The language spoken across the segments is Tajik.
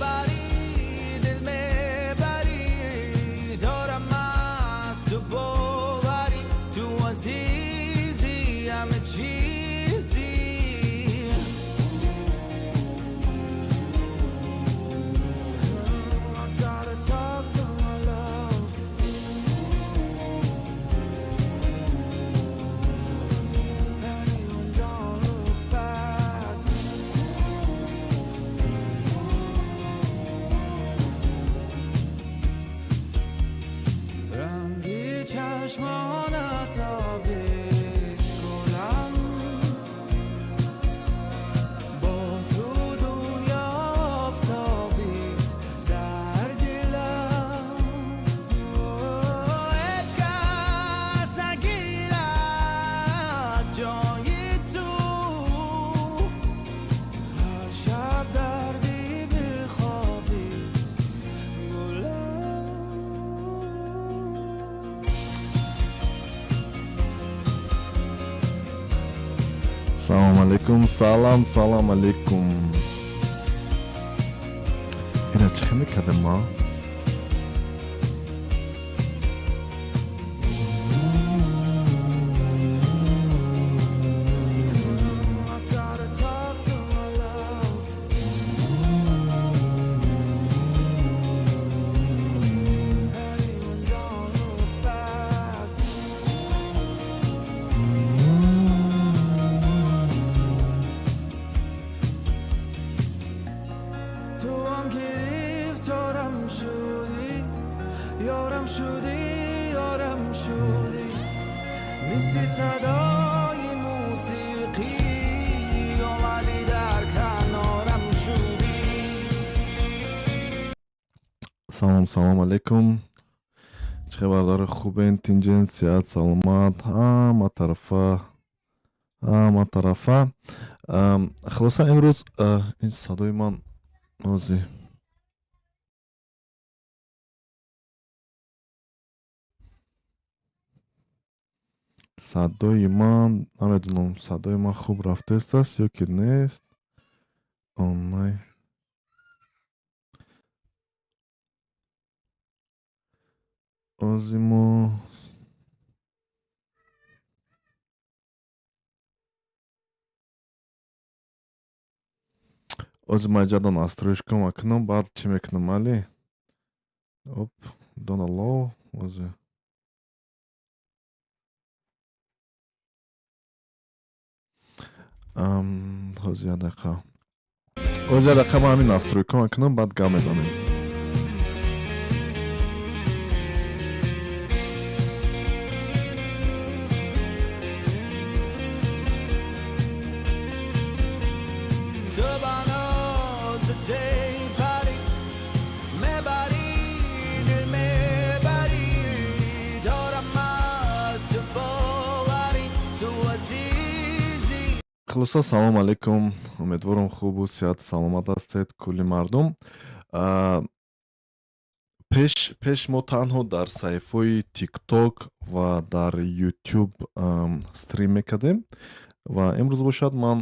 بری دل میبری دارم از تو باوری تو عزیزی همه چیزی. I gotta talk to my love. Anyone don't look back. رنگی چشمانت آبیست گلم با تو دنیا آفتابیست در دلم هیچ کس نگیرد جای تو هر شب دردی بخوابیست گلم. Салом алейкум, салам, салом алейкум. Ира чӣ хел мекардем ма? I gotta talk to my love. Anyone don't look back. تو هم گرفتارم شدی یارم شدی یارم شدی مثل صدای موسیقی آمدی در کنارم شدی. Салом, салом алейкум. Чӣ хабардори, хубен, тинҷен, сиҳат, саломат, ҳама тарафа, ҳама тарафа. Хулоса, имрӯз ин садои ман нози садои ман намедонам, садои ман хуб рафтаистааст ё ки нест. Онлайн ози мо ози ман иҷада настройка макунам, баъд чӣ мекунам, али оп, don't allow ози. Ҳозир, як дақиқа, ҳозир як дақиқа, ман ҳамин настройка макунам, баъд гап мезанем. تو با ناز پری میبری دل میبری دارم از تو باوری تو عزیزی. Хулоса, салом алейкум. Умедворам, хубу сиҳату саломат ҳастед, кулли мардум. Пеш мо танҳо дар саҳифаҳои Тикток ва дар Ютуб стрим мекардем ва имрӯз бошад, ман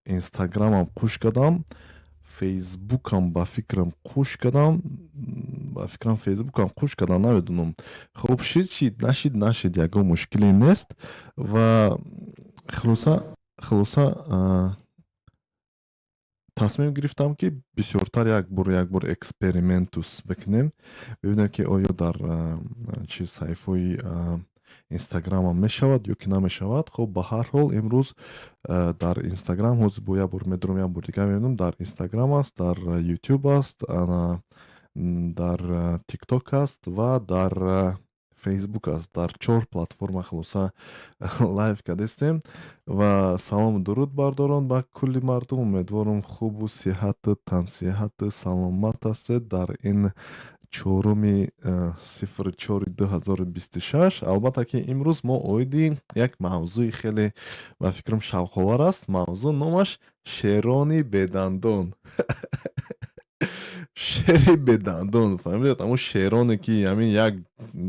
Инстаграмам қуш кардам, Фейсбукам, ба фикрам, қуш кардам, ба фикрам, Фейсбукам қуш кардам, намедонам. Хуб, шид, шид, нашид, нашид, ягон мушкиле нест. Ва хулоса, тасмим гирифтам, ки бисёртар як бор экспериментус бикунем, бибинем, ки оё дар чи саҳифаҳои Инстаграмам мешавад ё ки намешавад. Хуб, ба ҳар ҳол, имрӯз дар Инстаграм ҳозир бо як бор медурам, як бор дигар мебинам, дар Инстаграм аст, дар Ютуб аст, дар Тикток аст ва дар Фейсбук аст. Дар чор платформа, хулоса, лайв кардастем. Ва салому дуруд, бардорон, ба кулли мардум. Умедворам, хубу сиҳату тансиҳату саломат ҳастед дар ин 4-04-2026. Албатта ки имрӯз мо оиди як мавзӯи хеле, ба фикрам, шавқовар аст. Мавзӯъ номаш «Шерони бедандон», шери бедандон. Фаҳмидед? Ҳамун шероне, ки ҳамин як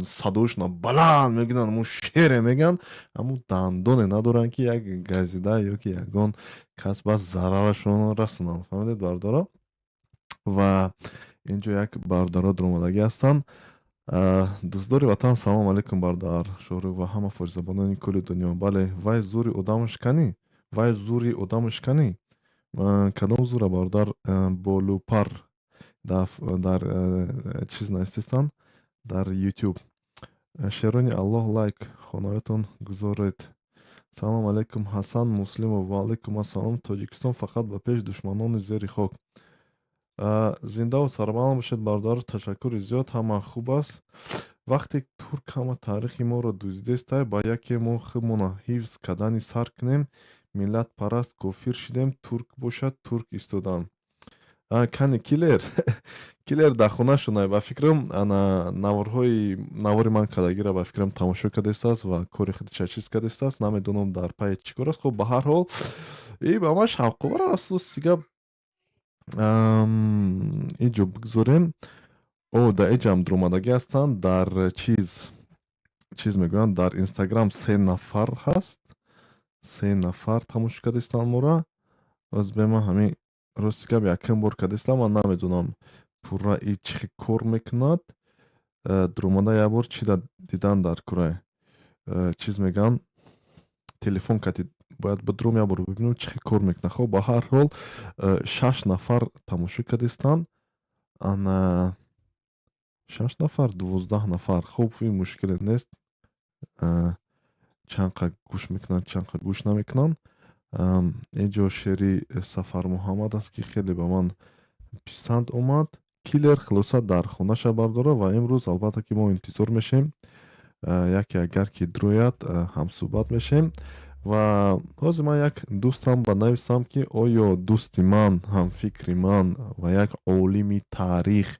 садоашона баланд мекунанд, ҳамун шере мегӯянд, ҳамун дандоне надоранд, ки як газида ё ки ягон кас ба зарарашон расонанд. Фаҳмидед, бардоро? Ва инҷо як бародаро дуромадагӣ ҳастанд. Дӯстдори ватан, салом алейкум, бародар Шоҳрух ва ҳама форсизабонони кулли дунё. Бале, вай зури одаму шиканӣ, вай зури одаму шиканӣ. Кадом зура, бародар? Болупар дар чиз навистестанд, дар Ютуб. Шерони Аллоҳ, лайк хонаятон гузоред. Салом алейкум, Ҳасан Муслимов. Ва алейкум ассалом. Тоҷикистон фақат ба пеш, душманони зери хок. Зиндаву сарбаланд бошед, бародар, ташаккури зиёд, ҳама хуб аст. Вақте турк ҳама таърихи моро дуздидестай, ба яке мо худмона ҳифз кардани сар кунем. Миллатпараст кофир шидем, турк бошад, турк истодан. Кани Киллер, Киллер дар хона шунай, ба фикрам. Ана наворҳои навори ман кардагиро, ба фикрам, тамошо кардастааст ва кори худиша чиз кардастааст. Намедонам, дар пайи чӣ кор аст. Хуб, ба ҳар ҳол, и ба ман шавқовар аст, рости гап. Иҷо бигзорем. О, дар иҷам дуромадагӣ ҳастанд, дар чиз мегӯянд, дар Инстаграм се нафар ҳаст, се нафар тамошо кардастанд мора. Оз бема ҳамин, рости гап, якум бор кардастам, ман намедонам пурра и чӣ кор мекунад. Дуромада як бор чи дидан дар курай, чиз мегӯянд, телефон кати бояд бидуром, як бор бибинем чӣ кор мекунад. Хоб, ба ҳар ҳол, шаш нафар тамошо кардистанд, ана шаш нафар, 12 нафар. Хуб, ин мушкиле нест, чанд қа гӯш мекунанд, чанд қа гӯш намекунанд. Инҷо шеъри Сафармуҳаммад аст, ки хеле ба ман писанд омад. Киллер хулоса дар хонаша бардора ва имрӯз, албатта, ки мо интизор мешем, яке агар ки дурояд, ҳамсӯҳбат мешем. Ва ҳозир ман як дӯстам ба нависам, ки оё дӯсти ман, ҳамфикри ман ва як олими таърих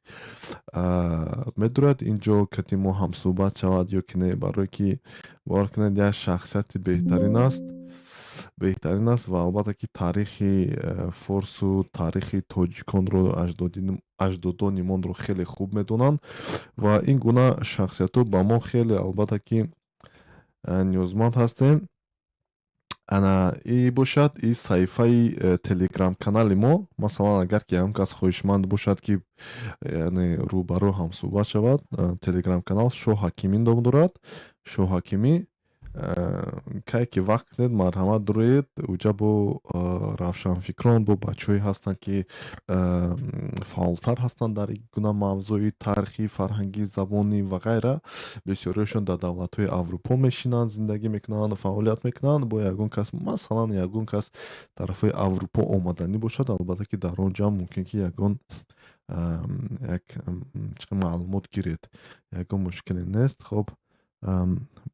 медурояд инҷо, кати мо ҳамсӯҳбат шавад ё ки не. Барое ки, бовар кунед, як шахсияти беҳтарин аст, беҳтарин аст ва албатта ки таърихи форсу таърихи тоҷиконро, аҷдодонимонро хеле хуб медонанд ва ин гуна шахсиятҳо ба мо хеле, албатта ки, ниёзманд ҳастем. Ана и бошад и саҳифаи телеграм-канали мо. Масалан, агар ки ягон кас хоҳишманд бошад, ки яъне рӯбарӯ ҳамсӯҳбат шавад, телеграм-канал Шоҳ Ҳакимӣ ном дорад, Шоҳ Ҳакимӣ. Кай ки вақт кунед, марҳамат, дуроед. Уҷа бо равшанфикрон, бо бачаҳое ҳастанд, ки фаъолтар ҳастанд дар ин гуна мавзӯи таърихӣ, фарҳангӣ, забонӣ ва ғайра. Бисёриашон дар давлатҳои Аврупо мешинанд, зиндагӣ мекунанд, фаъолият мекунанд. Бо ягон кас, масалан, ягон кас тарафҳои Аврупо омаданӣ бошад, албатта ки дар он ҷамъ мумкин ки ягон як маълумот гиред, ягон мушкиле нест. Хоб,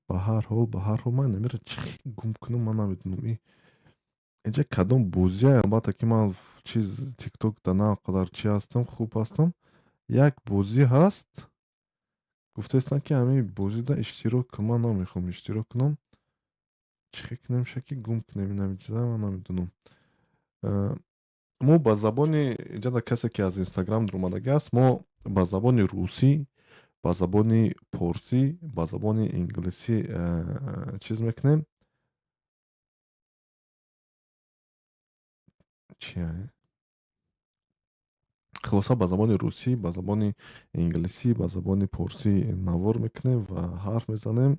ба ҳар ҳол, ба ҳар ҳол, ман намера чӣ гум кунам, ман намедонам, инҷа кадом бозия. Албатта ки ман чиз Тикток да на қадар чи ҳастам, хуб ҳастам. Як бозӣ ҳаст, гуфтаистанд, ки ҳамин бозида иштирок кун. Ман намехоҳам иштирок кунам. Чӣ кунем ша, ки гум кунем ин чиза, ман намедонам. Мо ба забони инҷа, касе ки аз Инстаграм дуромадагӣ аст, мо ба забони русӣ, ба забони порсӣ, ба забони инглисӣ чиз мекунем. Чи, хулоса, ба забони русӣ, ба забони инглисӣ, ба забони порсӣ навор мекунем ва ҳарф мезанем.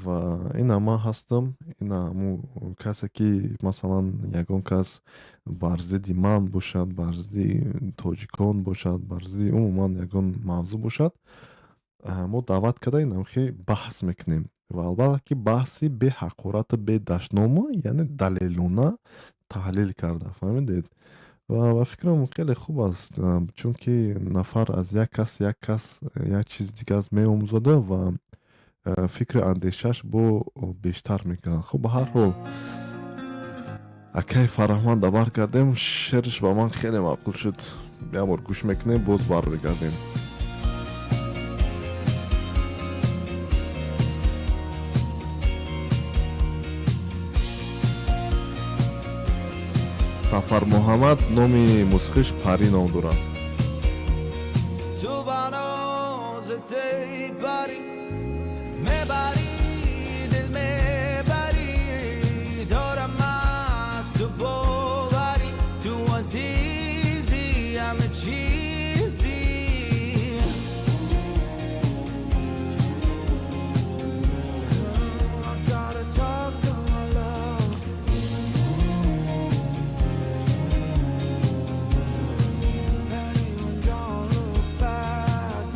Ва ина ман ҳастам, ина ҳамун касе ки, масалан, ягон кас бар зидди ман бошад, бар зидди тоҷикон бошад, бар зидди умуман ягон мавзӯъ бошад, мо даъват карда, инамхе баҳс мекунем ва албатта ки баҳси беҳақорату бедашному, яъне далелона таҳлил карда, фаҳмидед. Ва ба фикрам, хеле хуб аст, чунки нафар аз як кас як кас як чизи дига меомӯзада ва фикри андешааш бо бештар мекунад. Хуб, ба ҳар ҳол, акай Фараҳманда баргардем. Шеърш ба ман хеле маъқул шуд, як бор гӯш мекунем, боз бармегардем. Сафармуҳаммад, номи мусиқиш Парӣ ном дорад. Ту ба нозат, эй парӣ, мебарӣ дил, мебарӣ, дорам аз ту боварӣ, ту азизиам. همه چیزی. I gotta talk to my love. Anyone don't look back.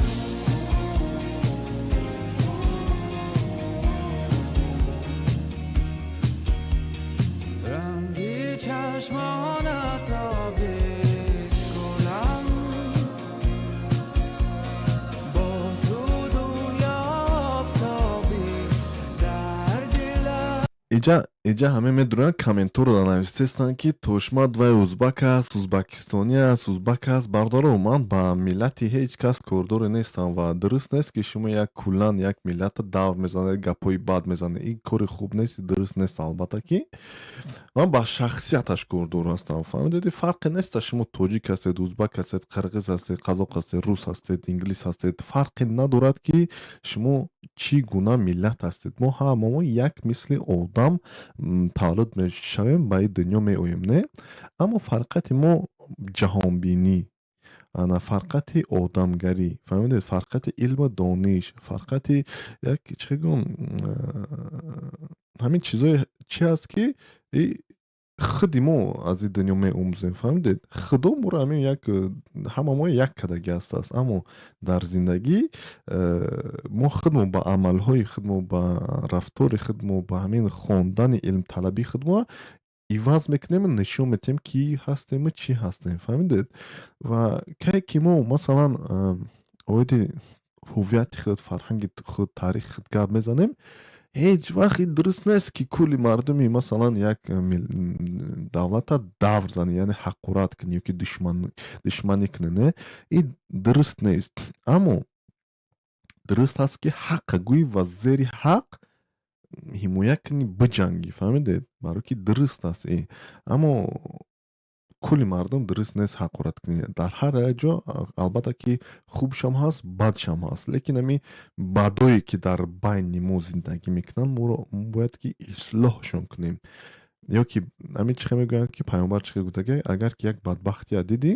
رنگی چشمانت آبیست گلم، با تو دنیا آفتابیست در دلم. Иҷа ҳаме медуранд, комменторро навистестанд, ки Тошмат вай узбак аст, узбакистонӣ аст, узбак аст. Бародаро, ман ба миллати ҳеҷ кас кордоре нестам ва дуруст нест, ки шумо як куллан як миллата давр мезанед, гапҳои бад мезанед. Ин кори хуб нест, дуруст нест. Албатта, ки ман ба шахсияташ кордор ҳастам, фаҳмидед? Фарқе нест, шумо тоҷик ҳастед, узбак ҳастед, қирғиз ҳастед, қазоқ ҳастед, рус ҳастед, инглис ҳастед, фарқе надорад, ки шумо чӣ гуна миллат ҳастед. Мо ҳамамо як мисли одам таваллуд мешавем, ба ин дунё меоем, не? Аммо фарқияти мо ҷаҳонбинӣ, ана фарқияти одамгарӣ, фаҳмидед, фарқияти илму дониш, фарқияти як чӣ гӯм, ҳамин чизое чи аст, ки худи мо аз ин дунё меомӯзем, фаҳмидед? Худо моро ҳамин як ҳама мо як кадаги ҳастааст, аммо дар зиндагӣ мо худмо ба амалҳои худмо, ба рафтори худмо, ба ҳамин хондани илмталабии худмо иваз мекунем, нишон медиҳем, ки ҳастему чӣ ҳастем, фаҳмидед? Ва кае ки мо, масалан, оиди ҳуввияти худ, фарҳанги худ, таърихи худ гап мезанем, ҳеҷ вақт ин дуруст нест, ки кулли мардуми, масалан, як давлата давр занӣ, яъне ҳақорат кунӣ ё ки душманӣ кунӣ. Не, ин дуруст нест. Аммо дуруст аст, ки ҳаққа гӯӣ ва зери ҳақ ҳимоя кунӣ, биҷангӣ, фаҳмидед? Барое ки дуруст аст ин. Аммо кулли мардум дуруст нест ҳақорат кунӣ. Дар ҳар як ҷо, албатта, ки хубшам ҳаст, бадшам ҳаст, лекин ҳамин бадое, ки дар байни мо зиндагӣ мекунанд, моро бояд ки ислоҳшон кунем. Ё ки ҳамин чӣ хел мегӯянд, ки пайғамбар чӣ хел гуфтага: агар ки як бадбахтия дидӣ,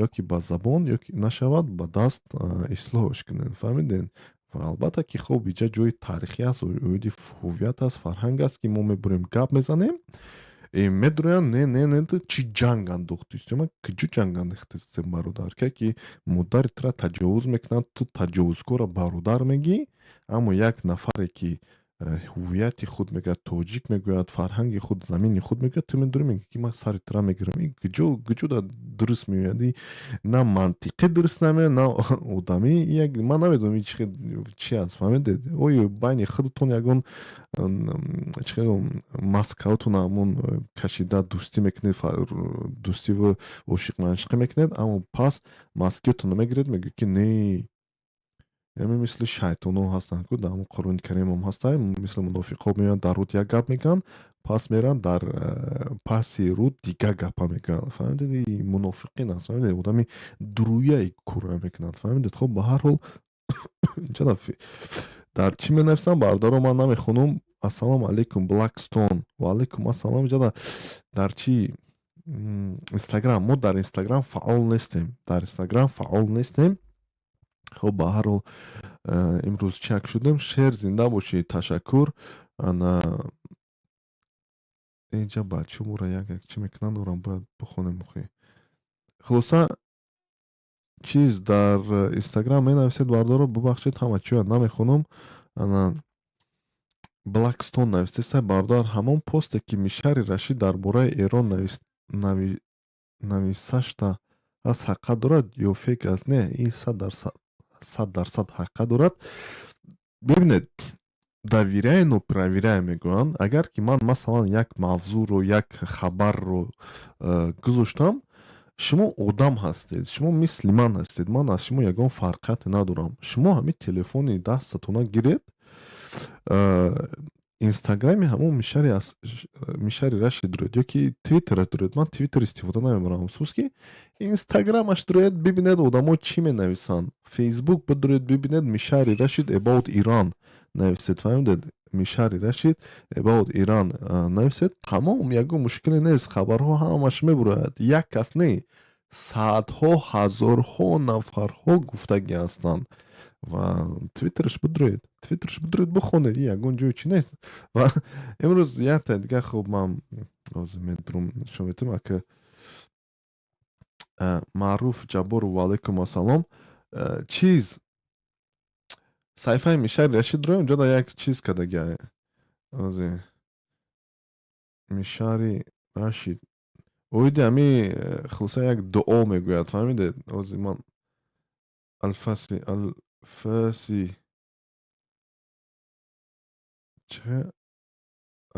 ё ки ба забон, ё ки нашавад, ба даст ислоҳш кунед, фаҳмидед? Ва албатта, ки хуб, иҷа ҷои таърихӣ аст, оиди ҳуввият аст, фарҳанг аст, ки мо мебурем, гап мезанем, медурӯянд: «Не, не, не, ту чӣ ҷанг андохтистӣ?» Ман куҷо ҷанг андохтистем, бародар? Ке ки модари тура таҷовуз мекунанд, ту таҷовузкорро бародар мегӣ, аммо як нафаре, ки ҳуввияти худ мегӯяд, тоҷик мегӯяд, фарҳанги худ, замини худ мегӯяд, ту медурӣ, мегӯӣ, ки ман сари тура мегирам. Ин куҷо да дуруст меояд? И на мантиқӣ дуруст намеояд, на одамӣ. Як ман намедонам, ин чи аст, фаҳмидед? Оё байни худатон ягон чӣ маскаотон ҳамон кашида дӯстӣ мекунед, дӯстиву ошиқманшиқӣ мекунед, аммо пас маскиётонро мегиред, мегӯед, ки не, яъне мисли шайтонҳо ҳастанд ку, дар ҳамон Қуръони Каримам ҳастанд, мисли мунофиқҳо меоянд, дар руд як гап мегӯянд, пас мераванд, дар паси руд дигар гапа мегӯянд, фаҳмидед? Мунофиқин аст, фаҳмидед? Одами дуруяи кура мекунанд, фаҳмидед? Хоб, ба ҳар ҳол, инҷа дар чӣ менависам, бародаро, ман намехонам. Ассалому алайкум, Блакстон, ва алайкум ассалом. Инҷа дар чӣ, Инстаграм, мо дар Инстаграм фаъол нестем, дар Инстаграм фаъол нестем. Хоб, ба ҳар ҳол, имрӯз чак шудем. Шер, зинда бошӣ, ташаккур. Ана инҷа бачаҳо моро як як чӣ мекунанд, орам бояд бихонем охи. Хулоса, чиз дар Инстаграм менависед, бародаро, бубахшед, ҳама чиро намехонам. Ана Блакстон навистеса: «Бародар, ҳамон посте, ки Мишари Рашид дар бораи Эрон нависашта аст, ҳақиқат дорад ё фейк аст?» Не, ин 100% ҳақиқат дорад. Бибинед, доверяй, но проверяй мегӯянд. Агар ки ман, масалан, як мавзӯъро, як хабарро гузоштам, шумо одам ҳастед, шумо мисли ман ҳастед, ман аз шумо ягон фарқияте надорам. Шумо ҳамин телефони дастатона гиред, Инстаграми ҳамон Мишари Рашид дуред ё ки Твиттераш дуред. Ман Твиттер истифода намебарам, афсӯс, ки Инстаграмаш дуред, бибинед, одамо чӣ менависанд. Фейсбук бидуред, бибинед, Мишари Рашид about Иран нависед, фаҳмидед? Мишари Рашид about Иран нависед, тамом, ягон мушкиле нест, хабарҳо ҳамаш мебурояд. Як кас не, Садҳо, ҳазорҳо нафарҳо гуфтагӣ ҳастанд ва Твиттерш бидроед, Твиттерш бидроед, бихонед, ягон ҷои чӣ нест. Ва имрӯз якта дига, хуб, ман ҳозир медурум, нишон метавам. Ака Маъруф Ҷабборов, ваалайкум ассалом. Чиз, саҳифаи Мишари Рашид дроем, унҷода як чиз кардагия. Ҳозир Мишари Рашид оиди ҳами, хулоса, як дуо мегӯяд, фаҳмидед? Ҳозир ман Алфаси, Алфаси, чӣ,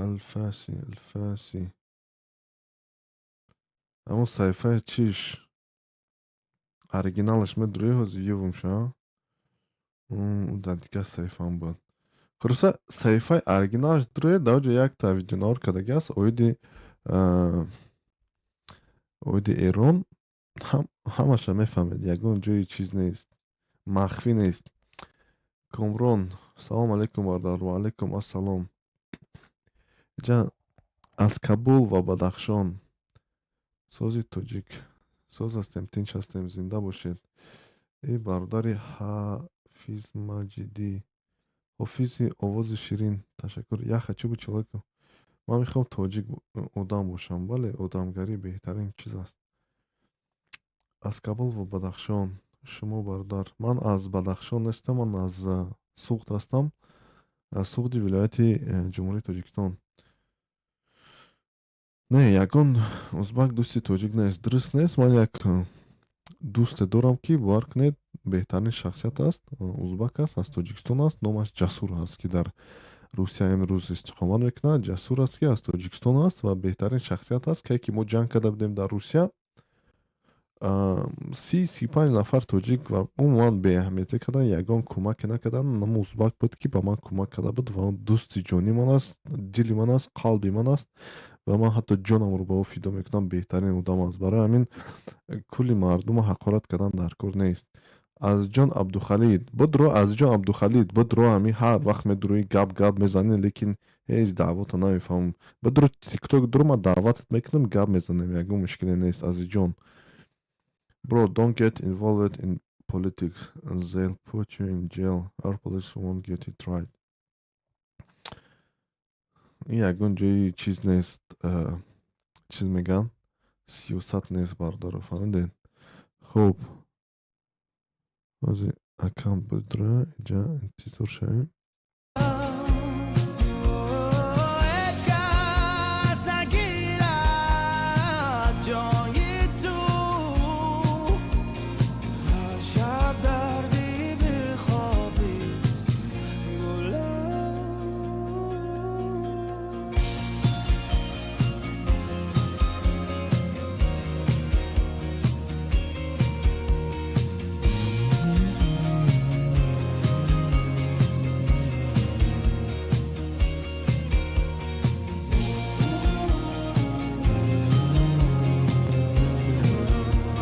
Алфаси, Алфаси, ҳамон саҳифаи чиш, оригиналаш медурӣ, ҳозир ёвумша. Дар дигар саҳифаам буд. Хулоса, саҳифаи оригиналаш дуроед, дар оҷо якта видеонавор кардаги аст оиди Эрон. Ҳамаша мефаҳмед, ягон ҷои чиз нест, махфӣ нест. Комрон, салом алейкум, бародар. Ваалайкум ассалом. Ҷа аз Кабул ва Бадахшон. Сози, тоҷик, соз ҳастем, тинч ҳастем, зинда бошед. Э, бародари Ҳафиз Маҷидӣ, ҳофизи овози ширин, ташаккур. Я хочу быть человеком, ман мехоҳам тоҷик одам бошам. Бале, одамгарӣ беҳтарин чиз аст. Аз Кабул ва Бадахшон шумо, бародар? Ман аз Бадахшон нестам, ман аз Суғд ҳастам, аз Суғди вилояти Ҷумҳурии Тоҷикистон. Не, ягон узбак дӯсти тоҷик нест, дуруст нест. Ман як дӯсте дорам, ки, бовар кунед, беҳтарин шахсият аст, узбак аст, аз Тоҷикистон аст, номаш Ҷасур аст, ки дар Русия имрӯз истиқомат мекунад. Ҷасур аст, ки аз Тоҷикистон аст ва беҳтарин шахсият аст. Кае ки мо ҷанг карда будем дар Русия, 30-35 нафар тоҷик ва умуман беаҳамиятӣ кардан, ягон кӯмаке накардан. Намо узбак буд, ки ба ман кӯмак карда буд ва он дӯсти ҷони ман аст, дили ман аст, қалби ман аст ва ман ҳатто ҷонамро ба ӯ фидо мекунам. Беҳтарин одам аст. Барои ҳамин кулли мардумро ҳақорат кардан дар кор нест. Азизҷон Абдухалид, бодро. Азизҷон Абдухалид, бодро. Ҳами ҳар вақт медуроӣ, гап гап мезанӣ, лекин ҳеҷ даъвото намефаҳмам. Бодро, Тикток дуро, ман даъватат мекунам, гап мезанем, ягон мушкиле нест, азизҷон. Bro, don't get involved in politics, they'll put you in jail. Our police won't get it right. Ин ягон ҷои чиз нест, чиз мегӯянд, сиёсат нест, бародаро, фаҳмидед? Хуб, ҳозир акам бидра, инҷа интизор шавем. Ҳеҷ кас нагирад ҷои ту. Ҳар шаб дарди бехобист, гулам.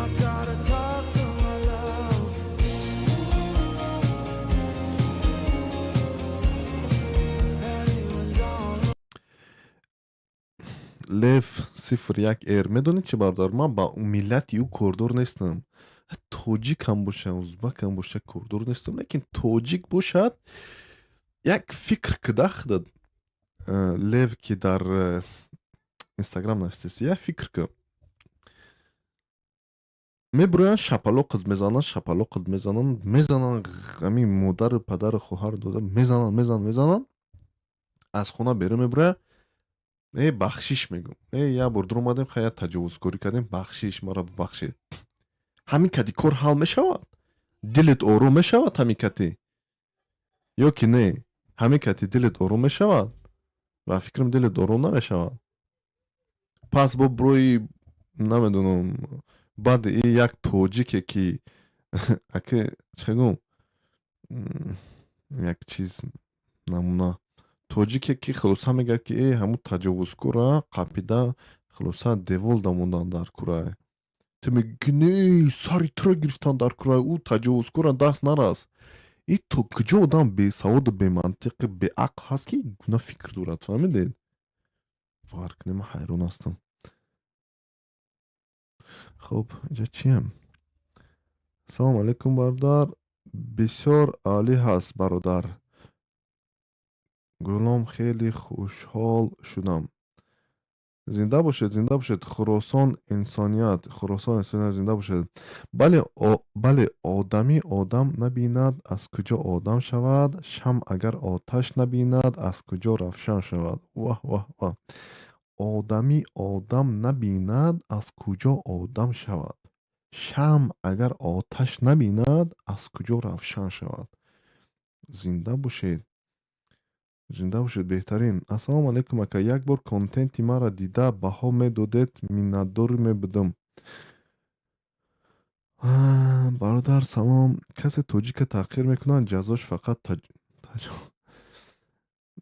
I gotta talk to my love. Anyone don't Лев 01 р, медонед чи, бародар, ман ба миллати ӯ кордор нестам. Тоҷикам боша, узбакам боша, кордор нестам, лекин тоҷик бошад, як фикр кида худат. Лев, ки дар Инстаграм навистеси, як фикр ки мебуроянд, шапалоқат мезананд, шапалоқат мезананд, мезананд, ҳамин модару падару хоҳару дода мезананд, мезананд, мезананд, аз хона берун мебурояд: «Э, бахшиш», мегӯм, «Э, як бор дур омадем, хай, як таҷовузкорӣ кардем, бахшиш, маро бубахшед». Ҳамин кади кор ҳал мешавад? Дилет ором мешавад ҳамин кати ё ки не? Ҳамин кати дилет ором мешавад? Ба фикрам, дилет ором намешавад. Пас бо брои, намедонам, баъди и як тоҷике, ки аки чӣ гум, як чиз, намуна, тоҷике, ки хулоса мегӯяд, ки э, ҳамун таҷовузкора қапида, хулоса, девол дамондан дар курай. Ту мегӯӣ, ки не, сари туро гирифтан дар курай, ӯ таҷовузкора даст нарас. И то куҷо одам бесаводу, бемантиқи, беақл ҳаст, ки гуна фикр дорад, фаҳмидед? Фарқ не, ман ҳайрон ҳастам. Хуб, инҷа чиям? Салому алайкум, бародар. Бисёр аълӣ ҳаст, бародар Гулом, хеле хушҳол шудам. Зинда бошед, зинда бошед. Хуросон инсоният, Хуросон инсоният, зинда бошед. Бале, бале, одамӣ одам набинад, аз куҷо одам шавад? Шамъ агар оташ набинад, аз куҷо равшан шавад? Ваҳ, ваҳ, ваҳ! Одамӣ одам набинад, аз куҷо одам шавад? Шамъ агар оташ набинад, аз куҷо равшан шавад? Зинда бошед, зинда бошед, беҳтарин. Ассалому алайкум, ака. Як бор контенти маро дида, баҳо медодед, миннатдор мебудам. Бародар, салом. Касе тоҷика таҳқир мекунад, ҷазош фақат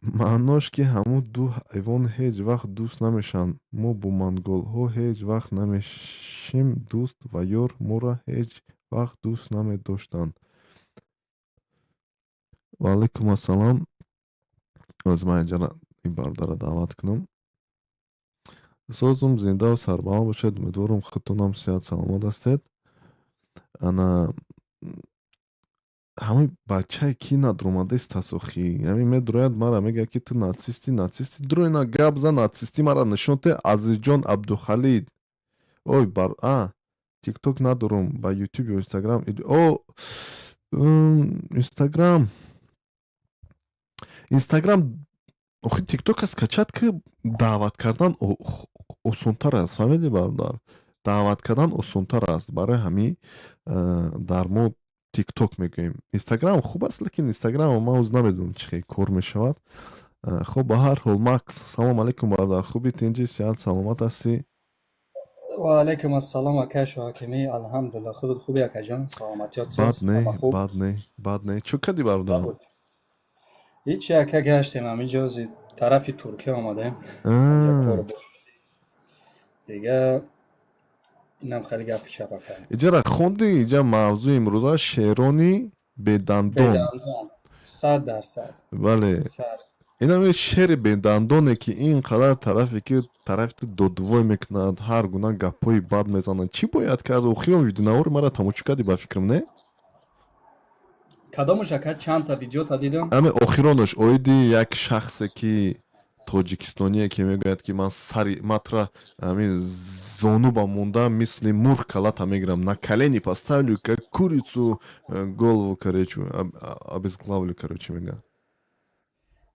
маънош, ки ҳамун ду ҳайвон ҳеҷ вақт дӯст намешаванд. Мо бо монголҳо ҳеҷ вақт намешим дӯст ва ёр, моро ҳеҷ вақт дӯст намедоштанд. Ва алайкум ассалом. Оз ман инҷа ин бародарро даъват кунам. Созум, зиндаву сарбаланд бошед. Умедворам, худтонам сиҳат саломат ҳастед. Ана ҳамин бачае ки надромадааст тасохӣ, ҳамин медрояд, мара мегӯяд, ки ту нацисти, нацисти. Дурӯ, ина гап зан, нацисти мара нишон те. Азизҷон Абдухалид, ой бар, а Тикток надорум, ба Ютуб ё Инстаграм. О, Инстаграм, Инстаграм. Охи, Тиктока скачать ки, даъват кардан осонтар аст, фаҳмидӣ, бародар? Даъват кардан осонтар аст, барои ҳамин дар мо Тикток мегӯем. Инстаграм хуб аст, лекин Инстаграм ман ҳоз намедонам, чӣ хел кор мешавад. Хуб, ба ҳар ҳол, Макс, салом алайкум, бародар. Хуби, тинҷи, сиҳат саломат ҳастӣ? Ва алайкум ассалом, акай Шоҳакимӣ. Алҳамдулилла, худат хуби, акаҷон? Саломатиёт Бад соз? не. Ҳама хуб? Бад не, бад не. Чӯ кардӣ, бародар? Ҳичи, ака, гаштем ҳаминҷо, зи тарафи Туркия омадем. Ҳаминҷо кор буд дига, инам хеле гапи чап, ака. Иҷара хондӣ? Иҷа мавзӯи имрӯза шерони бедандон. Бедандон, 100%. Бале. Сад. Инаме шери бедандоне, ки ин қадар тарафе, ки тарафи ту додвой мекунад, ҳар гуна гапҳои бад мезанад, чӣ бояд кард? Охирон видеонавори мара тамошо кардӣ, ба фикрам, не? Кадомуш, ака? Чандта видеота дидам. Ҳаме охиронаш, оиди як шахсе, ки тоҷикистоние, ки мегӯяд, ки ман сари матра ҳамин зонуба монда, мисли мурғ калата мегирам, на колени поставлю, как курицу голову, короче, обезглавлю, короче, мега.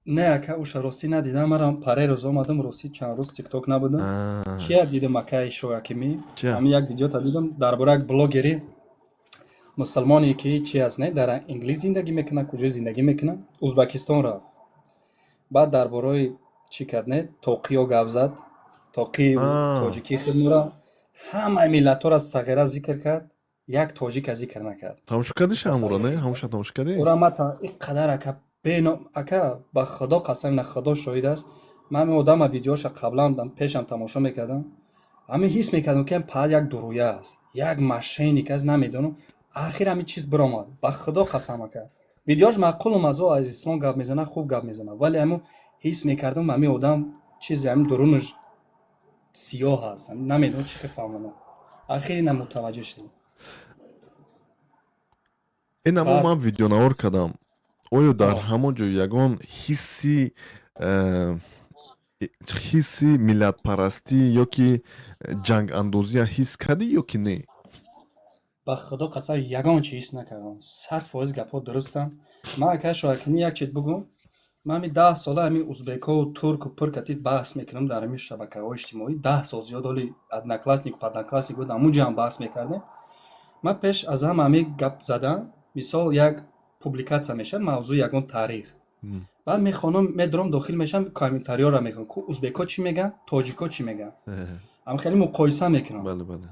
Не, ака, уша ростӣ надидам. Марам паре рӯз омадам, ростӣ чанд рӯз Тикток набудам. Чия дидам, акаи Шоҳакимӣ? Ҳамин як видеота дидам дар бораи як блогери мусулмоне, ки чи аст, не, дар Инглис зиндагӣ мекунад, куҷо зиндагӣ мекунад, Узбекистон рафт, баъд дар бораи чӣ кард, не, тоқиё гап зад, тоқии тоҷикии худмора, ҳамаи миллатҳоро сағира зикр кард, як тоҷика зикр накард. Тамошо кардиш ҳамуро, не? Ҳамуша тамошо кардӣ? Ура ма ин қадар, ака, бено, ака, ба Худо қасам, на, Худо шоҳид аст, ман ҳамин одама видеоша қаблан пешам тамошо мекардам, ҳамин ҳис мекардам, ки паҳат як дуруя аст, як мошенник аст, намедонам. Ахир ҳамин чиз биромад. Ба Худо қасам, ака, видеош маъқулум аз о аз ислом гап мезана, хуб гап мезана, вале ҳамун ҳис мекардам, ҳамин одам чизе ҳамин дурунаш сиёҳ аст, намедонам чӣ хел фаҳмонам. Ахир ина мутаваҷҷӯҳ шудам. Инамо Баъд ман видеонавор кардам. Оё дар ҳамон ҷо ягон ҳисси миллатпарастӣ ё ки ҷангандозия ҳис кардӣ ё ки не? Ба Худо қасам, ягон чи ҳис накардам. 100% гапҳо дурустанд. Ман, ака Шоҳакимӣ, як чиз бугум. Ман ҳамин 10 сола ҳамин узбекову турку пуркатид баҳс мекунам дар ҳамин шабакаҳои иҷтимоӣ. 10 сол зиёд, ҳоли Однокласснику Одноклассник буд, ҳамун ҷо ҳам баҳс мекардем. Ман пеш аз ҳама ҳамин гап задан, мисол, як публикатсия мешавад, мавзӯи ягон таърих, баъд мехонам, медурам, дохил мешавам, комментариёро мехонам, ку узбекҳо чӣ мегӯянд, тоҷикҳо чӣ мегӯянд, ҳам хеле муқоиса мекунам. бале бале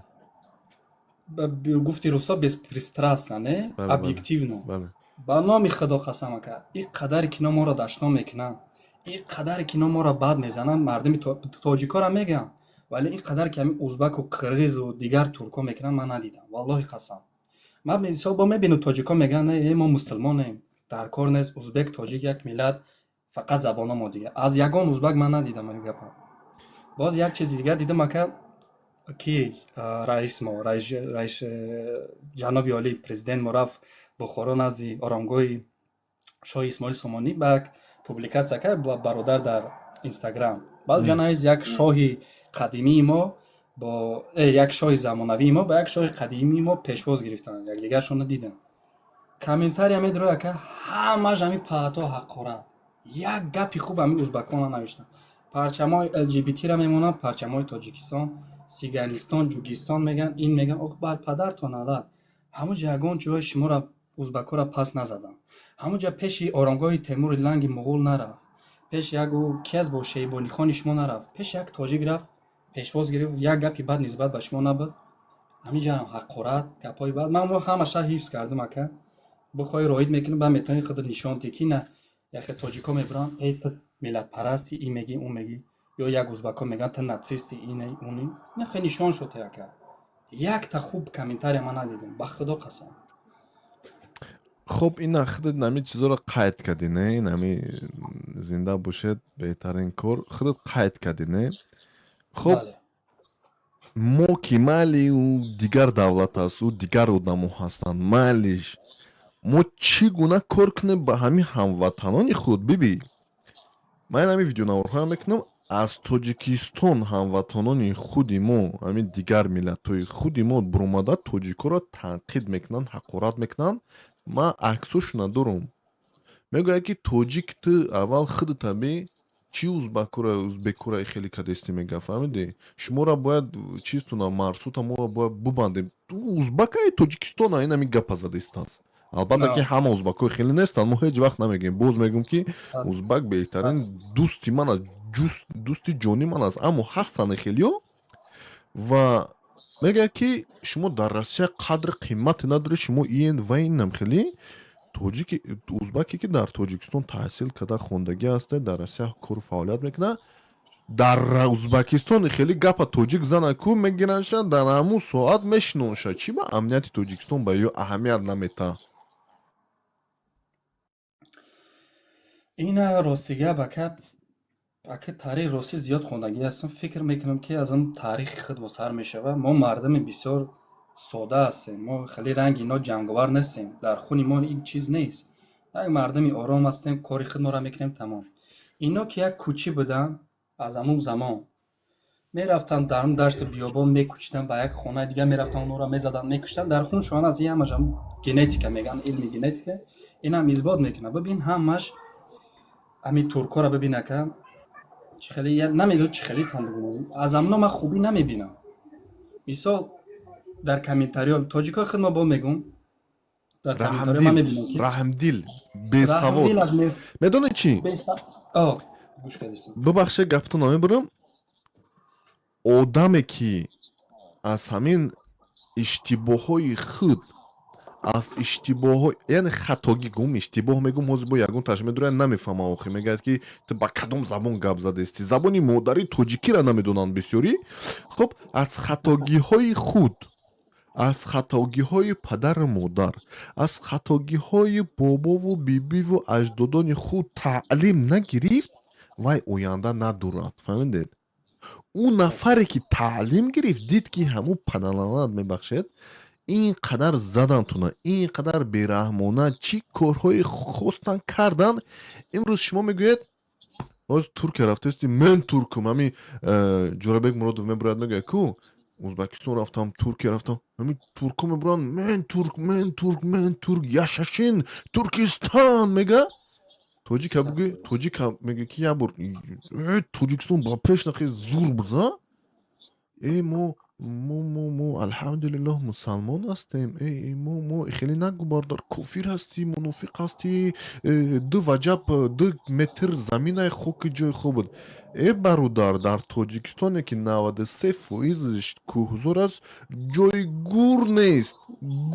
Гуфти русо, беспристрастно, не, объективно. Ба номи Худо қасам, ака, ин қадаре кино моро дашном мекунанд, ин қадаре кино моро бад мезананд, мардуми тоҷикҳоро мегӯям, вале ин қадар ки ҳамин узбаку қирғизу дигар туркҳо мекунанд, ман надидам, валлоҳи қасам. Ман мисол бо мебинам, тоҷикҳо мегӯянд: «Не, мо мусулмонем, дар кор нест узбек, тоҷик, як миллат, фақат забоно мо дигар». Аз ягон узбак ман надидам ин гапа. Боз як чизи дигар дидам, ака. Ки раис мо, раис, ҷаноби олӣ президент мо рафт Бухоро, назди оромгоҳи шоҳи Исмоили Сомонӣ, ба як публикация кард бародар дар Инстаграм. Баъд уҷа навист: як шоҳи қадимии мо бо як шоҳи замонавии мо ба як шоҳи қадимии мо пешвоз гирифтанд, якдигаршонро диданд. Комментария медиро, ака, ҳамаш ҳамин паҳато, ҳақорат. Як гапи хуб ҳамин узбакон нанавиштанд. Парчамҳои ЛГБТ-ра мемонанд, парчамҳои Тоҷикистон, сиганистон, ҷугистон меган, ин меган. Ох, бар падартон налат! Ҳамун ҷа ягон ҷои шуморо, узбакҳоро, пас назаданд. Ҳамун ҷа пеши оромгоҳи Темури Ланги муғул нарафт, пеши як ӯ ки аст, бо Шейбонихони шумо нарафт, пеши як тоҷик рафт, пешвоз гирифт, як гапи бад нисбат ба шумо набуд. Ҳамин ҷа ҳақорат, гапҳои бад. Ман ҳамаша ҳифз кардам, ака. Бихоҳӣ, роид мекунӣ, баъд метавонӣ худат нишон диҳӣ, ки на яхе тоҷикҳо мебуранд: «Эй, ту миллатпарасти», ин мегӣ, он мегӣ, ё як узбакҳо мегӯянд: «Ту нацисти», ини, уни. Нахе нишон шуд, ака. Якта хуб комментария ман надидам, ба Худо қасам. Хуб, ина худат ҳамин чизоро қайд кардӣ, не? Ин ҳами зинда бошед, беҳтарин кор. Худат қайд кардӣ, не? Хуб. Бале. Мо ки майли, ӯ дигар давлат аст, ӯ дигар одамо ҳастанд, майлиш, мо чӣ гуна кор кунем ба ҳамин ҳамватанони худ? Биби, ман ин ҳамин видеонаворҳоям мекунам, аз Тоҷикистон ҳамватанони худи мо, ҳамин дигар миллатҳои худи мо буромада тоҷикҳоро танқид мекунанд, ҳақорат мекунанд. Ман аксошона дорум. Мегӯяд, ки тоҷик, ту аввал худата би, чӣ узбакура, узбекура хеле кадестӣ, мега, фаҳмидӣ? Шуморо бояд чизтуна, марсута мо бояд бубандем. Ту узбакаи Тоҷикистона ин ҳамин гапа задаистааст. Албатта, ки ҳама узбакҳои хеле нестанд, мо ҳеҷ вақт намегӯем. Боз мегӯм, ки узбак беҳтарин дӯсти ман аст, дӯсти ҷони ман аст, аммо ҳастанд хелиё. Ва мегӯяд, ки шумо дар Россия қадри қимате надоред, шумо иен ва инам. Хеле тоҷики, узбаке, ки дар Тоҷикистон таҳсил карда, хондагӣ ҳаста, дар Россия кору фаъолият мекунад, дар Узбакистон хеле гапа тоҷик зана ку мегиранша, дар ҳамун соат мешинонша. Чӣ ба амнияти Тоҷикистон ба ё аҳамият наметаҳад? Ина рости гап, ака, ака, таърих ростӣ зиёд хондагӣ ҳастам. Фикр мекунам, ки аз он таърихи худ сар мешавад. Мо мардуми бисёр сода ҳастем, мо хеле ранги ино ҷанговар нестем, дар хуни мо ин чиз нест. Як мардуми ором ҳастем, кори худморо мекунем, тамом. Ино ки як кӯчӣ буданд, аз ҳамун замон мерафтанд дар он дашту биёбон, мекӯчиданд, ба як хонаи дигар мерафтанд, онҳоро мезаданд, мекуштанд. Дар хуншон аз ин ҳамаш генетика мегӯянд, илми генетика инам исбот мекунад. Бибин, ҳамаш ҳамин туркҳоро бибин, ака, чӣ хеле, намедонам, чӣ хеле тон бигӯям, аз ҳамино ман хубӣ намебинам. Мисол, дар комментариҳо тоҷикҳои худ мо бо мегӯм, дар комментариҳо ман мебинам, ки раҳмдил, бесавод. Медонед чӣ? Гӯш кардистам. Бибахшед, гаптон намебурам. Одаме, ки аз ҳамин иштибоҳҳои худ, аз иштибоҳҳо, яъне хатогӣ гум, иштибоҳ мегум, ҳозир бо ягон таш медурад, намефаҳмам охи, мегӯяд, ки ту ба кадом забон гап задаисти, забони модари тоҷикиро намедонанд бисёрӣ. Хуб, аз хатогиҳои худ, аз хатогиҳои падару модар, аз хатогиҳои бобову бибиву аҷдодони худ таълим нагирифт, вай оянда надорад, фаҳмидед? Ӯ нафаре, ки таълим гирифт, дид, ки ҳамун паналанат, мебахшед, ин қадар задантуна, ин қадар бераҳмона чӣ корҳои хостан кардан. Имрӯз шумо мегӯед, ҳозир Туркия рафтаисти, мен туркум. Ҳами Ҷӯрабек Муродов мебурад, мегӯяд ку Узбекистон рафтам, Туркия рафтам, ҳами турко мебуранд: «Мен турк, мен турк, мен турк, яшашин Туркистон», мега. Тоҷика бугӯ, тоҷика мега, ки як бор Тоҷикистон ба пеш нахе, зур буза. Э, мо алҳамдулиллоҳ мусалмон ҳастем. Э, мо хеле нагӯ, бародар, кофир ҳастӣ, мунофиқ ҳастӣ. 2 ваҷаб, 2 метр заминаи хоки ҷои хобат. Э, бародар, дар Тоҷикистоне, ки 93 фоизш кӯҳзор аст, ҷои гур нест,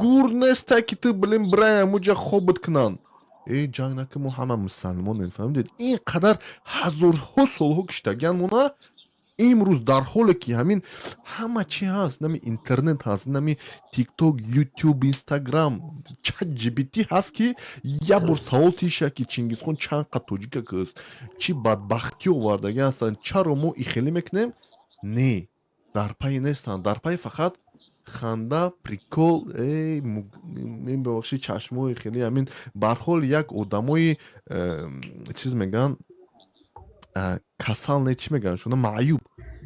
гур нестай, ки ту блин бирай ҳамуҷа хобат кунанд. Э, ҷанг накун, мо ҳама мусалмонем, фаҳмидед? Ин қадар ҳазорҳо солҳо киштагиан мона. Имрӯз, дар ҳоле ки ҳамин ҳама чи ҳаст, нами интернет ҳаст, нами Тикток, Ютуб, Инстаграм, Чат GPT ҳаст, ки як бор савол тиша, ки Чингизхон чанд қад тоҷика кист, чӣ бадбахтӣ овардагӣ ҳастанд, чаро мо ихелӣ мекунем? Не. Дар пайи нестанд, дар пайи фақат ханда, прикол, эй, мебахши, чашмои хеле ҳамин барҳол як одамои чиз мегӯянд, касал, не, чӣ мегӯянд шуна, маъюб,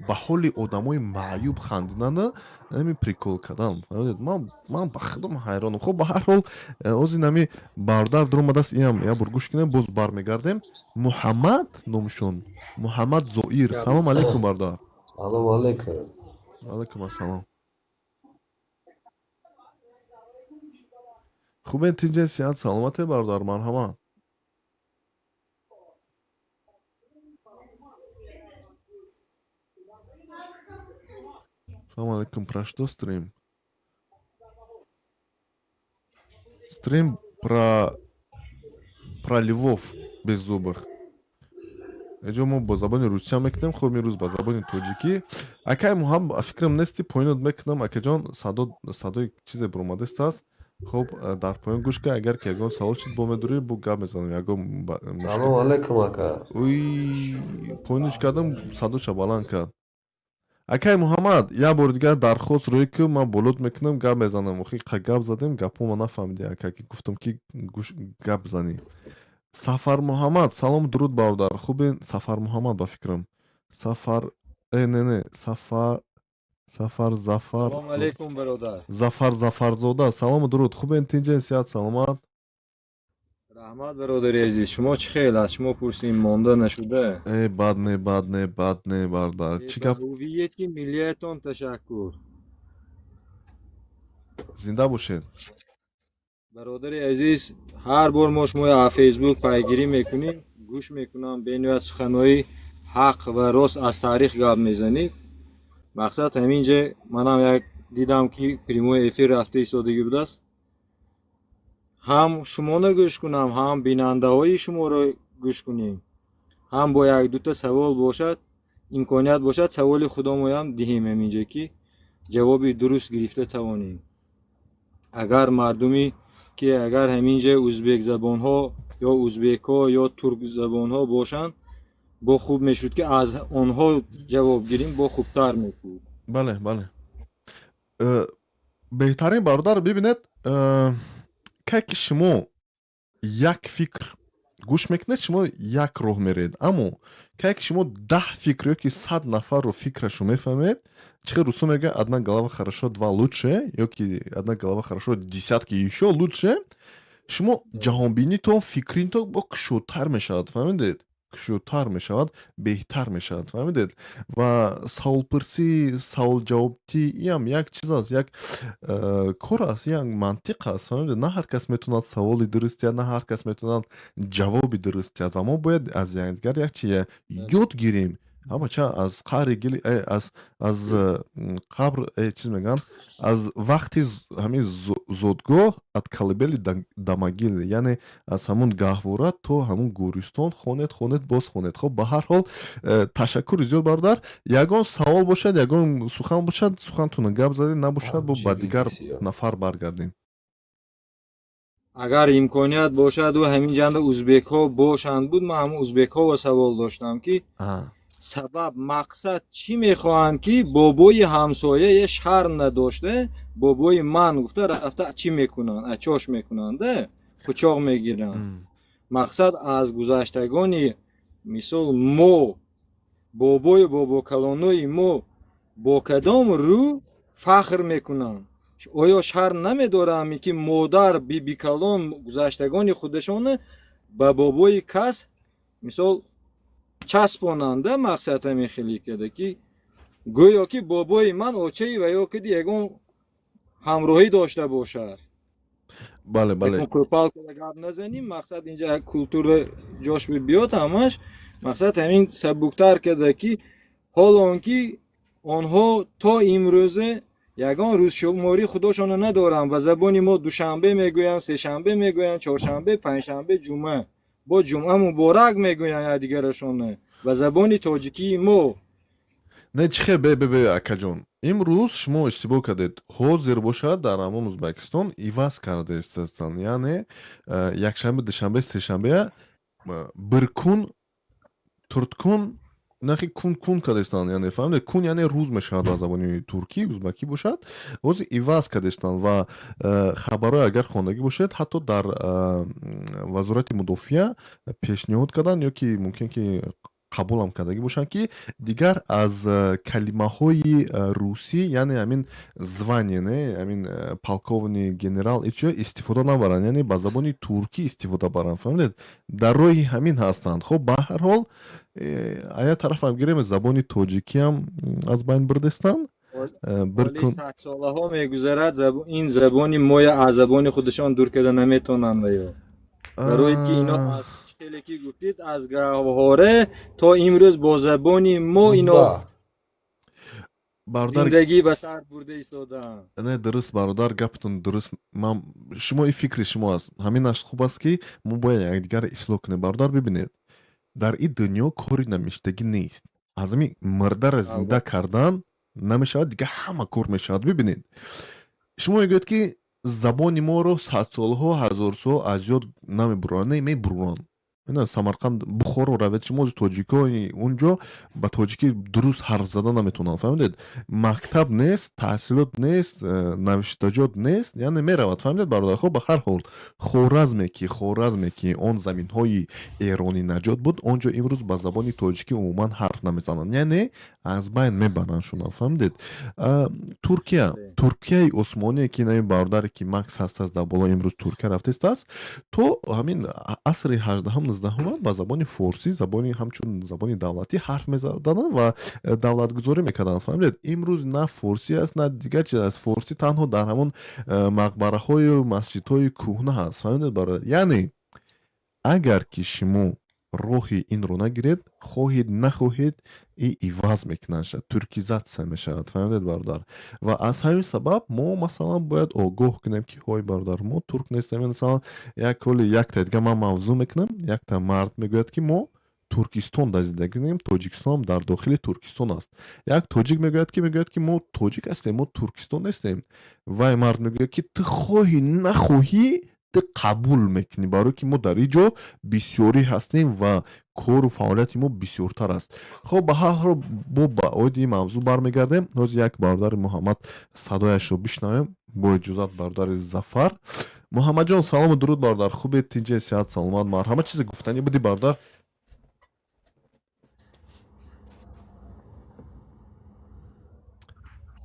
ба ҳоли одамои маъюб хандидана, ҳамин прикол кардан. Фаҳмидед? Ман ба худом ҳайронам. Хуб, ба ҳар ҳол, ҳозир нами бародар дуромадааст, инам як бор гӯш кунем, боз бармегардем. Муҳаммад номшон, Муҳаммад Зоир. Салом алейкум, бародар. Салому алейкум. Алейкум ассалом. Хубен, тинҷе, сиҳат, саломате, бародар? Марҳамат. Салому алейкум. Про что стрим? Стрим про львов беззубых. Эҷо мо бо забони русия мекунем, хуб, имрӯз ба забони тоҷикӣ. Акай Муҳаммад, фикрам нести, поёнот мекунам, акаҷон, садо, садои чизе буромадастааст. Хуб, дар поён гӯш кун, агар ки ягон савол шуд, бо медорӣ, бо гап мезанем, ягон мушкил. Салому алейкум, ака. Уй, поёниш кардам, садоша баланд кард. Акай Муҳаммад, як бори дигар дархост рӯй ку, ман болот мекунам, гап мезанам. Охи қа гап задем, гапҳома нафаҳмидӣ, ака, ки гуфтам, ки гӯш, гап занӣ. Сафар Муҳаммад, салому дуруд, бародар. Хубе, Сафар Муҳаммад, ба фикрам. Сафар, не, не, Сафар, Сафар, Зафар. Салом алейкум, бародар. Зафар Зафарзода, салому дуруд. Хубен, тинҷен, сиҳат, саломат? Раҳмат, бародари азиз. Шумо чӣ хел? Аз шумо пурсем, монда нашуда. Э, бад не, бад не, бад не, бародар. Чӣ Ба гап? ҳувияти миллиятон ташаккур. Зинда бошед. Бародари азиз, ҳар бор мо шуморо аз Фейсбук пайгирӣ мекунем, гӯш мекунам, бениҳоят суханҳои ҳақ ва рост аз таърих гап мезанед. Мақсад ҳамин ҷа манам як дидам, ки прямой эфир рафта истодагӣ будааст. Ҳам шуморо гӯш кунам, ҳам бинандаҳои шуморо гӯш кунем. Ҳам бо як дута савол бошад, имконият бошад, саволи худомоям диҳем ҳамин ҷа, ки ҷавоби дуруст гирифта тавонем. Агар мардуми ки агар ҳамин ҷа узбекзабонҳо ё узбекҳо ё туркзабонҳо бошанд, бо хуб мешуд, ки аз онҳо ҷавоб гирем, бо хубтар мешуд. Бале, бале. Беҳтарин, бародар, бибинед, кай ки шумо як фикр гӯш мекунед, шумо як роҳ меред, аммо кай ки шумо 10 фикр ё ки 100 нафарро фикрашо мефаҳмед, чӣ хел русо мегӯяд, одна голова хорошо, два лучше, ё ки одна голова хорошо, десятки ещё лучше, шумо ҷаҳонбинитон, фикритон бо кушодтар мешавад, фаҳмидед? Кушодтар мешавад, беҳтар мешавад, фаҳмидед? Ва саволпурсӣ, саволҷавобтӣ, иам як чиз аст, як кор аст, як мантиқ аст, фаҳмидед? На ҳар кас метавонад саволи дуруст диҳад, на ҳар кас метавонад ҷавоби дуруст диҳад ва мо бояд аз якдигар як чиз ёд гирем. Ҳамача аз қаъри гили, аз қабр, чиз мегӯянд, аз вақти ҳамин зодгоҳ, от колыбели до могилы, яъне аз ҳамун гаҳвора то ҳамун гӯристон, хонед, хонед, боз хонед. Хоб, ба ҳар ҳол, ташаккури зиёд, бародар. Ягон савол бошад, ягон сухан бошад, сухантонро гап задед, набошад, бо ба дигар нафар баргардем. Агар имконият бошаду ҳамин ҷанда узбекҳо бошанд буд, ман ҳамун узбекҳоро савол доштам, ки сабаб, мақсад чӣ мехоҳанд, ки бобои ҳамсояе шарм надошта, бобои ман гуфта рафта чӣ мекунанд, ачош мекунанда, пучоқ мегиранд. Мақсад аз гузаштагони, мисол, мо, бобою бобокалонои мо бо кадом рӯ фахр мекунанд? Оё шарм намедорам, ки модар, бибикалон, гузаштагони худашона ба бобои кас, мисол, часпонанда? Мақсад ҳамин хеле карда, ки гӯё ки бобои ман очаи ва ё киди ягон ҳамроҳӣ дошта бошад. Бале, бале. Кӯпал карда гап назанем, мақсад инҷа як культура ҷош биёд, ҳамаш мақсад ҳамин сабуктар карда, ки ҳоло он ки онҳо то имрӯзе ягон рӯзшуморӣ худошона надоранд. Ба забони мо душанбе мегӯянд, сешанбе мегӯянд, чоршанбе, панҷшанбе, ҷумъа, бо ҷумъа муборак мегӯянд якдигарашона ба забони тоҷикии мо. Не, чӣ хел, бе, бе, бе, акаҷон, имрӯз шумо иштибоҳ кардед. Ҳозир бошад, дар ҳамон Узбекистон иваз карда истастанд, яъне якшанбе, душанбе, сешанбея bir kun, to'rt kun. Нахи кун кун кардестанд, яъне фаҳмидед, кун яъне рӯз мешавад ба забони туркӣ, узбакӣ бошад, ҳозир иваз кардестанд. Ва хабарҳое агар хондагӣ бошед, ҳатто дар вазорати мудофиа пешниҳод карданд ё ки мумкин ки қабулам кардагӣ бошанд, ки дигар аз калимаҳои русӣ, яъне ҳамин звание, не, ҳамин полковник, генерал, ичо истифода набаранд, яъне ба забони туркӣ истифода баранд. Фаҳмидед, дар роҳи ҳамин ҳастанд. Хоб, ба ҳар ҳол, ая тарафам гирем, забони тоҷикиам аз байн бурдестанд. Bir Ҳоли кун садсолаҳо мегузарад, ин забони моя аз забони худашон дур карда наметавонанд ва ё барои ки ино аз хеле ки гуфтид, аз гаҳвора то имрӯз бо забони мо ино Ба. Бародар, зиндагӣ ба сар бурда истодаанд. Не, дуруст, бародар, гапатон дуруст. Ман шумо, и фикри шумо аст, ҳаминаш хуб аст, ки мо бояд якдигарро ислоҳ кунем. Бародар, бибинед, дар ин дунё кори намиштагӣ нест. Аз ҳамин мурдаро зинда кардан намешавад, дигар ҳама кор мешавад. Бибинед, шумо мегӯед, ки забони моро садсолҳо, ҳазорсол аз ёд намебуранд. Не, мебуранд. Ина Самарқанд, Бухоро равед шумо, тоҷикои унҷо ба тоҷикӣ дуруст ҳарф зада наметавонанд. Фаҳмидед, мактаб нест, таҳсилот нест, навиштаҷот нест, яъне меравад. Фаҳмидед, бародар? Хоб, ба ҳар ҳол, Хоразме, ки он заминҳои эронӣ наҷот буд, он ҷо имрӯз ба забони тоҷикӣ умуман ҳарф намезананд, яъне аз байн мебаранд шуна. Фаҳмидед? Туркия, Туркияи Осмоние, ки наи бародаре ки Макс ҳастааст дар боло, имрӯз Туркия рафтааст, то ҳамин асри 18-ум, 19-ума ба забони форсӣ, забони ҳамчун забони давлатӣ ҳарф мезаданд ва давлатгузорӣ мекарданд. Фаҳмидед, имрӯз на форсӣ аст, на дигар чиз аст. Форсӣ танҳо дар ҳамон мақбараҳою масҷидҳои кӯҳна ҳаст. Фаҳмидед, бародар? Яъне агар ки шумо роҳи инро нагиред, хоҳед нахоҳед, и иваз мекунанд, туркизатсия мешавад. Фаҳмидед, бародар? Ва аз ҳамин сабаб мо, масалан, бояд огоҳ кунем, ки ҳой, бародар, мо турк нестем. Масалан, як ҳоли якта дига ман мавзӯъ мекунам. Якта мард мегӯяд, ки мо Туркистон дар зиндагӣ кунем, Тоҷикистон дар дохили Туркистон аст. Як тоҷик мегӯяд, ки мо тоҷик ҳастем, мо Туркистон нестем. Вай мард мегӯяд, ки ту хоҳӣ нахоҳӣ, ту қабул мекунӣ, барое ки мо дар ин ҷо бисёрӣ ҳастем ва кору фаъолияти мо бисёртар аст. Хоб, ба ҳар ҳол, бо ба оиди ин мавзӯъ бармегардем. Ҳозир як бародари Муҳаммад садояшро бишнавем, бо иҷозат, бародари Зафар. Муҳаммадҷон, салому дуруд, бародар. Хубед, тинҷе, сиҳат, саломат? Марҳамат, чизе гуфтанӣ будӣ, бародар?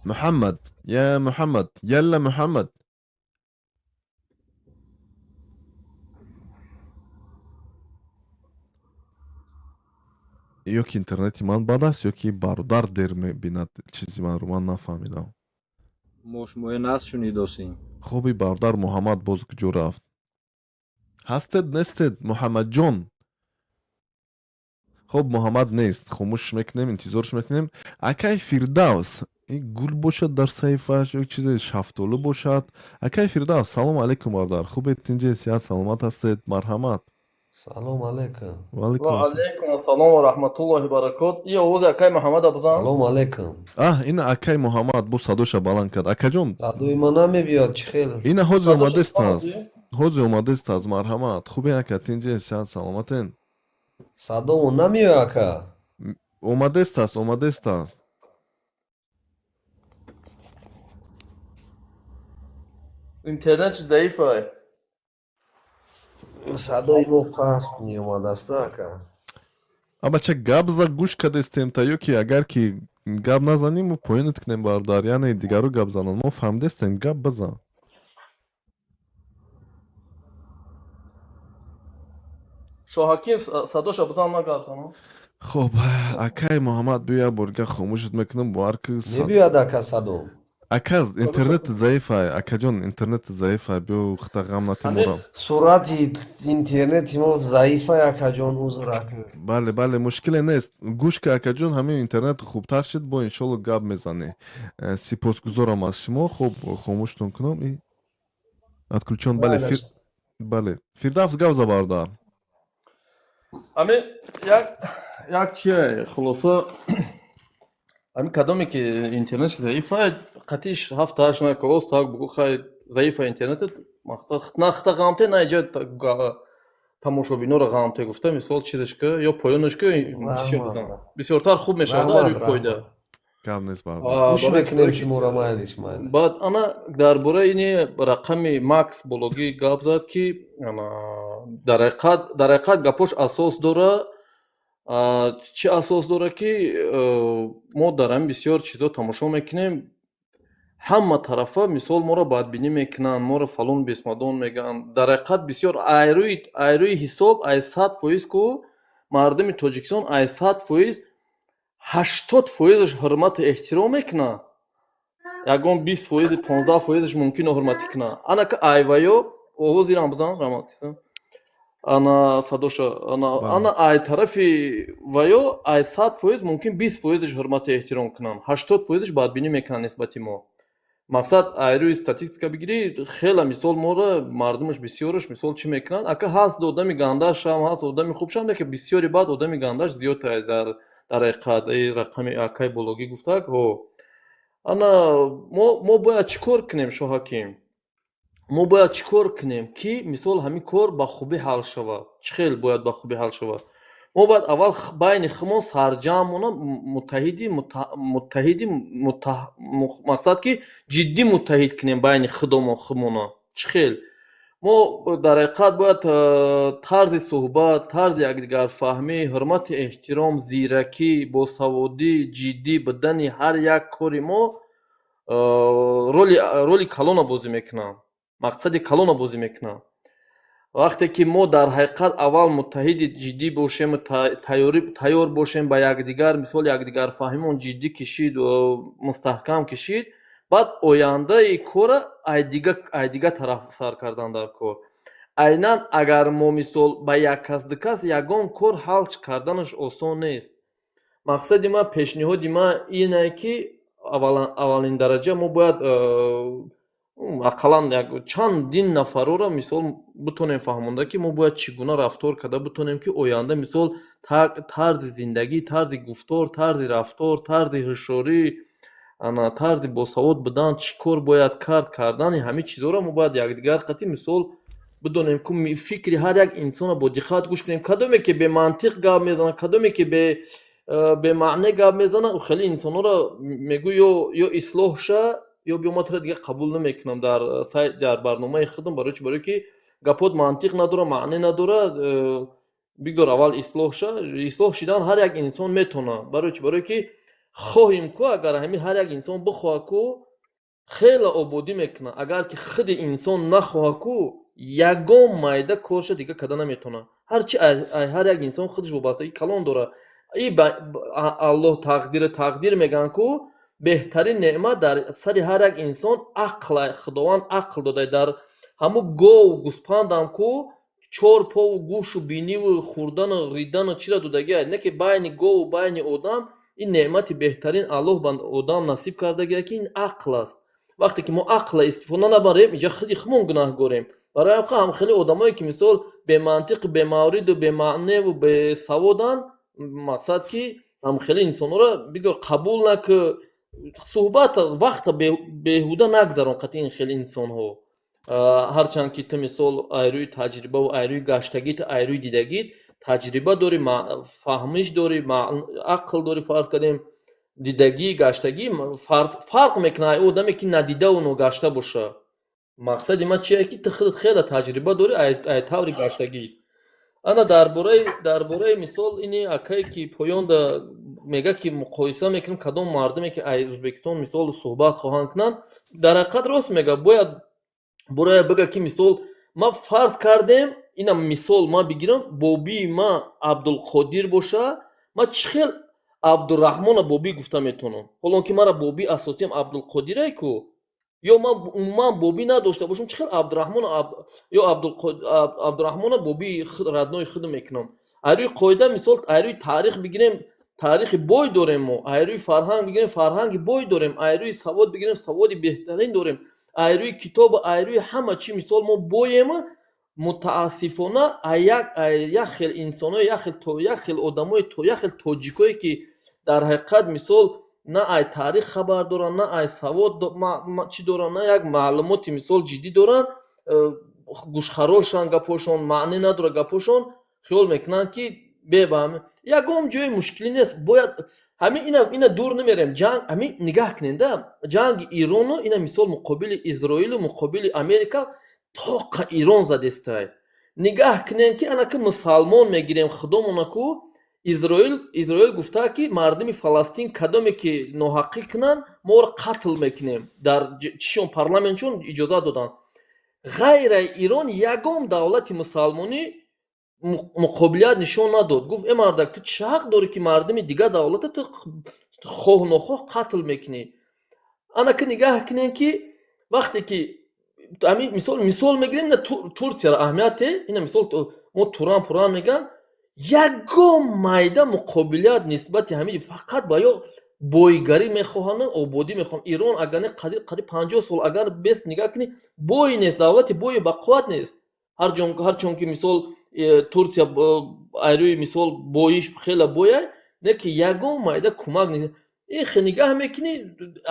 Муҳаммад, я Муҳаммад, ялла, Муҳаммад. Ё ки интернети ман бад аст, ё ки бародар дер мебинад чизи манро, ман нафаҳмидам. Мо шумоя нас шунидосем. Хоби, бародар Муҳаммад боз куҷо рафт? Ҳастед, нестед, Муҳаммадҷон? Хоб, Муҳаммад нест, хомӯш мекунем, интизорш мекунем. Акай Фирдавс, ин гул бошад дар саҳифааш ё чизе шафтолу бошад. Акай Фирдавс, салому алайкум, бародар. Хубед, тинҷе, сиҳат, саломат ҳастед? Марҳамат. Салом алейкум. Ва алайкум Ва ассалом. алейкум ассалом ва раҳматуллоҳи баракот. И овози акай Муҳаммада бизан. Салом алейкум. Аҳ, ина акай Муҳаммад бо садоша баланд кард. Акаҷон. Садои ма намебиёд, чӣ хел? Ина ҳозир Садоша омадест аст. омадӣ? Ҳозир омадест аст. Марҳамат. Хубе, ака, тинҷе, сиҳат, саломатен? Садомо намеояд, ака? Омадест аст, омадест аст. Интернет заиф ай. Садои мо паст меомадааст, ака. А бача, гап за, гӯш кардестем та, ё ки агар ки гап назанем, мо поёнат кунем, бародар, яъне дигару гап зананд. Мо фаҳмидестем, гап бизан. Шоҳаким, садоша бизан, ма гап занам. Хоб, акай Муҳаммад, биё, як бор дига хомӯшат мекунам, бовар ки Мебиёд, ака, садо? Ака, интернет заифай, акаҷон, интернет заифай, биё, хта ғам натиморам. Суръати интернети мо заифай, акаҷон, узр, ака. Бале, бале, мушкиле нест. Гӯш ки, акаҷон, ҳамин интернет хубтар шуд, бо иншолло гап мезанӣ. Сипосгузорам аз шумо. Хоб, хомӯштон кунам и отключен. Бале, бале, Фирдавс, гап за, бародар. Ами як чие, хулоса, ами кадоме ки интернет заиф ай, қатиш ҳафт ҳашт на колос так бугу, хай, заифа интернетет, мақсад на хта ғамте, на иҷа. Тамошобиноро ғамте гуфта, мисол, чизеш ки ё поёнаш ки бисёр бизан, бисёртар хуб мешавад Раҳмат, рӯи қоида. Раҳмат. Гап нест, бародар. Гӯш мекунем шуморо, майлиш, майли. Баъд ана дар бораи ини рақами Макс Бологӣ гап зад, ки ана дар ҳақиқат гапош асос дора. Чӣ асос дора, ки мо дар ҳамин бисёр чизо тамошо мекунем, ҳама тарафа, мисол, моро бадбинӣ мекунанд, моро фалон бесмадон мегӯянд. Дар ҳақиқат бисёр айрӯи ҳисоб ай 100% ку мардуми Тоҷикистон, ай 100% 80%-аш ҳурмату эҳтиром мекунад, ягон 20 фоизи, 15 фоизаш мумкин ҳурматӣ кунад. Ана ка айваё овозирам бизан, раҳмат, ана садоша ана. Ана ай тарафи ваё ай 100% мумкин 20%-аш ҳурмату эҳтиром кунанд, 80%-аш бадбинӣ мекунанд нисбати мо. Мақсад, ай рӯи статистика бигирӣ, хела, мисол, моро мардумаш бисёраш, мисол, чӣ мекунанд? Ака, ҳаст одами гандаашам, ҳаст одами хубшам, лекин бисёри баъд одами гандааш зиёд. Дар ҳақиқат рақами акай Бологӣ гуфтак ҳо. Ана мо бояд чӣ кор кунем, Шоҳаким? Мо бояд чӣ кор кунем, ки, мисол, ҳамин кор ба хубӣ ҳал шавад? Чӣ хел бояд ба хубӣ ҳал шавад? Мо бояд аввал байни худмон сарҷамъмона муттаҳиди, мақсад, ки ҷиддӣ муттаҳид кунем байни худомон худмона. Чӣ хел мо дар ҳақиқат бояд тарзи суҳбат, тарзи якдигарфаҳмӣ, ҳурмати эҳтиром, зиракӣ, босаводӣ, ҷиддӣ будани ҳар як кори мо роли калона бозӣ мекунанд, мақсади калона бозӣ мекунанд. Вақте ки мо дар ҳақиқат аввал муттаҳиди ҷиддӣ бошему тайёр бошем ба якдигар, мисол, якдигарфаҳмимон ҷиддӣ кишид, мустаҳкам кишид, баъд ояндаи кора айдига тараф сар кардан дар кор. Айнан агар мо, мисол, ба як кас, ду кас ягон кор ҳал карданаш осон нест. Мақсади ман, пешниҳоди ман ине, ки аввалин дараҷа мо бояд ақаллан чандин нафарора, мисол, бутонем фаҳмонда, ки мо бояд чӣ гуна рафтор карда бутонем, ки оянда, мисол, тарзи зиндагӣ, тарзи гуфтор, тарзи рафтор, тарзи ҳушёрӣ, ана тарзи босавод будан, чӣ кор бояд кард, кардани ҳамин чизҳоро мо бояд якдигар қатъи, мисол, бидонем, ку фикри ҳар як инсонро бо диққат гӯш кунем. Кадоме ки бемантиқ гап мезанад, кадоме ки бемаъне гап мезанад, хеле инсонҳоро мегӯ: ё ислоҳ ша, ё биё, ма туро дигар қабул намекунам дар сайт, дар барномаи худам. Барои чи? Барое ки гапот мантиқ надорад, маъне надорад. Бигзор аввал ислоҳ ша. Ислоҳ шидан ҳар як инсон метавонад. Барои чи? Барое ки хоҳем ку, агар ҳамин ҳар як инсон бихоҳад ку, хеле ободӣ мекунад. Агар ки худи инсон нахоҳад ку, ягон майда корша дигар карда наметавонад. Ҳарчи ҳар як инсон худаш вобастагӣ калон дорад. И Аллоҳ тақдир мегӯянд ку, беҳтарин неъмат дар сари ҳар як инсон ақл. Худованд ақл дода. Дар ҳамун гову гӯспандам ку чор пову гӯшу биниву хӯрдану ридану чира додагиа, не ки байни гову байни одам ин неъмати беҳтарин Аллоҳ ба одам насиб кардагия, ки ин ақл аст. Вақте ки мо ақла истифода набарем, инҷа худи худмон гунаҳгорем. Барои ҳам ҳам хеле одамое ки, мисол, бемантиқу бемавриду бемаъневу бесаводанд, мақсад, ки ҳам хеле инсонҳоро бигзор қабул наку, суҳбат, вақта беҳуда нагзарон қатъи ин хеле инсонҳо. Ҳарчанд ки ту, мисол, айрӯи таҷрибаву айрӯи гаштагит, айрӯи дидагит таҷриба дорӣ, фаҳмиш дорӣ, ақл дорӣ, фарз кардем, дидагӣ, гаштагӣ фарқ мекунад ай одаме ки надидаву ногашта боша. Мақсади ман чие, ки ту худат хеле таҷриба дорӣ ай таври гаштагӣ. Ана дар бораи, мисол, ини акае ки поёнда мега, ки муқоиса мекунем, кадом мардуме ки ай Ӯзбекистон, мисол, суҳбат хоҳанд кунанд, дар ҳақиқат рост мега. Бояд бороя бига, ки, мисол, ма фарз кардем, ина мисол ман бигирам, бобии ман Абдулқодир боша, ман чӣ хел Абдураҳмона бобӣ гуфта метавонам, ҳолон ки мара бобии асосиам Абдулқодирай ку? Ё ман умуман бобӣ надошта бошам, чӣ хел Абдураҳмона ё Абдураҳмона бобии родной худ мекунам? Айрӯи қоида, мисол, айрӯи таърих бигирем, таърихи бой дорем мо, айрӯи фарҳанг бигирем, фарҳанги бой дорем, айрӯи савод бигирем, саводи беҳтарин дорем, айрӯи китобу айрӯи ҳама чӣ, мисол, мо боем. Мутаассифона, як хел инсоно, як хел одамои, як хел тоҷикое, ки дар ҳақиқат, мисол, на ай таърих хабар доранд, на ай савод чӣ доранд, на як маълумоти, мисол, ҷиддӣ доранд. Гӯшхарошанд гапҳошон, маънӣ надорад гапҳошон, хиёл мекунанд, ки бебаҳам ягон ҷои мушкилӣ нест. Бояд ҳамин ина дур намерем, ҷанг ҳамин нигаҳ кунед, да, ҷанги Ирону ина мисол муқобили Изроилу муқобили Америка тоқа Ирон задестай. Нигаҳ кунед, ки ана ки мусалмон мегирем худомона ку Изроил гуфта, ки мардуми Фаластин кадоме ки ноҳаққӣ кунанд, моро қатл мекунем. Дар чишон парламентшон иҷозат доданд. Ғайраи Ирон ягон давлати мусалмонӣ муқобилият нишон надод. Гуфт: «Э, мардак, ту чӣ ҳақ дорӣ, ки мардуми дигар давлата ту хоҳ нохоҳ қатл мекунӣ?» Ана ки нигаҳ кунем, ки вақте ки ҳамин мисол мегирем, ина Турсияро аҳамияте, ина мисол мо Туран пуран мегӯянд, ягон майда муқобилият нисбати ҳамин, фақат ба ё бойгарӣ мехоҳанд, ободӣ мехоҳанд. Ирон агар не қариб 50 сол агар бес нигаҳ кунӣ, бой нест, давлати бои бақувват нест. Ҳарчон ки мисол Турсия айрӯи мисол боиш хеле бояй, не ки ягон майда кӯмак нест. Ихе нигаҳ мекунӣ,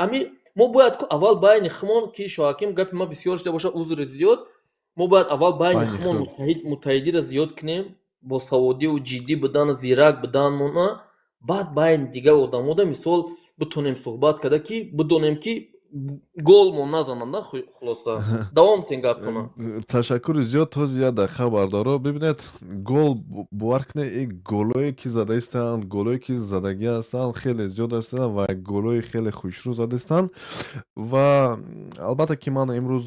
ҳами мо бояд ку аввал байни хумон, ки Шоҳаким, гапи ман бисёр шуда бошад, узри зиёд, мо бояд аввал байни хумон муттаҳидиро зиёд кунем, босаводиву ҷиддӣ будану зирак буданмона, баъд байни дигар одамода мисол битонем суҳбат карда, ки бидонем, ки голмон назананд. Хулоса, давом кунед гапкона. Ташаккури зиёд. Ҳозир як дақиқа, бардаро, бибинед, гол бовар кунед, и голое ки задаистанд, голое ки задагӣ ҳастанд, хеле зиёд ҳастанд ва голои хеле хушрӯ задаистанд. Ва албатта ки ман имрӯз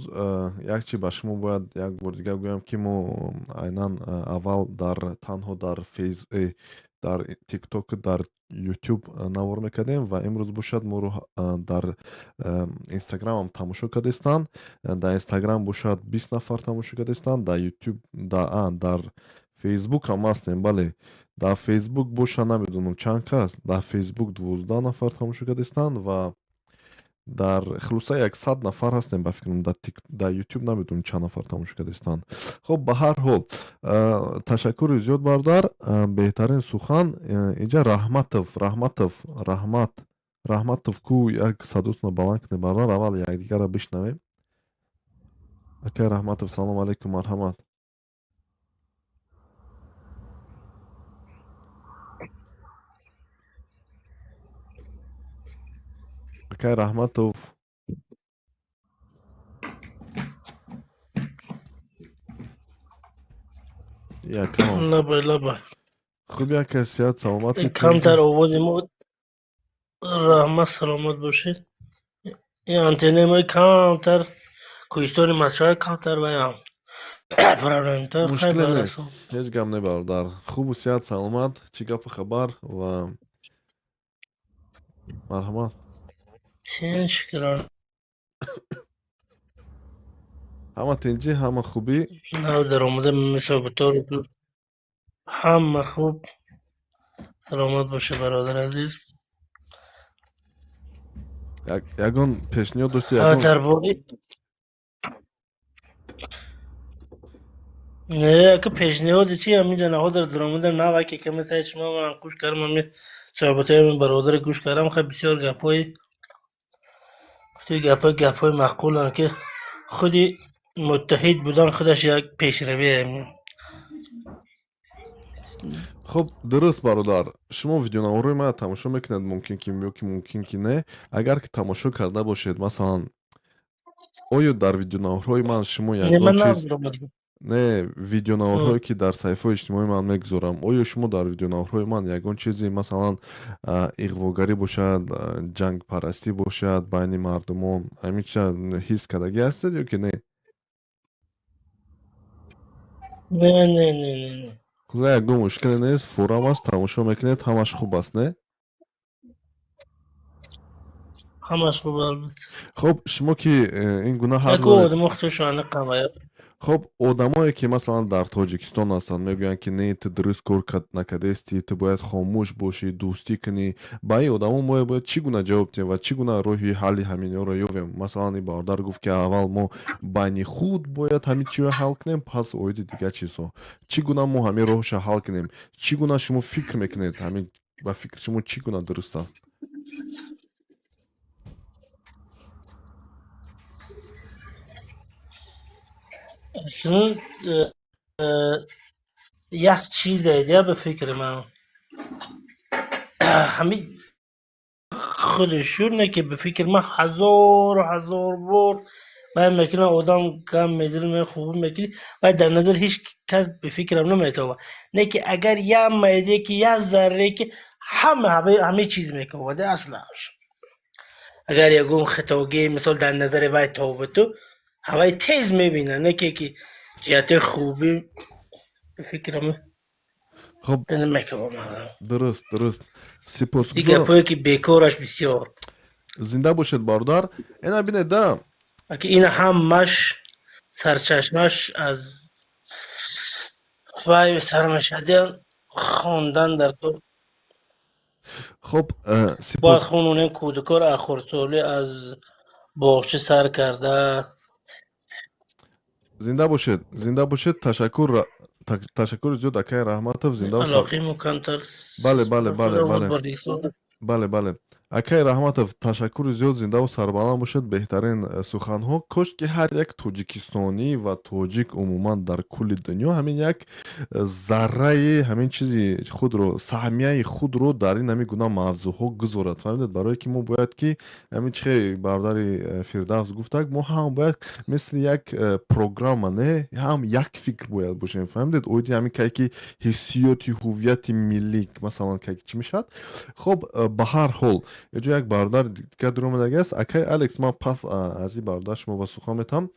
як чи ба шумо бояд як бори дигар гӯям, ки мо айнан аввал дар танҳо дар фейс дар Тикток, дар Ютуб навор мекардем ва имрӯз бошад моро дар Инстаграмам тамошо кардастанд. Дар Инстаграм бошад 20 нафар тамошо кардастанд, дар Ютуб, дар Фейсбук ҳам ҳастем, бале, дар Фейсбук боша намедонам чанд кас, дар Фейсбук 12 нафар тамошо кардастанд ва дар хулоса 100 нафар ҳастем ба фикрам. Дар Ютуб намедонам чанд нафар тамошо кардастанд. Хуб, ба ҳар ҳол, ташаккури зиёд, бародар, беҳтарин сухан. Инҷа Раҳматов, Раҳматов, Раҳмат, Раҳматов ку, як садотона баланд кунед, бародар, аввал якдигарро бишнавем. Акай Раҳматов, салому алайкум, марҳамат. Акай Раҳматов. Якам. Лабай, лабай. Хуб, як сиҳат, саломат. Камтар овози мо, раҳмат, саломат бошед. Ин антеннаи мо камтар кӯҳистони масшава камтар ваям проблемтар. Мушкиле нест, ҳеҷ гап не, бародар. Хубу сиҳат, саломат, чӣ гапу хабар? Ва марҳамат. Тинч, шукран. Ҳама тинҷӣ, ҳама хубӣ? Нав даромада мисобитор, ҳама хуб, саломат бошед, бародари азиз. Ягон пешниҳод дошти? Дар бораи не, яка пешниҳоди чи, ҳаминҷа наҳодр даромада нава ки каме саи шумо ман гӯш кардам, ҳамин суҳбатҳои ҳамин бародаре гӯш кардам. Хай, бисёр гапҳои гапҳои маъқуланд, ки худи муттаҳид будан худаш як пешравие. Хуб, дуруст, бародар. Шумо видеонаворҳои мана тамошо мекунед, мумкин ки ё ки мумкин ки не. Агар ки тамошо карда бошед, масалан, оё дар видеонаворҳои ман шумо ягон чиз, не, видеонаворҳое ки дар саҳифаҳои иҷтимоии ман мегузорам, оё шумо дар видеонаворҳои ман ягон чизи, масалан, иғвогарӣ бошад, ҷангпарастӣ бошад байни мардумон, ҳамин чиза ҳис кардагӣ ҳастед ё ки не? Не, не, не, не. Худо, ягон мушкиле нест, форам аст, тамошо мекунед, ҳамаш хуб аст, не? Ҳамаш хуб, албатта. Хуб, шумо ки ин гуна ҳарф Яко одамо худшон қавая. Хуб, одамое ки, масалан, дар Тоҷикистон ҳастанд, мегӯянд, ки не, ту дуруст кор накардасти, ту бояд хомӯш бошӣ, дӯстӣ кунӣ. Ба ин одамо мо бояд чӣ гуна ҷавоб диҳем ва чӣ гуна роҳи ҳалли ҳаминҳоро ёбем? Масалан, ин бародар гуфт, ки аввал мо байни худ бояд ҳамин чиро ҳал кунем, пас оиди дигар чизҳо. Чӣ гуна мо ҳамин роҳша ҳал кунем? Чӣ гуна шумо фикр мекунед, ҳамин ба фикри шумо чӣ гуна дуруст аст? Акнун як чизе дия, ба фикри ман, ҳамин худи шур не, ки ба фикри ман ҳазору ҳазор бор вай мекунад, одам гам мезанад, хубӣ мекунӣ, вай дар назар ҳеҷ кас ба фикрам наметобад. Не ки агар як майде ки, як зарре ки, ҳама ҳамаи чиз мекунад аслаш. Агар ягон хатогӣ, мисол, дар назари вай тобату, ҳавай тез мебинад, не ки ҷиҳати хубӣ, ба фикрам, Хоб. намекунам. Дуруст, сипосгузорам. Гапҳое ки бекораш бисёр. Зинда бошед, бародар. Ина бинед да. Аки ина ҳамаш сарчашмаш аз вай сар мешавад, хондан дар кор. Хоб. Бояд хононем кӯдакор аз хурдсолӣ, аз боғча сар карда. Зинда бошед, зинда бошед. Ташаккур, ташаккури зиёд, акаи Раҳматов, зинда. Алоқиму камтар. Бале, акаи Раҳматов, ташаккури зиёд, зиндаву сарбаланд бошед. Беҳтарин суханҳо. Кош ки ҳар як тоҷикистонӣ ва тоҷик умуман дар кулли дунё ҳамин як зарраи ҳамин чизи худро, саҳмияи худро дар ин ҳамин гуна мавзӯъҳо гузорад, фаҳмидед? Барое ки мо бояд ки ҳамин чихе бародари Фирдавс гуфтак, мо ҳам бояд мисли як программа, не, ҳам як фикр бояд бошем, фаҳмидед? Оиди ҳамин кай ки ҳиссиёти ҳуввияти миллӣ, масалан, кай ки чӣ мешавад. Хоб, ба ҳар ҳол, инҷо як бародар дигар дуромадаги аст, акаи Алекс. Ман пас аз ин бародар шумо ба сухан метавам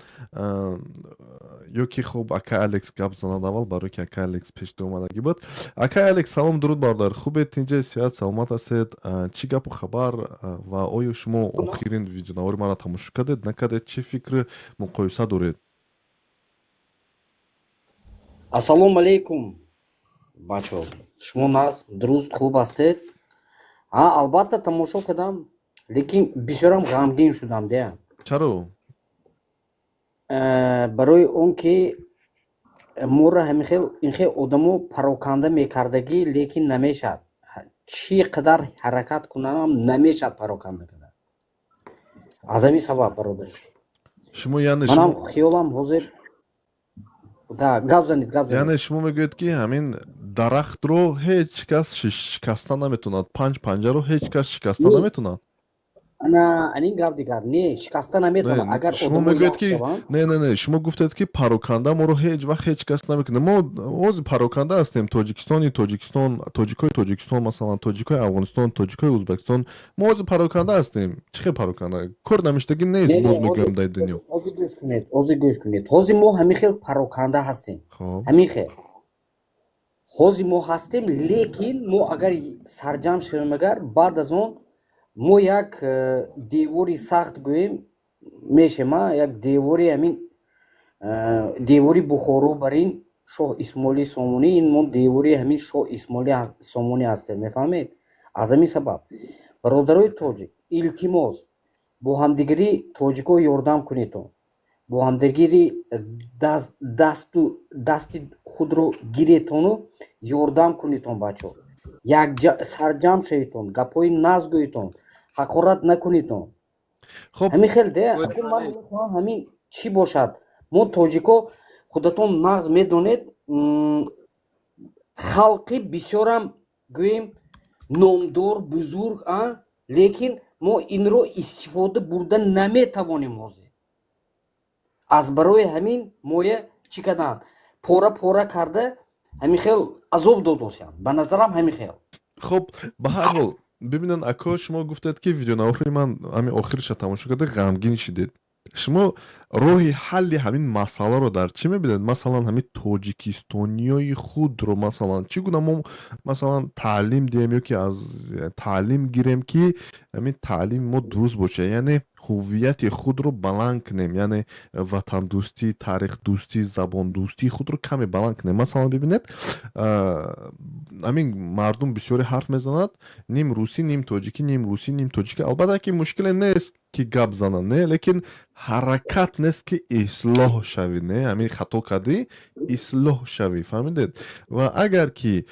ё ки, хуб, акаи Алекс гап занад аввал, барое ки акаи Алекс пеш дуромадагӣ буд. Акаи Алекс, салом, дуруд, бародар. Хубед, тинҷе, сиҳат, саломат ҳастед? Чӣ гапу хабар ва оё шумо охирин видеонавори маро тамошо кардед, накардед? Чӣ фикри муқоиса доред? Ассалому алайкум, бачаҳо. Шумо нағз, дуруст, хуб ҳастед? А, албатта, тамошо кардам, лекин бисёрам ғамгин шудам дея. Чаро? Барои он ки моро ҳамин хел ин хел одамо пароканда мекардагӣ, лекин намешавад. Чӣ қадар ҳаракат кунам, намешавад пароканда кардан. Аз ҳамин сабаб, бародар. Шумо яъне Манам хиёлам ҳозир да, гап занед, гап занед. Яъне шумо мегӯед, ки ҳамин дарахтро ҳеҷ кас шикаста наметавонад, панҷ панҷаро ҳеҷ кас шикаста наметавонад? Ана анин гап дигар, не, шикаста наметавонад, агар Шумо мегӯед, ки не, шумо гуфтед, ки пароканда моро ҳеҷ вақт ҳеҷ кас намекунад. Мо ҳозир пароканда ҳастем. Тоҷикистони Тоҷикистон, тоҷикои Тоҷикистон, масалан, тоҷикои Афғонистон, тоҷикои Ӯзбекистон, мо ҳозир пароканда ҳастем. Чӣ хел пароканда? Кор намиштагӣ нест, боз мегӯям, дар дунё. Ҳозир гӯш кунед, ҳозир гӯш кунед. Ҳозир мо ҳамин хел пароканда ҳастем, ҳамин хел ҳозир мо ҳастем, лекин мо агар сарҷамъ шавем, агар баъд аз он мо як девори сахт гӯем мешем, як девори ҳамин девори Бухоро бар ин Шоҳ Исмоили Сомонӣ, ин мо девори ҳамин Шоҳ Исмоили Сомонӣ ҳастем, мефаҳмед? Аз ҳамин сабаб, бародарои тоҷик, илтимос, бо ҳамдигарӣ тоҷикҳо ёрдам кунедон, бо ҳамдигарӣ дасту дасти худро гиретону ёрдам кунедон, бачаҳо, сарҷамъ шаведон, гапҳои нағз гӯедон, ҳақорат накунедон. Ҳамин хел де. Ман мехоҳам ҳамин чӣ бошад. Мо тоҷикҳо, худатон нағз медонед, халқи бисёрам гӯем номдор, бузург, а лекин мо инро истифода бурда наметавонем ҳозир. Аз барои ҳамин моя чӣ карданд? Пора пора карда, ҳамин хел азоб додосянд, ба назарам, ҳамин хел. Хуб, ба ҳар ҳол, бибинед, ако, шумо гуфтед, ки видеонавори ман ҳамин охириша тамошо карда, ғамгин шидед. Шумо роҳи ҳалли ҳамин масъаларо дар чӣ мебинед? Масалан, ҳамин тоҷикистониёи худро, масалан, чӣ гуна мо, масалан, таълим диҳем ё ки аз таълим гирем, ки ҳамин таълими мо дуруст бошад, яъне ҳуввияти худро баланд кунем, яъне ватандӯстӣ, тарихдӯстӣ, забондӯстии худро каме баланд кунем? Масалан, бибинед, ҳамин мардум бисёре ҳарф мезанад ним русӣ, ним тоҷикӣ, ним русӣ, ним тоҷикӣ. Албатта, ки мушкиле нест, ки гап зананд, не, лекин Ҳаракат нест, ки ислоҳ шавӣ. Не, ҳамин хато кардӣ, ислоҳ шавӣ, фаҳмидед? Ва агар ки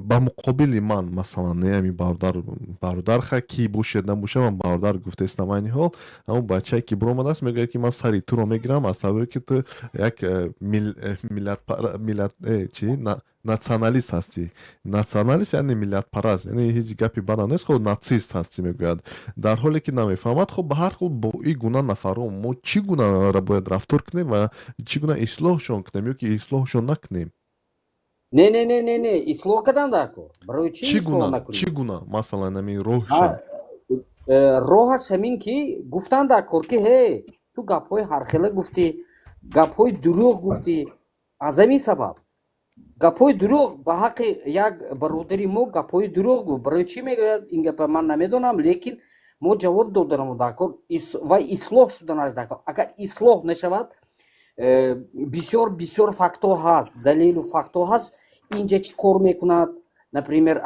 ба муқобили ман, масалан, не, ҳамин бародар, бародарха ки бошед, набошад, ман бародар гуфтаистам айни ҳол, ҳамон бачае ки биромадааст, мегӯяд, ки ман сари туро мегирам аз сабабе ки ту як миллат чи националист ҳастӣ. Националист яъне миллатпараст, яъне ҳеҷ гапи бадам нест. Хоб, нацист ҳастӣ, мегӯяд, дар ҳоле ки намефаҳмад. Хоб, ба ҳар ҳол, бо ин гуна нафарҳо мо чӣ гуна бояд рафтор кунем ва чӣ гуна ислоҳшон кунем ё ки ислоҳшон накунем? Не, не, не, не, не, ислоҳ кардан дар кор. Барои чӣ Чӣ ислоҳ гуна? накунем? Чӣ гуна, масалан, ҳамин роҳшон? Роҳаш ҳамин, ки гуфтан дар кор, ки ҳе, ту гапҳои ҳархела гуфтӣ, гапҳои дурӯғ гуфтӣ. Аз ҳамин сабаб гапҳои дурӯғ ба ҳаққи як бародари мо гапҳои дурӯғ гуфт. Барои чӣ мегӯяд ин гапа, ман намедонам, лекин мо ҷавоб доданам дар кор ва ислоҳ шуданаш дар кор. Агар ислоҳ нашавад, бисёр бисёр фактҳо ҳаст, далелу фактҳо ҳаст. Инҷа чӣ кор мекунад, например,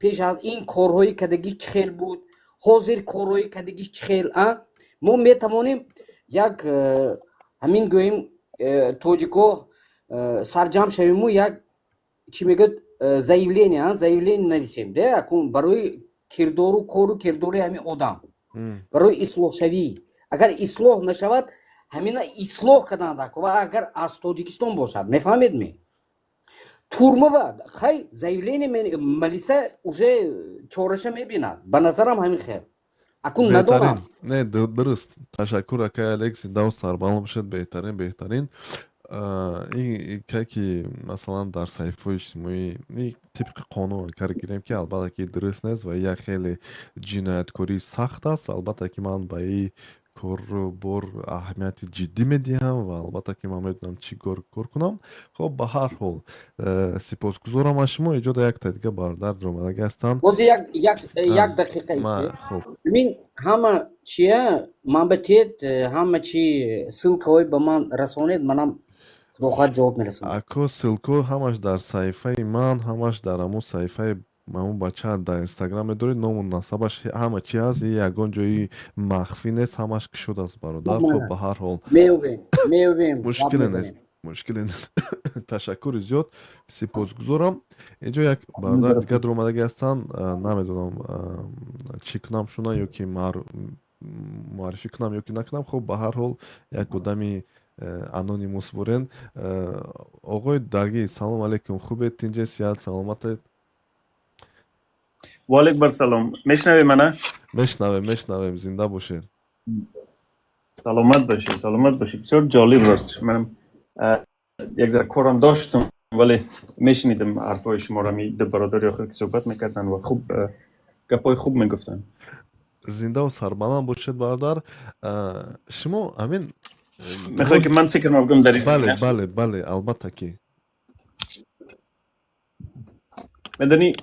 пеш аз ин корҳои кадагӣ чӣ хел буд, ҳозир корҳои кадагӣ чӣ хел. Мо метавонем як ҳамин гӯем, тоҷико сарҷамъ шавему як, чӣ мегӯяд, заявление нависем де, акун барои кирдору кору кирдори ҳамин одам, барои ислоҳшавӣ. Агар ислоҳ нашавад, ҳамина ислоҳ кардан дар кор. Ва агар аз Тоҷикистон бошад, мефаҳмед ме, турмава хай заявление малиса, уже чораша мебинад. Ба назарам, ҳамин хел. Акун надонам. Не, дуруст, ташаккур, акай Алекс, зиндаву сарбаланд бошед. Беҳтарин, беҳтарин. Ин ки, масалан, дар саҳифаҳои иҷтимоӣ тибқи қонун агар гирем, ки албатта ки дуруст нест ва як хеле ҷинояткории сахт аст. Албатта ки ман ба ин кору бор аҳамияти ҷиддӣ медиҳам ва албатта ки ман медонам, чӣ кор кунам. Хоб, ба ҳар ҳол, сипосгузорам аз шумо. Иҷода якта дига бародар омадагӣ ҳастанд. Бози як дақиқа. Хоб. Ҳамин ҳама чия ман ба тед, ҳама чи ссылкаҳои ба ман расонед, манам, худо хоҳад, ҷавоб мерасонам. Ако, ссылко ҳамаш дар саҳифаи ман, ҳамаш дар ҳамун саҳифаи ҳамун бача дар Инстаграм медоред, ному насабаш, ҳама чи ҳаст, ягон ҷои махфӣ нест, ҳамаш кушод аст, бародар. Хоб, ба ҳар ҳол, меёбем, меёбем. Мушкиле нест, мушкиле нест. Ташаккури зиёд, сипосгузорам. Инҷо як бародар дигар дуромадагӣ ҳастанд. Намедонам, чӣ кунам шуна, ё ки муаррифӣ кунам, ё ки накунам. Хоб, ба ҳар ҳол, як одами анонимус бурен. Оғои Даги, салом алейкум, хубед, тинҷе, сиҳат, саломатед? Ваалейкум ассалом, мешнавӣ мана? Мешнавем, мешнавем, зинда бошед. Саломат бошӣ, саломат бошӣ. Бисёр ҷолиб. Ростш, манам як зара корам доштам, вале мешунидам ҳарфҳои шуморо, ҳами ду бародари охир ки суҳбат мекарданд ва хуб гапҳои хуб мегуфтанд. Зиндаву сарбаланд бошед, бародар. Шумо ҳамин Мехоҳӣ, ки ман фикрам бигӯям дар ин Бале. замина? Бале, албатта ки. Медонӣ,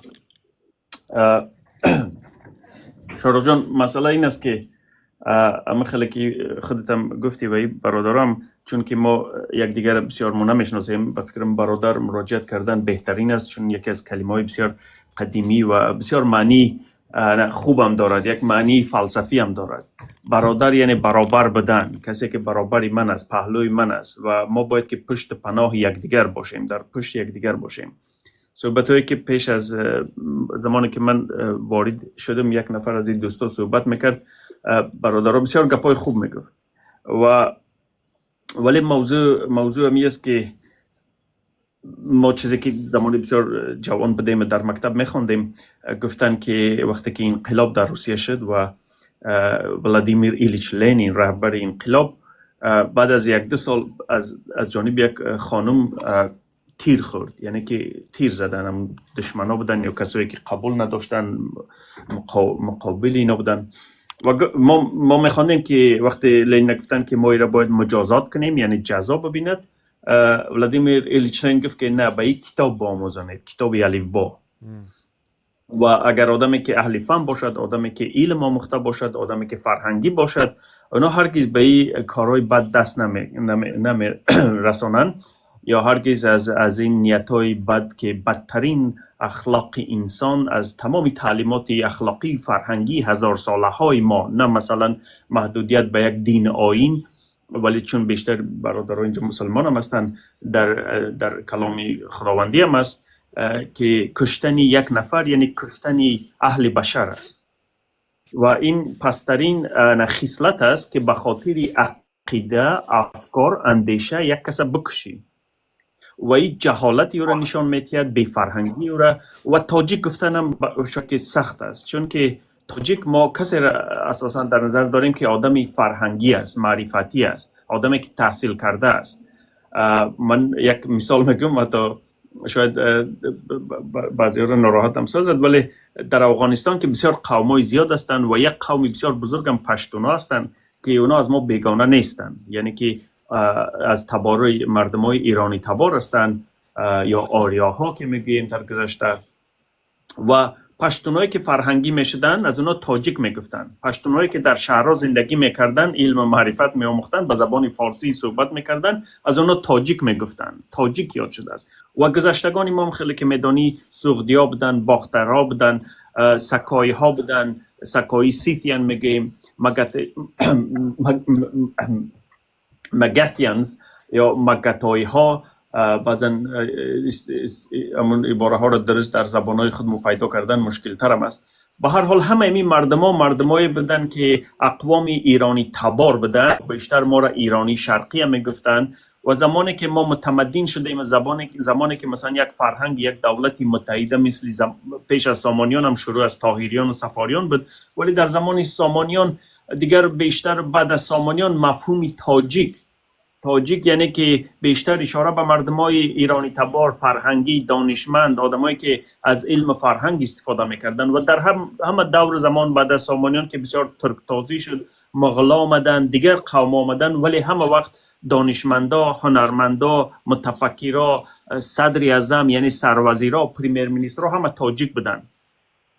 Шоҳруҳҷон, масъала ин аст, ки ама хеле ки худатам гуфтӣ ва и бародарам, чунки мо якдигарро бисёр мо намешиносем, ба фикрам, бародар муроҷиат кардан беҳтарин аст, чун яке аз калимаҳои бисёр қадимӣ ва бисёр маънии хубам дорад, як маънии фалсафиам дорад. Бародар яъне баробар будан, касе ки баробари ман аст, паҳлӯи ман аст, ва мо бояд ки пушту паноҳи якдигар бошем, дар пушти якдигар бошем. Суҳбатҳое ки пеш аз замоне ки ман ворид шудам, як нафар аз ин дӯсто суҳбат мекард, бародаро бисёр гапҳои хуб мегуфт ва вале мавзӯъ ҳамин аст, ки мо чизе ки замони бисёр ҷавон будем ва дар мактаб мехондем, гуфтанд, ки вақте ки инқилоб дар Русия шуд ва Владимир Ильич Ленин, раҳбари инқилоб, баъд аз 1-ду сол аз ҷониби як хонум тир хӯрд, яъне ки тир задан, ҳам душмано буданд ё касое ки қабул надоштанд, муқобили ино буданд. Ва мо мехондем, ки вақте Ленина гуфтанд, ки мо иро бояд муҷозот кунем, яъне ҷазо бибинад, Владимир Ильич Ленин гуфт, ки не, ба ин китоб биомӯзонед, китоби алифбо. Ва агар одаме ки аҳли фан бошад, одаме ки илм омӯхта бошад, одаме ки фарҳангӣ бошад, онҳо ҳаргиз ба ин корҳои бад даст намерасонанд. یا هرگز از این نیت‌های بد که بدترین اخلاق انسان از تمام تعلیمات اخلاقی فرهنگی هزار ساله های ما، نه مثلا محدودیت به یک دین آیین، ولی چون بیشتر برادران اینجا مسلمان هم هستند، در کلام خداوندی هم است که کشتن یک نفر یعنی کشتن اهل بشر است و این پسترین خصلت است که به خاطر عقیده، افکار، اندیشه یک کس بکشی و این جهالت او را نشان میدهد، بی فرهنگی او را. و تاجیک گفتنم شاید که سخت است، چون که تاجیک ما کسی را اساسا در نظر داریم که آدمی فرهنگی است، معرفتی است، آدمی که تحصیل کرده است. من یک مثال میگم، حتی شاید بعضی را ناراحت هم سازد، ولی در افغانستان که بسیار قومای زیاد هستند و یک قوم بسیار بزرگ هم پشتونا هستند که اونا از ما بیگانه نیستند، یعنی که از تبار مردم های ایرانی تبار هستند یا آریاها که میگوییم در گذشته. و پشتونایی که فرهنگی میشدن از اونا تاجیک میگفتن. پشتونایی که در شهرها زندگی میکردن، علم و معرفت میآموختن، به زبان فارسی صحبت میکردن، از اونا تاجیک میگفتن، تاجیک یاد شده است. و گذشتگان ما هم خیلی که میدانی سغدیا بودن، باخترها بودن، سکایی ها بودن، سکایی Scythian میگیم، Magathians یا مگتایی ها. بعضا همون عباره ها را درست در زبان های خود پیدا کردن مشکل ترم است. به هر حال همه این مردم ها مردمای بودن که اقوام ایرانی تبار بودن، بیشتر ما را ایرانی شرقی هم میگفتن. و زمانی که ما متمدن شدیم، زمانی که مثلا یک فرهنگ، یک دولتی متحده مثل پیش از سامانیان هم شروع از طاهریان و صفاریان بود، ولی در زمان سامانیان دیگر بیشتر بعد از سامانیان مفهوم تاجیک، تاجیک یعنی که بیشتر اشاره به مردمای ایرانی تبار، فرهنگی، دانشمند، آدمایی که از علم فرهنگ استفاده میکردن. و در همه دور زمان بعد از سامانیان که بسیار ترک تازی شد، مغلا آمدن، دیگر قوم آمدن، ولی همه وقت دانشمندا، هنرمندا، متفکرا، صدر اعظم یعنی سروزیرا، premier minister ها همه تاجیک بودن.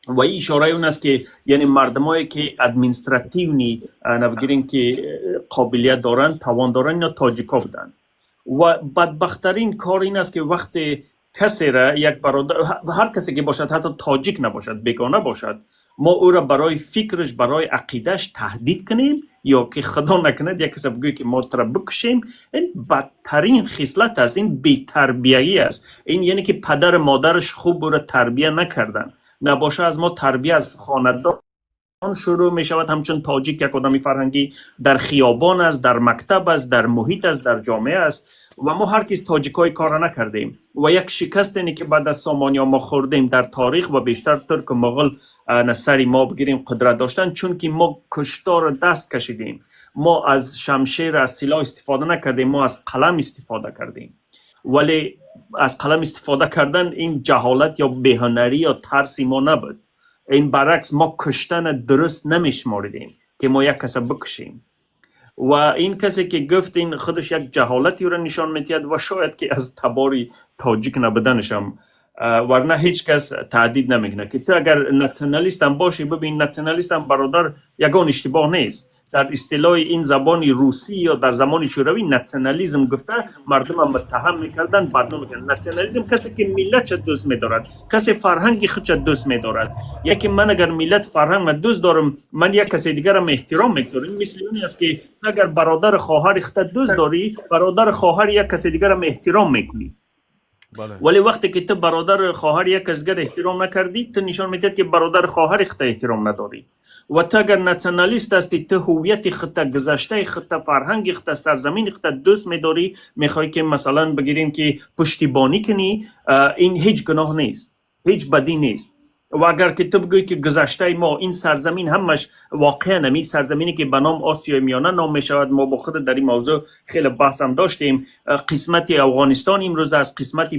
و این اشاره اون است که یعنی مردمایی که administrativный نبگیریم که قابلیت دارن، توان دارن، اینا تاجیکا بودن. و بدبختترین کار این است که وقتی کسی را، یک برادر، هر کسی که باشد، حتی تاجیک نباشد، بیگانه باشد، ما او را برای فکرش، برای عقیدهش تهدید کنیم یا که خدا نکند یک کسی بگوی که ما تو را بکشیم، این بدترین خصلت است، این بی‌تربیگی است. این یعنی که پدر مادرش خوب او را تربیه نکردن. نباشه از ما تربیه از خاندان شروع می شود. همچون تاجیک یک آدمی فرهنگی در خیابان است، در مکتب است، در محیط است، در جامعه است و ما هرگز تاجیکای کار نکردیم. و یک شکست اینه که بعد از سامانیا ما خوردیم در تاریخ و بیشتر ترک و مغول سری ما بگیریم قدرت داشتن، چون که ما کشتار دست کشیدیم، ما از شمشیر، از سلاح استفاده نکردیم، ما از قلم استفاده کردیم. ولی از قلم استفاده کردن این جهالت یا بی‌هنری یا ترسی ما نبود، این برعکس ما کشتن درست نمیشماریدیم که ما یک کس بکشیم. و این کسی که گفت این خودش یک جهالتی رو نشان میدهد و شاید که از تباری تاجیک نبودنش هم، ورنه هیچ کس تهدید نمیکنه که تو اگر nationalist هم باشی. ببین، nationalist هم برادر یگان اشتباه نیست. در اصطلاح این زبان روسی یا در زمان شوروی nationalism گفته مردم هم متهم میکردن، بدنام میکردن. nationalism کسی که ملت دوست میدارد، کسی فرهنگ خودش دوست میدارد. یکی من اگر ملت فرهنگ من دوست دارم، من یک کسی دیگر هم احترام میگذارم. مثل اون است که اگر برادر خواهر خود دوست داری، برادر خواهر یک کسی دیگر هم احترام میکنی. ولی وقتی که تو برادر خواهر یک کس دیگر احترام نکردی، تو نشان میدهد که برادر خواهر خود احترام نداری. و تو اگر nationalist هستی، تو هویت خود، گذشته خود، فرهنگ خود، سرزمین خود دوست میداری، میخوای که مثلا بگیریم که پشتیبانی کنی، این هیچ گناه نیست، هیچ بدی نیست. و اگر که تو بگویی که گذشته ما این سرزمین همش واقعا همی سرزمینی که به نام آسیای میانه نام می شود، ما با خود در این موضوع خیلی بحث هم داشتیم، قسمت افغانستان امروز از قسمت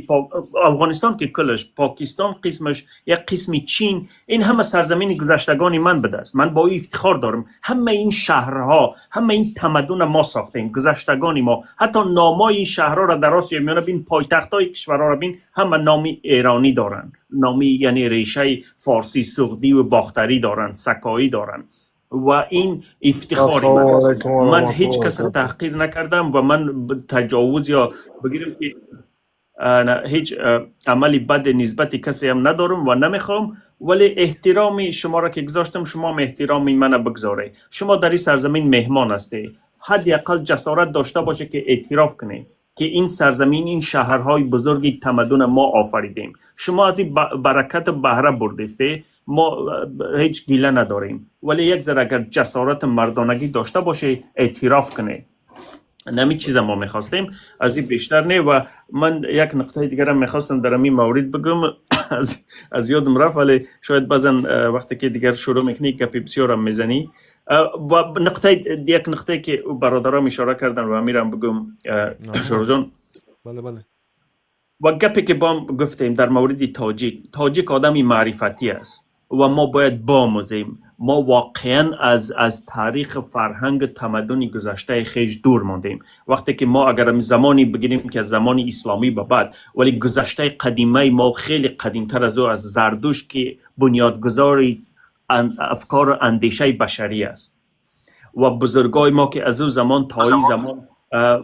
افغانستان که کلش، پاکستان قسمش، یک قسم چین، این همه سرزمین گذشتگان من بوده است. من با این افتخار دارم. همه این شهرها، همه این تمدن ما ساختیم، گذشتگان ما. حتی نامای این شهرها را در آسیای میانه بین، پایتخت‌های کشورها را بین، همه نام ایرانی دارند، نامی یعنی ریشه فارسی، سغدی و باختری دارند، سکایی دارند. و این افتخار من السلام است. علیکم و من رحمت هیچ الله کس و برکاته. تحقیر نکردم و من تجاوز یا بگیرم که نه، هیچ عملی بد نسبت کسی هم ندارم و نمیخوام، ولی احترام شما را که گذاشتم، شما هم احترام من بگذاره. شما در این سرزمین مهمان هستی، حداقل جسارت داشته باشه که اعتراف کنی که این سرزمین، این شهرهای بزرگی تمدن ما آفریدیم، شما از این برکت بهره بردسته، ما هیچ گیله نداریم، ولی یک ذره اگر جسارت مردانگی داشته باشه اعتراف کنه. نمی چیز ما میخواستیم، از این بیشتر نه. و من یک نقطه دیگر هم میخواستم در این مورد بگم، از یادم رفت، ولی شاید بعضا وقتی که دیگر شروع میکنی گپی بسیار هم میزنی. و نقطه یک نقطه که برادرام اشاره کردن و میرم بگم شروع جان. بله بله. و گپی که با گفتیم در مورد تاجیک، تاجیک آدمی معرفتی است و ما باید باموزیم. ما واقعا از تاریخ، فرهنگ، تمدن گذشته خیش دور ماندیم. وقتی که ما اگر زمانی بگیریم که از زمان اسلامی به بعد، ولی گذشته قدیمه ما خیلی قدیمتر از او، از زردوش که بنیادگذار افکار و اندیشه بشری است و بزرگای ما که از او زمان تا این زمان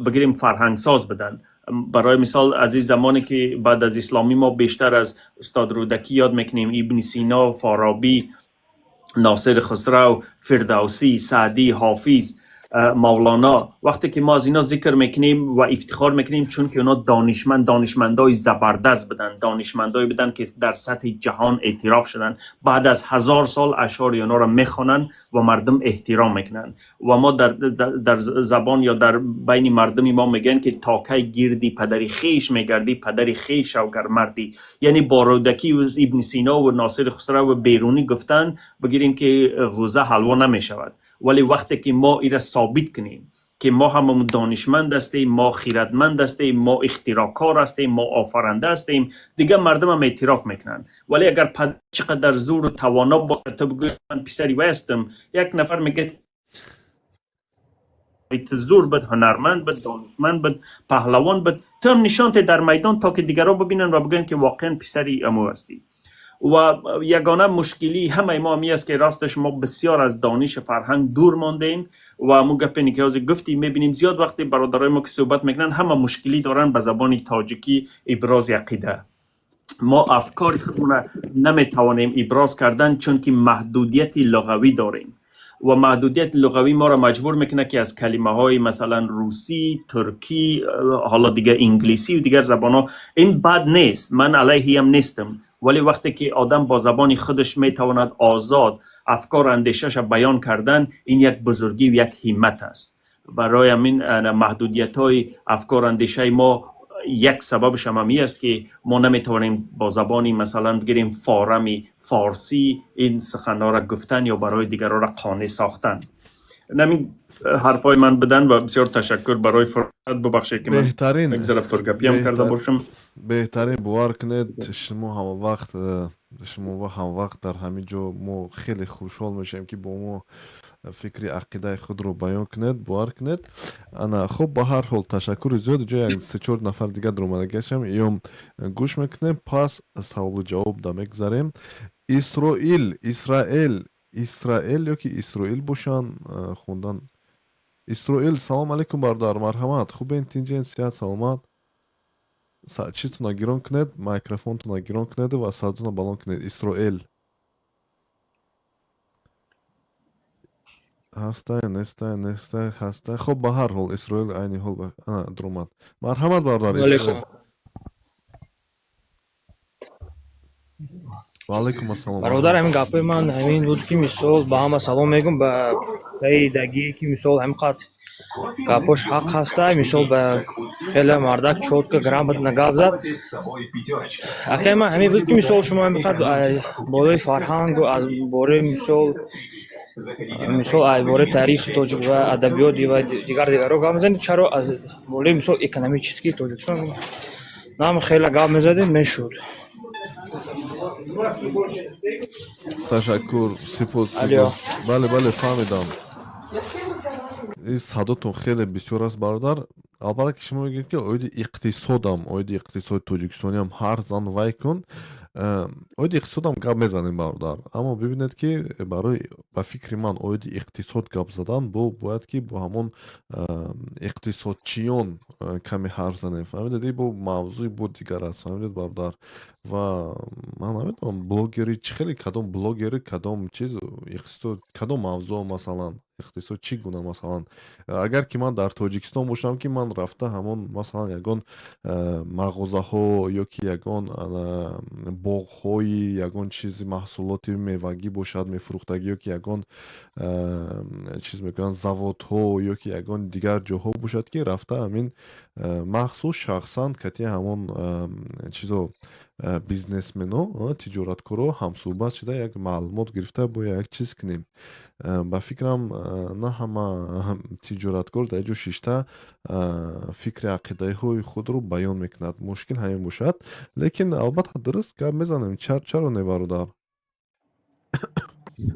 بگیریم فرهنگ ساز بدن. برای مثال از این زمانی که بعد از اسلامی ما بیشتر از استاد رودکی یاد میکنیم، ابن سینا، فارابی، ناصر خسرو، فردوسی، سعدی، حافظ، مولانا. وقتی که ما از اینا ذکر میکنیم و افتخار میکنیم، چون که اونا دانشمندای زبردست بدن، دانشمندای بدن که در سطح جهان اعتراف شدن. بعد از 1000 سال اشعار اونا را میخوانن و مردم احترام میکنن. و ما در زبان یا در بین مردمی ما میگن که تا کی گیردی پدری خیش میگردی، پدری خیش او گر مردی. یعنی با رودکی و ابن سینا و ناصر خسرو و بیرونی گفتن بگیریم که غوزه حلوا نمیشود، ولی وقتی که ما ایره ثابت کنیم که ما هم دانشمند هستیم، ما خیرتمند هستیم، ما اختراعکار هستیم، ما آفرنده هستیم، دیگه مردم هم اعتراف میکنن. ولی اگر پدر چقدر زور و توانا باشه، تو بگوی من پسری وی هستم، یک نفر میگه زور بد، هنرمند بد، دانشمند بد، پهلوان بد، تو هم نشان در میدان تا که دیگران ببینن و بگن که واقعا پسری امو هستی. و یگانه مشکلی همه ما می است که راستش ما بسیار از دانش فرهنگ دور ماندیم و مو گپ که از گفتی میبینیم زیاد وقتی برادرای ما که صحبت میکنن همه مشکلی دارن به زبان تاجیکی ابراز عقیده. ما افکار خودمون نمیتوانیم ابراز کردن چون که محدودیت لغوی داریم و محدودیت لغوی ما را مجبور میکنه که از کلمه های مثلا روسی، ترکی، حالا دیگه انگلیسی و دیگر زبان ها. این بد نیست، من علیه هم نیستم، ولی وقتی که آدم با زبان خودش میتواند آزاد افکار اندیشش بیان کردن، این یک بزرگی و یک همت است. برای همین محدودیت های افکار اندیشه ما یک سببش هم همی است که ما نمیتوانیم با زبانی مثلا بگیریم فارمی فارسی این سخنها را گفتن یا برای دیگران را قانع ساختن. نمی حرفای من بدن و بسیار تشکر برای فرصت. ببخشید که من بهترین یک ذره پرگپی هم کرده باشم. بهترین، باور کنید شما هم وقت شما هم وقت در همین جا ما خیلی خوشحال میشیم که با ما فکری عقیده خود رو بیان کنید، باور کنید. انا خب به هر حال تشکر زیاد. جای یک سه چهار نفر دیگه در اومده گشم ایام گوش میکنیم، پس سوال و جواب دا میگذاریم. اسرائیل، اسرائیل، اسرائیل یا که اسرائیل باشن خوندن. اسرائیل، سلام علیکم برادر، مرحمت، خوبین؟ تینجین، صحت، سلامت؟ چیتون گیران کنید، میکروفونتون گیران کنید و صداتون بالان کنید. اسرائیل هسته نیسته نیسته هسته. خب به هر حال اسرائیل عینی حال انا درومد. مرحمت برادر اسرائیل. و علیکم السلام. برادر همین گپای من همین بود که مثال به همه سلام میگم، به دگی که مثال همین قد گپاش حق هسته، مثال به خیلی مردک چوت که گرامت نگاب زد. اکای من همین بود که مثال شما همین قد بالای فرهنگ و از باره مثال از باره تاریخ تاجیک و ادبیات و دیگر دیگرها گپ میزنید، چرا از بالای مثال اکونومیچیسکی تاجیکستان نام خیلی گپ میزدیم میشد. تشکر، سپاس. بله بله فهمیدم. این صداتون خیلی بسیار است برادر. البته که شما میگید که اوید اقتصادم، اوید اقتصاد تاجیکستانی هم هر زن وای کن. Оиди иқтисодам гап мезанем, бародар, аммо бибинед, ки барои, ба фикри ман, оиди иқтисод гап задан бо бояд ки бо ҳамон иқтисодчиён каме ҳарф занем, фаҳмидед? И бо мавзӯи бо дигар аст, фаҳмидед, бародар? Ва ман намедонам, блогери чӣ хеле, кадом блогери, кадом чиз, иқтисод, кадом мавзӯъ, масалан, иқтисод чӣ гуна. Масалан, агар ки ман дар Тоҷикистон бошам, ки ман рафта ҳамон, масалан, ягон мағозаҳо ё ки ягон боғҳои ягон чизи маҳсулоти мевагӣ бошад, мефурӯхтагӣ, ё ки ягон чиз мекунанд, заводҳо, ё ки ягон дигар ҷоҳо бошад, ки рафта ҳамин махсус шахсан кати ҳамон чизо, бизнесмено, тиҷораткоро ҳамсӯҳбат шуда, як маълумот гирифта, бо як чиз кунем. Ба фикрам, на ҳама тиҷораткор дар ҷо шишта фикри ақидаҳои худро баён мекунад. Мушкил ҳамин бошад, лекин албатта дуруст гап мезанем, чаро не, бародар?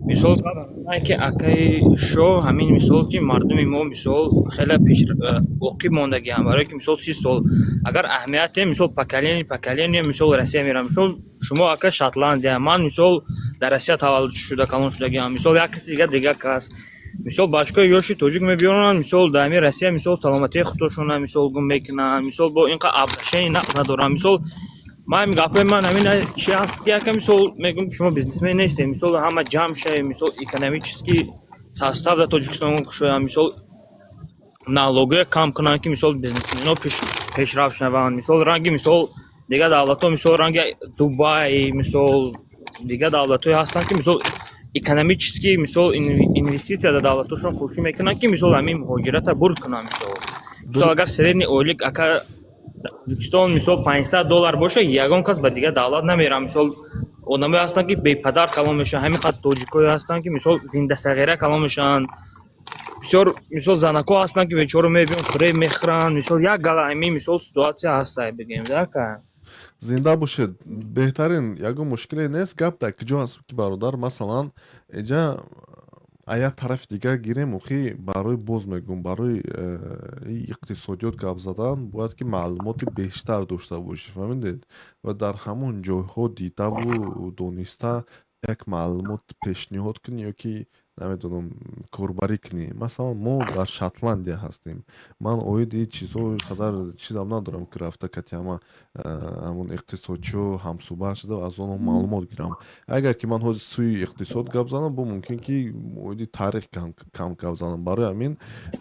Мисол, ки акаи шо, ҳамин мисол, ки мардуми мо, мисол, хеле пеш оқиб мондагиам, барое ки, мисол, 30 сол агар аҳамияте, мисол, поколение поколение, мисол, Россия мерам. Мисол, шумо, ака, Шотландия, ман, мисол, дар Россия таваллуд шуда, калон шудагиам, мисол, як каси дигар, дигар кас, мисол, бачаҳои ёши тоҷик мебиёранд, мисол, дар ҳамин Россия, мисол, саломатии худошона, мисол, гум мекунанд, мисол, бо ин қа обращение надоранд. Мисол, ман ҳамин гапҳои ман ҳамин чи ҳаст, ки яка, мисол, мегӯм, шумо бизнесмен нестем, мисол, ҳама ҷамъ шавем, мисол, экономический состав дар Тоҷикистон кушоям, мисол, налогоя кам кунанд, ки, мисол, бизнесмено пешрафт шаванд, мисол, ранги, мисол, дигар давлатҳо, мисол, ранги Дубай, мисол, дигар давлатҳое ҳастанд, ки, мисол, экономический, мисол, инвеститсия дар давлатҳошон кӯшиш мекунанд, ки, мисол, ҳамин муҳоҷирата бурд кунанд. Мисол, агар средний ойлик, ака, Тоҷикистон, мисол, 500 доллар боша, ягон кас ба дигар давлат намерад. Мисол, одамое ҳастанд, ки бепадар калон мешаванд, ҳамин қадр тоҷикое ҳастанд, ки, мисол, зиндасағира калон мешаванд. Бисёр, мисол, занако ҳастанд, ки бечора мебиён, фиреб мехӯранд. Мисол, як гала ҳамин, мисол, ситуация ҳаста, бигем, дака. Зинда бошед, беҳтарин, ягон мушкиле нест. Гап дар куҷо аст, ки, бародар, масалан, иҷа а як тарафи дигар гирем, охи, барои, боз мегӯм, барои иқтисодиёт гап задан бояд ки маълумоти бештар дошта бошӣ, фаҳмидед? Ва дар ҳамон ҷойҳо дидаву дониста як маълумот пешниҳод кунӣ ё ки, намедонам, корбарӣ кунӣ. Масалан, мо дар Шотландия ҳастем, ман оиди чизҳо қадар чизам надорам, ки рафта кати ҳама ҳамон иқтисодчиҳо ҳамсӯҳбат шуда, аз онҳо маълумот гирам. Агар ки ман ҳозир сӯи иқтисод гап занам, бо мумкин ки оиди таърих кам гап занам. Барои ҳамин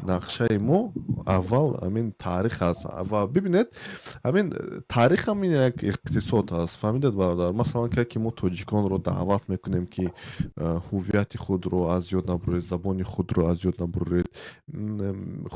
нақшаи мо аввал ҳамин таърих аст. Ва бибинед, ҳамин таърих ҳам ин як иқтисод аст, фаҳмидед, бародар? Масалан, ке ки мо тоҷиконро даъват мекунем, ки ҳуввияти худро аз ёд набуред, забони худро аз ёд набуред,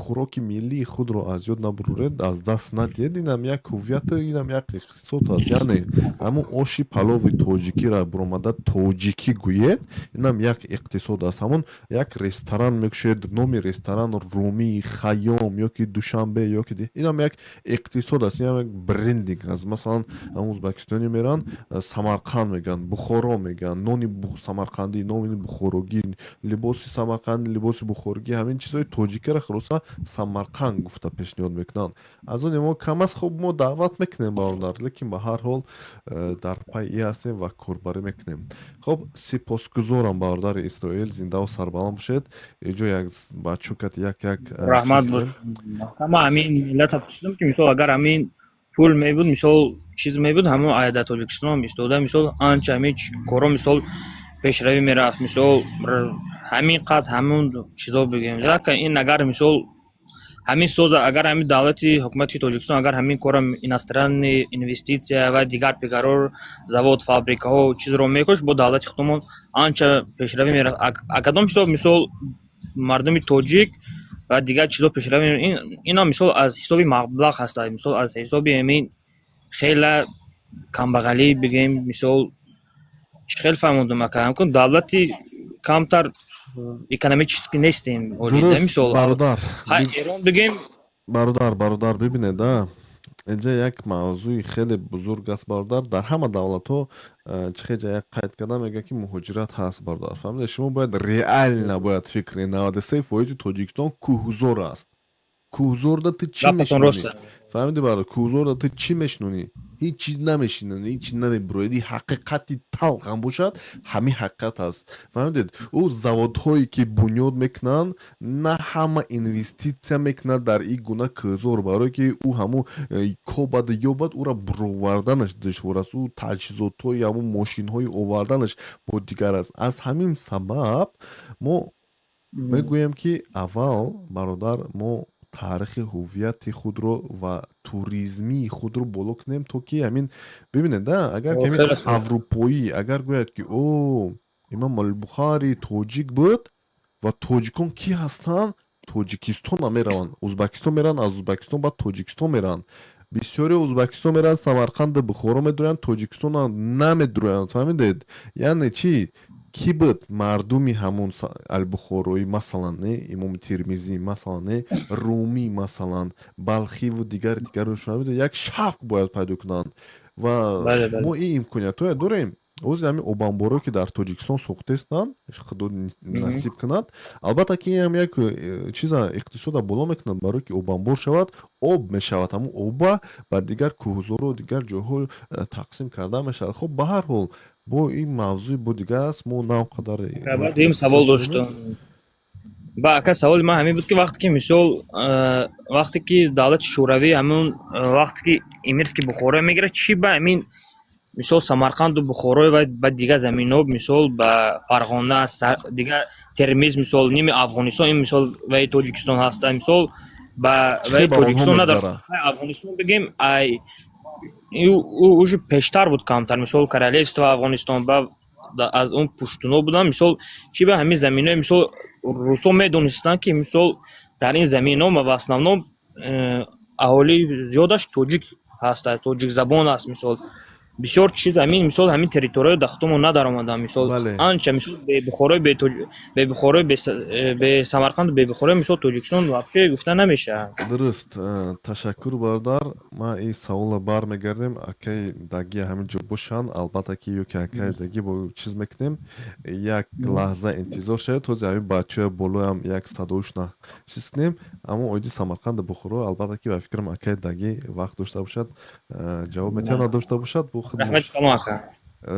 хӯроки миллии худро аз ёд набуред, аз даст надиҳед, инам як ҳуввияту инам як иқтисод аст. Яъне ҳамун оши палови тоҷикиро буромада тоҷикӣ гӯед, инам як иқтисод аст. Ҳамун як ресторан мекушед, номи ресторан Румӣ, Хайём ё ки Душанбе ё ки, инам як иқтисод аст, инам як брендинг аст. Масалан, ҳамун узбекистони меран, Самарқанд мегӯянд, Бухоро мегӯянд, нони самарқандӣ, нони бухорогӣ, либоси самарқандӣ, либоси бухорогӣ, ҳамин чизҳои тоҷикиро хулоса Самарқанд гуфта пешниҳод мекунанд. Аз он мо кам аст. Хуб, мо даъват мекунем, бародар, лекин ба ҳар ҳол дар пай и ҳастем ва корбарӣ мекунем. Хуб, сипосгузорам, бародари Исроил, зиндаву сарбаланд бошед. Иҷо як бачукат як як Раҳмат. Ма ҳамин миллата пурсидам, ки, мисол, агар ҳамин пул мебуд, мисол, чиз мебуд, ҳамон дар Тоҷикистон истода, мисол, анча ҳамин коро, мисол, пешравӣ мерафт, мисол, ҳамин қад ҳамун чизо бигем. Ин агар, мисол, ҳамин соза, агар ҳамин давлати ҳукумати Тоҷикистон агар ҳамин кора иностранный инвеститсия ва дигар пигарор, завод, фабрикаҳо, чизро мекошт, бо давлати худамон анча пешравӣ мерафт. А кадом ҳисоб, мисол, мардуми тоҷик ва дигар чизо пешравӣ, инам, мисол, аз ҳисоби маблағ ҳаста, мисол, аз ҳисоби ҳамин хела камбағалӣ бигем. Мисол, чӣ хел фаҳмондум, ака? Ҳамкун давлати камтар экономически нестем. Мисол, бародар, Эрон бигем. Бародар, бибинед, а инҷа як мавзӯи хеле бузург аст, бародар. Дар ҳама давлатҳо чӣ хеҷа як қайд карда мегӯяд, ки муҳоҷират ҳаст, бародар, фаҳмидед? Шумо бояд реально бояд фикр кунед: 93% Тоҷикистон кӯҳзор аст. Кӯҳзорда ту чӣ мешунонӣ, фаҳмиди, бародар? Кӯҳзорда ту чӣ мешунонӣ? Ҳеҷ чиз намешинанд, ҳеҷ чиз намебурояд. Ин ҳақиқати талхам бошад, ҳамин ҳақиқат аст, фаҳмидед? Ӯ заводҳое ки бунёд мекунанд, на ҳама инвеститсия мекунад дар ин гуна кӯҳзор, барое ки ӯ ҳамун кобад ёбад, ӯра буроварданаш душвор аст, ӯ таҷҳизотҳои ҳамун мошинҳои оварданаш бо дигар аст. Аз ҳамин сабаб мо мегӯем, ки аввал, бародар, мо таърихи ҳуввияти худро ва туризмии худро боло кунем, то ки ҳамин, бибинед, да, агар ки ҳамин Хеле хуб. аврупоӣ агар гӯяд, ки о, Имом Албухарӣ тоҷик буд ва тоҷикон кӣ ҳастанд, Тоҷикистон мераванд, Узбакистон мераванд, аз Узбакистон баъд Тоҷикистон мераванд. Бисёре Узбакистон мераванд, Самарқанду Бухоро медуроянд, Тоҷикистона намедуроянд, фаҳмидед? Яъне чӣ, кӣ буд мардуми ҳамун Албухороӣ, масалан, не Имоми Термизӣ, масалан, не Румӣ, масалан, Балхиву дигар дигарро, фаҳмидед? Як шавқ бояд пайдо кунанд ва Бале, бале. мо ин имкониятҳое дорем. Ози ҳамин обанборо, ки дар Тоҷикистон сохтаистанд, Худо насиб кунад, албатта, ки ин ҳам як чиза иқтисода боло мекунад, барое ки обанбор шавад, об мешавад, ҳамун оба ба дигар кӯҳзору дигар ҷойҳо тақсим карда мешавад. Хуб, ба ҳар ҳол, бо ин мавзӯи бо дигар аст, мо на он қадар Баъд дуюм савол доштам. Ба ака, саволи ман ҳамин буд, ки вақте ки, мисол, вақте ки давлати Шӯравӣ ҳамун вақте ки Эмирати Бухоро мегирад, чӣ ба ҳамин, мисол, Самарқанду Бухоро ва ба дигар заминҳо, мисол, ба Фарғона, дигар Термиз, мисол, ними Афғонистон, ин, мисол, ваи Тоҷикистон ҳаста, мисол, ба ваи Чӣ ба онҳо Тоҷикистон надорад. мегузарад? Афғонистон бигем, ай уже пештар буд камтар, мисол, королевство Афғонистон ба аз он пуштуно буданд. Мисол, чӣ ба ҳамин заминҳои, мисол, русо медонистанд, ки, мисол, дар ин заминҳо в основном аҳолии зиёдаш тоҷик ҳаста, тоҷикзабон аст, мисол, бисёр чиз ҳамин, мисол, ҳамин территорияи дахтумо надаромаданд, мисол, анча, мисол, бе Бухорои, бе Бухорои, бе Самарқанду бе Бухорои, мисол, Тоҷикистон вообще гуфта намешавад. Дуруст, ташаккур, бародар. Ман ин саволро бармегардем, акаи Даги ҳамин ҷо бошанд, албатта, ки ё ки акаи Даги бо чиз мекунем. Як лаҳза интизор шавед, ҳозир ҳамин бачаҳои болоям як садоушна чиз кунем. Аммо оиди Самарқанду Бухоро, албатта, ки ба фикрам, акаи Даги вақт дошта бошад, ҷавоб метавонад, надошта бошад, бо худ. Раҳмати калон, ака.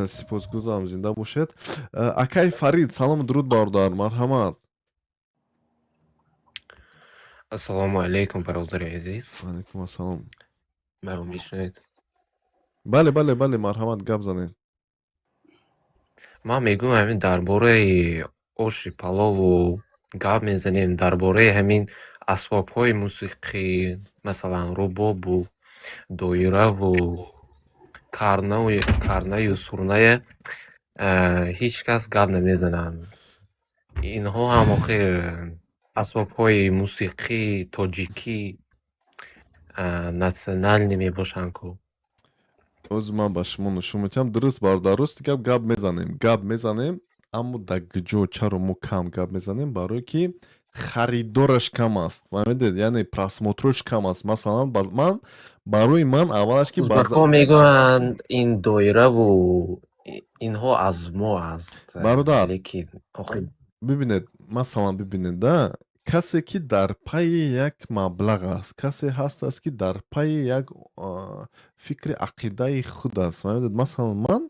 Сипосгузорам, зинда бошед. Акаи Фарид, салому дуруд, бародар, марҳамат. Ассалому алайкум, бародари азиз. Алайкум ассалом. Маро мешунавед? Бале, бале, бале, марҳамат, гап занед. Ман мегӯям, ҳамин дар бораи оши палову гап мезанем, дар бораи ҳамин асбобҳои мусиқӣ, масалан, рубобу доираву карнаю сурная ҳеҷ кас гап намезананд. Инҳо ҳам охир асбобҳои мусиқии тоҷикӣ, национальный мебошанд ку. Ҳозир ман ба шумо нишон медиҳам. Дуруст, бародар, рости гап, гап мезанем, гап мезанем, аммо дар куҷо, чаро мо кам гап мезанем? Барое ки харидораш кам аст, фаҳмидед? Яъне просмотрош кам аст. Масалан, ман, барои ман аввалаш ки Узбакҳо мегӯянд, ин доираву инҳо аз мо аст, Бародар, лекин охир бибинед, масалан, бибинед, да, касе ки дар пайи як маблағ аст, касе ҳаст, ки дар пайи як фикри ақидаи худ аст, фаҳмидед? Масалан,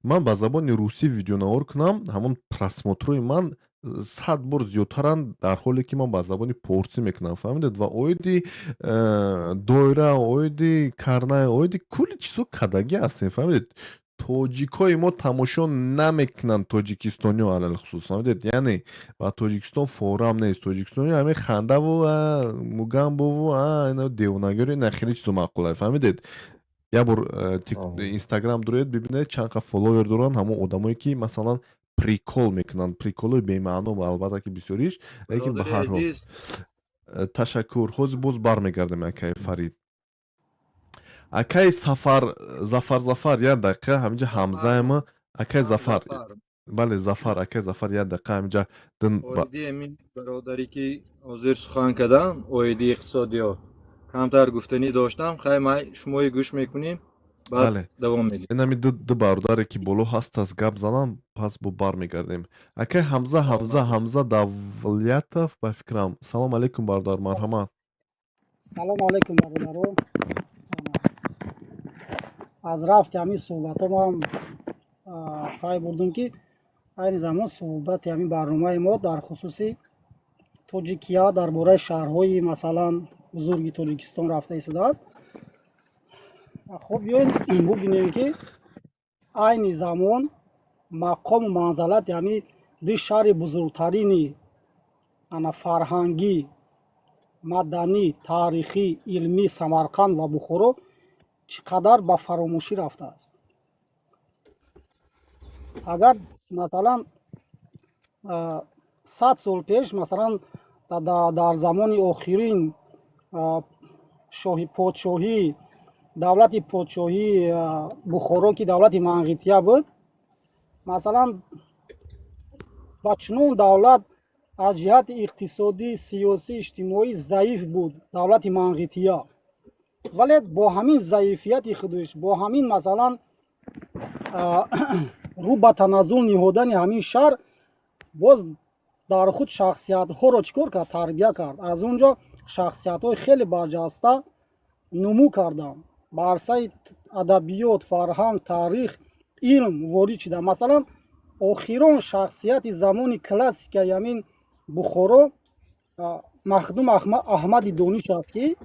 ман ба забони русӣ видеонавор кунам, ҳамон просмотрои ман 100 бор зиёдтаранд, дар ҳоле ки ман ба забони порсӣ мекунам, фаҳмидед? Ва оиди доира, оиди карнай, оиди кулли чизо кадагӣ ҳастем, фаҳмидед? Тоҷикҳои мо тамошо намекунанд, тоҷикистониҳо алалхусус, фаҳмидед? Яъне ба Тоҷикистон форам нест. Тоҷикистониҳо ҳамин хандаву мугамбову девонагиро, ина хеле чизо маъқула, фаҳмидед? Як бор Инстаграм дуроед, бибинед, чанд қа фолловер доранд ҳамон одамое, ки масалан прикол мекунанд, приколҳои бемаъно, албатта, ки бисёриш, лекин ба ҳар ҳол, ташаккур. Ҳозир боз бармегардем, акаи Фарид. Акаи Сафар, Зафар, Зафар, як дақиқа ҳаминҷа ҳамзаема, акаи Зафар. Бале, Зафар, акаи Зафар, як дақиқа ҳаминҷа. Оиди ҳамин бародаре, ки ҳозир сухан кардам, оиди иқтисодиёт камтар гуфтанӣ доштам. Хай, май шумои гӯш мекунем, баъд давом медиҳем. Инами ду бародаре, ки боло ҳаст, гап занам, пас бо бармегардем. Акаи Ҳамза, Ҳамза, Ҳамза Давлятов, ба фикрам. Салом алейкум, бародар, марҳамат. Салому алейкум, бародаро. Аз рафти ҳамин суҳбатҳо ман пай бурдум, ки айни замон суҳбати ҳамин барномаи мо дар хусуси Тоҷикия, дар бораи шаҳрҳои, масалан, бузурги Тоҷикистон рафта истодааст. Хуб, биёед бубинем, ки айни замон мақому манзалати ҳамин ду шаҳри бузургтарини ана фарҳангӣ, маданӣ, таърихӣ, илмӣ, Самарқанд ва Бухоро, чӣ қадар ба фаромӯшӣ рафтааст. Агар, масалан, 100 сол пеш, масалан, дар замони охирин шоҳи подшоҳӣ, давлати подшоҳии Бухоро, ки давлати Манғития буд, масалан, ба чунон давлат аз ҷиҳати иқтисодӣ, сиёсӣ, иҷтимоӣ заиф буд давлати Манғития, вале бо ҳамин заифияти худаш, бо ҳамин, масалан, рӯ ба таназзул ниҳодани ҳамин шаҳр, боз дар худ шахсиятҳоро чӣ кор кард? Тарбия кард. Аз он ҷо шахсиятҳои хеле барҷаста нумӯ карданд, ба арсаи адабиёт, фарҳанг, таърих, илм ворид шуданд. Масалан, охирон шахсияти замони классикаи ҳамин Бухоро Махдум Аҳмади Дониш аст, ки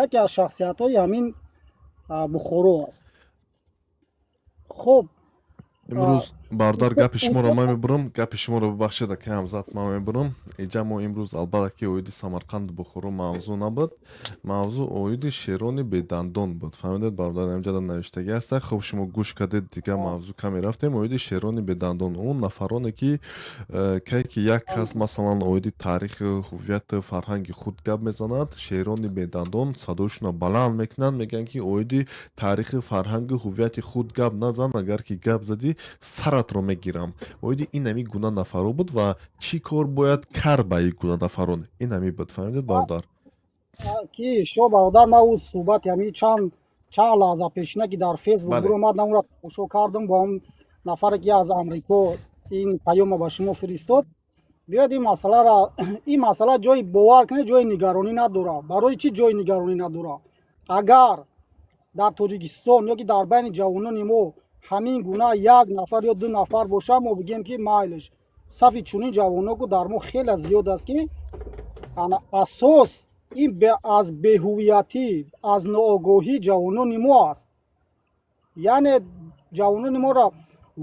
яке аз шахсиятҳои ҳамин Бухоро аст. Хуб. Имрӯз, бародар, гапи шуморо ман мебурам, гапи шуморо бубахшед, ака Ҳамзат, ман мебурам. Иҷа мо имрӯз, албатта, ки оиди Самарқанду Бухоро мавзӯъ набуд, мавзӯъ оиди шерони бедандон буд. Фаҳмидед, бародар? Инҷада навиштагӣ ҳаста. Хуб, шумо гӯш кардед, дигар мавзӯъ каме рафтем. Оиди шерони бедандон, он нафароне ки кай ки як кас, масалан, оиди таърихи, ҳуввияту фарҳанги худ гап мезанад, шерони бедандон садояшонро баланд мекунанд, мегӯянд, ки оиди таърихи, фарҳангу ҳуввияти худ гап назан, агар ки гап задӣ, саратро мегирам. Оиди ин ҳами гуна нафаро буд ва чӣ кор бояд кард ба ин гуна нафарон, ин ҳами буд. Фаҳмидед, бародар? Ки шо, бародар, ман ӯ суҳбати ҳамин чанд лаҳза пешина, ки дар Фейсбук буромад, ман ӯро тамошо кардам бо он нафаре, ки аз Амрико ин паёмро ба шумо фиристод. Биёед, ин масъаларо, ин масъала ҷои, бовар кунед, ҷои нигаронӣ надорад. Барои чӣ ҷои нигаронӣ надорад? Агар дар Тоҷикистон ё ки дар байни ҷавонони мо ҳамин гуна як нафар ё ду нафар бошад, мо бигем, ки майлиш, сафи чунин ҷавоно ку дар мо хеле зиёд аст, ки ана асос ин аз беҳувиятӣ, аз ноогоҳии ҷавонони мо аст. Яъне ҷавонони моро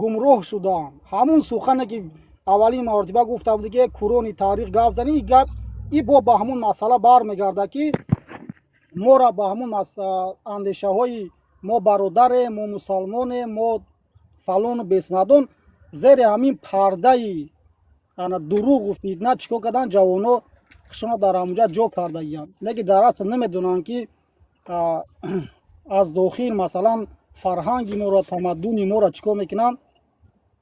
гумроҳ шудаанд. Ҳамун сухане, ки аввалин маротиба гуфта буд, ки курони таърих гап зани, и гап и бо ба ҳамун масъала бармегардад, ки моро ба ҳамун андешаҳои мо бародарем, мо мусалмонем, мо фалону бесмадон, зери ҳамин пардаи ана дурӯғу фитна чӣ кор кардан? Ҷавоно худшонро дар ҳамунҷа ҷо кардагиянд, не ки дар асл намедонанд, ки аз дохил, масалан, фарҳанги моро, тамаддуни моро чӣ кор мекунанд,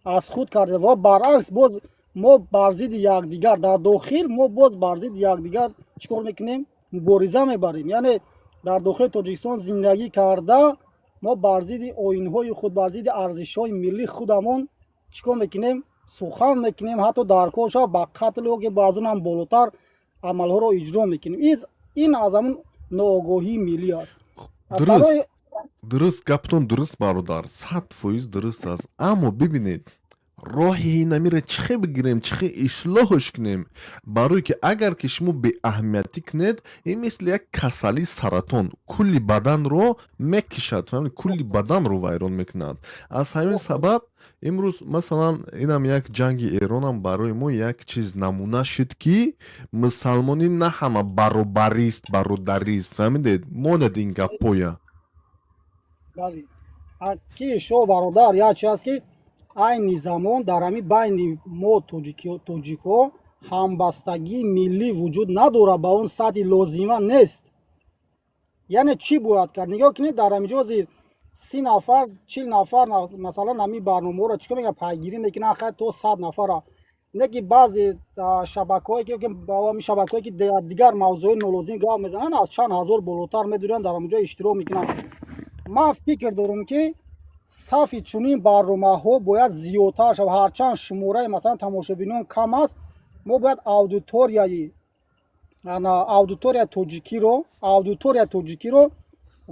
аз худ карда. Ва баръакс, боз мо бар зидди якдигар дар дохил, мо боз бар зидди якдигар чӣ кор мекунем? Мубориза мебарем. Яъне дар дохили Тоҷикистон зиндагӣ карда, мо бар зидди оинҳои худ, бар зидди арзишҳои миллии худамон чӣ кор мекунем? Сухан мекунем, ҳатто дар кор шава, ба қатл ё ки ба аз он ҳам болотар амалҳоро иҷро мекунем. Ин аз ҳамун ноогоҳии миллӣ аст. Дуруст, дуруст, гаптон дуруст, бародар, 100% дуруст аст. Аммо бибинед, роҳи инамиро чӣ хел бигирем, чӣ хел ислоҳш кунем? Барое ки агар ки шумо беаҳамиятӣ кунед, ин мисли як касалии саратон кулли баданро мекишад, фаҳмид? Кулли баданро вайрон мекунад. Аз ҳамин сабаб имрӯз, масалан, инам як ҷанги Эронам барои мо як чиз намуна шуд, ки мусалмонӣ на ҳама баробарист, бародарист. Фаҳмидед? Монад ин гаппоя. Бале, ки шо, бародар, як чи аст, ки айни замон дар ҳамин байни мо, тоҷикҳо, ҳамбастагии миллӣ вуҷуд надорад, ба он сатҳи лозима нест. Яъне чӣ бояд кард? Нигоҳ кунед, дар ҳамин ҷо зир 30 нафар, 40 нафар, масалан, ҳамин барномаҳоро чӣ кор мекунанд? Пайгирӣ мекунанд, хай, то 100 нафара. Не ки баъзе шабакаҳое ки ҳамин шабакаҳое, ки дигар мавзӯъҳои нолозим гап мезананд, аз чанд ҳазор болотар медуранд, дар ҳамон ҷо иштирок мекунанд. Ман фикр дорам, ки сафи чунин барномаҳо бояд зиёдтар шавад. Ҳарчанд шумораи, масалан, тамошобинон кам аст, мо бояд аудиторияи тоҷикиро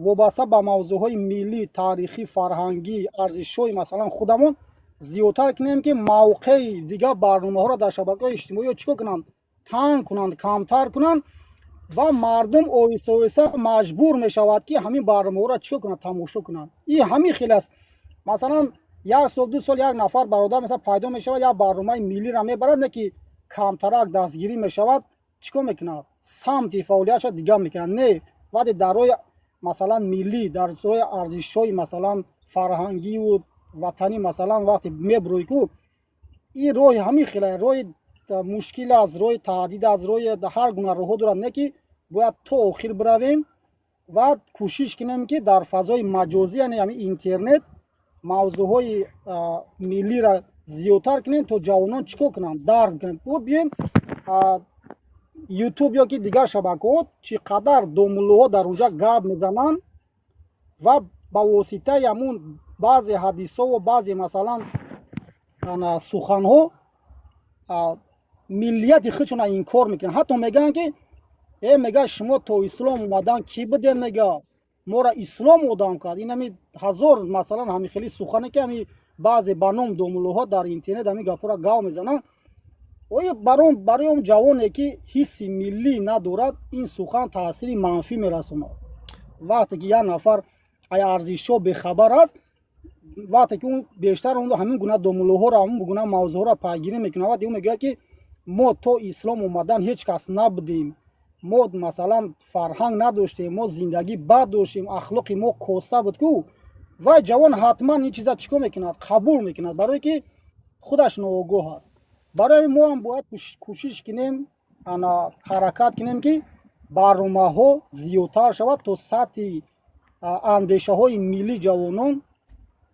Вобаста ба мавзӯъҳои миллӣ, таърихӣ, фарҳангӣ, арзишҳои, масалан, худамон зиёдтар кунем, ки мавқеи дигар барномаҳоро дар шабакаҳои иҷтимоӣ чӣ кор кунанд? Танг кунанд, камтар кунанд ва мардум оҳиста оҳиста маҷбур мешавад, ки ҳамин барномаҳоро чӣ кор кунанд? Тамошо кунанд. И ҳамин хел аст. Масалан, як сол, 2 сол як нафар бародар, масалан, пайдо мешавад, як барномаи миллиро мебарад, не ки камтарак дастгирӣ мешавад, чӣ кор мекунад? Самти фаъолиятша дигар мекунад. Не, вақте дар роҳи, масалан, миллӣ, дар роҳи арзишҳои, масалан, фарҳангиву ватанӣ, масалан, вақте мебурӯй ку, ин роҳи ҳамин хела роҳи мушкил аст, роҳи таҳдид аст, роҳи ҳар гуна роҳҳо дорад, не ки бояд то охир биравем ва кӯшиш кунем, ки дар фазои маҷозӣ, яъне ҳамин интернет, мавзӯъҳои миллиро зиёдтар кунем, то ҷавонон чӣ кор кунанд? Дарк кунанд. Биёем, Ютуб ё ки дигар шабакаҳо, чӣ қадар домуллоҳо дар онҷа гап мезананд ва ба воситаи ҳамун баъзе ҳадисҳову баъзе, масалан, суханҳо миллияти худшона инкор мекунанд. Ҳатто мегӯянд, ки мега, шумо то ислом омадан кӣ будем? Мега, моро ислом одам кард. Ин ҳами ҳазор, масалан, ҳами хели сухане, ки ҳами баъзе ба ном домуллоҳо дар интернет ҳамин гапҳоро гав мезананд. Оё барои он ҷавоне, ки ҳисси миллӣ надорад, ин сухан таъсири манфӣ мерасонад. Вақте ки як нафар ай арзишҳо бехабар аст, вақте ки ӯ бештар ҳамин гуна домуллоҳоро, ҳамин гуна мавзӯъҳоро пайгирӣ мекунад, вақте ӯ мегӯяд, ки мо то ислом омадан ҳеҷ кас набудем, мо, масалан, фарҳанг надоштем, мо зиндагӣ бад доштем, ахлоқи мо коста буд ку, вай ҷавон ҳатман ин чиза чӣ кор мекунад? Қабул мекунад, барое ки худаш ноогоҳ аст. Барои ҳамин мо ҳам бояд кӯшиш кунем, ана ҳаракат кунем, ки барномаҳо зиёдтар шавад, то сатҳи андешаҳои миллии ҷавонон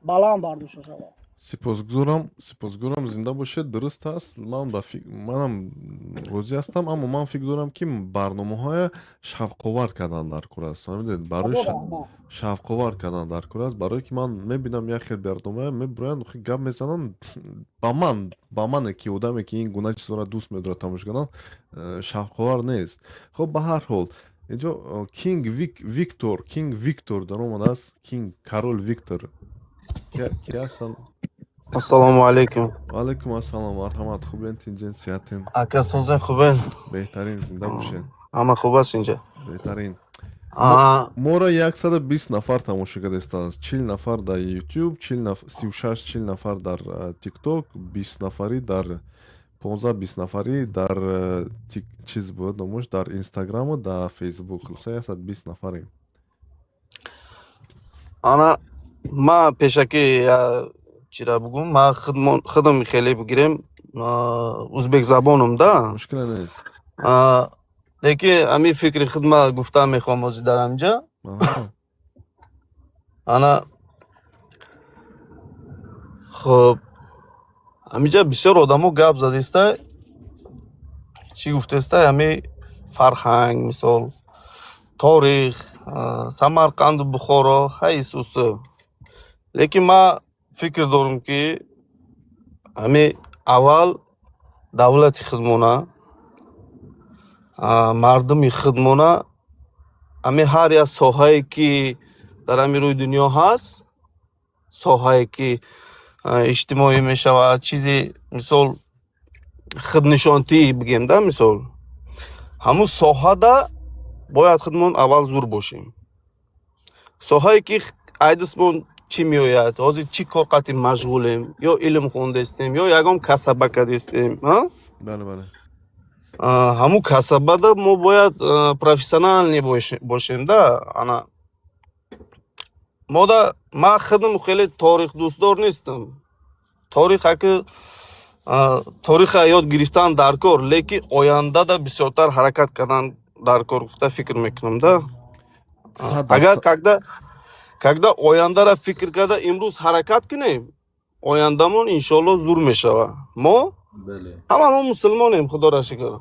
баланд бардошта шавад. Сипосгузорам, сипосгузорам, зинда бошед. Дуруст аст, ман ба манам розӣ ҳастам, аммо ман фикр дорам, ки барномаҳоя шавқовар кардан дар кор аст, фаҳмидед? Барои шавқовар кардан дар кор аст, барое ки ман мебинам, як хел барномая мебуроянд, гап мезананд, ба мане ки одаме, ки ин гуна чизҳоро дӯст медорад тамошо кардан, шавқовар нест. Хоб, ба ҳар ҳол, инҷо Кинг Виктор, Кинг Виктор даромадааст. Кинг, король Виктор ки ҳастанд? Ассалому алайкум. Ваалайкум ассалом, марҳамат. Хубен, тинҷен, сиҳатен? Ака, созен, хубен? Беҳтарин, зинда бошед. Ҳама хуб аст инҷа? Беҳтарин. Моро 120 нафар тамошо кардастанд: 40 нафар дар Ютуб, 36, 40 нафар дар Тикток, 20 нафарӣ дар 15, 20 нафарӣ дар чиз буд номуш, дар Инстаграму дар Фейсбук. Хулоса, 120 нафарем. Ана, ман пешакӣ чира бугум, ман худам хеле бигирем, узбекзабонам да. Мушкиле нест. Лекин ҳамин фикри худ ма гуфтан мехоҳам ҳозир дар ҳаминҷа. Ана, хуб, ҳаминҷа бисёр одамо гап задиста, чӣ гуфтеста, ҳами фарҳанг, мисол, торих, Самарқанду Бухоро, ҳайсусы. Лекин ман фикр дорам, ки ҳами аввал давлати худмона, мардуми худмона, ҳами ҳар як соҳае, ки дар ҳамин рӯи дунё ҳаст, соҳае, ки иҷтимоӣ мешавад, чизи, мисол, худнишонтӣ бигем да, мисол, ҳамун соҳада бояд худмон аввал зур бошем. Соҳае, ки айдисмон чӣ меояд, ҳозир чӣ кор қатъи машғулем, ё илм хондестем, ё ягон касаба кардестем. Бале, бале. Ҳамун касабада мо бояд профессиональный бошем да. Ана, мода ман худам хеле торихдӯстдор нестам. Торих аки, ториха ёд гирифтан дар кор, лекин ояндада бисёртар ҳаракат кардан дар кор гуфта фикр мекунам да. Агар когда ояндара фикр карда имрӯз ҳаракат кунем, ояндамон иншоалло зур мешавад. Мо ҳама мо мусулмонем, худоро шукр.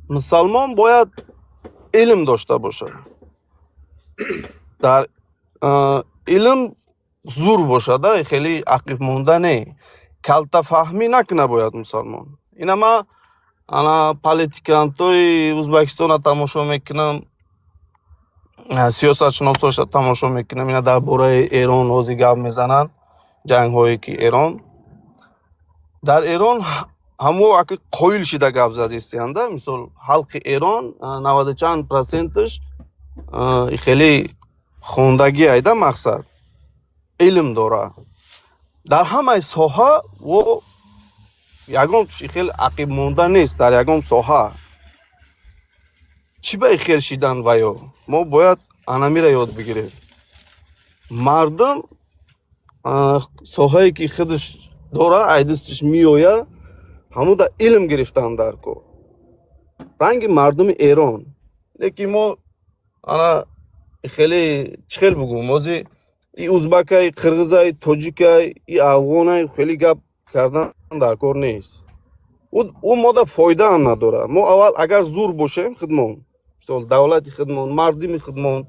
Мусалмон бояд илм дошта бошад, дар илм зур бошад, хеле ақибмонда не, калтафаҳмӣ накуна бояд мусалмон. Ина ма ана политикантои Узбекистона тамошо мекунам. Сиёсатшиносоша тамошо мекунем, ина дар бораи Эрон ҳозир гап мезананд, ҷангҳое ки Эрон дар Эрон ҳамо аки қоил шида гап задистиянд. Мисол, халқи Эрон наваду чанд проценташ хеле хондагӣ айда, мақсад, илм дора дар ҳамаи соҳа. Во ягон хел ақибмонда нест дар ягон соҳа. Чӣ ба хел шидан? Ваё мо бояд анамира ёд бигирем. Мардум соҳае ки худаш дора, айдистиш меоя, ҳамуда илм гирифтан дар кор, ранги мардуми Эрон. Лекин мо ана хеле чӣ хел бугум, ҳозир и узбакай, қирғизай, тоҷикай, и афғонай, хеле гап кардан дар кор нест. Ӯ мода фоидаам надорад. Мо аввал агар зур бошем худмон, мисол, давлати худмон, мардуми худмон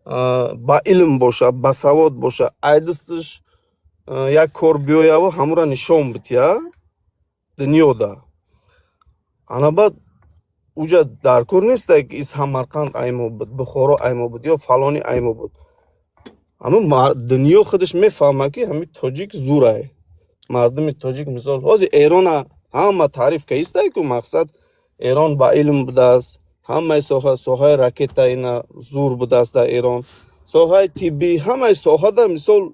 ба илм боша, басавод боша, айдистиш як кор биёяву ҳамура нишон бития дунёда, ана баъд уҷа дар кор неста ки и Самарқанд аймо буд, Бухоро аймо буд ё фалони аймо буд. Ҳамун дунё худаш мефаҳмад, ки ҳамин тоҷик зурай, мардуми тоҷик. Мисол, ҳозир Эрона ҳама таъриф каистай ку, мақсад, Эрон ба илм будааст ҳамаи соҳа, соҳаи ракета ина зур будааст дар Эрон, соҳаи тиббӣ, ҳамаи соҳада, мисол,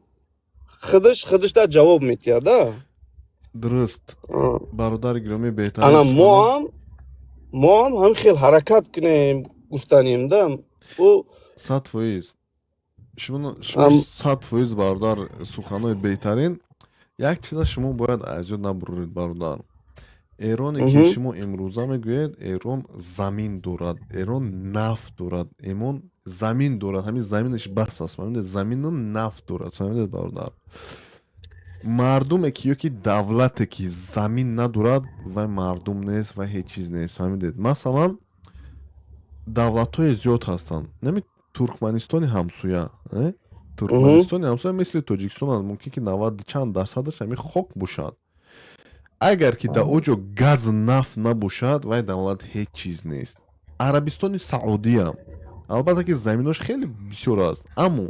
худаш худашда ҷавоб метиҳад да. Дуруст, бародари гиромӣ, беҳтарин. Ана мо ҳам ҳамин хел ҳаракат кунем, гуфтанем да ӯ. 100%, шумо 100%, бародар, суханои беҳтарин. Як чиза шумо бояд аз ёд набуред, бародар. Эроне ки шумо имрӯза мегӯед, Эрон замин дорад, Эрон нафт дорад, Эрон замин дорад, ҳамин заминаш бас аст, фаҳмидед? Замину нафт дорад, фаҳмидед, бародар? Мардуме ки ё ки давлате ки замин надорад, вай мардум нест, вай ҳеҷ чиз нест, фаҳмидед? Масалан, давлатҳои зиёд ҳастанд, нами Туркманистони ҳамсоя, Туркманистони ҳамсоя мисли Тоҷикистон аст, мумкин ки наваду чанд дарсадаш ҳамин хок бошад. Агар ки дар оҷо газ, нафт набошад, вай давлат ҳеҷ чиз нест. Арабистони Саудия, албатта ки заминош хеле бисёр аст, аммо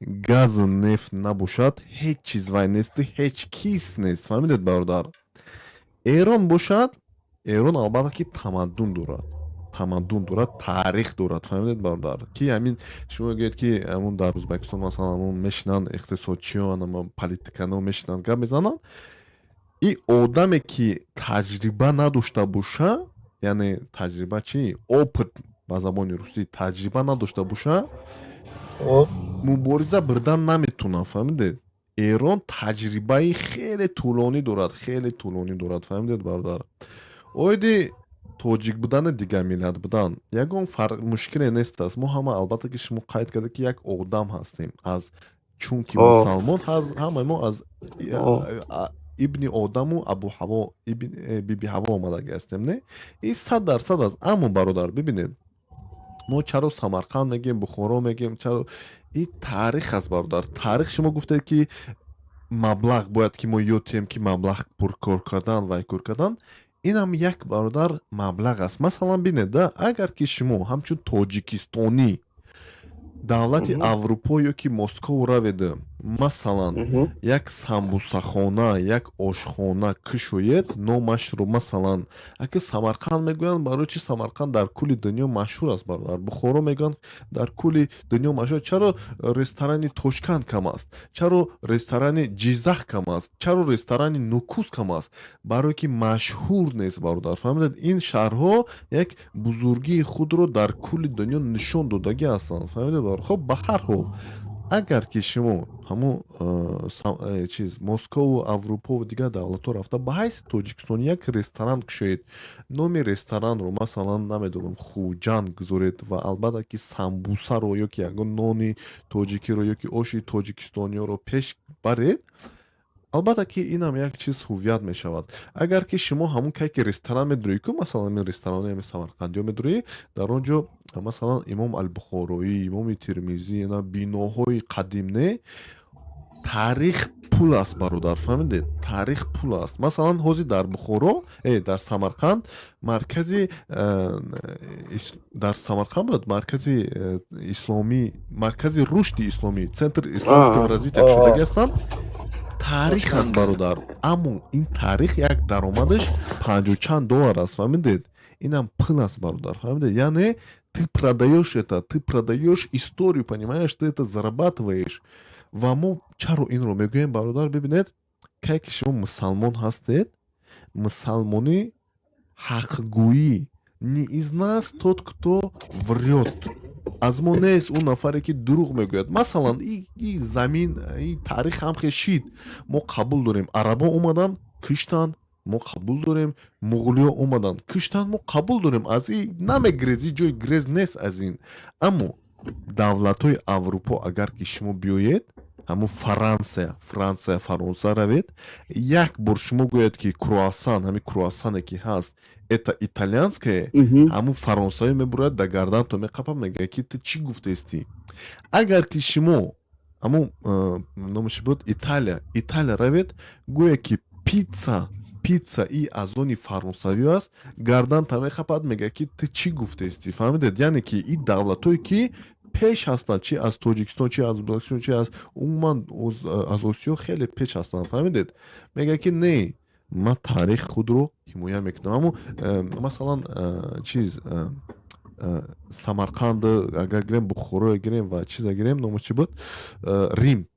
газу нефт набошад, ҳеҷ чиз вай несту ҳеҷ кис нест, фаҳмидед, бародар? Эрон бошад, Эрон албатта ки тамаддун дорад, тамаддун дорад, таърих дорад, фаҳмидед, бародар? Ки ҳамин шумо мегӯед, ки ҳамун дар Ӯзбекистон, масалан, ҳамун мешинанд иқтисодчиён, политикано мешинанд, гап мезананд. И одаме ки таҷриба надошта боша, яъне таҷриба чӣ, опыт ба забони русӣ, таҷриба надошта боша, мубориза бурдан наметунад, фаҳмидед? Эрон таҷрибаи хеле тӯлонӣ дорад, хеле тӯлонӣ дорад, фаҳмидед, бародар? Оиди тоҷик будану дигар миллат будан ягон фарқ, мушкиле нест аст. Мо ҳама, албатта ки шумо қайд карда, ки як одам ҳастем, аз чунки мусалмон ҳамаи мо аз ибни Одаму Абу Ҳаво, Биби Ҳаво омадаги ҳастем, не? И 100% аст. Аммо, бародар, бибинед, мо чаро Самарқанд мегӯем, Бухоро мегӯем, чаро? И таърих аст, бародар, таърих. Шумо гуфтед, ки маблағ бояд ки мо ёд диҳем, ки маблағ пуркор кардан, вайкор кардан, инам як, бародар, маблағ аст. Масалан, бинед да, агар ки шумо ҳамчун тоҷикистонӣ давлати Аврупо ё ки Москов равед, масалан, як самбусахона, як ошхона кушоед, номашро, масалан, аки Самарқанд мегӯянд, барои чи Самарқанд дар кулли дунё машҳур аст, бародар? Бухоро мегӯянд, дар кулли дунё машҳур. Чаро ресторани Тошканд кам аст? Чаро ресторани Ҷиззах кам аст? Чаро ресторани Нукус кам аст? Барое ки машҳур нест, бародар, фаҳмидед? Ин шаҳрҳо як бузургии худро дар кулли дунё нишон додагӣ ҳастанд, фаҳмидед, бародар? Хоб, ба ҳар ҳол, агар ки шумо ҳамун чиз, Москову Аврупову дигар давлатҳо рафта, ба ҳайси тоҷикистонӣ як ресторан кушоед, номи ресторанро, масалан, намедонам, Хуҷанд гузоред ва албатта ки самбусаро ё ки ягон нони тоҷикиро ё ки оши тоҷикистониёро пеш баред, албатта ки инам як чиз ҳуввият мешавад. Агар ки шумо ҳамун кай ки ресторан медурӣ ку, масалан, ҳамин ресторони ҳамин самарқандиё медурӣ, дар он ҷо, масалан, Имом Албухороӣ, Имоми Термизӣ, ина биноҳои қадим, не? Таърих пул аст, бародар, фаҳмидед? Таърих пул аст. Масалан, ҳозир дар Бухоро, дар Самарқанд маркази дар Самарқанд буд маркази исломӣ, маркази рушди исломӣ, центр исламского развития шудагӣ ҳастанд. Таърих аст, бародар, аммо ин таърих як даромадаш панҷу чанд доллар аст, фаҳмидед? Инам пул аст, бародар, фаҳмидед? Яъне ты продаёшь это, ты продаёшь историю, понимаешь, ты это зарабатываешь. Ва мо чаро инро мегӯем, бародар? Бибинед, кай ки шумо мусалмон ҳастед, мусалмонӣ ҳақгӯӣ. Не из нас тот, кто врёт, аз мо нест он нафаре, ки дурӯғ мегӯяд. Масалан, и замин, и таърих ҳам хешид, мо қабул дорем. Арабо омаданд, киштанд, мо қабул дорем. Муғулиё омаданд, киштанд, мо қабул дорем. Аз и намегрез, и ҷои грез нест аз ин. Аммо давлатҳои Аврупо, агар ки шумо биёед, ҳамун Франсия, Фаронса равед, як бор шумо гӯяд, ки круассан, ҳамин круассане ки ҳаст, это итальянское, ҳамун фаронсавӣ мебурад, да гарданто меқапад, мегӯяд, ки ту чӣ гуфтаистӣ? Агар ки шумо ҳамун номаш буд Италия равед, гӯяд, ки пицца и аз они фаронсавӣ аст, гарданта мехапад, мегӯяд, ки ту чӣ гуфтаистӣ? Фаҳмидед? Яъне ки ин давлатҳое, ки пеш ҳастанд, чи аз Тоҷикистон, чи аз Ӯзбекистон, чи аз умуман аз Осиё хеле пеш ҳастанд, фаҳмидед, мегӯяд, ки не, ман таърихи худро ҳимоя мекунам. Аммо масалан, чиз, Самарқанд агар гирем, Бухоро гирем ва чиза гирем, номаш чӣ буд, Рим,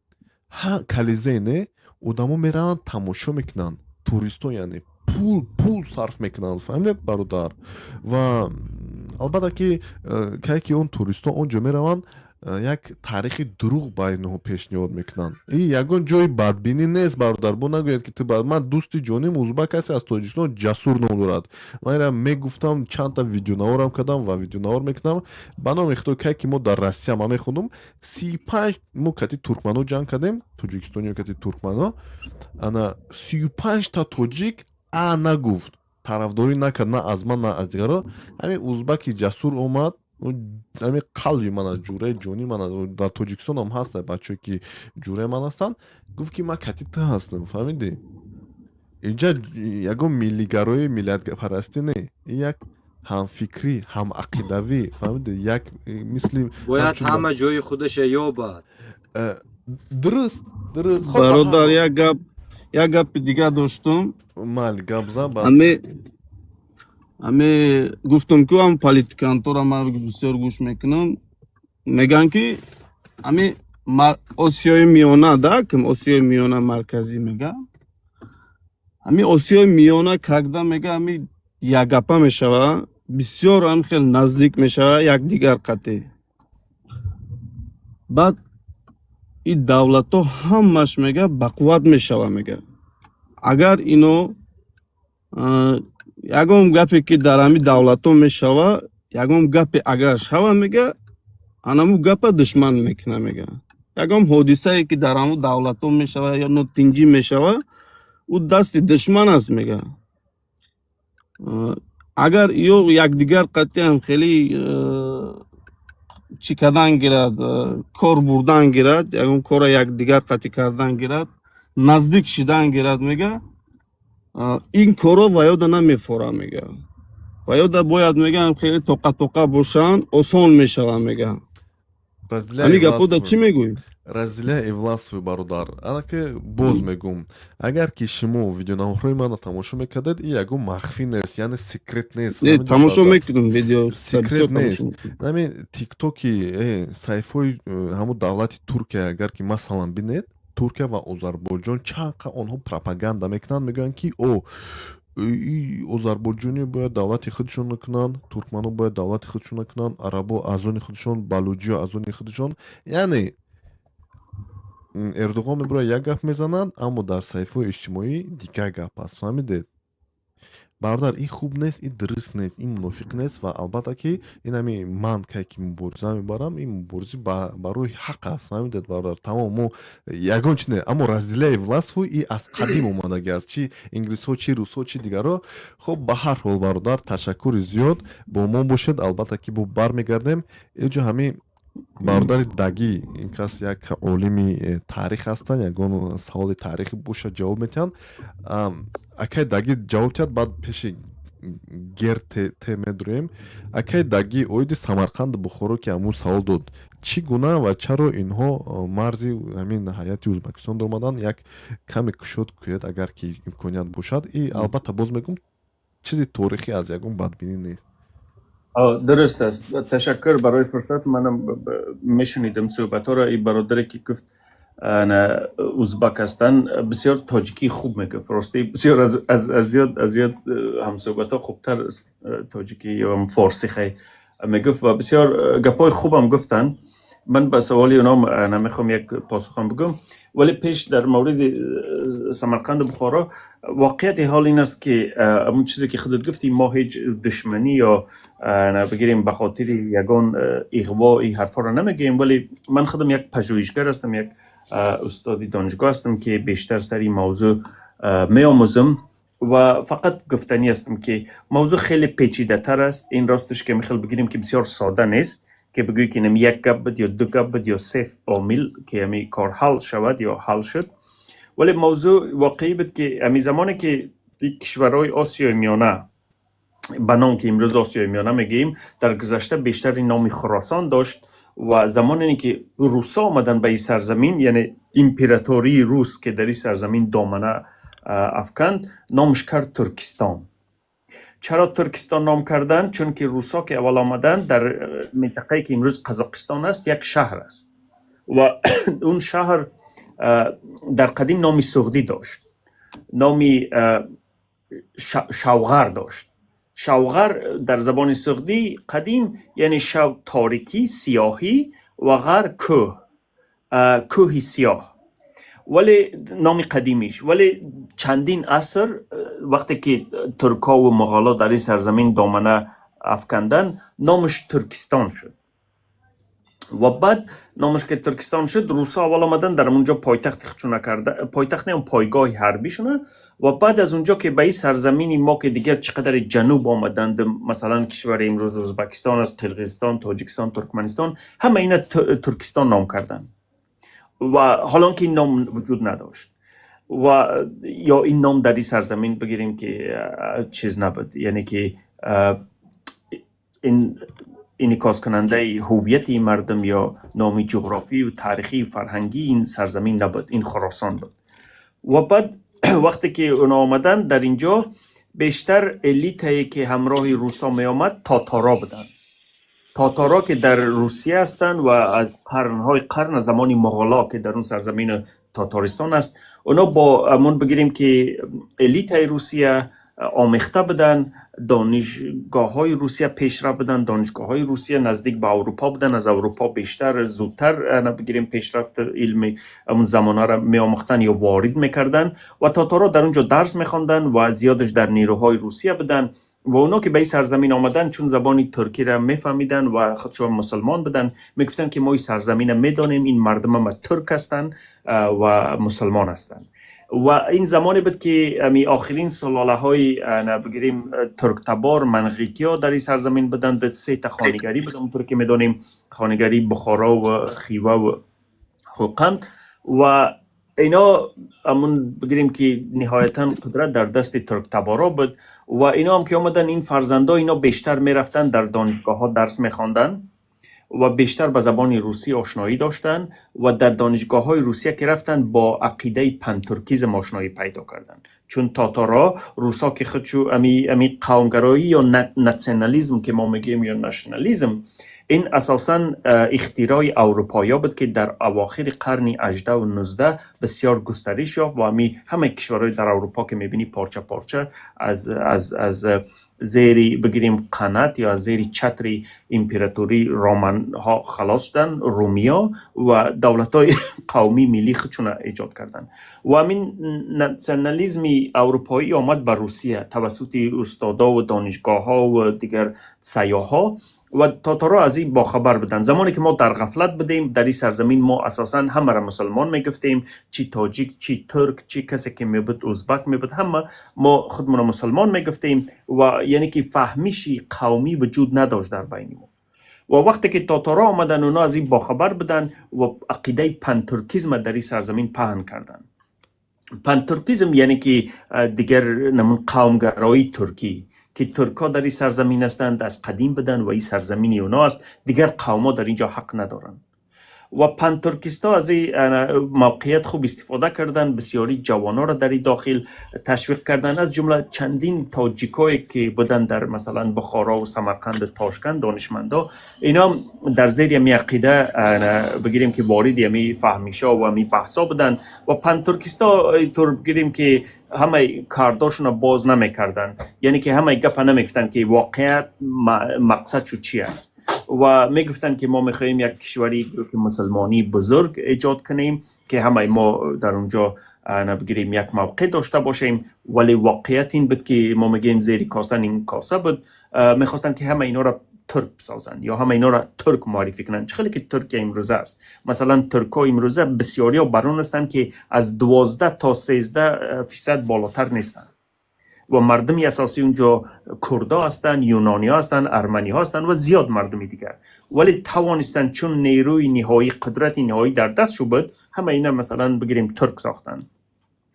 ҳа, Колизей, не, одамо мераванд, тамошо мекунанд, туристон, яъне пул сарф мекунанд, фаҳмидед, бародар? Ва албатта ки кае ки он туристон он ҷо мераванд, як таърихи дурӯғ ба инҳо пешниҳод мекунанд. И ягон ҷои бадбинӣ нест, бародар, бо нагӯяд, ки ту. Ман дӯсти ҷоним узбак аст, аз Тоҷикистон, Ҷасур ном дорад. Ман ира мегуфтам, чандта видеонаворам кардам ва видеонавор мекунам. Ба номи Худо, кае ки мо дар Россия ман мехондум, 35 мо кати туркмано ҷанг кардем, тоҷикистониё кати туркмано, ана 35-та тоҷик а нагуфт, тарафдорӣ накард, на аз ман, на аз дигаро. Ҳамин узбаки Ҷасур омад, ҳамин қалби ман аст, ҷураи ҷонии ман аст. Дар Тоҷикистонам ҳаст бачаҳое, ки ҷураи ман ҳастанд. Гуфт, ки ман кати ту ҳастам, фаҳмидӣ? Инҷа ягон миллигароӣ, миллатпарастӣ не, ин як ҳамфикрӣ, ҳамақидавӣ, фаҳмидӣ? Як мисли Бояд ҳама ҷои худаша ёбад. Дуруст. Бародар, як гап, як гапи дига доштум. Майли, гап зан. Ами гуфтам, ку ам политикантора ман бисёр гӯш мекунам, мегӯянд, ки ами Осиёи Миёна да ким, Осиёи Миёна, Марказӣ мега, ами Осиёи Миёна когда мега, ами якгапа мешава, бисёр ам хел наздик мешава якдигар қатъӣ. Баъд и давлатҳо ҳамаш мега бақувват мешава. Мега, агар ино ягон гапе, ки дар ҳами давлатҳо мешава, ягон гапе агар шава, мега, анаму гапа душман мекуна. Мега, ягон ҳодисае, ки дар ҳаму давлатҳо мешава ё нотинҷӣ мешава, ӯ дасти душман аст. Мега, агар ё якдигар қатъиан хеле чӣ кардан гирад, кор бурдан гирад, ягон кора якдигар қатъӣ кардан гирад, наздик шидан гирад, мега, ин корро ва ёда намефора. Мега, ва ёда бояд, мегам, хеле тоқа тоқа бошанд, осон мешава, мега. Ҳамин гапода чӣ мегӯӣ? Разделяй и властвуй, бародар. Анаке боз мегӯм, агар ки шумо видеонаворҳои маро тамошо мекардед, ин ягон махфӣ нест, яъне секрет нест. Не, тамошо мекунам видео. Секрет нест. Ҳамин Тиктоки, саҳифаҳои ҳамун давлати Туркия, агар ки масалан бинед, Туркия ва Озарбойҷон чанд қа онҳо пропаганда мекунанд, мегӯянд, ки о озарбойҷониё бояд давлати худшонро кунанд, туркмано бояд давлати худшонро кунанд, арабо аз они худшон, балуҷиё аз они худшон. Яъне Эрдоғон мебурад, як гап мезанад, аммо дар саҳифаҳои иҷтимоӣ дигар гап аст, фаҳмидед, бародар? Ин хуб нест, ин дуруст нест, ин мунофиқ нест. Ва албатта ки ин ҳами ман кай ки мубориза мебарам, ин муборизӣ барои ҳақ аст, фаҳмидед, бародар? Тамом, мо ягон чи не, аммо разделяй властвуй и аз қадим омадагӣ аст, чи инглисҳо, чи русҳо, чи дигарҳо. Хуб, ба ҳар ҳол, бародар, ташаккури зиёд, бо мо бошед. Албатта ки бо бармегардем инҷо ҳамин. Бародари Дагӣ, ин кас як олими таърих ҳастанд. Ягон саволи таърихӣ бошад, ҷавоб метиҳанд. Акай Дагӣ ҷавоб диҳад, баъд пеши гер те медурем. Акай Дагӣ, оиди Самарқанду Бухоро, ки ҳамун савол дод, чӣ гуна ва чаро инҳо марзи ҳамин ҳайати Ӯзбекистон омаданд, як каме кушод кӯяд, агар ки имконият бошад. И албатта, боз мегӯм, чизи торихӣ, аз ягон бадбинӣ нест. Дуруст аст. Ташаккур барои фурсат. Манам мешунидам суҳбатҳоро. И бародаре ки гуфт, узбак ҳастанд, бисёр тоҷикии хуб мегуфт. Рости, бисёр аз зиёд ҳамсуҳбатҳо хубтар тоҷикӣ ё форсӣ хай мегуфт ва бисёр гапҳои хубам гуфтанд. Ман ба саволи онҳо намехоҳам як посухам бигӯм, вале пеш дар мавриди Самарқанду Бухоро, воқеияти ҳол ин аст, ки ҳамун чизе ки худат гуфтӣ, мо ҳеҷ душманӣ ё бигирем ба хотири ягон иғво ин ҳарфҳоро намегӯем. Вале ман худам як пажӯҳишгар ҳастам, як устоди донишгоҳ ҳастам, ки бештар сари ин мавзӯъ меомӯзам ва фақат гуфтанӣ ҳастам, ки мавзӯъ хеле печидатар аст. Ин росташ ки михел бигирем, ки бисёр сода нест, ки бигӯӣ, ки инам як гап буд ё ду гап буд ё се омил, ки ҳами кор ҳал шавад ё ҳал шуд. Вале мавзӯъ воқеӣ буд, ки ҳами замоне ки кишварҳои Осиёи Миёна, ба ном ки имрӯз Осиёи Миёна мегӯем, дар гузашта бештари номи Хуросон дошт, ва замоне ки русо омаданд ба ин сарзамин, яъне императории рус, ки дар ин сарзамин домана афканд, номаш кард Туркистон. Чаро Туркистон ном карданд? Чунки русо ки аввал омаданд, дар минтақае ки имрӯз Қазоқистон аст, як шаҳр аст ва он шаҳр дар қадим номи суғдӣ дошт, номи Шавғар дошт. Шавғар дар забони суғдӣ қадим яъне шав торикӣ, сиёҳӣ ва ғар кӯҳ, кӯҳи сиёҳ. Вале номи қадимиш. Вале чандин аср, вақте ки туркҳову муғоло дар ин сарзамин домана афканданд, номаш Туркистон шуд. Ва баъд номаш ки Туркистон шуд, русҳо аввал омаданд, дар онҷо пойтахти худшона карда, пойтахт не, пойгоҳи ҳарбишона. Ва баъд аз онҷо ки ба ин сарзамини мо, ки дигар чӣ қадаре ҷануб омаданд, масалан, кишвари имрӯз Ӯзбекистон аст, Қирғизистон, Тоҷикистон, Туркманистон, ҳама ина Туркистон ном карданд. Ва ҳолон ки ин ном вуҷуд надошт ва ё ин ном дар ин сарзамин, бигирем ки, чиз набуд, яъне ки ин инъикоскунандаи ҳуввияти мардум ё номи ҷуғрофию таърихию фарҳангии ин сарзамин набуд, ин Хуросон буд. Ва баъд вақте ки оно омаданд, дар ин ҷо бештар элитае ки ҳамроҳи русо меомад, тоторо буданд. Тоторо ки дар Русия ҳастанд ва аз қарнҳои қарн, аз замони муғоло, ки дар он сарзамини Тотористон аст, оно бо ҳамон, бигирем ки, элитаи Русия омехта буданд. Донишгоҳҳои Русия пешрафт буданд, донишгоҳҳои Русия наздик ба Аврупо буданд, аз Аврупо бештар зудтар, бигирем, пешрафти илми он замонаро меомӯхтанд ё ворид мекарданд. Ва тоторо дар он ҷо дарс мехонданд ва зиёдаш дар нерӯҳои Русия буданд. Ва оно ки ба ин сарзамин омаданд, чун забони туркиро мефаҳмиданд ва худшон мусулмон буданд, мегуфтанд, ки мо ин сарзаминро медонем, ин мардум ҳама турк ҳастанд ва мусулмон ҳастанд. Ва ин замоне буд, ки ами охирин сулолаҳои, бигирем, турктабор манғитиё дар ин сарзамин буданд. Се та хонигарӣ буд, ҳамонтур ки медонем, хонигарии Бухоро ва Хива ва Хӯқанд. Ва ино ҳамун, бигирем, ки ниҳоятан қудрат дар дасти турктаборо буд. Ва ино ҳам ки омаданд, ин фарзандо ино бештар мерафтанд, дар донишгоҳҳо дарс мехонданд ва бештар ба забони русӣ ошноӣ доштанд. Ва дар донишгоҳҳои Русия ки рафтанд, бо ақидаи пантуркизм ошноӣ пайдо карданд. Чун тоторо, русо ки худшу ами қавмгароӣ ё национализм ки мо мегӯем ё национализм, ин асосан ихтирои аврупоиё буд, ки дар авохири қарни 18-у 19 бисёр густариш ёфт. Ва ами ҳамаи кишварҳои дар Аврупо ки мебинӣ, порча порча аз зери, бигирем, қанат ё аз зери чатри императории романҳо халос шуданд, румиё, ва давлатҳои қавмӣ, миллии худшона эҷод карданд. Ва ҳамин национализми аврупоӣ омад ба Русия тавассути устодову донишгоҳҳо ва дигар сайёҳҳо, ва тоторо аз ин бохабар буданд. Замоне ки мо дар ғафлат будем, дар ин сарзамин мо асосан ҳамаро мусулмон мегуфтем, чӣ тоҷик, чӣ турк, чӣ касе ки мебуд, узбак мебуд, ҳама мо худмонро мусулмон мегуфтем. Ва яъне ки фаҳмиши қавмӣ вуҷуд надошт дар байни мо. و وقتی که تاتارا آمدن، اونا از این باخبر بودن و عقیده پنترکیزم در این سرزمین پهن کردن. پنترکیزم یعنی که دیگر نمون قومگرایی ترکی که ترکا در این سرزمین هستند، از قدیم بودن و این سرزمین اونا است، دیگر قوما در اینجا حق ندارند. و پنترکیستا از این موقعیت خوب استفاده کردن، بسیاری جوانا را در این داخل تشویق کردن، از جمله چندین تاجیکایی که بودن در مثلا بخارا و سمرقند و تاشکند، دانشمندا، اینا در زیر می عقیده بگیریم که وارد می فهمیشا و می بحثا بودن. و پنترکیستا طور بگیریم که همه کارداشون باز نمیکردن، یعنی که همه گپ نمیگفتن که واقعیت مقصد شو چی است و میگفتن که ما میخواهیم یک کشوری که مسلمانی بزرگ ایجاد کنیم که همه ما در اونجا بگیریم یک موقع داشته باشیم. ولی واقعیت این بود که ما میگیم زیر کاسه این کاسه بود. میخواستن که همه اینا را ترک بسازن یا همه اینا را ترک معرفی کنن، چه خیلی که ترک امروزه است. مثلا ترکا امروزه بسیاری ها برون هستند که از 12 تا 13% بالاتر نیستند و مردمی اساسی اونجا کردا هستند، یونانی هستند، ارمنی هستند و زیاد مردمی دیگر. ولی توانستند چون نیروی نهایی، قدرت نهایی در دست بود، همه اینا مثلا بگیریم ترک ساختن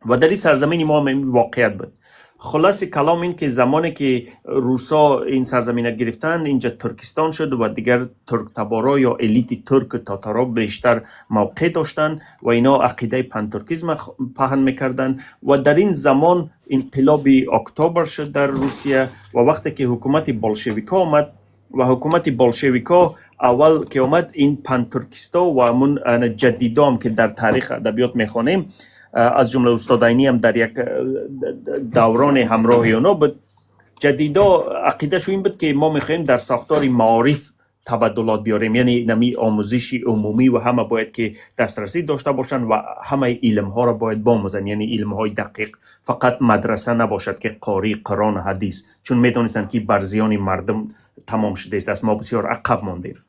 و در این سرزمین ما هم واقعیت بود. خلاص کلام این که زمانی که روسا این سرزمین گرفتن، اینجا ترکستان شد و دیگر ترک تبارا یا elite ترک تاتارا بیشتر موقع داشتن و اینا عقیده پنترکیزم پهن میکردن. و در این زمان انقلاب اکتبر شد در روسیه و وقتی که حکومت بولشویکا آمد و حکومت بولشویکا اول که آمد، این پنترکیستا و همون جدیدام که در تاریخ ادبیات میخوانیم، از جمله استاد عینی هم در یک دوران همراه اونا بود. جدیدا عقیده این بود که ما میخوایم در ساختار معارف تبدلات بیاریم، یعنی نمی آموزش عمومی و همه باید که دسترسی داشته باشن و همه علم ها را باید باموزن، یعنی علم های دقیق، فقط مدرسه نباشد که قاری قرآن و حدیث، چون میدونستند که بر زیان مردم تمام شده است، ما بسیار عقب ماندیم.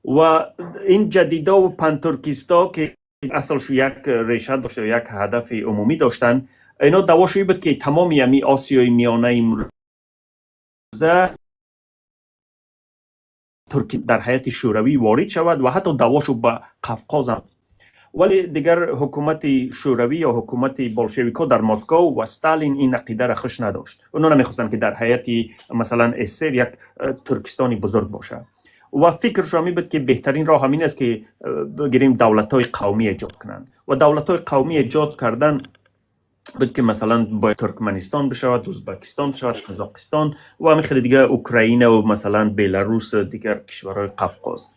و این جدیدا و پنترکیستا که اصلش یک ریشه داشته و یک هدف عمومی داشتن، اینا دعواشوی بود که تمامی همی آسیای میانه امروزه ترکی در هیئت شوروی وارد شود و حتی دعواشو به قفقاز هم. ولی دیگر حکومت شوروی یا حکومت بولشویکا در مسکو و استالین این عقیده را خوش نداشت. اونا نمیخواستند که در هیئت مثلا СССР یک ترکستانی بزرگ باشه و فکرش همی بود که بهترین راه همین است که بگیریم دولت های قومی ایجاد کنند. و دولت های قومی ایجاد کردن بود که مثلا باید ترکمنستان بشود، ازبکستان بشود، قزاقستان و همین خیلی دیگه، اوکراین و مثلا بیلاروس و دیگر کشورهای قفقاز.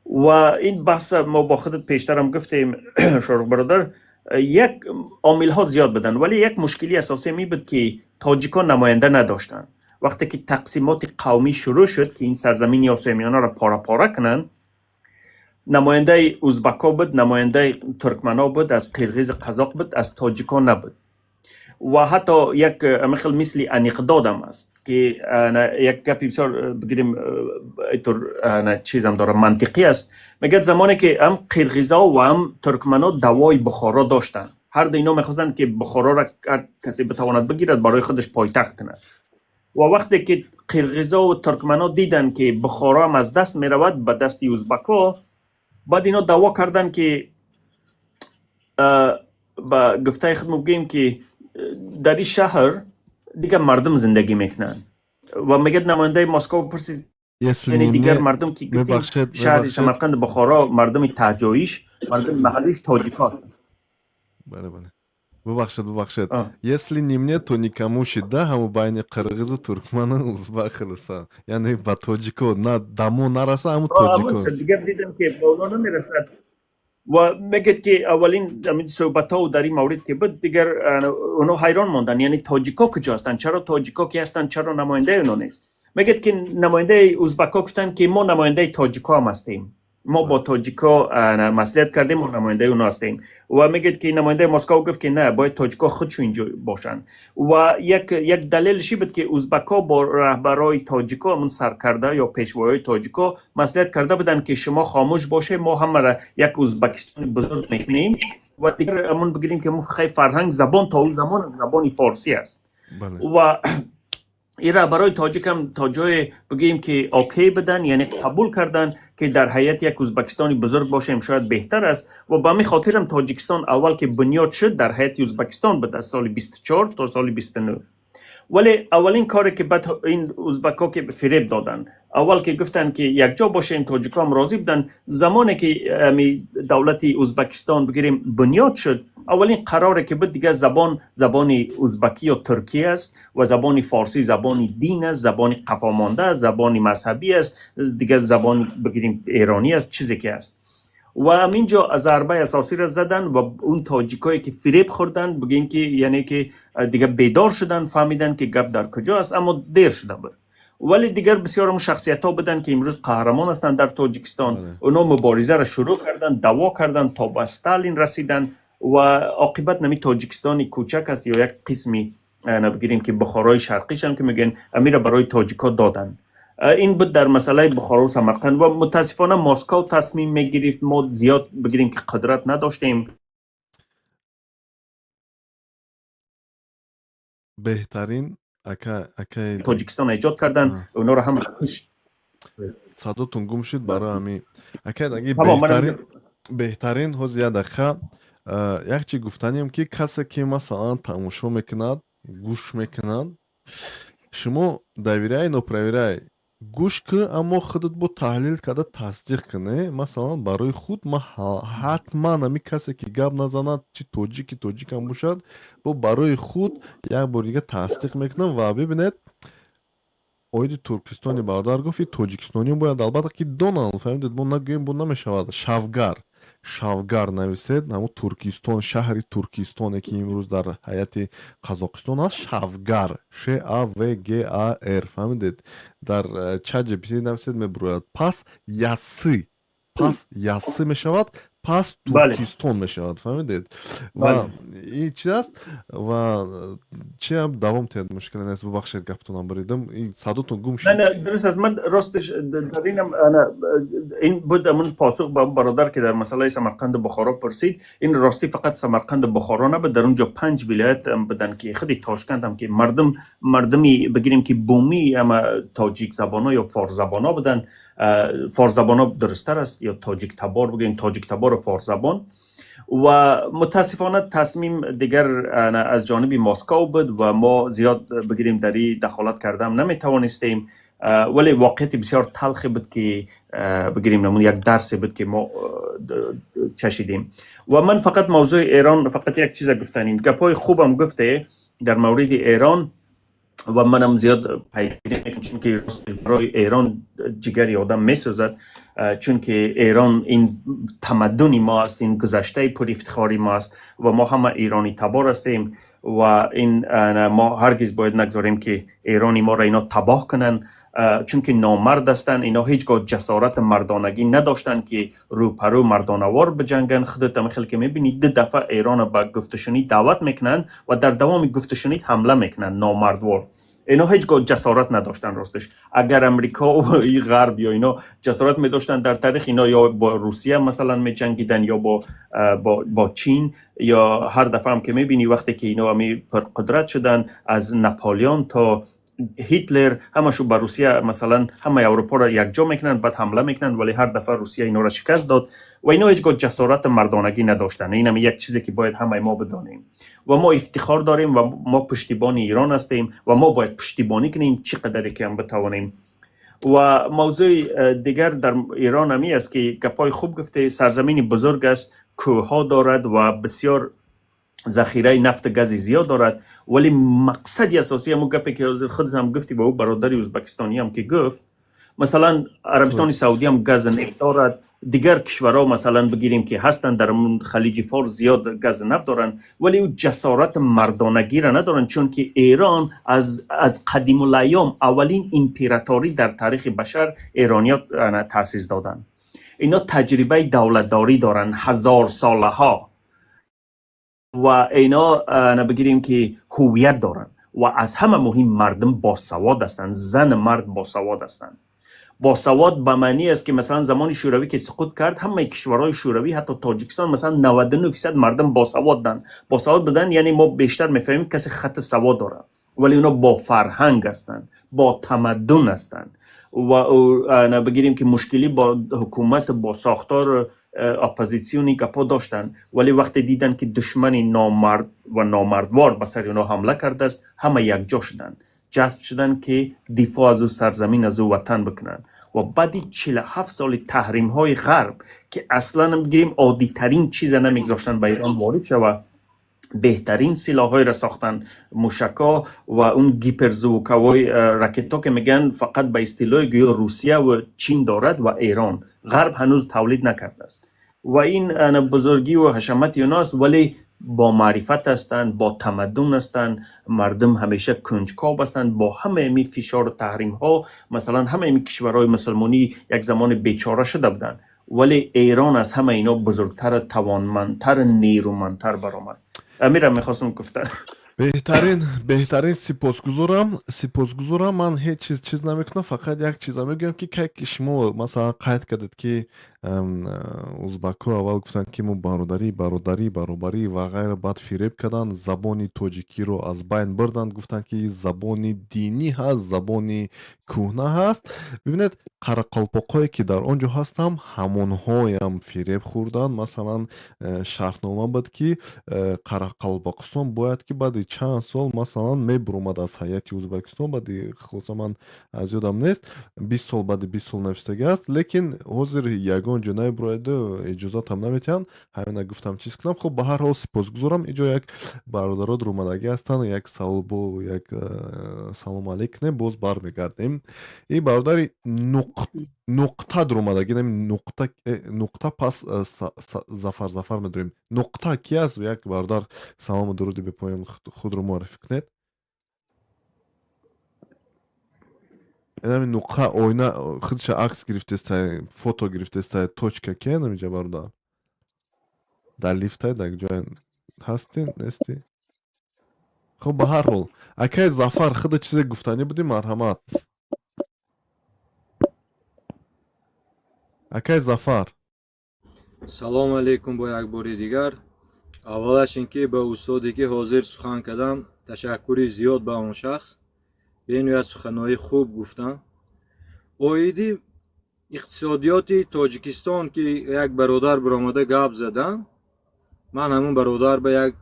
و این بحث ما با خودت پیشتر هم گفتیم شاروخ برادر. یک عامل ها زیاد بدن، ولی یک مشکلی اساسی می بود که تاجیکان نماینده نداشتند. وقتی که تقسیمات قومی شروع شد که این سرزمین آسیای میانه را پاره پاره کنند، نماینده ازبکا بود، نماینده ترکمنا بود، از قرغیز قزاق بود، از تاجیکان نبود. و حتی یک مثل مثل انقداد هم است که یک گپی بسیار بگیریم اینطور چیز هم داره، منطقی است. میگه زمانی که هم قرغیزا و هم ترکمنا دوای بخارا داشتن، هر دو اینا میخواستن که بخارا را هر کسی بتواند بگیرد، برای خودش پایتخت کند. و وقتی که قرغیزا و ترکمنا دیدن که بخارا هم از دست میرود به دست ازبکا، بعد اینا دعوا کردن که با گفته خود بگیم که در این شهر دیگه مردم زندگی میکنن. و میگه نماینده مسکو پرسید یعنی دیگر مردم که گفتیم شهر سمرقند بخارا مردم تهجاییش، مردم محلیش تاجیک هستند. بله بله، бубахшед, бубахшед. Если не мне, то никому шида ҳаму байни қирғизу туркману узбак хулоса, яъне ба тоҷико на дамо нараса ҳаму тоҷико. Дигар дидам ки ба онҳо намерасад و میگه که اولین صحبت ها در این مورد که بود، دیگر اونا حیران ماندن، یعنی تاجیکا کجا هستند، چرا تاجیکا که هستند، چرا نماینده اونا نیست؟ میگه که نماینده ازبکا گفتن که ما نماینده تاجیکا هم هستیم، ما با تاجیکا مصلحت کردیم و نماینده اونا هستیم. و میگه که نماینده مسکو گفت که نه، باید تاجیکا خودشون اینجا باشن. و یک دلیلش بود که ازبکا با رهبرای تاجیکا، همون سرکرده یا پیشوای تاجیکا مصلحت کرده بودن که شما خاموش باشه، ما هم را یک ازبکستان بزرگ میکنیم. و دیگر همون بگیریم که خیلی فرهنگ، زبان تا اون زمان زبان فارسی است. و ира барои тоҷикам то ҷое бигӯем ки окей будан, яъне қабул кардан ки дар ҳайати як Узбекистони бузург бошем, шояд беҳтар аст. Ва ба ҳамин хотирам Тоҷикистон аввал ки бунёд шуд, дар ҳайати Узбекистон буд аз соли 24 то соли 29. Вале аввалин коре ки баъд ин узбакҳо ки фиреб доданд, аввал ки гуфтанд ки якҷо бошем, тоҷикҳо ҳам розӣ буданд. Замоне ки ами давлати Узбекистон бигирем бунёд шуд, аввалин қароре ки буд, дигар забон забони узбакӣ ё туркӣ аст ва забони форсӣ забони дин аст, забони қафомонда аст, забони мазҳабӣ аст, дигар забони бигирем эронӣ аст, чизе ки аст. Ва ҳаминҷо зарбаи асосиро заданд ва он тоҷикое ки фиреб хӯрданд, бигӯем ки яъне ки дигар бедор шуданд, фаҳмиданд ки гап дар куҷо аст, аммо дер шуда буд. Вале дигар бисёр ҳамон шахсиятҳо буданд ки имрӯз қаҳрамон ҳастанд дар Тоҷикистон. Онҳо муборизаро шурӯъ карданд, даъво карданд, то ба Сталин расиданд ва оқибат нами Тоҷикистони кӯчак аст ё як қисми бигирем ки Бухорои Шарқишам ки мегӯянд, амира барои тоҷикҳо доданд. Ин буд дар масъалаи Бухору Самарқанд. Ва мутаассифона Москов тасмим мегирифт, мо зиёд бигирем ки қудрат надоштем. Беҳтарин ака, акаи Тоҷикистон эҷод карданд, онҳоро ҳама кушт. Садотун гум шуд барои ҳамин, акай даги. Тамом, манам. Беҳтарин, беҳтарин. Ҳозир як дақиқа, як чи гуфтанем ки касе ки масалан тамошо мекунад, гӯш мекунад, шумо доверяй, но проверяй, гӯш кӣ, аммо худат бо таҳлил карда тасдиқ кунӣ. Масалан, барои худ ман ҳатман ҳамин касе ки гап назанад, чи тоҷики тоҷикам бошад, бо барои худ як бор дига тасдиқ мекунам. Ва бибинед, оиди Туркистони бародар гуфт, и тоҷикистониё бояд албатта ки донанд, фаҳмидед, мо нагӯем бо намешавад. Шавгар, Шавгар нависед, ҳамун Туркистон, шаҳри Туркистоне ки имрӯз дар ҳайати Қазоқистон аст. Шавгар, Ш А В Г А Р, фаҳмидед, дар ChatGPT нависед, мебурояд. Пас Яссы, пас Яссы мешавад, пас Туркистон мешавад, фаҳмидед. Ва ин чи аст ва чиам давом тиҳад, мушкиле нест. Бубахшед, гаптонам буридам, садотон гум шуд. Не, не, дуруст аст. Ман росташ дар инам ин буд ҳамун посух ба бародар ки дар масъалаи Самарқанду Бухоро пурсид. Ин ростӣ фақат Самарқанду Бухоро набуд, дар он ҷо панҷ вилоят буданд ки худи Тошканд ҳам ки мардум, мардуми бигирем ки бумӣ ама тоҷик забоно ё форсзабоно буданд. Форсзабоно дурусттар аст ё тоҷик табор бигӯем, тоҷик табору форсзабон. Ва мутаассифона тасмим дигар аз ҷониби Москов буд ва мо зиёд бигирем дар ин дахолат кардам наметавонистем. Вале воқеияти бисёр талхе буд ки бигирем намун як дарсе буд ки мо чашидем. Ва ман фақат мавзӯи Эрон фақат як чиза гуфтаним. Гапҳои хубам гуфте дар мавриди Эрон ва манам зиёд пайгирӣ мекунам, чунки барои Эрон ҷигари одам месӯзад, чунки Эрон ин тамаддуни мо аст, ин гузаштаи пур ифтихори мо аст ва мо ҳама эронӣ табор ҳастем. Ва ин мо ҳаргиз бояд нагзорем ки Эрони моро ино табоҳ кунанд, чунки номард ҳастанд. Ино ҳеҷ гоҳ ҷасорати мардонагӣ надоштанд ки рӯпарӯ мардонавор биҷанганд. Худат ҳама хеле ки мебинӣ, ду дафъа Эронро ба гуфтушунид даъват мекунанд ва дар давоми гуфтушунид ҳамла мекунанд номардвор. Ино ҳеҷ гоҳ ҷасорат надоштанд. Росташ, агар Амрико ғарб ё ино ҷасорат медоштанд, дар таърих ино ё бо Русия масалан меҷангиданд ё бо Чин. Ё ҳар дафъа ҳам ки мебинӣ, вақте ки ино ҳами пурқудрат шуданд, аз Наполеон то Ҳитлер, ҳамашу ба Русия масалан ҳамаи Аврупоро якҷо мекунанд, баъд ҳамла мекунанд, вале ҳар дафъа Русия инора шикаст дод. Ва ино ҳеҷ гоҳ ҷасорати мардонагӣ надоштанд. Инам як чизе ки бояд ҳамаи мо бидонем. Ва мо ифтихор дорем ва мо пуштибони Эрон ҳастем ва мо бояд пуштибонӣ кунем чӣ қадаре ки ҳам битавонем. Ва мавзӯи дигар дар Эрон ҳами аст ки гапҳои хуб гуфте. Сарзамини бузург аст, кӯҳҳо дорад ва бисёр захираи нафту гази зиёд дорад. Вале мақсади асосӣ ҳамун гапе ки ҳозир худат ҳам гуфтӣ ба ӯ бародари узбекистониам ки гуфт, масалан, Арабистони Саудӣ ҳам газу нефт дорад, дигар кишварҳо масалан бигирем ки ҳастанд дар Халиҷи Форс, зиёд газу нафт доранд, вале ӯ ҷасорати мардонагиро надоранд, чунки Эрон аз қадимулайём аввалин императорӣ дар таърихи башар эрониё таъсис доданд. Ино таҷрибаи давлатдорӣ доранд ҳазорсолаҳо ва ино бигирем ки ҳуввият доранд. Ва аз ҳама муҳим, мардум босавод ҳастанд, зану мард босавод ҳастанд. Босавод ба маъние аст ки масалан замони Шӯравӣ ки суқут кард, ҳамаи кишварҳои Шӯравӣ, ҳатто Тоҷикистон, масалан, 99% мардум босаводанд. Босавод будан яъне мо бештар мефаҳмем касе хатти савод дорад. ولی اونا با فرهنگ هستند، با تمدن هستند و بگیریم که مشکلی با حکومت، با ساختار اپوزیسیونی گپا داشتن، ولی وقتی دیدن که دشمن نامرد و نامردوار به سر اونا حمله کرده است، همه یک جا شدن، جذب شدن که دفاع از او سرزمین، از او وطن بکنن. و بعد 47 سال تحریم های غرب که اصلا بگیریم عادی ترین چیز نمیگذاشتن به ایران وارد شود، بهترین سلاح‌های را ساختن، موشکا و اون гиперзвуковой ракета که میگن فقط به اصطلاح گویا روسیه و چین دارد و ایران، غرب هنوز تولید نکرده است. و این بزرگی و حشمت اوناست، ولی با معرفت هستند، با تمدن هستند. مردم همیشه کنجکاو هستند با همه می فشار و تحریم ها. مثلا همه می کشورهای مسلمانی یک زمان بیچاره شده بودند، ولی ایران از همه اینا بزرگتر، توانمندتر، نیرومندتر برآمد. امیرم میخواستم گفتن. Беҳтарин, беҳтарин, сипосгузорам, сипосгузорам. Ман ҳеҷ чиз чиз намекунам, фақат як чиза мегӯям, ки кай ки шумо масалан қайд кардед, ки узбакҳо аввал гуфтанд, ки мо бародарӣ, бародарӣ, баробарӣ ва ғайра, баъд фиреб карданд, забони тоҷикиро аз байн бурданд, гуфтанд, ки забони динӣ ҳаст, забони кӯҳна ҳаст. Бибинед, қарақалпоқҳое ки дар он ҷо ҳастам, ҳамонҳоям фиреб хӯрданд. Масалан, шартнома буд, ки Қарақалпоқистон бояд ки баъди чанд сол, масалан, мебуромад аз ҳайати Ӯзбекистон. Баъди, хулоса, ман аз ёдам нест, 20 сол, баъди 20 сол навиштагӣ аст, лекин ҳозир ягон ҷо намебурояду иҷозатам наметиҳанд. Ҳамина гуфтам, чиз кунам. Хуб, ба ҳар ҳол, сипосгузорам. Иҷо як бародаро рӯмадагӣ ҳастанд, як савол бо як салому алейк кунем, боз бармегардем. Ин бародари нуқта дурумадагӣ, нуқта, нуқта, пас Зафар, Зафар медорем. Нуқта ки аст? Як бародар, салому дуруди бепоён, худро муаррифӣ кунед. Инами нуқта оина худша акс гирифтеста, фото гирифтеста, точка ки намиҷа. Бародар, дар лифтай, дар ҷое ҳастӣ, нестӣ? Хуб, ба ҳар ҳол, акай Зафар, худа чизе гуфтанӣ будӣ, марҳамат, акай Зафар. Салому алейкум бо як бори дигар. Аввалаш ин ки ба устоде ки ҳозир сухан кардам, ташаккури зиёд ба он шахс, бениҳоят суханҳои хуб гуфтанд. Оиди иқтисодиёти Тоҷикистон ки як бародар баромада гап задам, ман ҳамун бародар ба як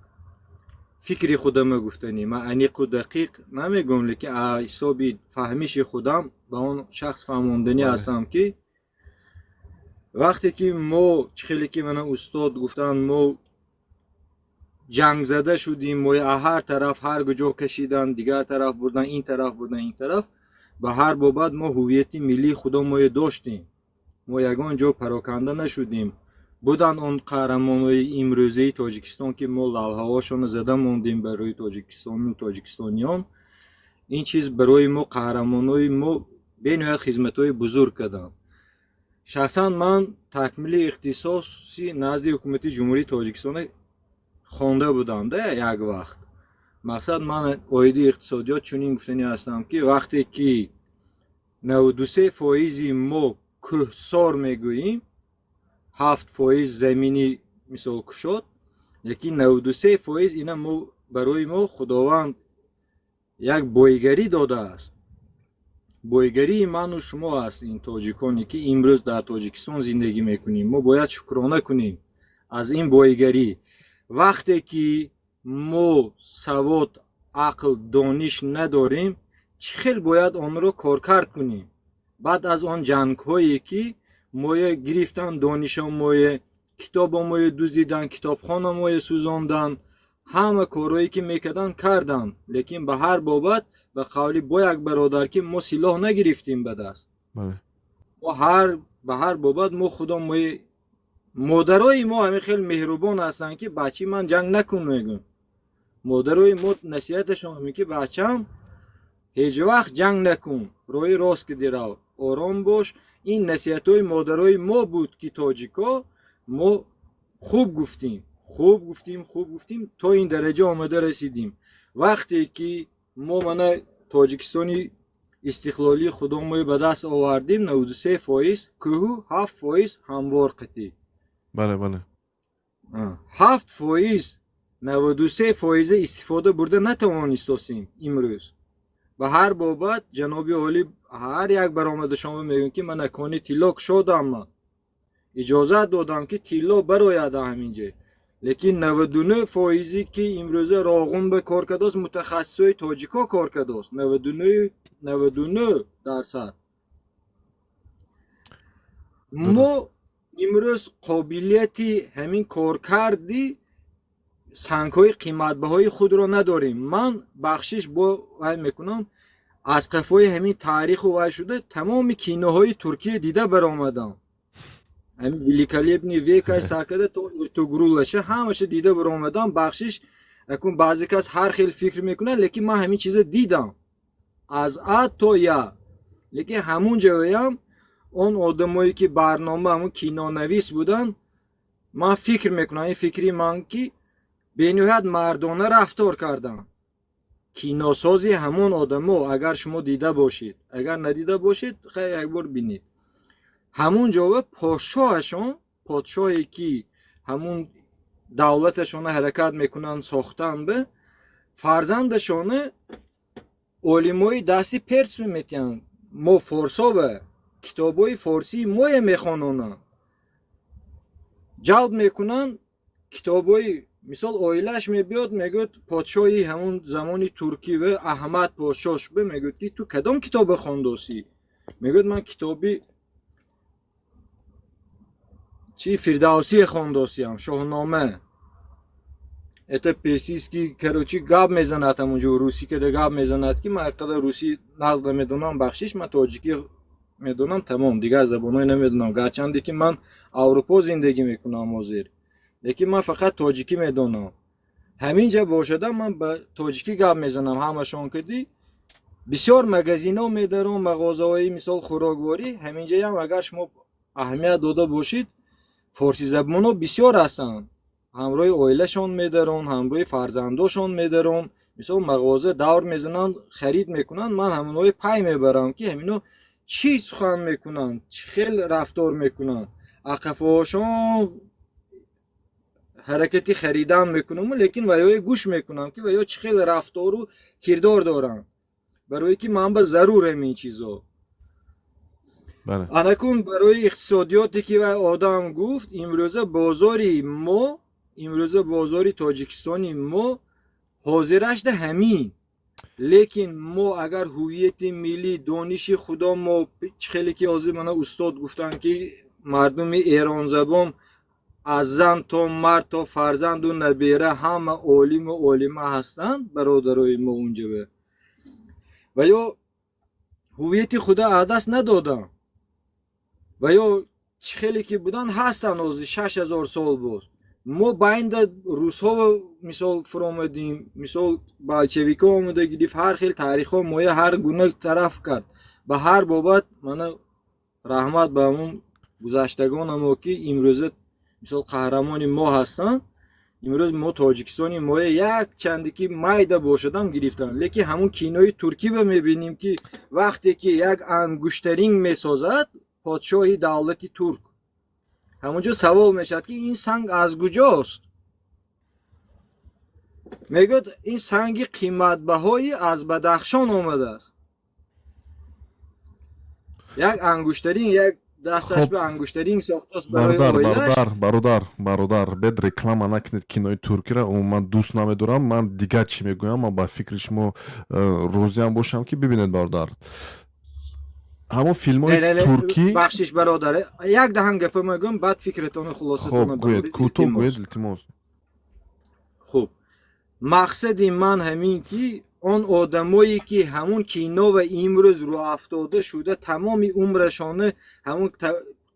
фикри худама гуфтанӣ. Ман аниқу дақиқ намегӯям, лекин ҳисоби фаҳмиши худам ба он шахс фаҳмонданӣ ҳастам, ки вақте ки мо, чӣ хеле ки мана устод гуфтанд, мо ҷангзада шудем, мо ҳар тараф, ҳар куҷо кашидан, дигар тараф бурдан, ин тараф бурдан, ин тараф, ба ҳар бобат мо ҳуввияти миллии худомое доштем, мо ягон ҷо пароканда нашудем. Буданд он қаҳрамонҳои имрӯзаи Тоҷикистон, ки мо лавҳаҳошонро зада мондем барои Тоҷикистону тоҷикистониён. Ин чиз барои мо, қаҳрамонҳои мо бениҳоят хизматҳои бузург карданд. Шахсан ман такмили ихтисоси назди ҳукумати Ҷумҳурии Тоҷикистон хонда будам да як вақт. Мақсад, ман оиди иқтисодиёт чунин гуфтанӣ ҳастам, ки вақте ки 93 фоизи мо кӯҳсор мегӯем, 7 фоиз замини мисол кушод, лекин 93 фоиз ина мо, барои мо Худованд як боигарӣ додааст. Боигарии ману шумо аст, ин тоҷиконе ки имрӯз дар Тоҷикистон зиндагӣ мекунем, мо бояд шукрона кунем аз ин боигарӣ. Вақте ки мо савод, ақл, дониш надорем, чӣ хел бояд онро коркард кунем? Баъд аз он ҷангҳое ки моя гирифтан, донишомое, китобомое дуздидан, китобхонамое сӯзондан, ҳама корҳое ки мекарданд, карданд, лекин ба ҳар бобат, ба қавли бо як бародар, ки мо силоҳ нагирифтем ба даст, мо ҳар ба ҳар бобат мо худо мои модарои мо ҳамин хел меҳрубон ҳастанд, ки бачаи ман, ҷанг накун мегӯн. Модарои мо насиҳаташон ҳамин, ки бачам, ҳеҷ вақт ҷанг накун, роҳи рост ки дирав, ором бош. Ин насиҳатҳои модарои мо буд, ки тоҷико мо хуб гуфтем, хуб гуфтем, хуб гуфтем, то ин дараҷа омада расидем. Вақте ки мо мана Тоҷикистони истиқлолии худомои ба даст овардем, 93 фоиз кӯҳу 7 фоиз ҳамвор қатӣ. Бале, бале. 7 фоиз. 93 фоиза истифода бурда натавонистосем имрӯз. Ба ҳар бобат ҷаноби олӣ ҳар як баромадашон мегӯям, ки мана кони тилло кушодам, ман иҷозат додам, ки тилло барояд ҳаминҷа, лекин 99 фоизе ки имрӯза Роғун ба кор кардааст, мутахассисои тоҷико кор кардааст, 99, 99%. Мо имрӯз қобилияти ҳамин коркарди сангҳои қиматбаҳои худро надорем. Ман, бахшиш, бо вай мекунам, аз қафои ҳамин таъриху вай шуда тамоми киноҳои Туркия дида баромадам. Ҳамин Великолепный век аш сар карда то Эртугрулаша ҳамаша дида баромадам. Бахшиш, акун баъзе кас ҳар хел фикр мекунад, лекин ман ҳамин чиза дидам аз а то я. Лекин ҳамун ҷоям он одамое ки барнома, ҳамун кинонавис буданд, ман фикр мекунам, ин фикри ман, ки бениҳоят мардона рафтор кардам. Киносози ҳамон одамо, агар шумо дида бошед, агар надида бошед, хай як бор бинед, ҳамун ҷова подшоҳашон, подшоҳе ки ҳамун давлаташона ҳаракат мекунанд сохтан, ба фарзандашона олимои дасти перс метиҳанд, мо форсо ба китобҳои форсии мое мехононанд, ҷалб мекунанд китобҳои. Мисол, оилааш мебиёд, мегӯяд, подшоҳи ҳамун замони туркӣ ва Аҳмад подшош бе мегӯяд, ки ту кадом китобе хондосӣ? Мегӯяд, ман китоби чи Фирдавсие хондосиям, Шоҳнома, это персидский. Короче, гап мезанад ҳамунҷо, русӣ када гап мезанад, ки ман қадар русӣ нағз намедонам, бахшиш, ман тоҷикӣ медонам, тамом, дигар забонҳое намедонам. Гарчанде ки ман Аврупо зиндагӣ мекунам ҳозир, лекин ман фақат тоҷикӣ медонам. Ҳамин ҷа бошадам, ман ба тоҷикӣ гап мезанам ҳамашон кади. Бисёр магазинҳо медаром, мағозаҳои, мисол, хӯрокворӣ. Ҳаминҷаям агар шумо аҳамият дода бошед, форсизабонҳо бисёр ҳастанд, ҳамроҳи оилашон медарон, ҳамроҳи фарзандошон медарон, мисол, мағоза давр мезананд, харид мекунанд. Ман ҳамонҳое пай мебарам, ки ҳамино чӣ сухан мекунанд, чӣ хел рафтор мекунанд. Ақафоҳошон ҳаракати харидан мекунаму, лекин ваёе гӯш мекунам, ки ваё чӣ хел рафтору кирдор доранд, барое ки ман ба зарур ҳамин чизо. Анакун барои иқтисодиёте ки вай одам гуфт, имрӯза бозори мо, имрӯза бозори Тоҷикистони мо ҳозирашда ҳамин. Лекин мо агар ҳувияти миллӣ, дониши худо мо, чӣ хеле ки ҳозир мана устод гуфтанд, ки мардуми эронзабон аз зан то мард то фарзанду набера ҳама олиму олима ҳастанд, бародарои мо унҷа ва ё ҳувияти худа аз даст надоданд ва ё чӣ хеле ки буданд, ҳастанд. Ҳозир 6000 сол боз мо байнда русҳо, мисол, фуромадем, мисол, болшевикҳо омада гирифт, ҳар хел таърихҳо моя ҳар гуна тараф кард. Ба ҳар бобат мана раҳмат ба ҳамун гузаштагонамо, ки имрӯза, мисол, қаҳрамони мо ҳастанд. Имрӯз мо Тоҷикистони моя як чанде ки майда бошадам гирифтанд, лекин ҳамун кинои туркиба мебинем, ки вақте ки як ангуштаринг месозад подшоҳи давлати турк, ҳамунҷо савол мешавад, ки ин санг аз куҷост? Мегӯяд, ин санги қиматбаҳои аз Бадахшон омадааст. Як ангуштарин, як дасташ ба ангуштарин сохтааст барои Бародар, оилаш. Бародар, бародар, бародар, бед реклама накунед кинои туркиро, умуман дӯст намедорам. Ман дигар чӣ мегӯям, ман ба фикри шумо розиам бошам, ки бибинед, бародар, ҳамон филмҳои Не, не, не, туркӣ. Бахшиш, бародар, як даҳан гапа мегӯям, баъд фикратону Хоб, хулосатонро гӯед, бароред, кӯтоҳ илтимос. гӯед, илтимос. Хуб, мақсади ман ҳамин, ки он одамое ки ҳамун кино ва имрӯз рӯафтода шуда, тамоми умрашона ҳамун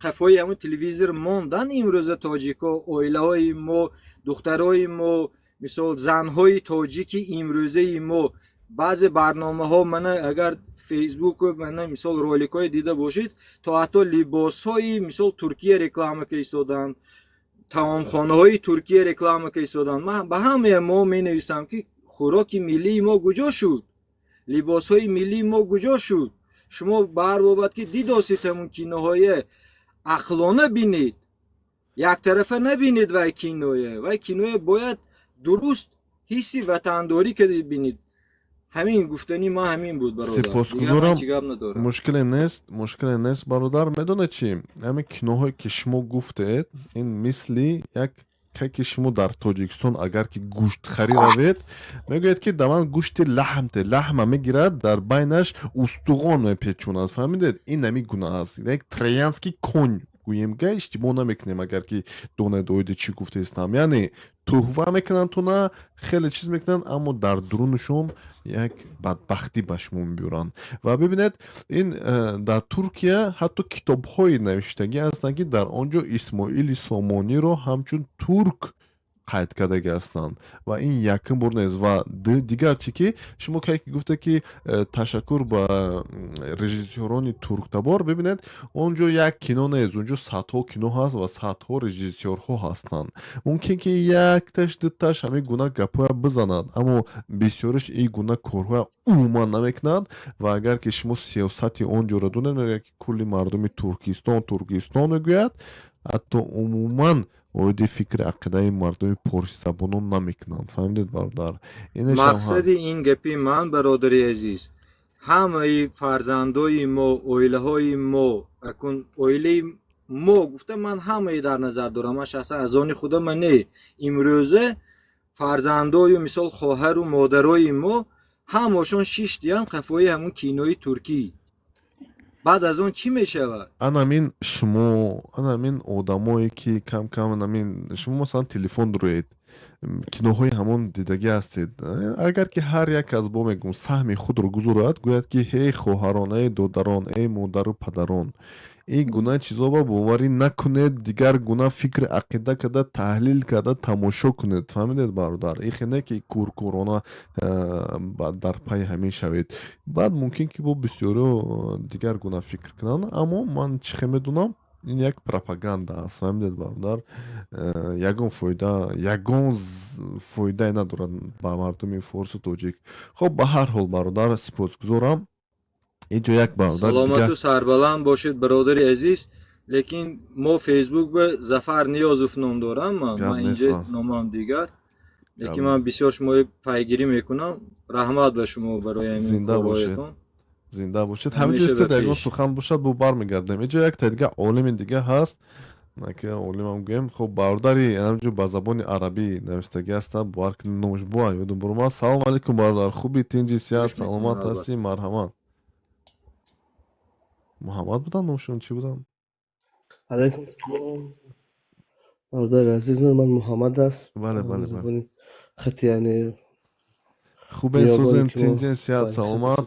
қафои ҳамун телевизор мондан, имрӯза тоҷико, оилаҳои мо, духтарои мо, мисол, занҳои тоҷики имрӯзаи мо, баъзе барномаҳо мана агар фейсбуку мана, мисол, роликҳое дида бошед, то ҳатто либосҳои, мисол, Туркия реклама ка истоданд, таомхонаҳои Туркия реклама ка истоданд. Ман ба ҳамаи мо менависам, ки хӯроки миллии мо куҷо шуд, либосҳои миллии мо куҷо шуд? Шумо ба ҳар бобат ки дидосед, ҳамун киноҳое ақлона бинед, яктарафа набинед. Вай киное, вай киное бояд Дуруст ҳисси ватандорӣ ки бинед. Ҳамин гуфтани ман ҳамин буд, бародар. Сипосгузорам. Дигар гап надорам. Мушкиле нест, мушкиле нест, бародар. Медонед чӣ, ҳамин киноҳое ки шумо гуфтед, ин мисли як ки шумо дар Тоҷикистон агар ки гӯштхарӣ равед, мегӯяд ки да ман гӯшти лаҳм те, лаҳма мегирад, дар байнаш устуғон мепечонад. Фаҳмидед? Ин ҳамин гуна аст, як троянский конь гӯем, га иштибоҳ намекунем, агар ки донед оиди чӣ гуфтаистам. Яъне туҳфа мекунанд туна, хеле чиз мекунанд, аммо дар дурунашон як бадбахтӣ ба шумо мебиёранд. Ва бибинед, ин дар Туркия ҳатто китобҳои навиштагӣ ҳастанд, ки дар он ҷо Исмоили Сомониро ҳамчун турк қайд кардагӣ ҳастанд, ва ин якум бор нест. Ва дигар чӣ ки шумо кай ки гуфта ки ташаккур ба режиссёрони турктабор, бибинед, он ҷо як кино нест, он ҷо садҳо кино ҳаст ва садҳо режиссёрҳо ҳастанд. Мумкин ки якташ, дуташ ҳамин гуна гапҳоя бизанад, аммо бисёриш ин гуна корҳоя умуман намекунанд. Ва агар ки шумо сиёсати он ҷоро донед, мегӯяд ки кулли мардуми Туркистон Туркистон мегӯяд, ҳатто умуман оиди фикри ақидаи мардуми порсизабонон намекунанд. Фаҳмидед, бародар? Мақсади ин гапи ман, бародари азиз, ҳамаи фарзандои мо, оилаҳои мо, акун оилаи мо гуфта ман ҳамаи дар назар дорам, ман шахсан аз они худама не, имрӯза фарзандою мисол хоҳару модарои мо ҳамашон шиштиян қафои ҳамун кинои туркӣ. Баъд аз он чӣ мешавад? Анамин шумо, анамин одамое ки кам-кам, анамин шумо масалан телефон дороед, киноҳои ҳамон дидагӣ ҳастед. Агар ки ҳар як аз бо мегӯм саҳми худро гузорад, гӯяд ки ҳей хоҳарон, эй додарон, эй модару падарон, ин гуна чизоба боварӣ накунед, дигар гуна фикри ақида карда, таҳлил карда тамошо кунед. Фаҳмидед, бародар? Ихе не ки куркурона дар пайи ҳамин шавед. Баъд мумкин ки бо бисёриҳо дигар гуна фикр кунанд, аммо ман чӣ хел медонам, ин як пропаганда аст. Фаҳмидед, бародар? Ягон фоида, ягон фоидае надорад ба мардуми форсу тоҷик. Хоб, ба ҳар ҳол, бародар, сипосгузорам. Инҷо як бародар. Саломату сарбаланд бошед, бародари азиз. Лекин мо Фейсбук ба Зафар Ниёзов ном дорам, ман инҷа номам дигар, лекин ман бисёр шумои пайгирӣ мекунам. Раҳмат ба шумо барои ҳамин. Зинда бошед, зинда бошед. Ҳаминҷо истед, ягон сухан бошад, бо бармегардем. Инҷо як та дига олими дига ҳаст, ки олимам гӯем. Хоб, бародари ҳаминҷо ба забони арабӣ навиштагӣ ҳастанд, бовар кунед, номаш буа ёдум бурмад. Салом алейкум, бародар, хуби, тинҷи, сиҳат, саломат ҳастӣ? Марҳамат. Муҳаммад буданд номшон, чӣ буданд? Алайкум салом, бародари азиз, ман Муҳаммад аст. Бале, бале, бале. Хати, яъне Хубен, сӯзен, тинҷен, сиҳат, саломат.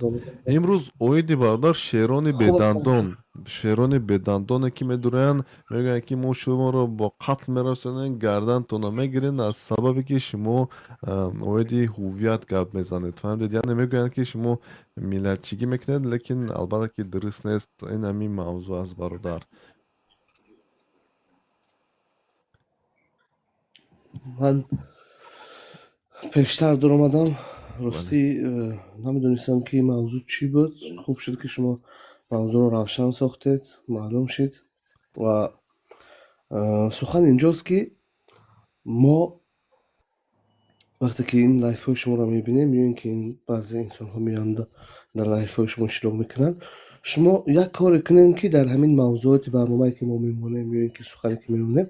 Имрӯз оиди, бародар, шерони бедандон, шерони бедандоне ки медураянд, мегӯянд ки мо шуморо бо қатл мерасонем, гардантона мегирем, аз сабабе ки шумо оиди ҳуввият гап мезанед. Фаҳмидед? Яъне мегӯянд ки шумо миллатчигӣ мекунед, лекин албатта ки дуруст нест. Ин ҳамин мавзӯъ аст, бародар. Ман пештар дуромадам, ростӣ намедонистам ки мавзӯъ чӣ буд. Хуб шуд ки шумо мавзӯъро равшан сохтед, маълум шуд. Ва сухан инҷост ки мо вақте ки ин лайфҳои шуморо мебинем ё ин ки ин баъзе инсонҳо меоянд дар лайфҳои шумо иштирок мекунанд, шумо як коре кунем ки дар ҳамин мавзӯоти барномае ки мо мемонем ё ин ки сухане ки мемонем,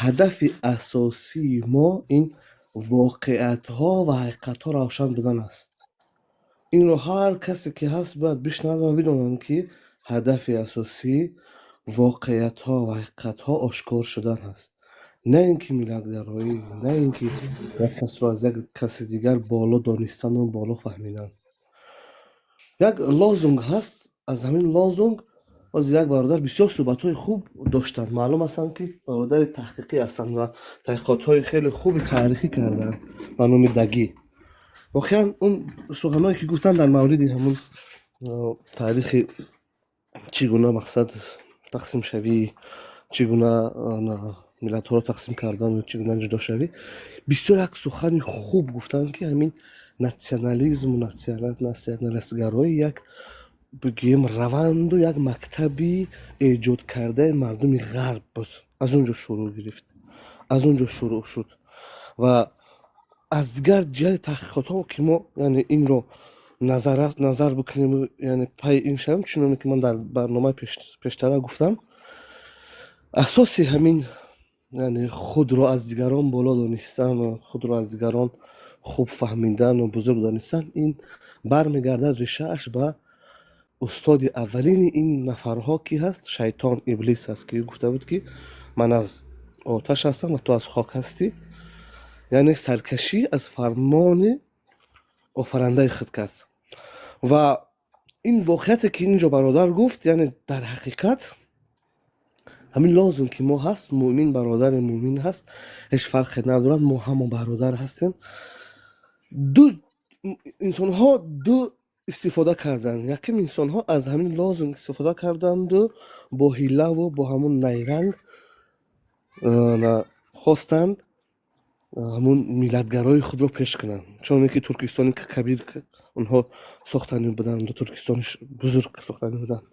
ҳадафи асосии мо ин воқеиятҳо ва ҳақиқатҳо равшан будан аст. Инро ҳар касе ки ҳаст бояд бишнавад ва бидонанд, ки ҳадафи асосӣ воқеиятҳо ва ҳақиқатҳо ошкор шудан аст, на ин ки миллатгароӣ, на ин ки як касро аз як каси дигар боло донистану боло фаҳмидан. Як лозунг ҳаст, аз ҳамин лозунг боз як бародар бисёр суҳбатҳои хуб доштанд. Маълум ҳастанд ки бародари таҳқиқӣ ҳастанд ва таҳқиқотҳои хеле хуби таърихӣ карданд ба номи Дагӣ. Воқеан он суханҳое ки гуфтанд дар мавриди ҳамун таърихи чӣ гуна мақсад тақсимшавӣ, чӣ гуна миллатҳоро тақсим кардану чӣ гуна ҷудошавӣ, бисёр як сухани хуб гуфтанд, ки ҳамин натсионализму натсионалистгароӣ як бигӯем раванду як мактаби эҷодкардаи мардуми ғарб буд, аз он ҷо шурӯъ гирифт, аз он ҷо шурӯъ шуд. Ва Аз дигар ҷиҳати таҳқиқотҳо ки мо, яъне, инро назар бикунем, яъне пайи ин шавем, чуноне ки ман дар барномаи пештара гуфтам, асоси ҳамин, яъне худро аз дигарон боло донистану худро аз дигарон хуб фаҳмидану бузург донистан, ин бармегардад решааш ба устоди аввалини ин нафарҳо, ки ҳаст шайтон, иблис аст, ки гуфта буд, ки ман аз оташ ҳастам ва ту аз хок ҳастӣ. Яъне саркашӣ аз фармони офарандаи худ кард. Ва ин воқеияте ки инҷо бародар гуфт, яъне дар ҳақиқат ҳамин лозим ки мо ҳаст, муъмин бародари муъмин ҳаст, ҳеҷ фарқе надорад, мо ҳама бародар ҳастем. Ду инсонҳо ду истифода карданд. Якум, инсонҳо аз ҳамин лозунг истифода карданду бо ҳилаву бо ҳамун найранг хостанд ҳамун миллатгарои худро пеш кунанд, чуноне ки Туркистони Кабир онҳо сохтанӣ буданд, Туркистони бузург сохтанӣ буданд.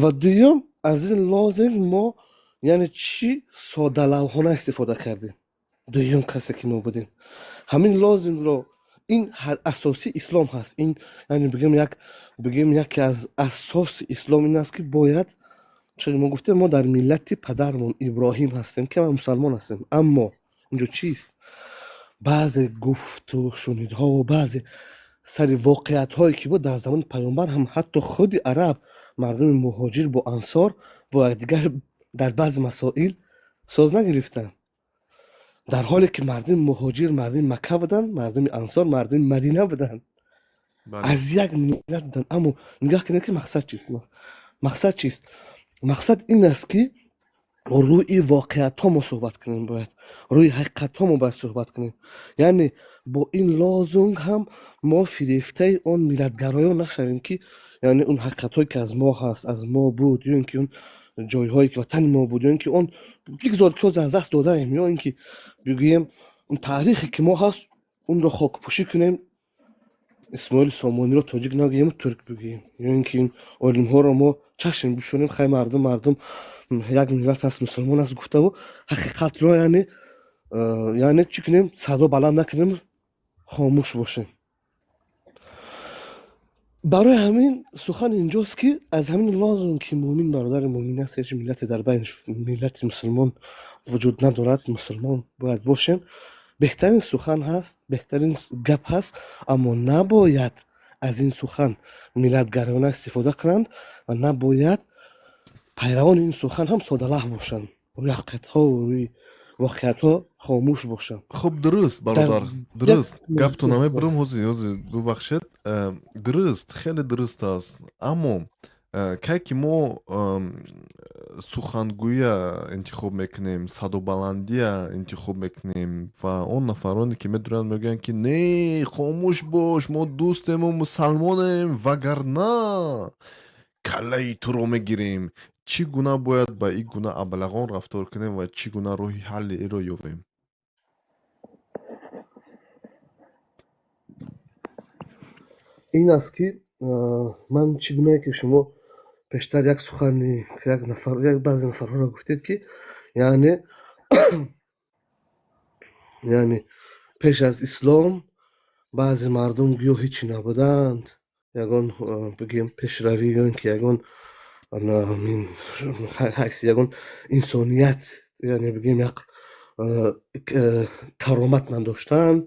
Ва дуюм, аз ин лозунг мо, яъне чӣ, содалавҳона истифода кардем. Дуюм касе ки мо будем, ҳамин лозунгро, ин асоси ислом ҳаст, ин, яъне бигем, як бигем, яке аз асоси ислом ин аст, ки бояд, чун мо гуфтем, мо дар миллати падармон Иброҳим ҳастем, ки ма мусалмон ҳастем. Аммо инҷо чист? Баъзе гуфту шунидҳову баъзе сари воқеиятҳое ки буд дар замони паёмбар ҳам, ҳатто худи араб, мардуми муҳоҷир бо ансор бо якдигар дар баъзе масоил соз нагирифтанд, дар ҳоле ки мардуми муҳоҷир мардуми Макка буданд, мардуми ансор мардуми Мадина буданд, аз як миллат буданд. Аммо нигаҳ кунед, ки мақсад чист? Мақсад чист? Мақсад ин аст, ки рӯи воқеиятҳо мо суҳбат кунем, бояд рӯи ҳақиқатҳо мо бояд суҳбат кунем. Яъне бо ин лозунг ҳам мо фирефтаи он миллатгароён нашавем, ки яъне он ҳақиқатҳое ки аз мо ҳаст, аз мо буд, ё ин ки он ҷойҳое ки ватани мо буд, ё ин ки он бигзор ки ҳозир аз даст додаем, ё ин ки бигӯем, он таърихе ки мо ҳаст, онро хокпӯшӣ кунем, Исмоили Сомониро тоҷик нагӯему турк бигӯем, ё ин ки ин олимҳоро мо чашм бипӯшонем, хай, мардум як миллат аст, мусулмон аст гуфтаву ҳақиқатро, яъне чӣ кунем, садо баланд накунем, хомӯш бошем. Барои ҳамин сухан инҷост, ки аз ҳамин лозунг, ки муъмин бародари муъмин аст, ҳеҷ миллате дар байни миллати мусулмон вуҷуд надорад, мусулмон бояд бошем, беҳтарин сухан ҳаст, беҳтарин гап ҳаст, аммо набояд аз ин сухан миллатгароёна истифода кунанд ва набояд пайравони ин сухан ҳам содалаҳ бошанд, рӯи ҳақиқатҳо, рӯи воқеиятҳо хомӯш бошанд. Хуб, дуруст, бародар, дуруст, гаптон намебурам, ҳозир бубахшед. Дуруст, хеле дуруст аст, аммо кай ки мо сухангӯя интихоб мекунем, садобаландия интихоб мекунем ва он нафароне ки медуранд, мегӯянд, ки не, хомӯш бош, мо дӯстему мусалмонем, вагарна каллаи туро мегирем, чӣ гуна бояд ба ин гуна аблағон рафтор кунем ва чӣ гуна роҳи ҳалли инро ёбем? Ин аст, ки ман чӣ гунае ки шумо пештар як сухани як нафар, як баъзе нафарҳоро гуфтед, ки яъне пеш аз ислом баъзе мардум гӯё ҳечи набуданд, ягон, бигӯем, пешравӣ ё ин ки ягон ҳайси ягон инсоният, яъне бигӯем, як каромат надоштанд.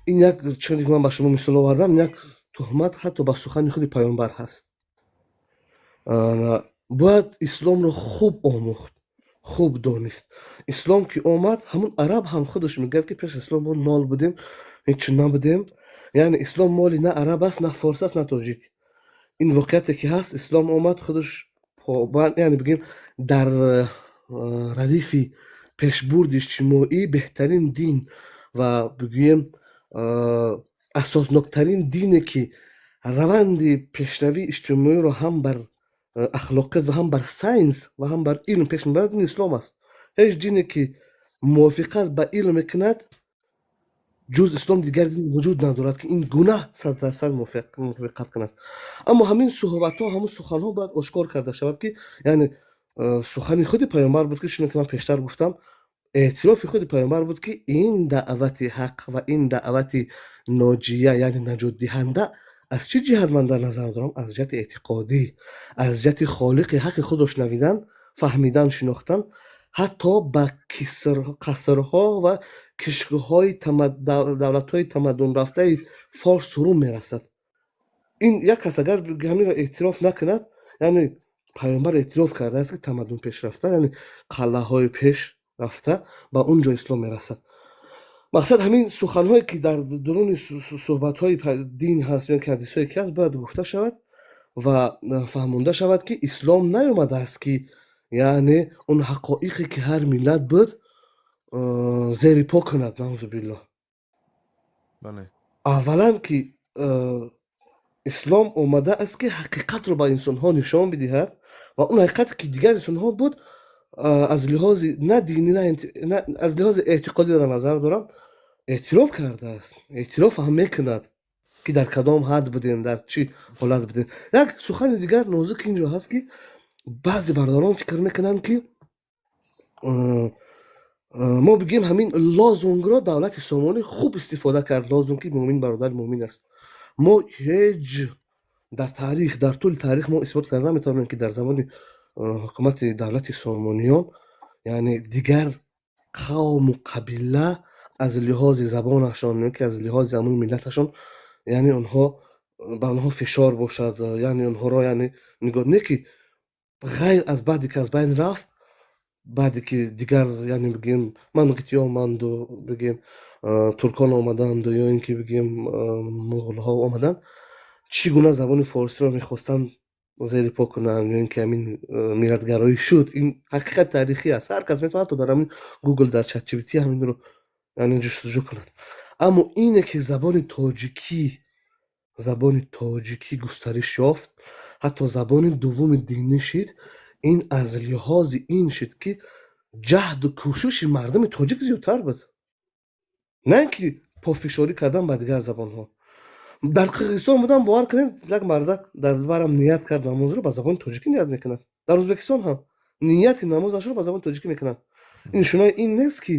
Ин як, чуне ки ман ба шумо мисол овардам, як туҳмат ҳатто ба сухани худи паёмбар ҳаст. Бояд исломро хуб омӯхт, хуб донист. Ислом ки омад, ҳамун араб ҳам худаш мегӯяд, ки пеш аз ислом мо нол будем, ҳечи набудем. Яъне ислом моли на араб аст, на форс аст, на тоҷик. Ин воқеияте ки ҳаст. Ислом омад, худаш побанд, яъне бигӯем, дар радифи пешбурди иҷтимоӣ беҳтарин дин ва бигӯем, асосноктарин дине, ки раванди пешравии иҷтимоиро ҳам бар ахлоқият ва ҳам бар сайнс ва ҳам бар илм пеш мебарад, ин ислом аст. Ҳеҷ дине ки мувофиқат ба илм мекунад, ҷуз ислом дигар дин вуҷуд надорад, ки ин гуна 100% мувофиқат кунад. Аммо ҳамин суҳбатҳо, ҳамин суханҳо бояд ошкор карда шавад, ки яъне сухани худи паёмбар буд, ки чуне ки ман пештар гуфтам. Эътирофи худи паёмбар буд, ки ин даъвати ҳақ ва ин даъвати ноҷия, яъне наҷотдиҳанда. Аз чӣ ҷиҳат ман дар назар дорам? Аз ҷиҳати эътиқодӣ, аз ҷиҳати холиқи ҳаққи худро шунавидан, фаҳмидан, шинохтан, ҳатто ба қасрҳо ва кишкҳои давлатҳои тамаддунрафтаи форс рум мерасад. Ин як кас агар ҳаминро эътироф накунад, яъне паёмбар эътироф кардааст, ки тамаддун пешрафта, яъне қалъаҳои пеш рафта, ба он ҷо ислом мерасад. Мақсад, ҳамин суханҳое, ки дар дуруни суҳбатҳои дин ҳаст ё ки ҳадисҳое ки ҳаст, бояд гуфта шавад ва фаҳмонда шавад, ки ислом наёмадааст, ки яъне он ҳақоиқе, ки ҳар миллат буд, зери по кунад, наузубиллоҳ. Аввалан, ки ислом омадааст, ки ҳақиқатро ба инсонҳо нишон бидиҳад ва он ҳақиқате, ки дигар инсонҳо буд, аз лиҳози на динӣ, на аз лиҳози эътиқодӣ дар назар дорам, эътироф кардааст, эътироф ҳам мекунад, ки дар кадом ҳад будем, дар чӣ ҳолат будем. Як сухани дигар нозук ин ҷо ҳаст, ки баъзе бародарон фикр мекунанд, ки мо бигӯем, ҳамин лозунгро давлати Сомонӣ хуб истифода кард, лозунг, ки мӯмин бародари мӯмин аст. Мо ҳеҷ дар таърих, дар тӯли таърих мо исбот карда наметавонем, ки дар замони ҳукумати давлати Сомониён, яъне дигар қавму қабила аз лиҳози забонашон ё ки аз лиҳози ҳамун миллаташон, яъне онҳо ба онҳо фишор бошад, яъне онҳоро, яъне нигоҳ не, ки ғайр аз баъде ки аз байн рафт, баъде ки дигар, яъне бигӯем, мангитӣ оманду, бигӯем, туркон омаданду ё ин ки бигӯем, муғулҳо омаданд, чӣ гуна забони форсиро мехостанд зери по кунанд ё ин ки ҳамин миллатгароӣ шуд. Ин ҳақиқати таърихӣ аст, ҳар кас метавонад ҳатто дар ҳамин Гугл, дар ChatGPT ҳаминро, яъне, ҷустуҷӯ кунад. Аммо ине ки забони тоҷикӣ густариш ёфт, ҳатто забони дуввуми динӣ шид, ин аз лиҳози ин шид, ки ҷаҳду кӯшиши мардуми тоҷик зиёдтар буд, на ин ки пофишорӣ кардан ба дигар забонҳо. Дар Қирғизистон будам, бовар кунед, як мардак дар барам ният кард, намозро ба забони тоҷикӣ ният мекунад. Дар Ӯзбекистон ҳам нияти намозашро ба забони тоҷикӣ мекунад. Ин нишонаи ин нест, ки,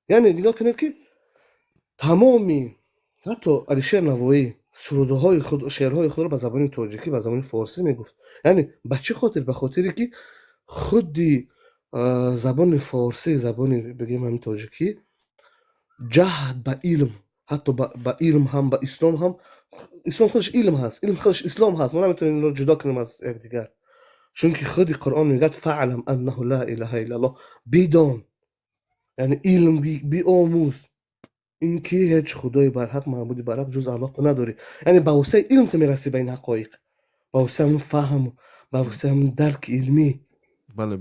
яъне, нигоҳ кунед, ки тамоми ҳатто Алишер Навоӣ сурудҳои худ, шеърҳои худро ба забони тоҷикӣ, ба забони форсӣ мегуфт. Яъне ба чӣ хотир? Ба хотире ки худи забони форсӣ, забони, бигӯем, ҳамин тоҷикӣ ҷаҳд ба илм, ҳатто ба илм ҳам, ба ислом ҳам. Ислом худаш илм ҳаст, илм худаш ислом ҳаст. Мо наметавонем инро ҷудо кунем аз якдигар, чунки худи Қуръон мегӯяд: فاعلم أنه لا إله إلا الله. Бидон, яъне илм биомӯз, ин ки ҳеҷ худои барҳақ, маъбуди барҳақ ҷуз Аллоҳ ту надорӣ. Яъне ба воситаи илм ту мерасӣ ба ин ҳақоиқ, ба воситаи ҳамин фаҳм, ба воситаи ҳамин дарки илмӣ. Бале,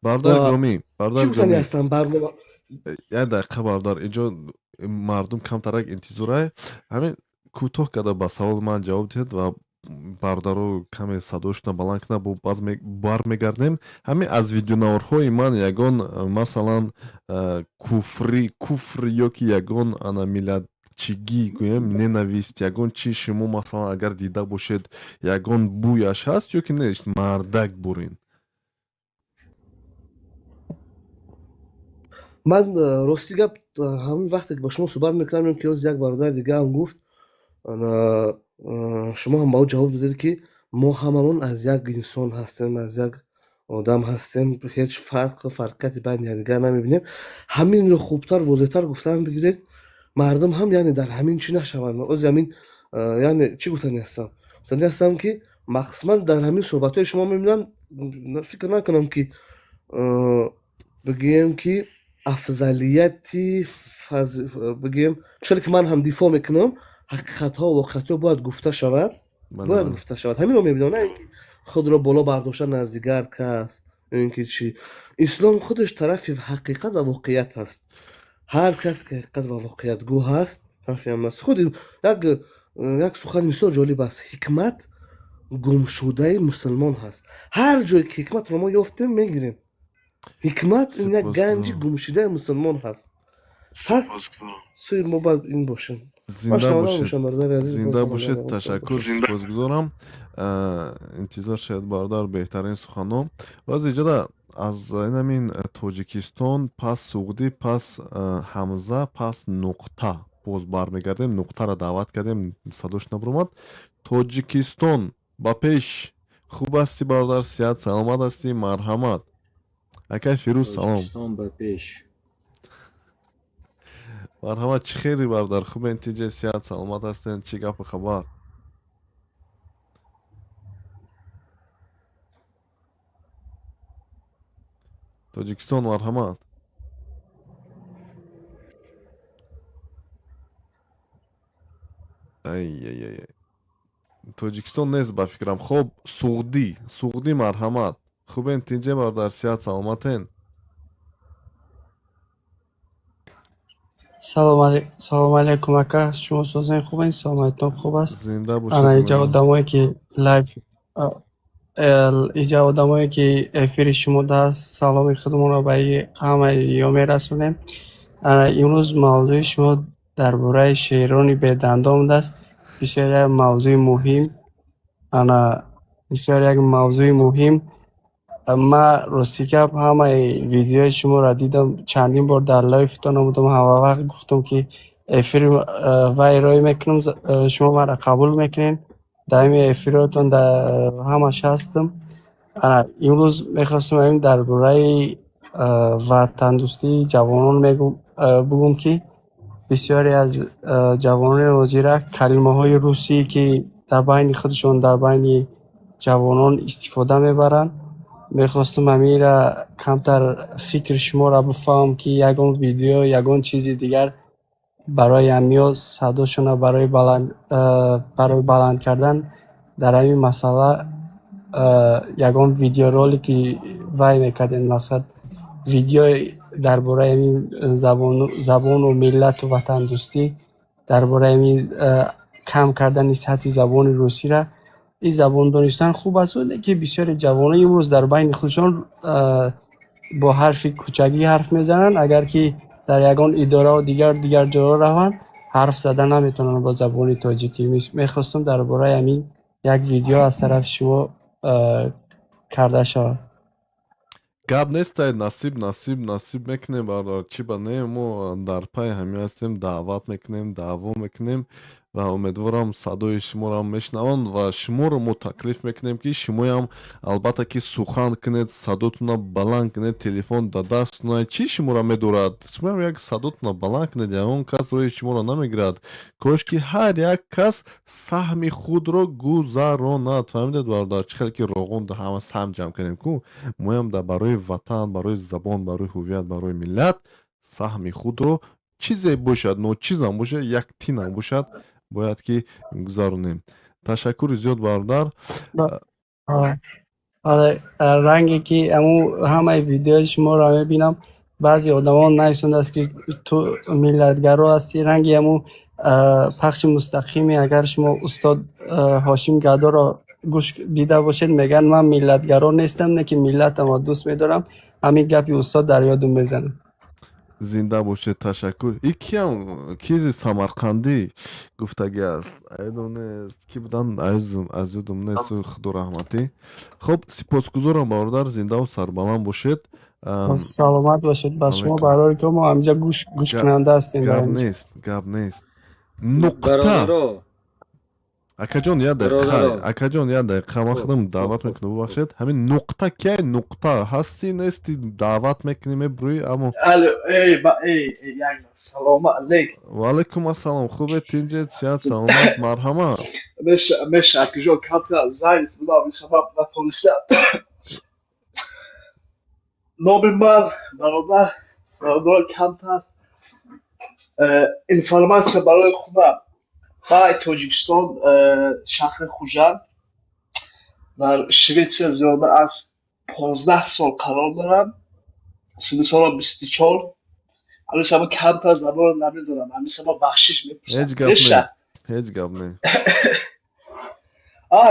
бародари гиромӣ, Чӣ бародари гуфтани гиромӣ. ҳастам, барнома. Як дақиқа, бародар, инҷо мардум камтарак интизорай. Ҳамин кӯтоҳ карда ба саволи ман ҷавоб диҳед ва бародаро каме садояшона баланд кунад, бо баъз бармегардем. Ҳамин аз видеонаворҳои ман ягон, масалан, куфрӣ, куфр ё ки ягон ана миллатчигӣ, гӯем, ненависть, ягон чи шумо, масалан, агар дида бошед, ягон бӯяш ҳаст ё ки не? Мардак бурин. Ман, рости гап, ҳамин вақте ки ба шумо суҳбат мекунам, ки ҳоз як бародари дигаам гуфт, шумо ҳам ба ӯ ҷавоб додед, ки мо ҳамамон аз як инсон ҳастем, аз як одам ҳастем, ҳеҷ фарқу фарқияти байни якдигар намебинем. Ҳаминро хубтар, возеҳтар гуфтан бигиред, мардум ҳам, яъне, дар ҳамин чӣ нашаванд. Ози ҳамин, яъне, чӣ гуфтани ҳастам? Гуфтани ҳастам, ки ман дар ҳамин суҳбатҳои шумо мебинам, фикр накунам, ки бигӯем, ки афзалияти, бигӯем, чуне ки ман ҳам дифоъ мекунам, ҳақиқатҳо, воқеиятҳо бояд гуфта шавад, бояд гуфта шавад. Ҳаминро мебинам, на ин ки худро боло бардоштан аз дигар кас ё ин ки чӣ. Ислом худаш тарафи ҳақиқат ва воқеият аст. Ҳар кас ки ҳақиқат ва воқеиятгӯ ҳаст, тарафи ҳам аст. Худи як сухани бисёр ҷолиб аст: ҳикмат гумшудаи мусулмон ҳаст. Ҳар ҷое ки ҳикматро мо ёфтем, мегирем. Ҳикмат ин як ганҷи гумшудаи мусулмон ҳаст. Пас сӯи мо бояд ин бошем. Ман Зинда шунаванда бошед. бошам, бародари азиз, боз Зинда ҳам бошед, агар ташаккур, бошад. сипосгузорам. Интизор шавед, бародар, беҳтарин суханҳо. Боз иҷода аз инамин Тоҷикистон, пас Суғдӣ, пас Ҳамза, пас Нуқта. Боз бармегардем, Нуқтаро даъват кардем, садош набуромад. Тоҷикистон ба пеш. Хуб ҳастӣ, бародар, сиҳат саломат ҳастӣ, марҳамат. Акай Фирӯз, салом. Тоҷикистон ба пеш. Марҳамат, чӣ хери, бародар, хубен, тиҷе, сиҳат саломат ҳастен, чӣ гапу хабар? Тоҷикистон, марҳамат. Ай ай ай ай. Тоҷикистон нест ба фикрам. Хоб, Суғдӣ, Суғдӣ, марҳамат. Хубен, тинҷе, бародар, сиҳат саломатен? Салом алейкум, ака, шумо созен, хубен, саломатитон хуб аст? Зинда Ана бошед. иҷа одамое ки лайв, иҷа одамое ки эфири шумо даст, саломи худмонро ба ҳамаи ё мерасонем. Ана имрӯз мавзӯи шумо дар бораи шеърони бедандон будааст. Бисёр як мавзӯи муҳим, ана бисёр як мавзӯи муҳим. Ман рости гап ҳамаи видеои шуморо дидам, чандин бор дар лайфтон будам, ҳама вақт гуфтам ки эфир вай рой мекунам, шумо маро қабул мекунед, дар ҳамин эфиротон дар ҳамаш ҳастам. Ана имрӯз мехостам ҳамин дар бораи ватандӯстии ҷавонон бугум, ки бисёре аз ҷавонони ҳозира калимаҳои русӣ ки дар байни худашон, дар байни ҷавонон истифода мебаранд. Мехостам ҳаминра камтар фикри шуморо бифаҳмам, ки ягон видео, ягон чизи дигар барои ҳамиҳо садошонро барои баланд кардан дар ҳамин масъала ягон видеоролики вай мекардем, мақсад видео дар бораи ҳамин забону миллату ватандӯстӣ, дар бораи ҳамин кам кардани сатҳи забони русиро. Ин забон донистан хуб аст, ки бисёри ҷавонони имрӯз дар байни худшон бо ҳарфи кӯчагӣ ҳарф мезананд. Агар ки дар ягон идорао дигар ҷоҳо раванд, ҳарф зада наметавонанд бо забони тоҷикӣ. Мехостам дар бораи ҳамин як видео аз тарафи шумо карда шавад. Гап нестай, насиб, насиб, насиб мекунем, бародар, чӣ ба не, мо дар пайи ҳамин ҳастем, даъват мекунем, даъво мекунем ва умедворам садои шуморо мешунаванд ва шуморо мо таклиф мекунем, ки шумоям албатта ки сухан кунед, садотона баланд кунед, телефон дар дастона, чӣ шуморо медорад, шумоям як садотона баланд кунед, ягон кас роҳи шуморо намегирад. Кош ки ҳар як кас саҳми худро гузаронад. Фаҳмидед, бародар, чӣ хеле ки роғон ҳама саҳм ҷамъ кардем ку, моям дар барои ватан, барои забон, барои ҳуввият, барои миллат саҳми худро, чизе бошад, ночизам бошад, як тинам бошад, бояд ки гузаронем. Ташаккури зиёд, бародар. Бале, ранге ки аму ҳамаи видеои шуморо мебинам, баъзе одамон нависондааст, ки ту миллатгаро ҳастӣ. Ранги аму пахши мустақими агар шумо устод Ҳошим Гадоро гӯш дида бошед, мегӯянд ман миллатгаро нестам, не ки миллатамро дӯст медорам. Ҳамин гапи устод дар ёдум мезанад. Зинда бошед, ташаккур. И киам кизи самарқандӣ гуфтагӣ аст, айдом нест, ки будан, аз ёдум нест, худо раҳматӣ. Хуб, сипосгузорам, бародар, зиндаву сарбаланд бошед. Саломат бошед. Ба шумо барори ки мо ҳаминҷа гӯшкунанда ҳастем. Гап нест, гап нест. Нуқта, акаҷон, як дақиқа, акаҷон, як дақиқа, ман худам даъват мекунам, бубахшед. Ҳамин Нуқта кияй? Нуқта ҳастӣ, нести? Даъват мекунӣ, мебурӯӣ, аммо Салому алейкум. Ваалайкум ассалом, хубе, тинҷед, сиҳат саломат, марҳамат. Меша, акаҷон, камтар занг будам, сабаб натонистам. Номи ман бародар, бародар, камтар информация барои худам. Ман Тоҷикистон, шаҳри Хуҷанд, дар Шветсия зиёда аз 15 сол қарор дорам. Синни солам 24. Ҳамин сабаб камтар забонро намедонам, ҳамин сабаб бахшиш мепурсам. Ҳеҷ гап не, ҳеҷ гап не.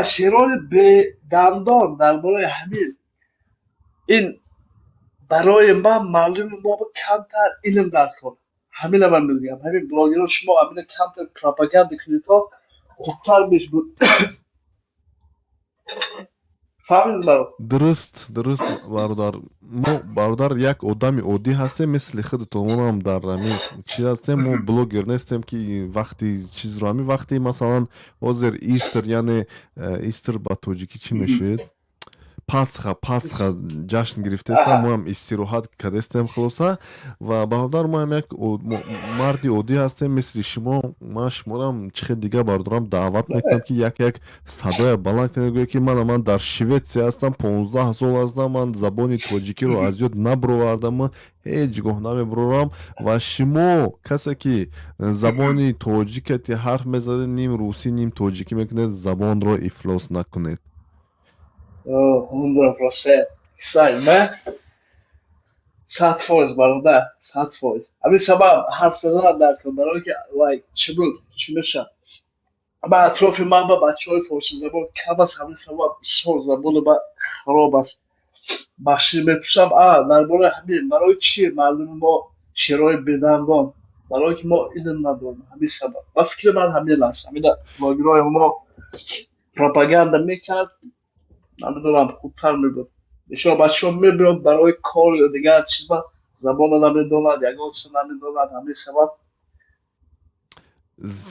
Шерони бедандон дар бораи ҳамин ин барои ман, мардуми мо камтар илм дар кор. Ҳамина ман мегӯям, ҳамин блогерро шумо ҳамина камтар пропаганда кунед, то хубтар мешуд. Фаҳмидед маро? Дуруст, дуруст, бародар. Мо, бародар, як одами оддӣ ҳастем, мисли худатонам дар ҳамин чи ҳастем. Мо блогер нестем, ки вақти чизро, ҳамин вақти, масалан, ҳозир Easter, яъне Easter ба тоҷикӣ чӣ мешавад? Пасха, Пасха ҷашн гирифтаистам, моам истироҳат кардастем. Хулоса, ва бародар, моам як марди оддӣ ҳастем, мисли шумо. Ман шуморам чӣ хел дигар бародарам даъват мекунам, ки як як садоя баланд кунед, гӯяд, ки ман дар Шветсия ҳастам, 15 сол ҳастам, ман забони тоҷикиро аз ёд набуровардам, ҳеҷ гоҳ намебурорам. Ва шумо, касе ки забони тоҷикати ҳарф мезанед, ним русӣ, ним тоҷикӣ мекунед, забонро ифлос накунед. 100%. Exakt, men 100%, бародар, 100%. Ҳамин сабаб ҳарф заданам дар кор, барое ки like чӣ буд, чӣ мешавад, ба атрофи ман ба бачаҳои форсизабон кам аст. Ҳамин сабаб бисёр забони ман хароб аст, бахшиш мепурсам. А дар бораи ҳамин, барои чӣ мардуми мо шеърҳои бедандон? Барое ки мо илм надорем. Ҳамин сабаб, ба фикри ман, ҳамин аст. Ҳамина блогерҳои мо пропаганда мекард, намедонам, хубтар мебуд. Бисёр бачаҳо мебиёнд барои кор ё дигар чиз, ба забонро намедонад, ягон чиз намедонад. Ҳамин сабаб.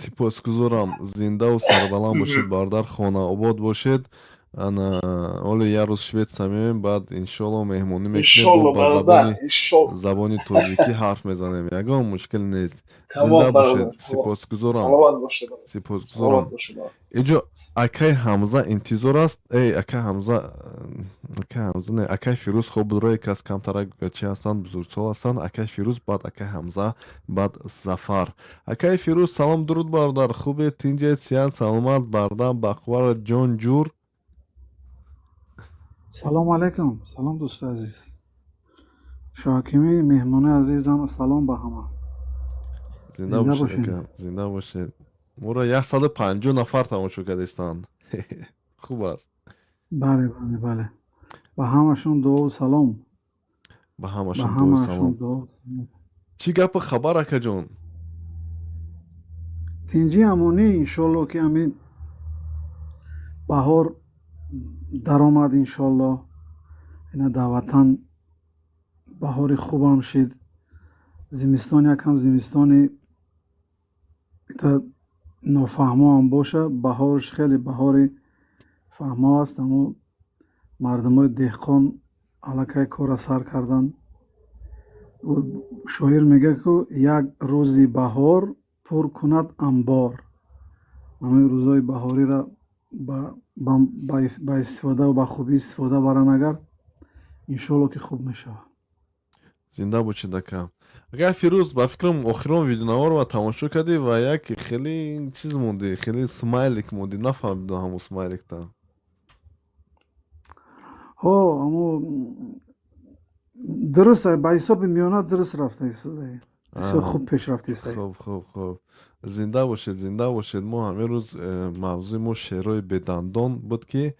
Сипосгузорам, зиндаву сарбаланд бошед, бародар, хонаобод бошед. Ана ҳоло як рӯз Шветсия меоем, баъд иншоалло меҳмонӣ мекунем, ба забони тоҷикӣ ҳарф мезанем, ягон мушкил нест. Зинда бошед, сипосгузорам, сипосгузорам. Инҷо акай Ҳамза интизор аст. Эй, акай Ҳамза, акай Ҳамза не, акай Фирӯз. Хоб, рое кас камтарак чи ҳастанд, бузургсол ҳастанд. Акай Фирӯз, баъд акай Ҳамза, баъд Зафар. Акай Фирӯз, салом, дуруд, бародар, хубед, тинҷед, сиҳат, саломат, бардам, бақувват, ҷон ҷур? Салому алайкум, салом, дӯсти азиз Шоҳакимӣ, меҳмони азизам, салом ба ҳама. Зинда бошед, зинда бошед. Моро 150 нафар тамошо кардистанд, хуб аст. Бале, ба ҳамашон дуову салом. Ба ҳамашон дуову салом. Чӣ гапу хабар, акаҷон? Тинҷӣ, амонӣ, иншолло, ки ҳамин баҳор даромад, иншолло, ина дар ватан баҳори хубам шид. Зимистон якам зимистони нофаҳмоам боша, баҳорш хеле баҳори фаҳмо аст. Амо мардумои деҳқон аллакай корра сар карданд. Шоир мегӯяд, ку як рӯзи баҳор пур кунад амбор. Ҳамин рӯзҳои баҳориро ба истифода ба хубӣ истифода баранд агар, иншоалло, ки хуб мешавад. Зинда бошед, ака. Агар Фирӯз, ба фикрам, охирон видеонаворро тамошо кардӣ ва як хеле чиз мондӣ, хеле смайлик мондӣ, нафаҳмидам ҳамон смайликта. Ҳо, амо дуруст, ба ҳисоби миёна дуруст рафта истодаи, бисёр хуб пеш рафта истодаи. Хуб, зинда бошед, зинда бошед. Мо ҳамин рӯз мавзӯи мо шеърҳои бедандон буд, ки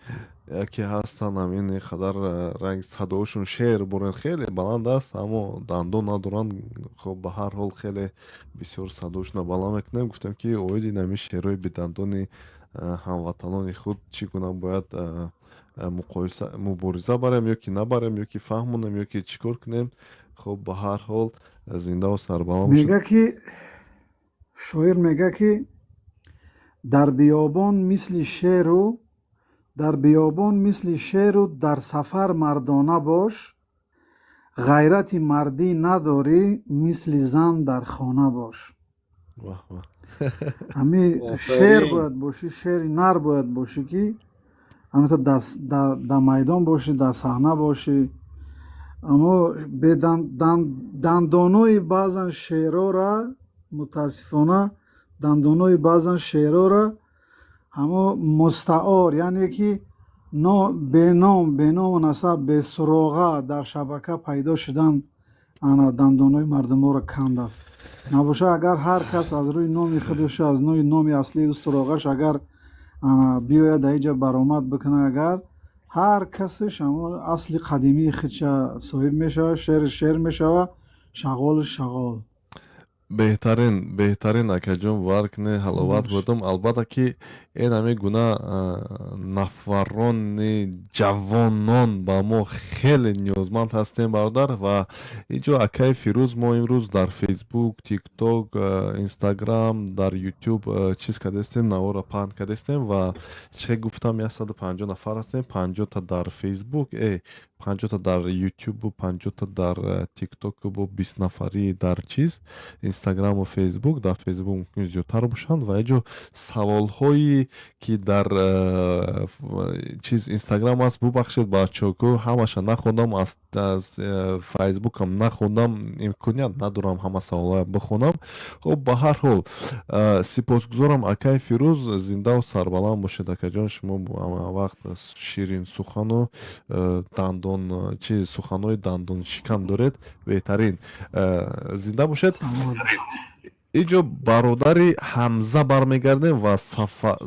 яке ҳастанд, ҳамин қадар ранг садоҳошон шеър бурен, хеле баланд аст, аммо дандон надоранд. Хоб, ба ҳар ҳол, хеле бисёр садоҳошонро баланд мекунем. Гуфтем, ки оиди ҳамин шеърҳои бедандони ҳамватанони худ чӣ гуна бояд муқоиса, мубориза барем ё ки набарем, ё ки фаҳмонем, ё ки чӣ кор кунем. Хоб, ба ҳар ҳол, зиндаву сарбаланд бошед. Мега ки шоир мега, ки дар биёбон мисли шеру, дар биёбон мисли шеру, дар сафар мардона бош, ғайрати мардӣ надорӣ, мисли зан дар хона бош. Ҳами шер бояд бошӣ, шери нар бояд бошӣ, ки ҳамито дар майдон бошӣ, дар саҳна бошӣ. Аммо дандонои баъзан шерора, мутаассифона, дандонои баъзан шерора ҳамо мустаор, яъне ки беном, беному насаб, бесуроға дар шабака пайдо шудан, ана дандонои мардуморо кандааст. Набоша, агар ҳар кас аз рӯи номи худаш, аз рӯи номи аслию суроғаш агар ана биёяд, дар инҷа баромад бикунад, агар ҳар касеш ҳамо асли қадимии худша соҳиб мешавад, шери шер мешавад, шағолш шағол. Беҳтарин, беҳтарин, акаҷон, бовар кунед, ҳаловат бурдам. Албатта ки ин ҳамин гуна нафарони ҷавонон ба мо хеле ниёзманд ҳастем, бародар. Ва инҷо акаи Фирӯз, мо имрӯз дар Фейсбук, Тикток, Инстаграм, дар Ютуб чиз кардастем, наворро паҳн кардастем. Ва чӣ гуфтам, 150 нафар ҳастем, 50-та дар Фейсбук, 50-та дар Ютубу 50-та дар Тиктоку, бо 20 нафарӣ дар чиз, Инстаграму Фейсбук. Дар Фейсбук мумкин зиёдтар бошанд. Ва инҷо саволҳое ки дар чиз, Инстаграм аст, бубахшед, бачаҳо, ҳамаша нахондам, аз Фейсбукам нахондам, имконият надорам ҳама саволҳоя бихонам. Хуб, ба ҳар ҳол, сипосгузорам, акаи Фирӯз, зиндаву сарбаланд бошед, акаҷон. Шумо ҳамавақт ширинсухану дандон чи суханҳои дандоншикан доред, беҳтарин, зинда бошед. Инҷо бародари Ҳамза бармегардем ва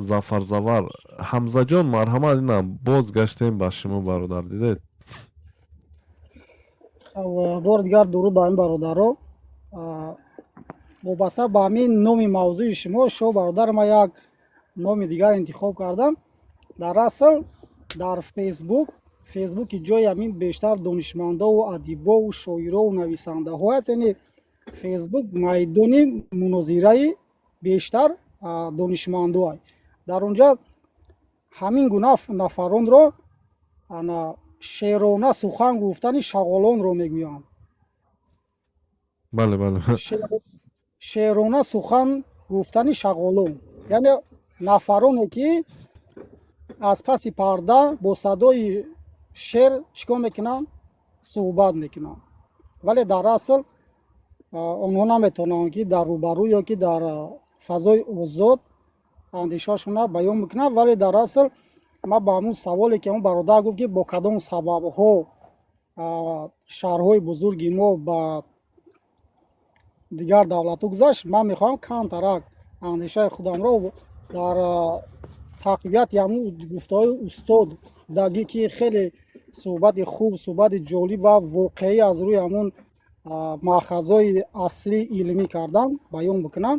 Зафарзавар. Ҳамзаҷон, марҳамат, ина боз гаштем ба шумо, бародар, дидед. Бори дигар дуруд ба ҳамин бародаро. Вобаста ба ҳамин номи мавзӯи шумо, шо бародар, ман як номи дигар интихоб кардам. Дар асл дар Фейсбук, Фейсбуки ҷои ҳамин бештар донишмандову адибову шоирову нависандаҳо аст, яъне Фейсбук майдони мунозираи бештар донишмандо. Дар онҷа ҳамин гуна нафаронро ана шерона сухан гуфтани шағолонро мегӯянд. Бале, бале. Шерона сухан гуфтани шағолон, яъне нафароне ки аз паси парда бо садои шер чӣ кор мекунанд? Суҳбат мекунанд, вале дар асл онҳо наметавонанд, ки дар рӯбарӯ ё ки дар фазои озод андешаашонро баён бикунанд. Вале дар асл ман ба ҳамун саволе, ки ҳамун бародар гуфт, ки бо кадом сабабҳо шаҳрҳои бузурги мо ба дигар давлатҳо гузашт, ман мехоҳам камтарак андешаи худамро дар тақвияти ҳамун гуфтаҳои устод Дагӣ, ки хеле суҳбати хуб, суҳбати ҷолиб ва воқеӣ аз рӯи ҳамун маъхазҳои аслии илмӣ кардан, баён бикунам.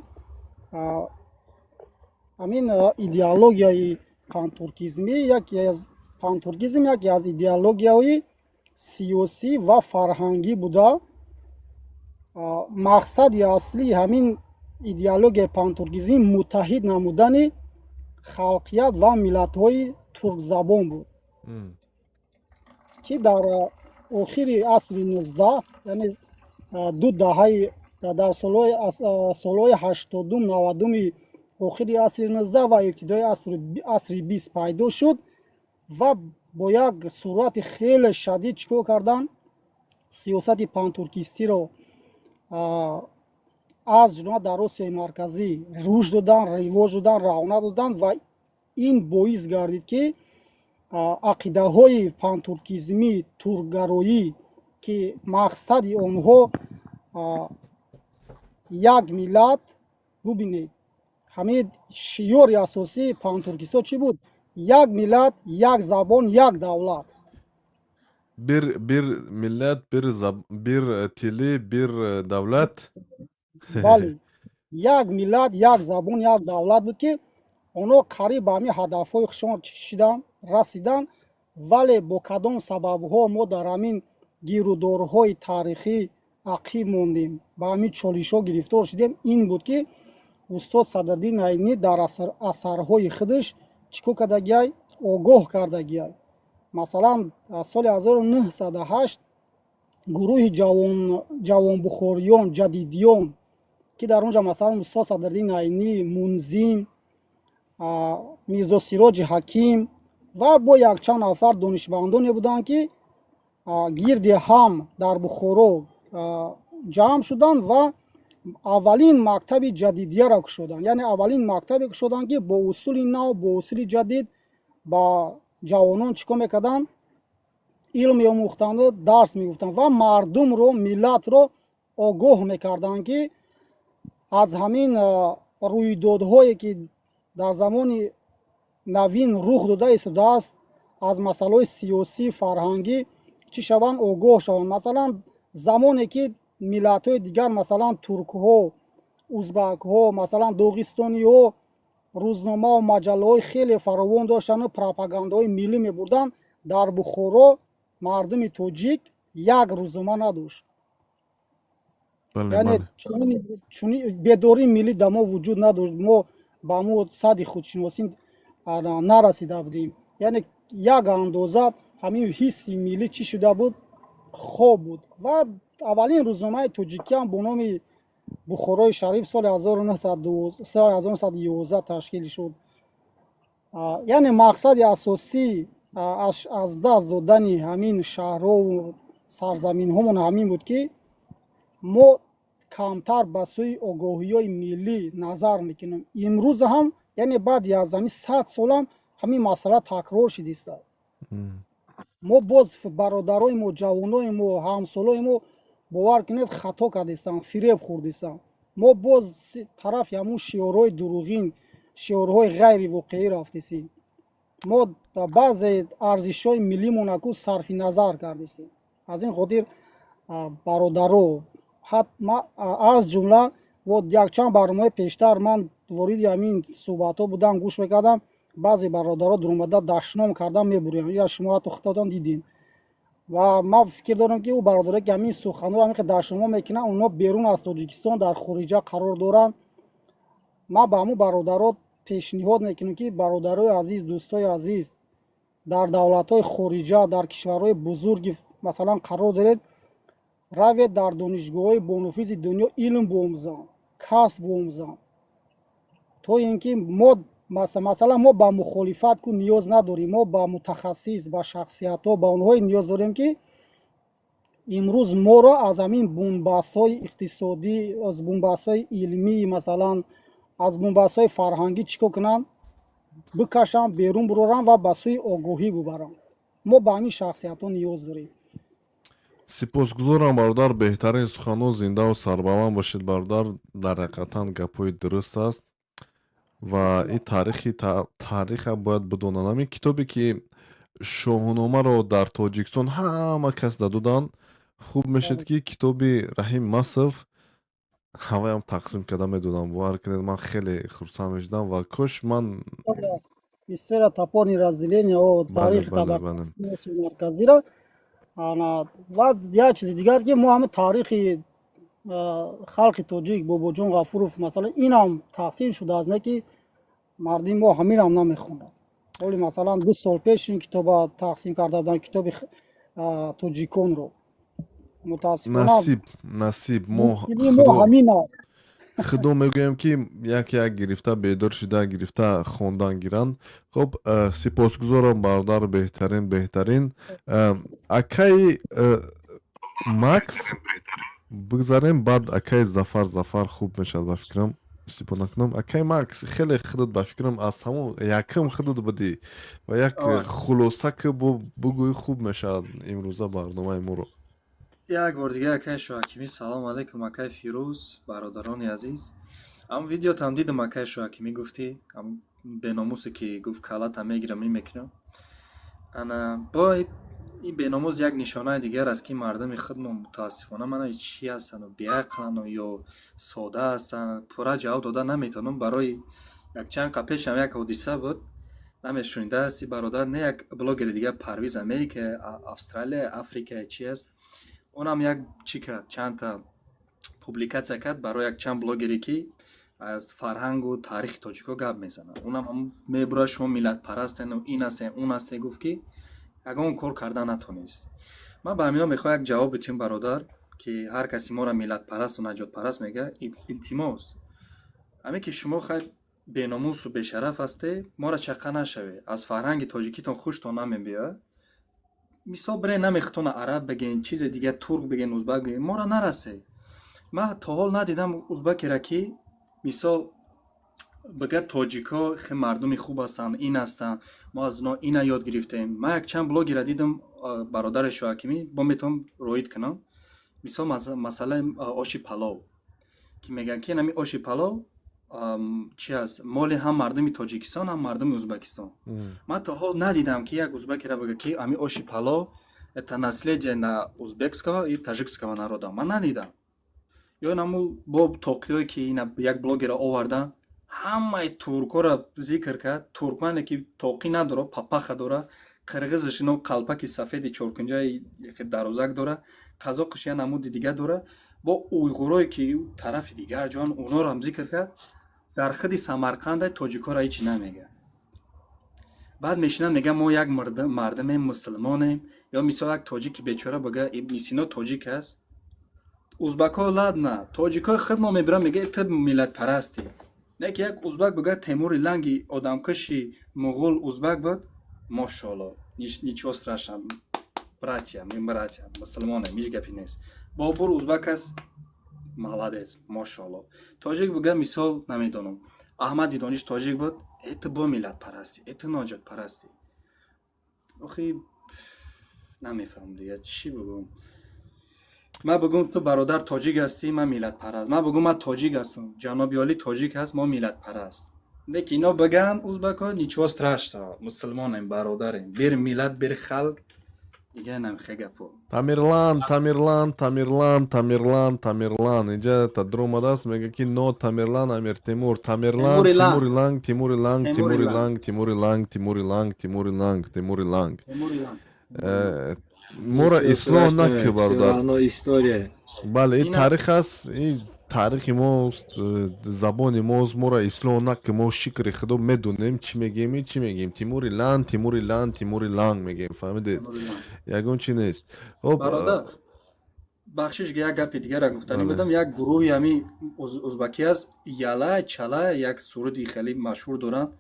Ҳамин идеологияи пантуркизмӣ, яке аз пантуркизм, яке аз идеологияҳои сиёсӣ ва фарҳангӣ буда. Мақсади аслии ҳамин идеологияи пантуркизмӣ муттаҳид намудани халқият ва миллатҳои туркзабон буд, ки дар охири асри 19, яъне ду даҳаи дар солҳои 80-ум, 90-уми охири асри 19 ва ибтидои асри 20 пайдо шуд ва бо як суръати хеле шадид чӣ кор карданд? Сиёсати пантуркистиро аз ҷумла дар Осиёи Марказӣ рушд доданд, ривоҷ доданд, равнақ доданд. Ва ин боис гардид, ки ақидаҳои пантуркизмӣ, туркгароӣ, ки мақсади онҳо як миллат, бубинед, ҳамин шиёри асосии пантуркистҳо чӣ буд? Як миллат, як забон, як давлат. Bir millet, bir tili, bir devlet. Бале, як миллат, як забон, як давлат буд, ки онҳо қариб ба ҳамин ҳадафҳои худшон шидан расиданд. Вале бо кадом сабабҳо мо дар ҳамин гирудорҳои таърихӣ ақиб мондем, ба ҳамин чолишҳо гирифтор шудем? Ин буд, ки устод Садриддин Айнӣ дар асарҳои худаш чӣ кор кардагиай? Огоҳ кардагиай. Масалан, соли 1908 гурӯҳи ҷавонбухориён, ҷадидиён, ки дар он ҷо, масалан, устод Садриддин Айнӣ, Мунзим, Мирзо Сироҷи Ҳаким ва бо якчанд нафар донишмандоне буданд, ки гирди ҳам дар Бухоро ҷамъ шуданд ва аввалин мактаби ҷадидияро кушоданд, яъне аввалин мактабе кушоданд, ки бо усули нав, бо усули ҷадид ба ҷавонон чӣ кор мекарданд? Илм меомӯхтанду дарс мегуфтанд ва мардумро, миллатро огоҳ мекарданд, ки аз ҳамин рӯйдодҳое, ки дар замони навин рух дода истодааст, аз масъалаҳои сиёсӣ, фарҳангӣ чӣ шаванд? Огоҳ шаванд. Масалан, замоне ки миллатҳои дигар, масалан, туркҳо Узбакҳо, масалан, доғистониҳо рӯзномаву маҷаллаҳои хеле фаровон доштану пропагандаҳои миллӣ мебурданд. Дар Бухоро мардуми тоҷик як рӯзнома надошт. Яъне чунин бедории миллӣ дар мо вуҷуд надошт. Мо ба ҳамун сатҳи худшиносӣ нарасида будем. Яъне як андоза ҳамин ҳисси миллӣ чӣ шуда буд? Хоб буд. Ва аввалин рӯзномаи тоҷикиам бо номи «Бухорои шариф» соли 1911 ташкил шуд. Яъне мақсади асосӣ аз даст додани ҳамин шаҳрҳову сарзаминҳомон ҳамин буд, ки мо камтар ба сӯи огоҳиҳои миллӣ назар мекунем. Имрӯз ҳам, яъне баъди аз ҳамин 100 солам, ҳамин масъала такрор шудиста. Мо боз, бародарои мо, ҷавонои мо, ҳамсолои мо, бовар кунед, хато кардистанд, фиреб хӯрдистанд. Мо боз тарафи ҳамун шиорҳои дурӯғин, шиорҳои ғайривоқеӣ рафтисем. Мо баъзе арзишҳои миллимонаку сарфи назар кардистем. Аз ин хотир, бародаро, аз ҷумла якчанд барномаи пештар ман вориди ҳамин суҳбатҳо будам, гӯш мекардам, баъзе бародаро дуромада дашном кардан мебурем. Я шумо ҳатто худтон дидин. Ва ман фикр дорам, ки ӯ бародаре, ки ҳамин суханҳоро ҳамин дашномҳо мекунанд, онҳо берун аз Тоҷикистон, дар хориҷа қарор доранд. Ман ба ҳамун бародаро пешниҳод мекунам, ки бародарои азиз, дӯстои азиз, дар давлатҳои хориҷа, дар кишварҳои бузурги, масалан, қарор доред, равед, дар донишгоҳҳои бонуфузи дунё илм биомӯзанд, касб биомӯзанд, то ин ки мо, масалан, мо ба мухолифат ку ниёз надорем. Мо ба мутахассис, ба шахсиятҳо, ба онҳое ниёз дорем, ки имрӯз моро аз ҳамин бунбастҳои иқтисодӣ, аз бунбастҳои илмӣ, масалан, аз бунбастҳои фарҳангӣ чӣ кор кунанд? Бикашанд, берун буроранд ва ба сӯи огоҳӣ бубаранд. Мо ба ҳамин шахсиятҳо ниёз дорем. Сипосгузорам, бародар, беҳтарин суханҳо. Зиндаву сарбаланд бошед, бародар. Дар ҳақиқатан гапҳои дуруст аст ва ин таърихи таъриха бояд бидонанд. Ҳамин китобе, ки Шоҳномаро дар Тоҷикистон ҳама кас дадуданд, хуб мешуд, ки китоби Раҳим Масов ҳаваям тақсим карда медодам. Бовар кунед, ман хеле хурсанд мешудам ва кош ман История топорный разделения, таърихи марказира. Ва як чизи дигар, ки мо ҳамин таърихи халқи тоҷик, Бобоҷон Ғафуров, масалан, инам тақсим шудааст, не ки мардуми мо ҳаминам намехонад. Ҳоли, масалан, 2 сол пеш ин китоба тақсим карда буданд, китоби тоҷиконро. Мутаассифона Насиб, насиб, мо мо ҳамин аст. Худо мегӯем, ки як як гирифта, бедор шида, гирифта, хондан гиранд. Хуб, сипосгузорам, бародар, беҳтарин, беҳтарин. Акаи Макс бигзарем, баъд акаи Зафар. Зафар хуб мешавад, ба фикрам, иштибоҳ накунам. Акаи Макс, хеле худат, ба фикрам, аз ҳамон якум худат будӣ ва як хулоса ки бигӯӣ, хуб мешавад имрӯза барномаи моро. Як бор дига, акаи Шоҳакимӣ, салом алайкум, акаи Фирӯз, бародарони азиз. Ам видеотам дидам, акаи Шоҳакимӣ, гуфтӣ ам беномусе, ки гуфт калата мегирам, ин мекунам. Ана бо ин беномус як нишонаи дигар аст, ки мардуми худмо, мутаассифона, мана чӣ ҳастану беақлану ё сода ҳастанд, пурра ҷавоб дода наметавонам. Барои якчанд қа пешам як ҳодиса буд, намешунида ҳасти, бародар, не, як блогери дигар, Парвиз, Америка, Австралия, Африка, чи аст, онам як чӣ кард, чандта публикатсия кард барои якчанд блогере, ки аз фарҳангу таърихи тоҷикҳо гап мезанад. Онам мебурад, шумо миллатпарастену ин ҳастен, он ҳастен, гуфт, ки ягон кор карда натонист. Ман ба ҳамино мехоҳам як ҷавоб битиҳам, бародар, ки ҳар каси моро миллатпарасту наҷотпараст мегӯяд. Илтимос, ҳамин ки шумо хай беномусу бешараф ҳастед, моро чақа нашавед. Аз фарҳанги тоҷикитон хуштон намебиёяд. Мисол, бире намехтона араб бигӯен, чизе дигар, турк бигӯен, узбак бигӯен, моро нарасед. Ман то ҳол надидам узбакера, ки мисол бигӯяд, тоҷикҳо хе мардуми хуб ҳастанд, ин ҳастанд, мо аз ино ина ёд гирифтем. Ман якчанд блогера дидам, бародари Шоҳакимӣ, бо метавонам роид кунам. Мисол, масъалаи оши палов, ки мегӯянд, ки инами оши палов чи аст, моли ҳам мардуми Тоҷикистон, ҳам мардуми Узбекистон. Ман то ҳол надидам, ки як узбекера бигӯяд, ки ами оши палов это наследие на узбекского и таджикского народа. Ман надидам. Ё наму бо тоқиҳое, ки ина як блогера овардан, ҳамаи туркҳоро зикр кард. Туркмане ки тоқӣ надора, папаха дора, қирғизаш ино қалпаки сафеди чоркунҷаи дарозак дора, қазоқиш я намуди дига дора, бо уйғурое ки тарафи дигар ҷоан, онҳоро ҳам зикр кард. Дар худи Самарқанда тоҷикҳоро ҳечи намегӯяд. Баъд мешинанд, мегӯянд, мо як мардумем, мусулмонем. Ё мисол, як тоҷики бечора бага, Ибни Сино тоҷик аст. Узбакҳо ладно, тоҷикҳои худ мо мебирам, мегӯяд, ту миллатпарастӣ. Не ки як узбак бигӯяд, Темури Ланги одамкаши муғул узбак буд, мошоалло, ничего страшного, братья, мы братья, мусулмонем, ҳеҷ гапе нест. Бобур узбак аст, молодец, мошоалло. Тоҷик бигӯяд, мисол, намедонам, Аҳмади Дониш тоҷик буд, э, ту бо миллатпарастӣ, э, ту ноҷотпарастӣ. Охи, намефаҳмам дига чӣ бигӯм. Ман бигӯм, ту бародар тоҷик ҳастӣ, ман миллатпараст. Ман бигӯм, ман тоҷик ҳастам, ҷаноби олӣ тоҷик ҳаст, мо миллатпараст. Лекин ино бигӯянд, узбакҳо, ничего страшного, мусулмонем, бародарем, бир миллат, бир халқ, дига намихе гапо. Тамерлан, Тамерлан, Тамерлан, Тамерлан, Тамерлан инҷа тадр омадааст, мега ки но Тамерлан, Амир Темур, Тамерлан, Темури Ланг. Тимури Ланг, Тимури Ланг, Темури Тимури Ланг. Ланг, Тимури Ланг, Тимури Ланг, Тимури Ланг, Тимури Ланг. Темури Ланг. Моро ислоҳ накӣ, бародар. История. Бале, ин таърих аст, ин таърихи мост, забони мост. Моро ислоҳ накӣ. Мо, шукри худо, медонем чӣ мегӯем и чӣ мегӯем. Тимури Ланг, Тимури Ланг, Тимури Ланг мегӯем, фаҳмидед? Ягон чи нест. Хоб. Бародар, бахшиш, як гапи дигарро гуфтанӣ будам. Як гурӯҳи ҳами узбакӣ аст, Яла Чала, як суруди хеле машҳур доранд,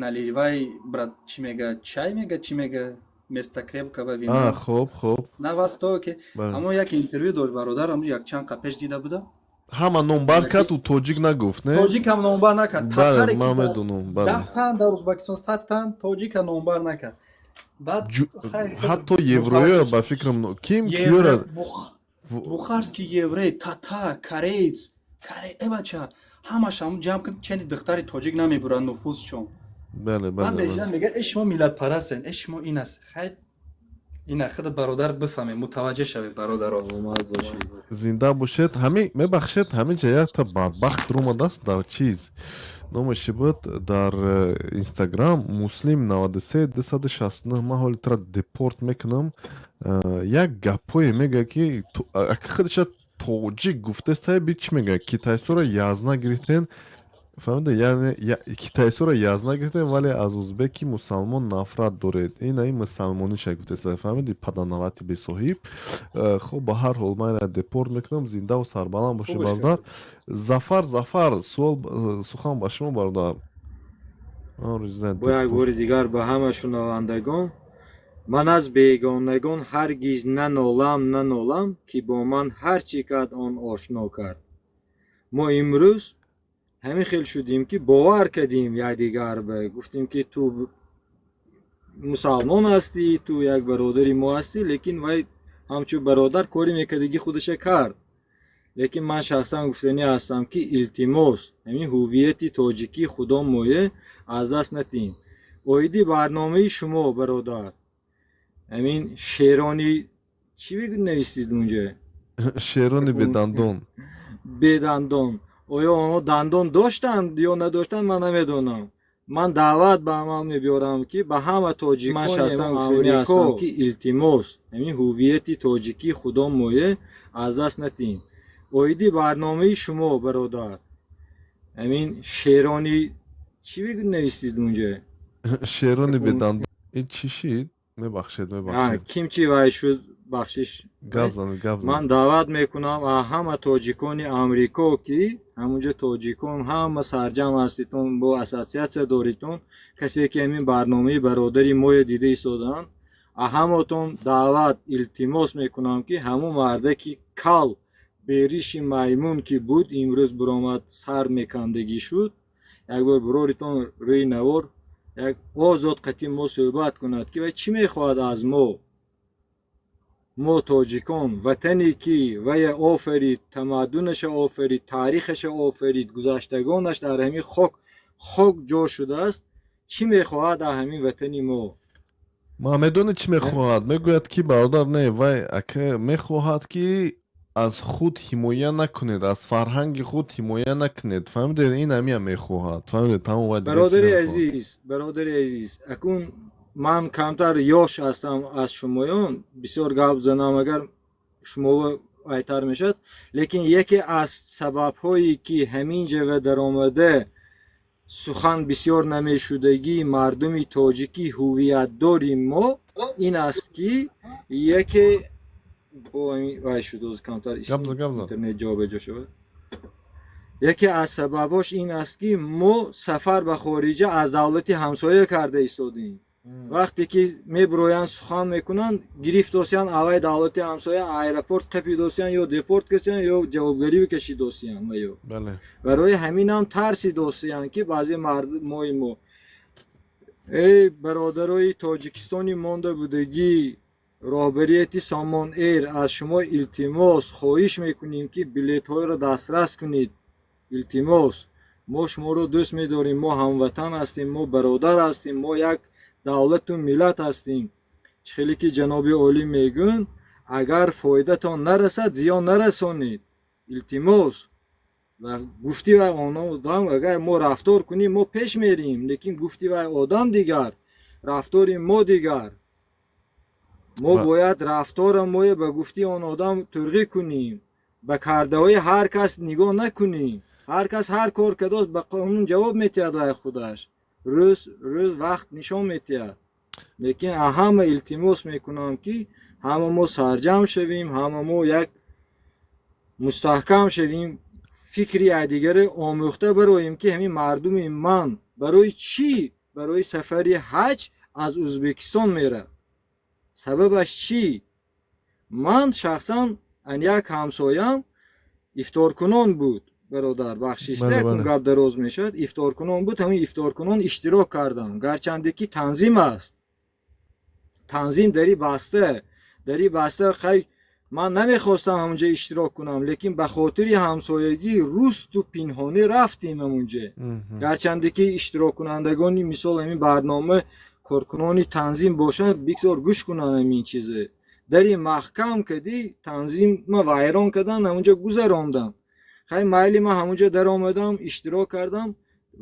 наливай, брат, чӣ мега, чай мега, чӣ мега, вместо крепкого вина. Хоб, хоб. На востоке. Ҳамо як интервю дошт, бародар, ҳамо якчанд қа пеш дида будам. Ҳама номбар кард, ӯ тоҷик нагуфт, не? Тоҷикам номбар накард. Бале, ман медонам, бале. 10 тан дар Узбекистон, 100 тан тоҷика номбар накард. Баъд ҳатто евроё, ба фикрам, ким киёра. Бухарский еврей, татар, кореец, э, бача, ҳамаш ҳамун ҷамъ кун, ченди духтари тоҷик намебурад нуфузчон. Бале. Баъд мешинад, мегӯяд, э, шумо миллатпарастен, э, шумо ин аст. Хайр, ина худат, бародар, бифаҳмед, мутаваҷҷеҳ шавед, бародаро. Зинда бошед. Ҳами, мебахшед, ҳаминҷа якта бадбахт омадааст дар чиз, номаш чӣ буд, дар Инстаграм, Муслим 93 269. Ман ҳоли тра депорт мекунам. Як гапҳое мегӯяд, ки ака худаша тоҷик гуфтааст. Би чӣ мегӯяд? Китайсоро язна гирифтен, фаҳмида? Яъне китайсоро язна гирифтем, вале аз узбеки мусалмон нафрат доред. Ина ин мусалмониша гуфтеса, фаҳмиди, паданалати бесоҳиб. Хуб, ба ҳар ҳол, ман депорт мекунам. Зиндаву сарбаланд бошед, бародар Зафар. Зафар, суол, сухан ба шумо, бародар. Бо як бори дигар ба ҳама шунавандагон: ман аз бегонагон ҳаргиз нанолам, нанолам, ки бо ман ҳар чӣ кард, он ошно кард. Мо имрӯз ҳамин хел шудем, ки бовар кардем якдигар, ба гуфтем, ки ту мусалмон ҳастӣ, ту як бародари мо ҳастӣ. Лекин вай ҳамчун бародар кори мекардагӣ худаша кард. Лекин ман шахсан гуфтанӣ ҳастам, ки илтимос, ҳамин ҳуввияти тоҷикии худо мое аз даст натиҳем. Оиди барномаи шумо, бародар, ҳамин шерони чӣ навистид унҷа? Шерони бедандон. Бедандон. Оё онҳо дандон доштанд ё надоштанд, ман намедонам. Ман даъват ба амал мебиёрам, ки ба ҳама тоҷикони шахсан гуфтанӣ ҳастам, ки илтимос, ҳамин ҳуввияти тоҷикии худо мое аз даст натиҳем. Оиди барномаи шумо, бародар, ҳамин шерони чӣ навистид унҷа? Шерони бедандон. Ин чӣ шид? Мебахшед, мебахшед. Ким чи вай шуд, бахшиш. Гап занед, гап занед. Ман даъват мекунам ҳама тоҷикони Амрико, ки ҳамунҷо тоҷикон ҳама сарҷам ҳаститон, бо ассотсиатсия доритон, касе ки ҳамин барномаи бародари моя дида истодаанд, ҳаматон даъват, илтимос мекунам, ки ҳамун мардаки кал, бериши маймун, ки буд, имрӯз биромад, сар мекандагӣ шуд, як бор бироритон рӯи навор, як озод қатъи мо суҳбат кунад, ки вай чӣ мехоҳад аз мо. Мо тоҷикон, ватане ки вая офарид, тамаддунаша офарид, таърихаша офарид, гузаштагонаш дар ҳамин хок ҷо шудааст, чӣ мехоҳад аз ҳамин ватани мо? Ма медонед, чӣ мехоҳад? Мегӯяд, ки бародар, не, вай ака мехоҳад, ки Аз худ ҳимоя накунед, аз фарҳанги худ ҳимоя накунед, фаҳмидед? Ин ҳамия мехоҳад, фаҳмидед? Тамом, вай дигар чӣ Бародари намехоҳад. азиз, бародари азиз, акун ман камтар ёш ҳастам аз шумоён, бисёр гап занам агар шумо айтар мешавад, лекин яке аз сабабҳое ки ҳамин ҷава даромада сухан бисёр намешудагии мардуми тоҷикӣ, ҳуввиятдори мо ин аст, ки яке бо вай шуд, оз камтар Гап зан, гап зан. интернет ҷобаҷо шавад. Яке аз сабабҳош ин аст, ки мо сафар ба хориҷа аз давлати ҳамсоя карда истодем. Вақте ки мебироянд, сухан мекунанд, гирифтосиян аввай давлати ҳамсоя, аэропорт қапидосиян ё депорт касиян ё ҷавобгарӣ кашидосиян ва ё барои ҳаминам тарсидосиян, ки баъзе мардумои мо. Эй бародарои тоҷикистони монда будагӣ, роҳбарияти Сомон Эйр, аз шумо илтимос, хоҳиш мекунем, ки билетҳоеро дастрас кунед. Илтимос, мо шуморо дӯст медорем, мо ҳамватан ҳастем, мо бародар ҳастем, мо як давлату миллат ҳастем. Чӣ хеле ки ҷаноби олӣ мегӯянд, агар фоидатон нарасад, зиён нарасонед, илтимос. Ва гуфти вай он одам, агар мо рафтор кунем, мо пеш мерем, лекин гуфти вай одам дигар, рафтори мо дигар. Мо бояд рафтора моя ба гуфти он одам турғӣ кунем, ба кардаҳои ҳар кас нигоҳ накунем. Ҳар кас ҳар кор кардост, ба қонун ҷавоб метиҳад вай худаш, рӯз рӯз вақт нишон метиҳад. Лекин ҳама илтимос мекунам, ки ҳама мо сарҷамъ шавем, ҳама мо як мустаҳкам шавем, фикри якдигаре омӯхта бароем, ки ҳамин мардуми ман барои чӣ барои сафари ҳаҷ аз Ӯзбекистон мерад, сабабаш чӣ? Ман шахсан ан як ҳамсоям ифторкунон буд, бародар, бахшиш, якун гап дароз мешавад, ифторкунон буд, ҳамин ифторкунон иштирок кардам, гарчанде ки танзим аст, танзим дари баста, дари баста. Хай, ман намехостам ҳамунҷа иштирок кунам, лекин ба хотири ҳамсоягӣ русту пинҳонӣ рафтем ҳамунҷа. Гарчанде ки иштироккунандагони мисол ҳамин барнома, коркунони танзим бошанд, бигзор гӯш кунанд ҳамин чизе. Дари маҳкам кардӣ, танзимма вайрон кардан, ҳамунҷа гузарондам. Хай, майли, ман ҳамунҷа даромадам, иштирок кардам.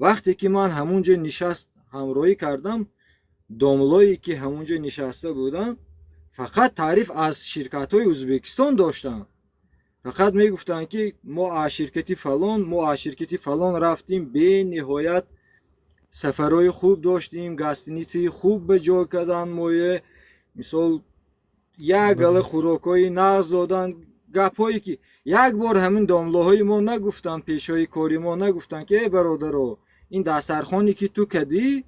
Вақте ки ман ҳамунҷа нишаст ҳамроҳӣ кардам, домлое ки ҳамунҷа нишаста буданд, фақат таъриф аз ширкатҳои Ӯзбекистон доштанд. Фақат мегуфтанд, ки мо аз ширкати фалон, мо аз ширкати фалон рафтем, бениҳоят сафарҳои хуб доштем, гостиницаи хуб ба ҷой кардан, мое мисол як гала хӯрокҳои нағз доданд. Гапҳое ки як бор ҳамин домлоҳои мо нагуфтанд, пешҳои кори мо нагуфтанд, ки эй бародаро, ин дастархоне ки ту кардӣ,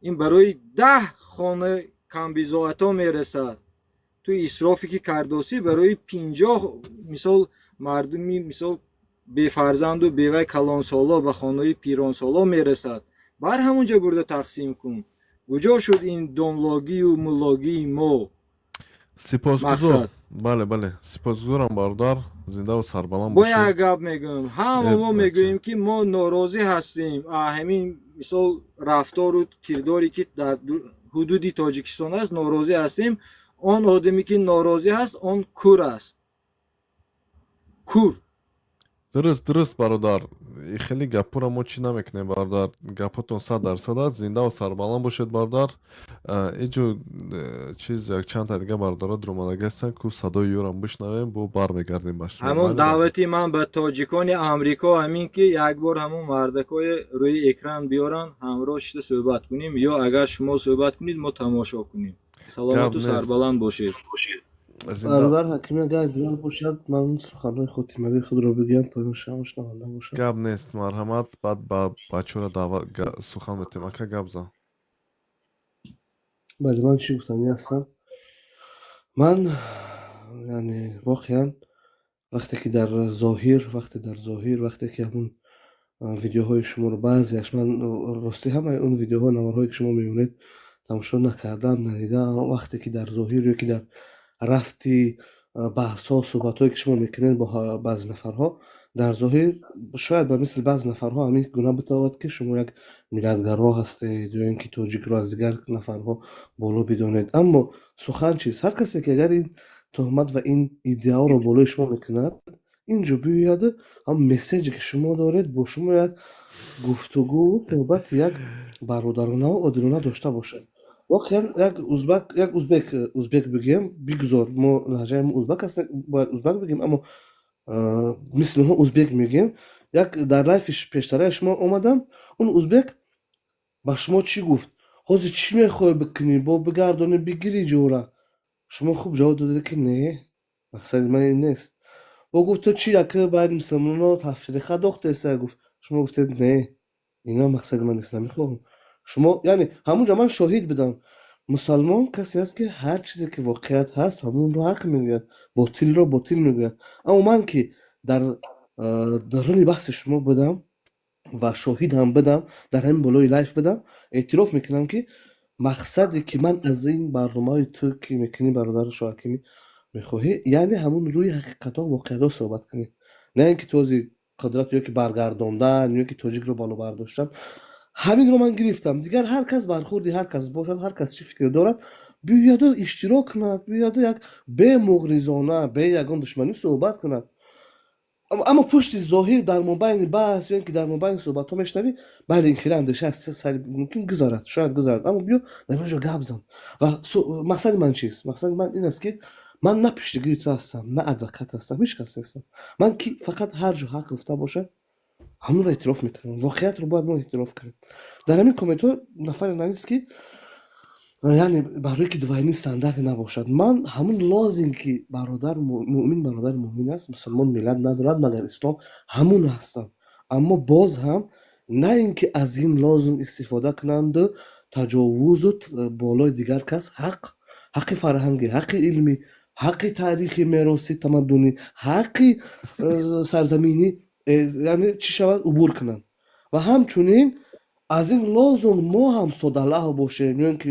ин барои 10 хона камбизоатҳо мерасад, ту исрофе ки кардосӣ, барои 50 мисол мардуми мисол бефарзанду бевай, калонсоло, ба хонаи пиронсоло мерасад, бар ҳамунҷа бурда тақсим кун. Куҷо шуд ин домлогию муллогии мо? Сипосгузор. Мақсад. Бале, сипосгузорам, бародар, зиндаву сарбаланд Бо бошед. як гап мегӯям, ҳама мо мегӯем, ки мо норозӣ ҳастем ҳамин мисол рафтору кирдоре ки дар ҳудуди Тоҷикистон аст, норозӣ ҳастем. Он одаме ки норозӣ ҳаст, он кур аст, кур. Дуруст, бародар, хеле гапҳоро мо чӣ намекунем, бародар, гапҳотон 100% аст. Зиндаву сарбаланд бошед, бародар. Иҷо чиз, якчандта дига бародаро дуромадагӣ ҳастанд, ку садои ёрам бишнавем, бо бармегардем ба шумо. Ҳамон Майли, бародар. даъвати ман ба тоҷикони Амрико ҳамин, ки як бор ҳамон мардакҳои рӯи экран биёранд, ҳамроҳ шида суҳбат кунем, ё агар шумо суҳбат кунед, мо тамошо кунем. Гап Саломату нест. сарбаланд бошед. Зинда. Бародар Ҳакими, агар иҷозат бошад, ман суханҳои хотимавии худро бигӯям, то ин шумо шунаванда бошад. Гап нест, марҳамат, баъд ба бачаҳоро даъват сухан метем. Ака, гап зан. Бале, ман чӣ гуфтанӣ ҳастам? Ман яъне воқеан вақте ки дар зоҳир, вақте дар зоҳир, вақте ки ҳамун видеоҳои шуморо баъзеаш, ман ростӣ ҳамаи он видеоҳо, наворҳое ки шумо мебинед, тамошо накардам, надидам. Вақте ки дар зоҳир ё ки дар рафти баҳсҳо, суҳбатҳое ки шумо мекунед бо баъзе нафарҳо, дар зоҳир шояд ба мисли баъзе нафарҳо ҳамин гуна битавад, ки шумо як миллатгаро ҳастед ё ин ки тоҷикро аз дигар нафарҳо боло бидонед. Аммо сухан чист? Ҳар касе ки агар ин Туҳмат ва ин идеаро болои шумо мекунад, инҷо биёяд, ҳам месседже ки шумо доред, бо шумо як гуфтугӯ, суҳбати як бародаронаву одилона дошта бошад. Воқеан, як узбак, як узбек, узбек бигӯем, бигузор, мо лаҳҷаи мо узбак аст, бояд узбак бигӯем, аммо мисли онҳо узбек мегӯем. Як дар лайфи пештараи шумо омадам, он узбек ба шумо чӣ гуфт? Ҳозир чӣ мехоҳӣ бикунӣ, бо бигардонӣ, бигирӣ ҷора? Шумо хуб ҷавоб додед, ки не, мақсади ман ин нест. Бо гуфт, ту чӣ, яке байни мусулмоно тафриқа дохтеса, гуфт. Шумо гуфтед, не, ина мақсади ман нест, намехоҳам. Шумо, яъне, ҳамунҷо ман шоҳид будам. Мусалмон касе аст, ки ҳар чизе ки воқеият ҳаст, ҳамонро ҳақ мегӯяд, ботилро ботил мегӯяд. Аммо ман ки дар даруни баҳси шумо будам ва шоҳид ҳам будам, дар ҳамин болои лайф будам, эътироф мекунам, ки мақсаде ки ман аз ин барномаи ту ки мекунӣ, бародари Шоҳакимӣ, мехоҳӣ, яъне ҳамун рӯи ҳақиқатҳо, воқеиятҳо суҳбат кунӣ, на ин ки този қудрат ё ки баргардондан, ё ки тоҷикро боло бардоштан. Ҳаминро ман гирифтам. Дигар ҳар кас бархурди ҳар кас бошад, ҳар кас чӣ фикр дорад, биёяду иштирок кунад, биёяду як бемуғризона, бе ягон душманӣ суҳбат кунад. Аммо пушти зоҳир, дар мобайни баҳс ё ин ки дар мобайни суҳбатҳо мешунавӣ, бале, ин хеле андеша аст, сари мумкин гузарад, шояд гузарад, аммо биё дар ин ҷо гап зан. Ва мақсади ман чист? Мақсади ман ин аст, ки ман на пуштигири ту ҳастам, на адвокат ҳастам, ҳеҷ кас нестам. Ман ки фақат ҳар ҷо ҳақ гуфта бошад, ҳамонро эътироф мекунам. Воқеиятро бояд мо эътироф кунем. Дар ҳамин комментҳо нафаре навист, ки яъне барои ки двойной стандарте набошад, ман ҳамун лозунг ки бародар муъмин бародари муъмин аст, мусулмон миллат надорад магар ислом, ҳамун ҳастам. Аммо боз ҳам на ин ки аз ин лозунг истифода кунанду таҷовузу болои дигар кас ҳақ, ҳаққи фарҳангӣ, ҳаққи илмӣ, ҳаққи таърихи, мероси тамаддунӣ, ҳаққи сарзаминӣ, яъне чӣ шавад, убур кунанд. Ва ҳамчунин аз ин лозунг мо ҳам содалаҳ бошем, ё ин ки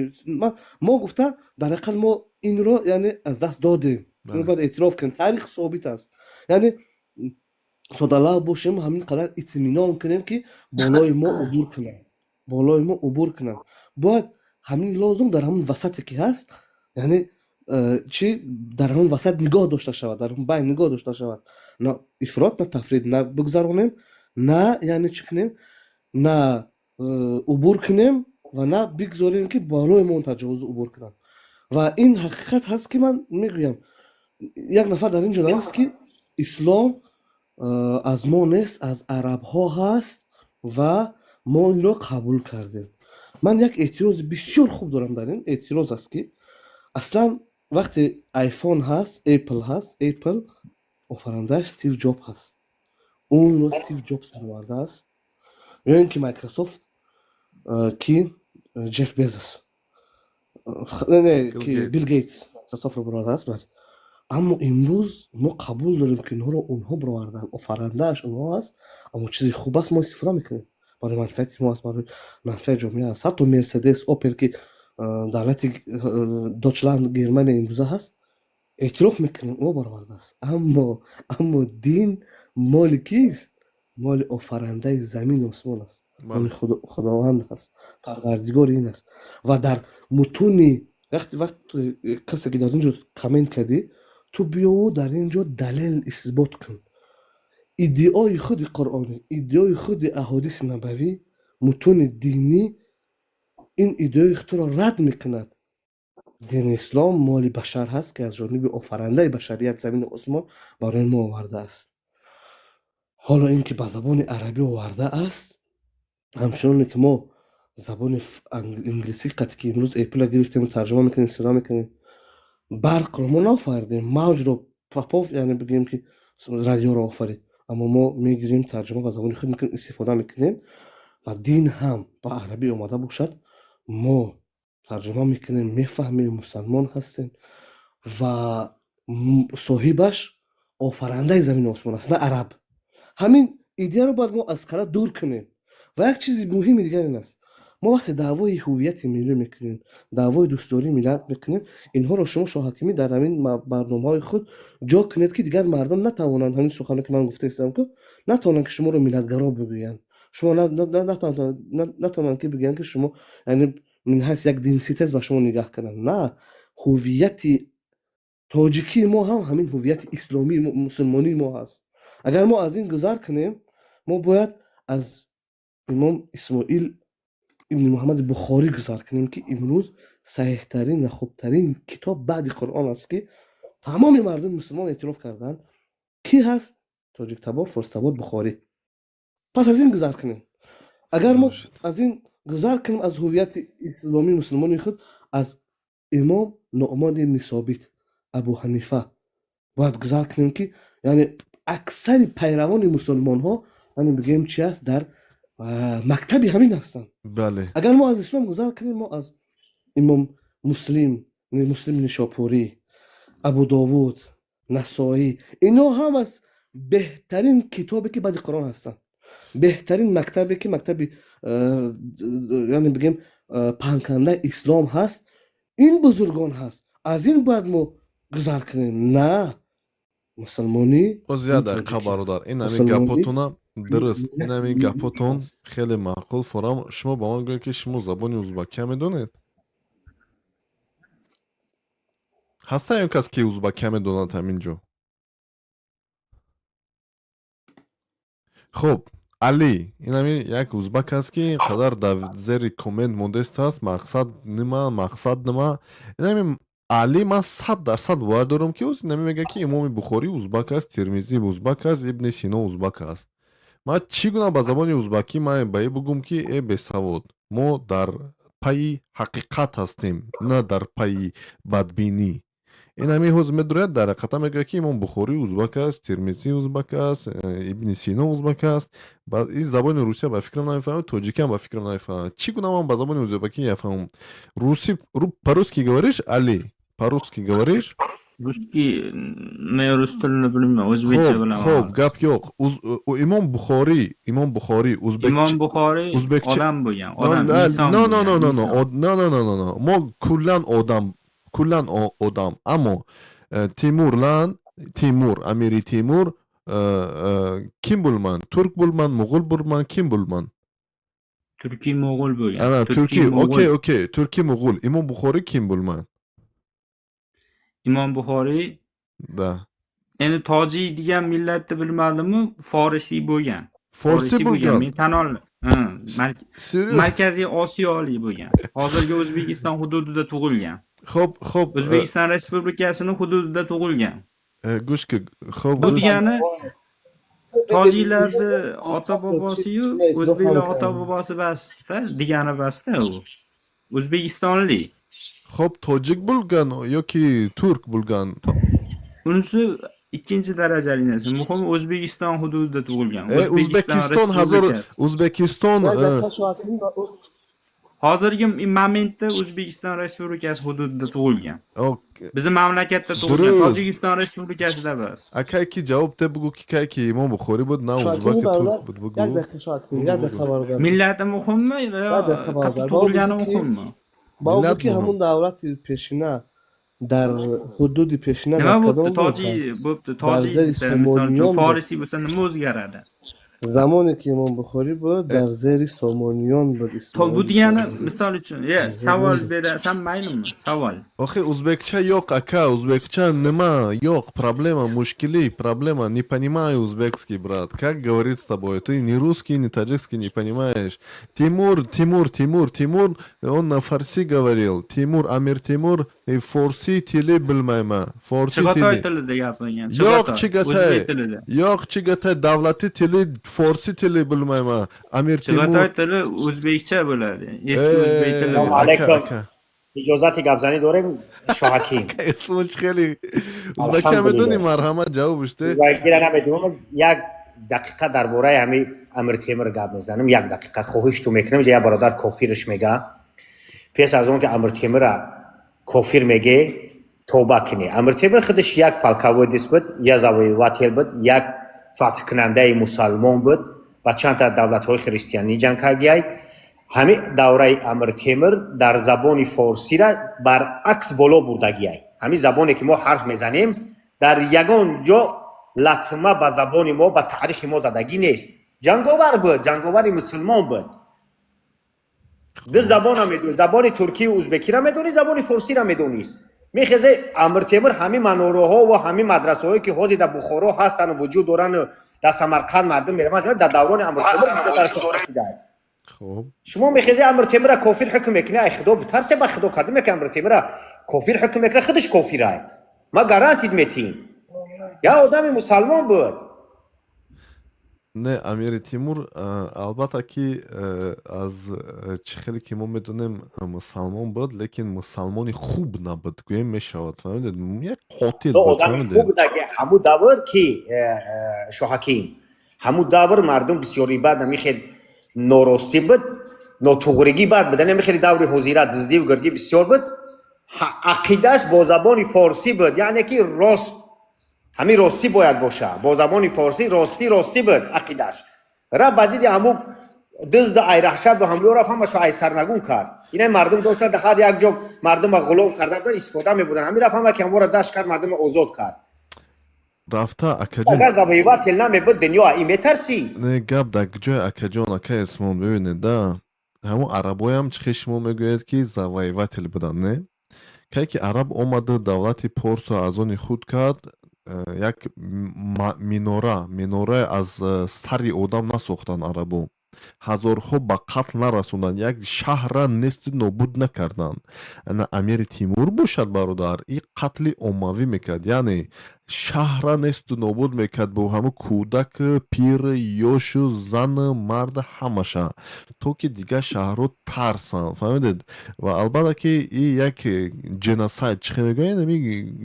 мо гуфта, дар ҳақиқат мо инро, яъне, аз даст додем. Инро бояд эътироф кунем, таърих собит аст. Яъне содалаҳ бошем, ҳамин қадар итминон кунем, ки болои мо убур кунанд, болои мо убур кунанд. Бояд ҳамин лозунг дар ҳамон васате ки ҳаст, яъне чӣ, дар ҳамон васат нигоҳ дошта шавад, дар ҳамон байн нигоҳ дошта шавад. На ифрот, на тафрит, на бигзаронем, на, яъне, чӣ кунем, на убур кунем ва на бигзорем, ки болои мо таҷовуз убур кунанд. Ва ин ҳақиқат ҳаст, ки ман мегӯям. Як нафар дар ин ҷо навист, ки ислом аз мо нест, аз арабҳо ҳаст ва мо инро қабул кардем. Ман як эътирози бисёр хуб дорам. Дар ин эътироз аст, ки аслан вақте Айфон ҳаст, Apple ҳаст, Apple офарандааш Стив Ҷоб ҳаст, онро Стив Ҷобс баровардааст. Ё ин ки Майкрософт, ки Ҷеф Безос, не, ки Билл Гейтс Майкрософтро баровардааст, бале. Аммо имрӯз мо қабул дорем, ки инҳоро онҳо бароварданд, офарандааш онҳо аст, аммо чизи хуб аст, мо истифода мекунем, барои манфиати мо аст, барои манфиати ҷомеа аст. Ҳатто Мерседес, Опел, ки давлати Дочланд, Германия имрӯза ҳаст, эътироф мекунем, ӯ баровардааст. Аммо дин моли кист? Моли офарандаи замину осмон аст, моли Худованд аст, Парвардигори ин аст. Ва дар мутуни вақте касе ки дар ин ҷо коммент кардӣ, ту биёву дар ин ҷо далел исбот кун. Иддиои худи қуръонӣ, иддиои худи аҳодиси набавӣ, мутуни динӣ ин иддиои туро рад мекунад. Дини ислом моли башар ҳаст, ки аз ҷониби офарандаи башарият, замину осмон барои мо овардааст. Ҳоло ин ки ба забони арабӣ овардааст, ҳамчуноне ки мо забони инглисӣ қати ки имрӯз Эппла гирифтему тарҷума мекунем, истифода мекунем. Барқро мо наофаридем, мавҷро Попов, яъне бигӯем, ки радиоро офарид, аммо мо мегирем, тарҷума ба забони худ мекунем, истифода мекунем. Ва дин ҳам ба арабӣ омада бошад, мо тарҷума мекунем, мефаҳмем, мусалмон ҳастем ва соҳибаш офарандаи замину осмон аст, на араб. Ҳамин идеяро бояд мо аз кала дур кунем. Ва як чизи муҳими дигар ин аст: мо вақте даъвои ҳуввияти миллӣ мекунем, даъвои дӯстдории миллат мекунем, инҳоро шумо, Шоҳакимӣ, дар ҳамин барномаҳои худ ҷо кунед, ки дигар мардум натавонанд ҳамин сухано, ки ман гуфта истам, ку натавонанд, ки шуморо миллатгаро бигӯянд, шумо натавонанд, ки бигӯянд, ки шумо, яъне, минҳайс як динситез ба шумо нигаҳ кунанд. На, ҳуввияти Тоҷикии мо ҳам ҳамин ҳуввияти исломии мусулмонии мо ҳаст. Агар мо аз ин гузар кунем, мо бояд аз имом Исмоил ибни Муҳаммади Бухорӣ гузар кунем, ки имрӯз саҳеҳтарин ва хубтарин китоб баъди Қуръон аст, ки тамоми мардуми мусулмон эътироф карданд. Кӣ ҳаст? Тоҷиктабор, форстабор, Бухорӣ. Пас аз ин гузар кунем. Агар мо аз ин гузар кунем, аз ҳуввияти исломии мусулмони худ, аз имом Нуъмон ибни Собит, Абу Ҳанифа бояд гузар кунем, ки яъне аксари пайравони мусулмонҳо, яъне бигӯем, чи аст, дар мактаби ҳамин ҳастанд. Агар мо аз ислом гузар кунем, мо аз имом Муслим, Муслими Нишопурӣ, Абу Довуд, Насоӣ, ино ҳам аз беҳтарин китобе ки баъди Қуръон ҳастанд, беҳтарин мактабе ки мактаби, яъне бигем, паҳнкунандаи ислом ҳаст, ин бузургон ҳаст. Аз ин бояд мо гузар кунем, на мусулмонӣ. Боз як дақиқа, бародар. Ин ҳамин гапотона дуруст, ин ҳамин гапотон хеле маъқул форам. Шумо ба ман гӯед, ки шумо забони узбакия медонед? Ҳаста он кас, ки узбакия медонад ҳамин ҷо? Хуб, Али, ин ҳамин як узбак аст, ки ин қадар дар зери коммент мондест аст. Мақсад нима, мақсад нима? Ин ҳамин Али, ман 100% бовар дорам, ки оз инами мегӯяд, ки имоми Бухорӣ узбак аст, Термизӣ узбак аст, Ибни Сино узбак аст. Ман чӣ гуна ба забони узбакӣ ман ба ӣ бугум, ки э бесавод, мо дар пайи ҳақиқат ҳастем, на дар пайи бадбинӣ. Ин ҳамин ҳозир медурад, дар ҳақиқата мегӯяд, ки имом Бухорӣ узбак аст, Термизӣ узбак аст, Ибни Сино узбак аст. Ин забони русия ба фикрам намефаҳмад, тоҷикиам ба фикрам намефаҳмад. Чӣ гуна ман ба забони узбакӣ яфаҳмам? Руси, по-русски говоришь, Али? По-русски говоришь? Русский, men rus tilini bilmayman, o'zbekcha bilaman. Xo'p, gap yo'q. Imom Buxoriy, Imom Buxoriy o'zbek. Imom Buxoriy odam bo'lgan, odam, inson. No, no, no, no, no, no, no, no, no, no. Мо куллан одам, куллан одам. Аммо Тимурлан, Тимур, Амири Тимур ким bo'lman? Turk bo'lman, mo'g'ul bo'lman, kim bo'lman? Turkiy mo'g'ul bo'lgan. Ana, turkiy, okey, okey, turkiy mo'g'ul. Imom Buxoriy kim bo'lman? Imom Buxoriy Да. Endi tojik degan millatni bilmadimmi, forisiy bo'lgan. Forsiy bo'lgan. Men tan oldim. Markaziy Osiyolik bo'lgan. Hozirgi O'zbekiston hududida tug'ilgan. Xo'p, xo'p. O'zbekiston Respublikasini hududida tug'ilgan. Gushka, xo'p. Bu degani tojiklarni ota bobosiyu o'zbeklar ota bobosi basda degani basda u. O'zbekistonlik. Xo'p, tojik bo'lgan yoki turk bo'lgan? Unisi ikkinchi darajali narsa. Muhimi, O'zbekiston hududida tug'ilgan. O'zbekiston hozir, O'zbekiston hozirgi momentda O'zbekiston Respublikasi hududida tug'ilgan. Bizni mamlakatda tug'ilgan, Tojikiston Respublikasida emas. Akayki javob deb bugu ki kayki Imom Buxoriy bud, na o'zbak, turk bud bugu. Як дақиқа, Шоаким, як дақиқа, бародар. Millati muhimmi yo tug'ilgani muhimmi? Ба ки ҳамун давлати пешина, дар ҳудуди пешина. Nima bo'pti, tojik bo'pti, tojik desa, misol uchun, forisiy bo'lsa, nima o'zgaradi? Замоне ки Имом Бухорӣ буд, дар зери Сомониён буд. Bu degani, misol uchun, savol berasan, maylimi, savol? Охи, o'zbekcha yo'q, aka, o'zbekcha nima yo'q, проблема, мушкили, проблема, не понимаю узбекский, брат. Как говорить с тобой? Ты ни русский, ни таджикский не понимаешь. Тимур, Тимур, Тимур, Тимур, он на фарси говорил. Тимур, Амир Тимур, forsiy tili bilmayman. Forsiy tili. Chig'atoy tilida gapirgan. Yo'q, Chig'atoy. Yo'q, Chig'atoy davlati tili forsi tili bilmayman. Amir Timur. Chig'atoy tili o'zbekcha bo'ladi. Eski o'zbek tili. Assalomu alaykum. Ijozati gapzani дорем, Шоҳаким? Исломч хеле узбакия медонӣ, марҳамат, ҷавоб иште. Узбакира намедонам, як дақиқа дар бораи ҳами Амир Темир гап мезанам, як дақиқа хоҳиш ту мекунам. Як бародар кофирш мега. Пеш аз он ки Амир Темира кофир меге, тоба кунӣ. Амир Темир худаш як полководец буд, як завоеватель буд, як фатҳкунандаи мусалмон буд ва чандта давлатҳои христианӣ ҷанг кардияй. Ҳамин давраи Амир Темир дар забони форсира баръакс боло бурдагияй. Ҳамин забоне ки мо ҳарф мезанем, дар ягон ҷо латма ба забони мо, ба таърихи мо задагӣ нест. Ҷанговар буд, ҷанговари мусулмон буд. Ду забона медонист, забони туркию узбекиро медонист, забони форсиро медонист. Мехезе Амир Темур, ҳамин манораҳо ва ҳамин мадрасаҳое, ки ҳозир дар Бухоро ҳастану вуҷуд дорану дар Самарқанд мардум мераванд, дар даврони Амир Темур бисёртар сохта шудааст. Хуб. Шумо мехези Амир Темура кофир ҳукм мекунӣ. Ай худо битарсе, ба худо кадиме ки Амир Темура кофир ҳукм мекунад, худаш кофирай. Ма гарантид метиҳем, я одами мусалмон буд. Не, Амири Тимур, албатта ки аз чӣ хеле ки мо медонем, мусалмон буд, лекин мусалмони хуб набуд, гӯем мешавад, фаҳмидед, як қотил То буд. одами Фаҳмидед? хуб будаги ҳамун давр ки Шоҳаким, ҳамун давр мардум бисёри бад, ҳамин хел норостӣ буд, нотуғригӣ бад буд, ҳамин хели даври ҳозира дуздиву гиргӣ бисёр буд. Ақидааш бо забони форсӣ буд, яъне ки рост, ҳамин ростӣ бояд боша, бо забони форсӣ ростӣ, ростӣ буд ақидааш. Рафт ба зидди ҳамун дузду айраҳшаб ҳамло рафт, ҳамашо айсарнагун кард. Ина мардум доштанд, дар ҳар як ҷо мардума ғулом карда буданд, истифода мебурданд. Ҳамин рафт, ҳама ки ҳамонро дашт кард, мардума озод кард. Рафта, акаҷон. Агар завоеватель намебуд, дунё и метарсӣ. Не, гап дар ҷои, акаҷон, акаи Усмон, бибинед да, ҳамун арабоям чӣ хел шумо мегӯед, ки завоеватель буданд, не? Кай ки араб омаду давлати Порсо аз они худ кард, як минора аз сари одам насохтанд арабо, ҳазорҳо ба қатл нарасонданд, як шаҳрра нести нобуд накарданд. Ана Амири Тимур бошад, бародар, и қатли оммавӣ мекард, яъне шаҳрра несту нобуд мекард бо ҳамун кӯдак, пир, ёшу, зану, мард, ҳамаша, то ки дигар шаҳрҳо тарсанд, фаҳмидед? Ва албатта ки и як genocide, чӣ хел мегӯянд, ами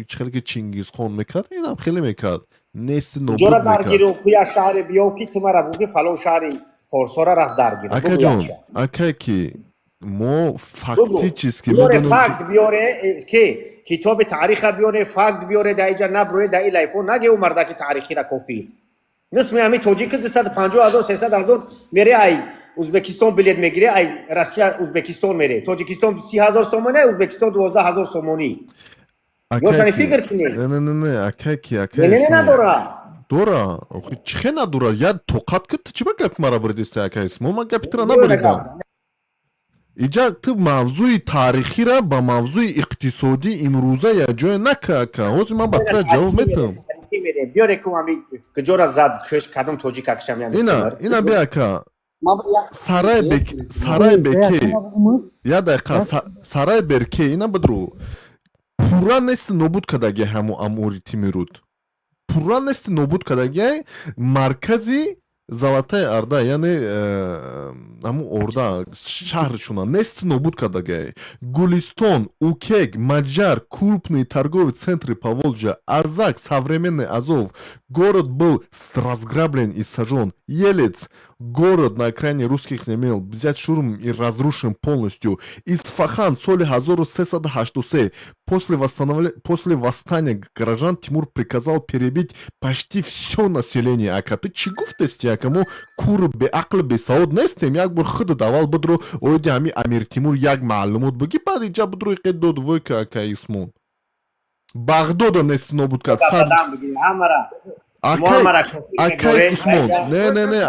чӣ хеле ки Чингизхон мекард, инам хеле мекард, нести нобуд Ҷора мекард. Даргиру як шаҳре биёв, ки ту мара буги, фалон шаҳри форсора рафт даргир. Акаҷон, акай, ки мо факти чиз ки биёре. медонем. Факт биёре, ки китоби таъриха биёре, факт биёре. Дар иҷа наброре, дар и лайфо наге ӯ мардаки таърихира кофир. Нисми ҳами тоҷики 250 000, 300 000 мере, ай Узбекистон билет мегире, ай Россия Узбекистон мере. Тоҷикистон 30 000 сомонӣ, Узбекистон 12 000 сомонӣ. Ёшани фикр кунед. Не, не, не, не, акай, ки акай. Не, не, не, надора. Дора, чӣ хел надора? Я тоқат ки, ту чӣ ба гапи мара буридисти, акай Исмо? Ман гапи тура набуридам. Иҷа ту мавзӯи таърихира ба мавзӯи иқтисодӣ имрӯза якҷоя нака, ака. Ҳозир ман ба тура ҷавоб метам. Биёре ку, ами куҷора зад, кӯш, кадом тоҷика кишам. Ина, ина би, ака, Сарай Беке, як дақиқа, Сарай Берке, ина бидру, пурра нести нобуд кардаги ҳамо Амури Тимируд, пурра нести нобуд кардаги маркази Золотая Орда, яъне ҳамун орда шаҳршуна нести нобуд кардаги. Гулистон, Укек, Маджар, крупные торговые центры Поволжья, Азак, современный Азов, город был разграблен и сожжен. Елец, город на окраине русских земель, взят штурмом и разрушен полностью. Исфахан, соли 1383, после восстания горожан Тимур приказал перебить почти все население. Ака, ты чӣ гуфтести, ака? Мо кур, беақл, бесавод нестем. Як бор худ давал бидро, оиди ҳами Амир Тимур як маълумот буги, баъд иҷа бидро иқе дод войка. Ака Исмон, Бағдода нест нобуд кард. Акай Усмон, не, не, не.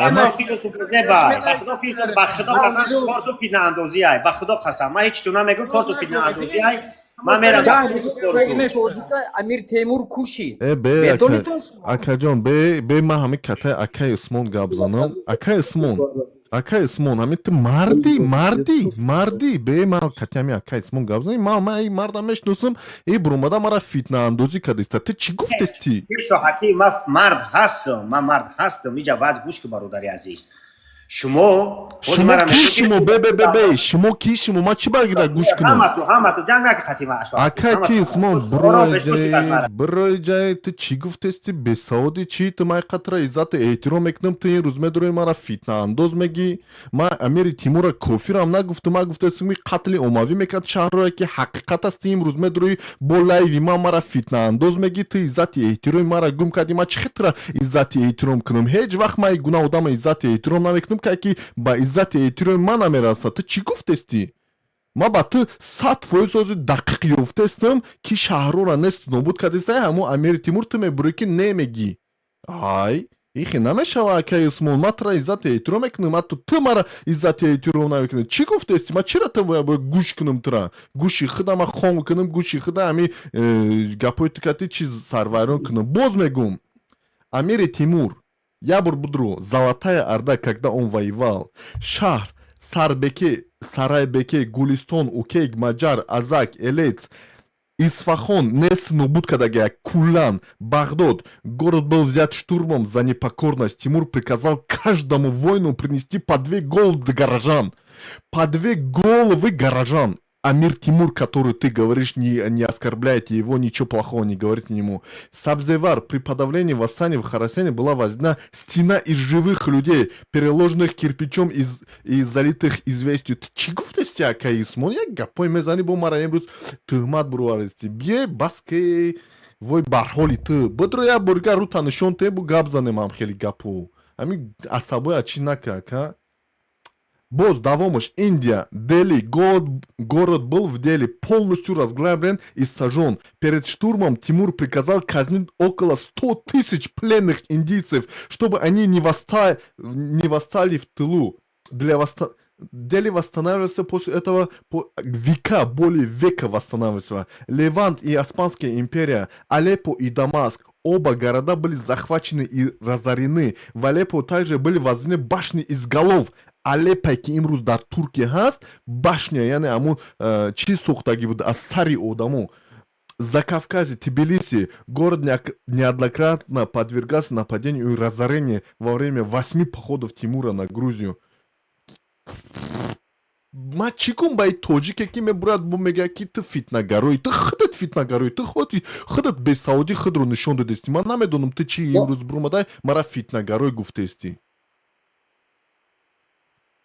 Ба худо қасам, корту фитнаандозӣ ай. Ба худо қасам, ман ҳеҷ ту намегӯм, корту фитнаандозӣ ай. Ман мерам. Амир Темур кушид. Э, бе, акаҷон, бе, бе, ман ҳамин катаи акаи Усмон гап занам. Акаи Усмон, акаи Усмон, ҳамин ту марди, марди, марди, бе, ман кати ҳамин акаи Усмон гап занам. Ман ин мардам мешиносам, э, буромада мара фитнаандозӣ кардиста. Ту чӣ гуфтести? Шоҳакӣ, ман мард ҳастам, ман мард ҳастам. Иҷа баъд гӯш ку, бародари азиз, шумо Шумо ки, шумо? Бе, бе, бе, бе, шумо ки, шумо? Ман чӣ баргида гӯш кунам? Ҳамату, ҳамату ҷанг наки қатима. Ака, ки Усмон, бирои ҷай, бирои ҷай. Ту чӣ гуфтести, бесаводи чӣ? Ту ман қатра иззату эҳтиром мекунам, ту ин рӯз медорои мара фитнаандоз мегӣ. Ман Амири Тимура кофирам нагуфтам, ман гуфтастам, ки қатли оммавӣ мекард шаҳрое, ки ҳақиқат аст. Ту имрӯз медорои бо лайви ман мара фитнаандоз мегӣ. Ту иззати эҳтироми мара гум кардӣ. Ман чӣ хел иззати эҳтиром кунам? Ҳеҷ вақт ман ин гуна одама иззати эҳтиром намекунам, ки ба иззати эҳтироми ман намерасад. Ту чӣ гуфтестӣ? Ман ба ту 100% ози дақиқ ёфтестам, ки шаҳрора нест нобуд кардеста ҳамун Амири Тимур. Ту мебурӣ, ки не мегӣ, ай. Ихе намешава, акаи Усмон. Ман тура иззату эҳтиром мекунам, ҳатто ту мара иззату эҳтиром намекунӣ. Чӣ гуфтести? Ман чира ту бояд гӯш кунам тура? Гӯши худа ман хом кунам, гӯши худа ҳами гапҳои ту кати чиз сарвайрон кунам. Боз мегум, Амири Тимур, ябор будру, Золотая Орда, когда он воевал, шаҳр Сарбеке, Сарайбеке, Гулистон, Укег, Маҷар, Азак, Элец, Исфахон нест нобуд кардагия куллан. Бағдод, город был взят штурмом за непокорность. Тимур приказал каждому воину принести по две головы горожан. По две головы горожан. Амир Тимур, который ты говоришь, не оскорбляйте его, ничего плохого не говорите ему. Сабзевар, при подавлении восстания в Хорасане была возведена стена из живых людей, переложенных кирпичом и залитых известью. Ту чӣ гуфтести, акаи Усмон? Як гапҳои мезанӣ, бо мара имрӯз туҳмат бироварести. Бие, бас ки, вой бар ҳоли ту. Бидро, як борга рута нишон те, бу гап занем ҳам хеле гапу. Ҳамин асабоя чӣ нака, ака? Боз давомаш: Индия, Дели, город был в Дели полностью разграблен и сожжен. Перед штурмом Тимур приказал казнить около 100 тысяч пленных индийцев, чтобы они не восстали в тылу. Дели восстанавливался после этого по века, более века восстанавливался. Левант и Османская империя, Алеппо и Дамаск. Оба города были захвачены и разорены. В Алеппо также были возведены башни из голов. Алеппо, ки имрӯз дар Туркия ҳаст, башня, яъне ҳамун чӣ сӯхтагӣ буд аз сари одамо. Закавказье, Тбилиси, город неоднократно подвергался нападению и разорению во время восьми походов Тимура на Грузию. Ман чӣ кун ба ин тоҷике, ки мебурад, бо мегӯяд, ки ту фитнагароӣ? Ту худат фитнагароӣ, ту худат бесаводӣ худро нишон додестӣ. Ман намедонам, ту чӣ имрӯз буромадай, мара фитнагарой гуфтестӣ.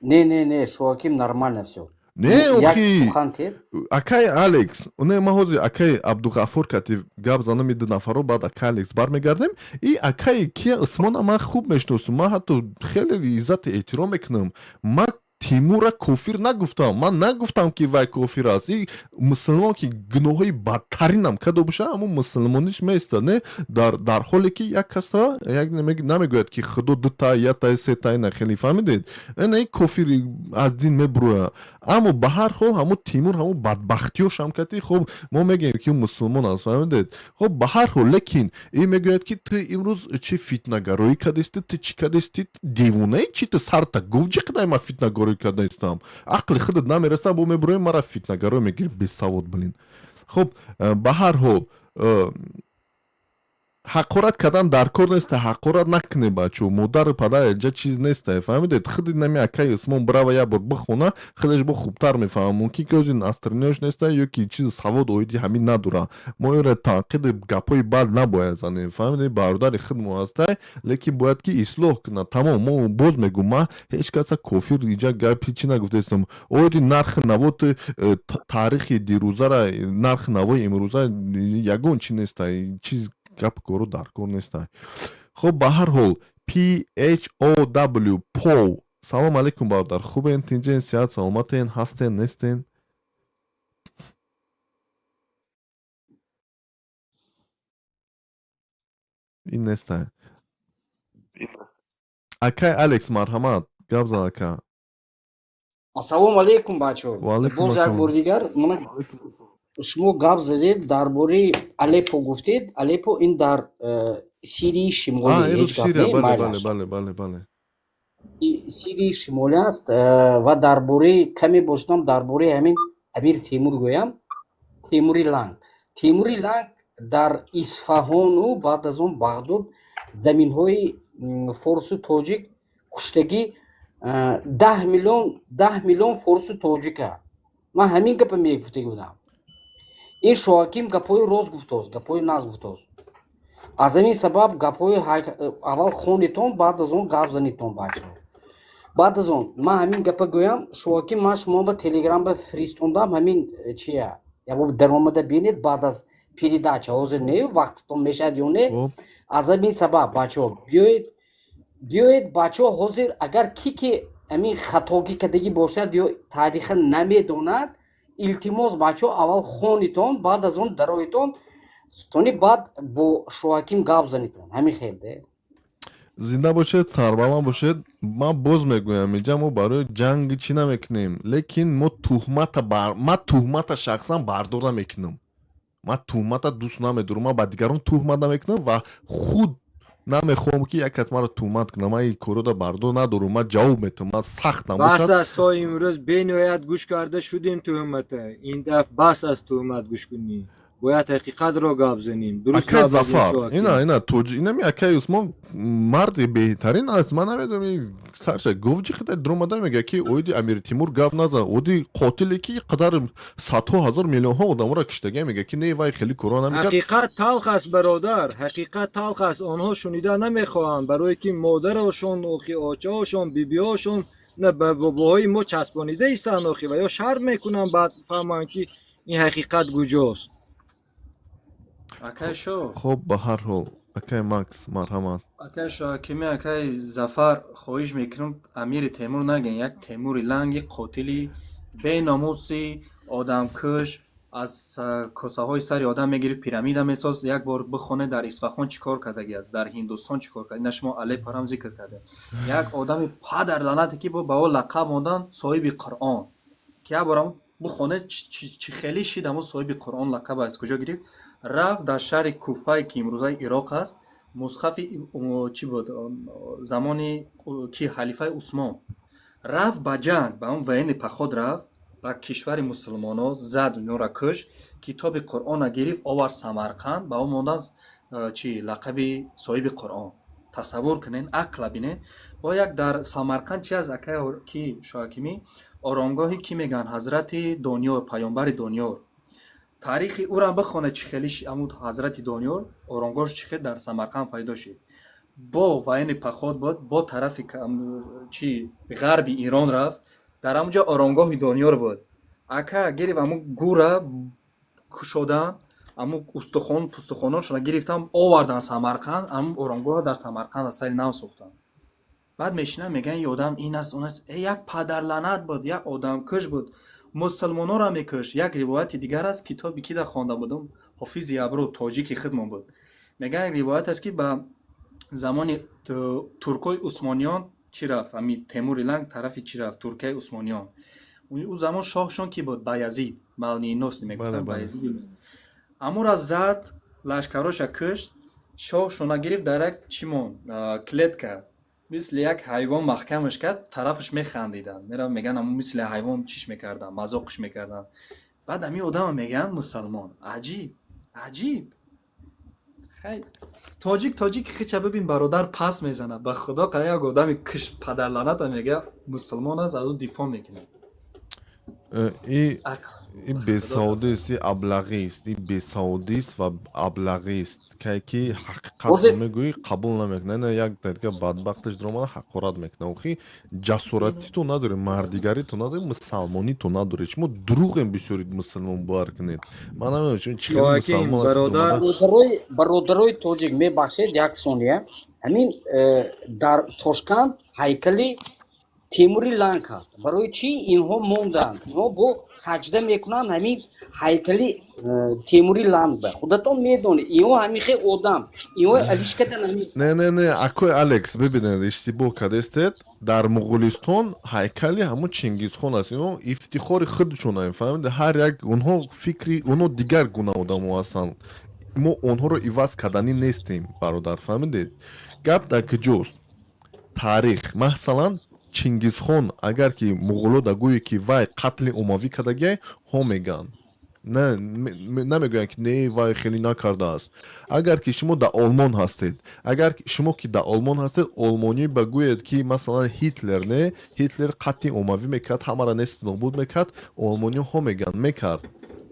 Не, не, не, Шоаким, нормально всё. Не. Як Охи. сухан тед. Акай Алекс, не, ман ҳозир акай Абдуғафур кати гап занам, ду нафаро, баъд акай Алекс бармегардем. И акай кия, Усмона ман хуб мешиносам, ман ҳатто хеле иззату эҳтиром мекунам. Ман Тимура кофир нагуфтам, ман нагуфтам, ки вай кофир аст. И мусулмон, ки гуноҳҳои бадтаринам кадо боша, ҳамун мусулмониш меистад. Не, дар ҳоле ки як касра як намегӯяд, ки худо дута, якта, сета, ина хеле, фаҳмидед, ина кофири аз дин мебурояд. Аммо ба ҳар ҳол ҳамун Тимур, ҳамун бадбахтиёшам кати, хуб, мо мегӯем, ки мусулмон аст, фаҳмидед? Хуб, ба ҳар ҳол, лекин ин мегӯяд, ки ту имрӯз чӣ фитнагароӣ кардисти, ту чӣ кардисти, девонаи чӣ, ту сарта гуфт, чӣ қадар ман фитнагароӣ кардаистам? Ақли худат намераса, бо мебурои, мара фитнагароӣ мегирӣ, бесавод, блин. Хуб, ба ҳар ҳол, ҳақорат кардан дар кор неста, ҳақорат накунед, бачо. Модару падар ҷа чиз неста, фаҳмидед? Худи нами акаи Усмон брава, як бор бихона, худаш бо хубтар мефаҳмад. Мумкин ки ози настроение ш неста ё ки чиз савод оиди ҳамин надора. Мо инро танқиди гапҳои бад набояд занем, фаҳмидед? Бародари худмо ҳастай, лекин бояд ки ислоҳ кунад, тамом. Мо боз мегӯм, ман ҳеҷ каса кофир иҷа гапи чӣ нагуфтаистам. Оиди нархи наво, ту таърихи дирӯзара, нархи навои имрӯза ягон чӣ неста, чиз гап кору дар кор неста. Хуб, ба ҳар ҳол, Phow Поw, салом алейкум, бародар, хубен, тинҷен, сиҳат саломатен, ҳастен, нестен? Ин неста. Акай Алекс, марҳамат, гап зан, ака. Ассалому алейкум, бачо. Ваалайкум Боз як ассалом. бори дигар мана шумо гап задед, дар бораи Алеппо гуфтед. Алеппо ин дар Сирияи Шимолӣ, А, ҳеҷ имрӯз гап Сирия, не, бале, бале, майлаш. Бале, бале, бале. Сирияи Шимолӣ аст, ва дар бораи каме бошдам, дар бораи ҳамин Амир Темур гӯям. Темури Ланг. Темури Ланг дар Исфаҳону баъд аз он Бағдод заминҳои форсу тоҷик куштагӣ, 10 миллион, 10 миллион форсу тоҷика. Ман ҳамин гапа мегуфтагӣ будам. Ин Шоҳаким гапҳои рост гуфтост, гапҳои нағз гуфтост. Аз ҳамин сабаб гапҳои аввал хонитон, баъд аз он гап занитон, бачаҳо. Баъд аз он ман ҳамин гапа гӯям, Шоҳаким, ман шумо ба Телеграм ба фиристондам ҳамин чия, ябо даромада бинед баъд аз передача, ҳозир не, вақтатон мешавад ё не. Аз ҳамин сабаб, бачаҳо, биёед, биёед, бачаҳо, ҳозир агар ки ки ҳамин хатогӣ кардагӣ бошад ё таъриха намедонад, илтимос, бачаҳо, аввал хонитон, баъд аз он дароитон, сони баъд бо Шоҳаким гап занитон. Ҳамин хел де. Зинда бошед, сарбаланд бошед. Ман боз мегӯям, инҷа мо барои ҷанги чӣ намекунем, лекин мо туҳмата бар ман туҳмата шахсан бардор намекунам, ман туҳмата дӯст намедорам, ман ба дигарон туҳмат намекунам ва худ намехоҳам, ки як кас маро туҳмат кунад. Ман ин корро бардор надорам, ман ҷавоб метавам, ман сахт Бас набошад. аст, то имрӯз бениҳоят гӯш карда шудем туҳмата. Ин дафъ бас аст туҳмат гӯш кунӣ, бояд ҳақиқатро гап занем, дуруст Акай гап занем. Зафар. Шоакин. Ина тоҷ, инами акай Усмон марди беҳтарин аст. Ман намедонам, сарша говҷи хида дуромада мега, ки оиди Амири Тимур гап назан, оиди қотиле, ки қадар садҳо ҳазор, миллионҳо одаморо киштагия, мега, ки не, вай хеле коро намекард. Ҳақиқат талх аст, бародар, ҳақиқат талх аст. Онҳо шунида намехоҳанд, барое ки модарашон охи, очаошон, бибиҳошон на ба бобоҳои мо часпонида истанд охи, ва ё шарм мекунанд, баъд фаҳманд, ки ин ҳақиқат куҷост. Акай Шо. Хоб, ба ҳар ҳол, акай Макс, марҳамат. Акай Шоҳакими, акай Зафар, хоҳиш мекунам, Амири Темур нагӯен. Як Темури Ланги қотили беномуси одамкуш, аз косаҳои сари одам мегирифт, пирамида месоз. Як бор бихонед, дар Исфахон чӣ кор кардаги аст, дар Ҳиндустон чӣ кор кард. Ина шумо Алеппорам зикр кардем. Як одами падарланате, ки бо ба ӯ лақаб мондан соҳиби Қуръон, ки як борам бихонед, чӣ хеле шид ҳамун соҳиби Қуръон, лақаб аз куҷо гирифт. Рафт дар шаҳри Куфае, ки имрӯзаи Ироқ аст, мусҳафи чӣ буд, замони ки ҳалифаи Усмон рафт ба ҷанг, ба он военный поход рафт ба кишвари мусулмоно, зад, инора кушт, китоби Қуръона гирифт, овард Самарқанд, ба ӯ мондан чӣ лақаби соҳиби Қуръон. Тасаввур кунед, ақла бинед. Бо як дар Самарқанд чи аст, акай ки Шоҳакимӣ, оромгоҳи кӣ мегӯянд, ҳазрати Дониёр, паёмбари Дониёр. Таърихи ӯрам бихонед, чӣ хели ҳамун ҳазрати Дониёр оромгоҳш чӣ хел дар Самарқанд пайдо шуд. Бо военный поход буд, бо тарафи чи ғарби Ирон рафт, дар ҳамун ҷо оромгоҳи Дониёр буд. Ака гирифт, ҳамун гура кушодан, ҳамун устухон пустухоношона гирифтан, овардан Самарқанд, ҳамун оромгоҳро дар Самарқанд аз сари нав сохтанд. Баъд мешинанд, мегӯянд, ин одам ин аст, он аст. Э, як падарланат буд, як одамкуш буд, мусулмононро мекушт. Як ривояти дигар аст, китоби ки да хонда будам, Ҳофизи Абру, тоҷики худмон буд, мегӯянд, як ривоят аст, ки ба замони туркои усмониён чӣ рафт, ҳами Темури Ланг тарафи чӣ рафт, Туркияи усмониён. Ӯ замон шоҳшон ки буд? Баязид Молниеносный мегуфтанд. Баязид амура зад, лашкароша кушт, шоҳшона гирифт, дар як чӣ мон, клетка, мисли як ҳайвон маҳкамаш кард, тарафаш механдиданд, мерав мегӯянд, ҳамун мисли ҳайвон чиш мекарданд, мазоқш мекарданд. Баъд ҳамин одама мегӯянд мусалмон. Аҷиб, аҷиб. Хай, тоҷик, тоҷик хича бибин, бародар, пас мезанад. Ба худо қа, як одами киш падарланата мега мусулмон аст, аз ӯ дифоъ мекунад. И бесаводист, и аблағист, и бесаводист ва аблағист, кай ки ҳақиқатро мегӯӣ, қабул намекунад. Ина як дақиқа бадбахташ даромада, ҳақорат мекунад. Охи, ҷасорати ту надорӣ, мардигарӣ ту надорӣ, мусалмонӣ ту надорӣ. Шумо дурӯғем бисёри, мусулмон бовар кунед. Ман намедонам, чӣ хеле мусалмон. Бародарои тоҷик, мебахшед, як сония. Ҳамин дар Тошканд ҳайкали Темури Ланг ҳаст. Барои чӣ инҳо монданд? Инҳо бо саҷда мекунанд ҳамин ҳайкали Темури Ланг. Ба худатон медонед, инҳо ҳамин хел одам, инҳо алиш кардан ҳамин. Не, не, не, акои Алекс, бибинед, иштибоҳ кардестед. Дар Муғулистон ҳайкали ҳамун Чингизхон аст. Инҳо ифтихори худшон, фаҳмиде? Ҳар як онҳо фикри онҳо дигар гуна одамо ҳастанд. Мо онҳоро иваз карданӣ нестем, бародар, фаҳмидед? Гап дар куҷост? Таърих, масалан, Чингизхон, агар ки муғуло да гӯе, ки вай қатли оммавӣ кардагиай, ҳо мегӯянд, намегӯянд, ки не, вай хеле накардааст. Агар ки шумо дар Олмон ҳастед, агар шумо ки дар Олмон ҳастед, олмонӣ ба гӯед, ки масалан Ҳитлер, не, Ҳитлер қатли оммавӣ мекард, ҳамаро несту нобуд мекард, олмониҳо мегӯянд, мекард,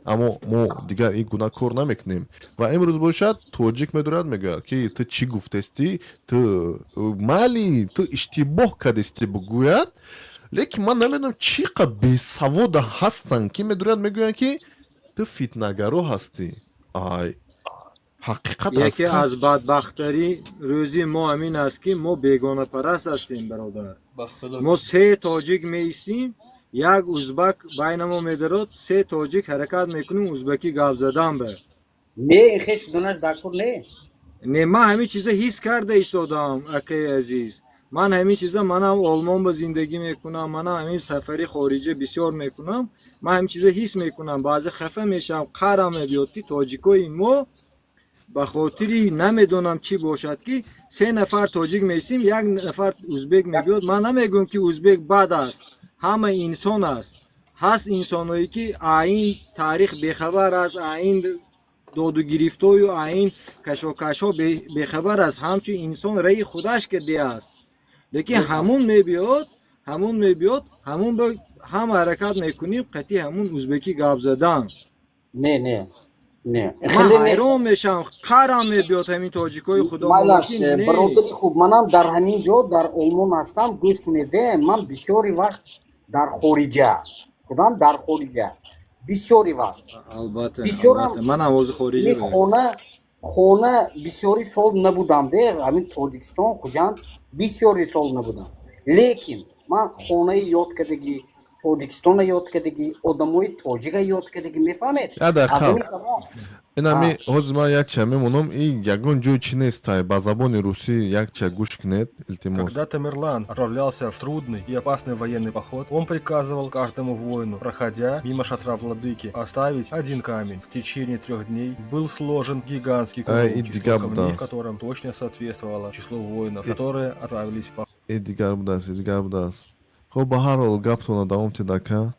аммо мо дигар ин гуна кор намекунем. Ва имрӯз бошад, тоҷик медорад, мегӯяд, ки ту чӣ гуфтестӣ, ту майли, ту иштибоҳ кардестӣ бигӯяд. Лекин ман намедонам, чӣ қа бесавода ҳастанд, ки медорад, мегӯянд, ки ту фитнагаро ҳастӣ. Ай, ҳақиқат. Яке аз бадбахтарӣ рӯзи мо ҳамин аст, ки мо бегонапараст ҳастем, бародар. Мо се тоҷик меистем, як узбак байна мо медарод, се тоҷик ҳаракат мекунем узбакӣ гап задан ба. Не, хеш шуданаш дар кор не. Не, ман ҳамин чиза ҳис карда истодам, акаи азиз. Ман ҳамин чиза, манам Олмон ба зиндагӣ мекунам, манам ҳамин сафари хориҷа бисёр мекунам, ман ҳамин чиза ҳис мекунам. Баъзе хафа мешавам, қаҳрам мебиёд, ки тоҷикои мо ба хотири намедонам чӣ бошад, ки се нафар тоҷик меистим, як нафар узбек мебиёд. Ман намегӯям, ки узбек бад аст, ҳама инсон аст. Ҳаст инсоное, ки аин таърих бехабар аст, аин додугирифтою аин кашокашҳо бехабар аст, ҳамчун инсон раи худаш кардааст, лекин ҳамун мебиёд, ҳамун ба ҳам ҳаракат мекунем қатъи ҳамун узбекӣ гап задан. Не, не, не. Ман ҳайрон мешавам, қарам мебиёд ҳамин тоҷикои худо. Майлаш, бародари хуб, манам дар ҳамин ҷо, дар Олмон ҳастам. Гӯш кунед, ман бисёри вақт дар хориҷа худам, дар хориҷа бисёри вақт. Албатта. Бисёрам. Манам ҳозир хориҷа. Хона бисёри сол набудам де, ҳамин Тоҷикистон, Хуҷанд бисёри сол набудам, лекин ман хонаи ёд кардагӣ, Тоҷикистона ёд кардагӣ, одамои тоҷика ёд кардагӣ, мефаҳмед? Инами ҳозир ман якча мемонам, и ягон ҷой чӣ нестай, ба забони русӣ якча гӯш кунед, илтимос. Когда Тамерлан отправлялся в трудный и опасный военный поход, он приказывал каждому воину, проходя мимо шатра владыки, оставить один камень. В течение 3 дней был сложен гигантский круг, число камней в котором точно соответствовало числу воинов, которые отправились в поход. И дигар будааст, и дигар будааст. Хуб, ба ҳар ҳол гаптона давом тед, ака.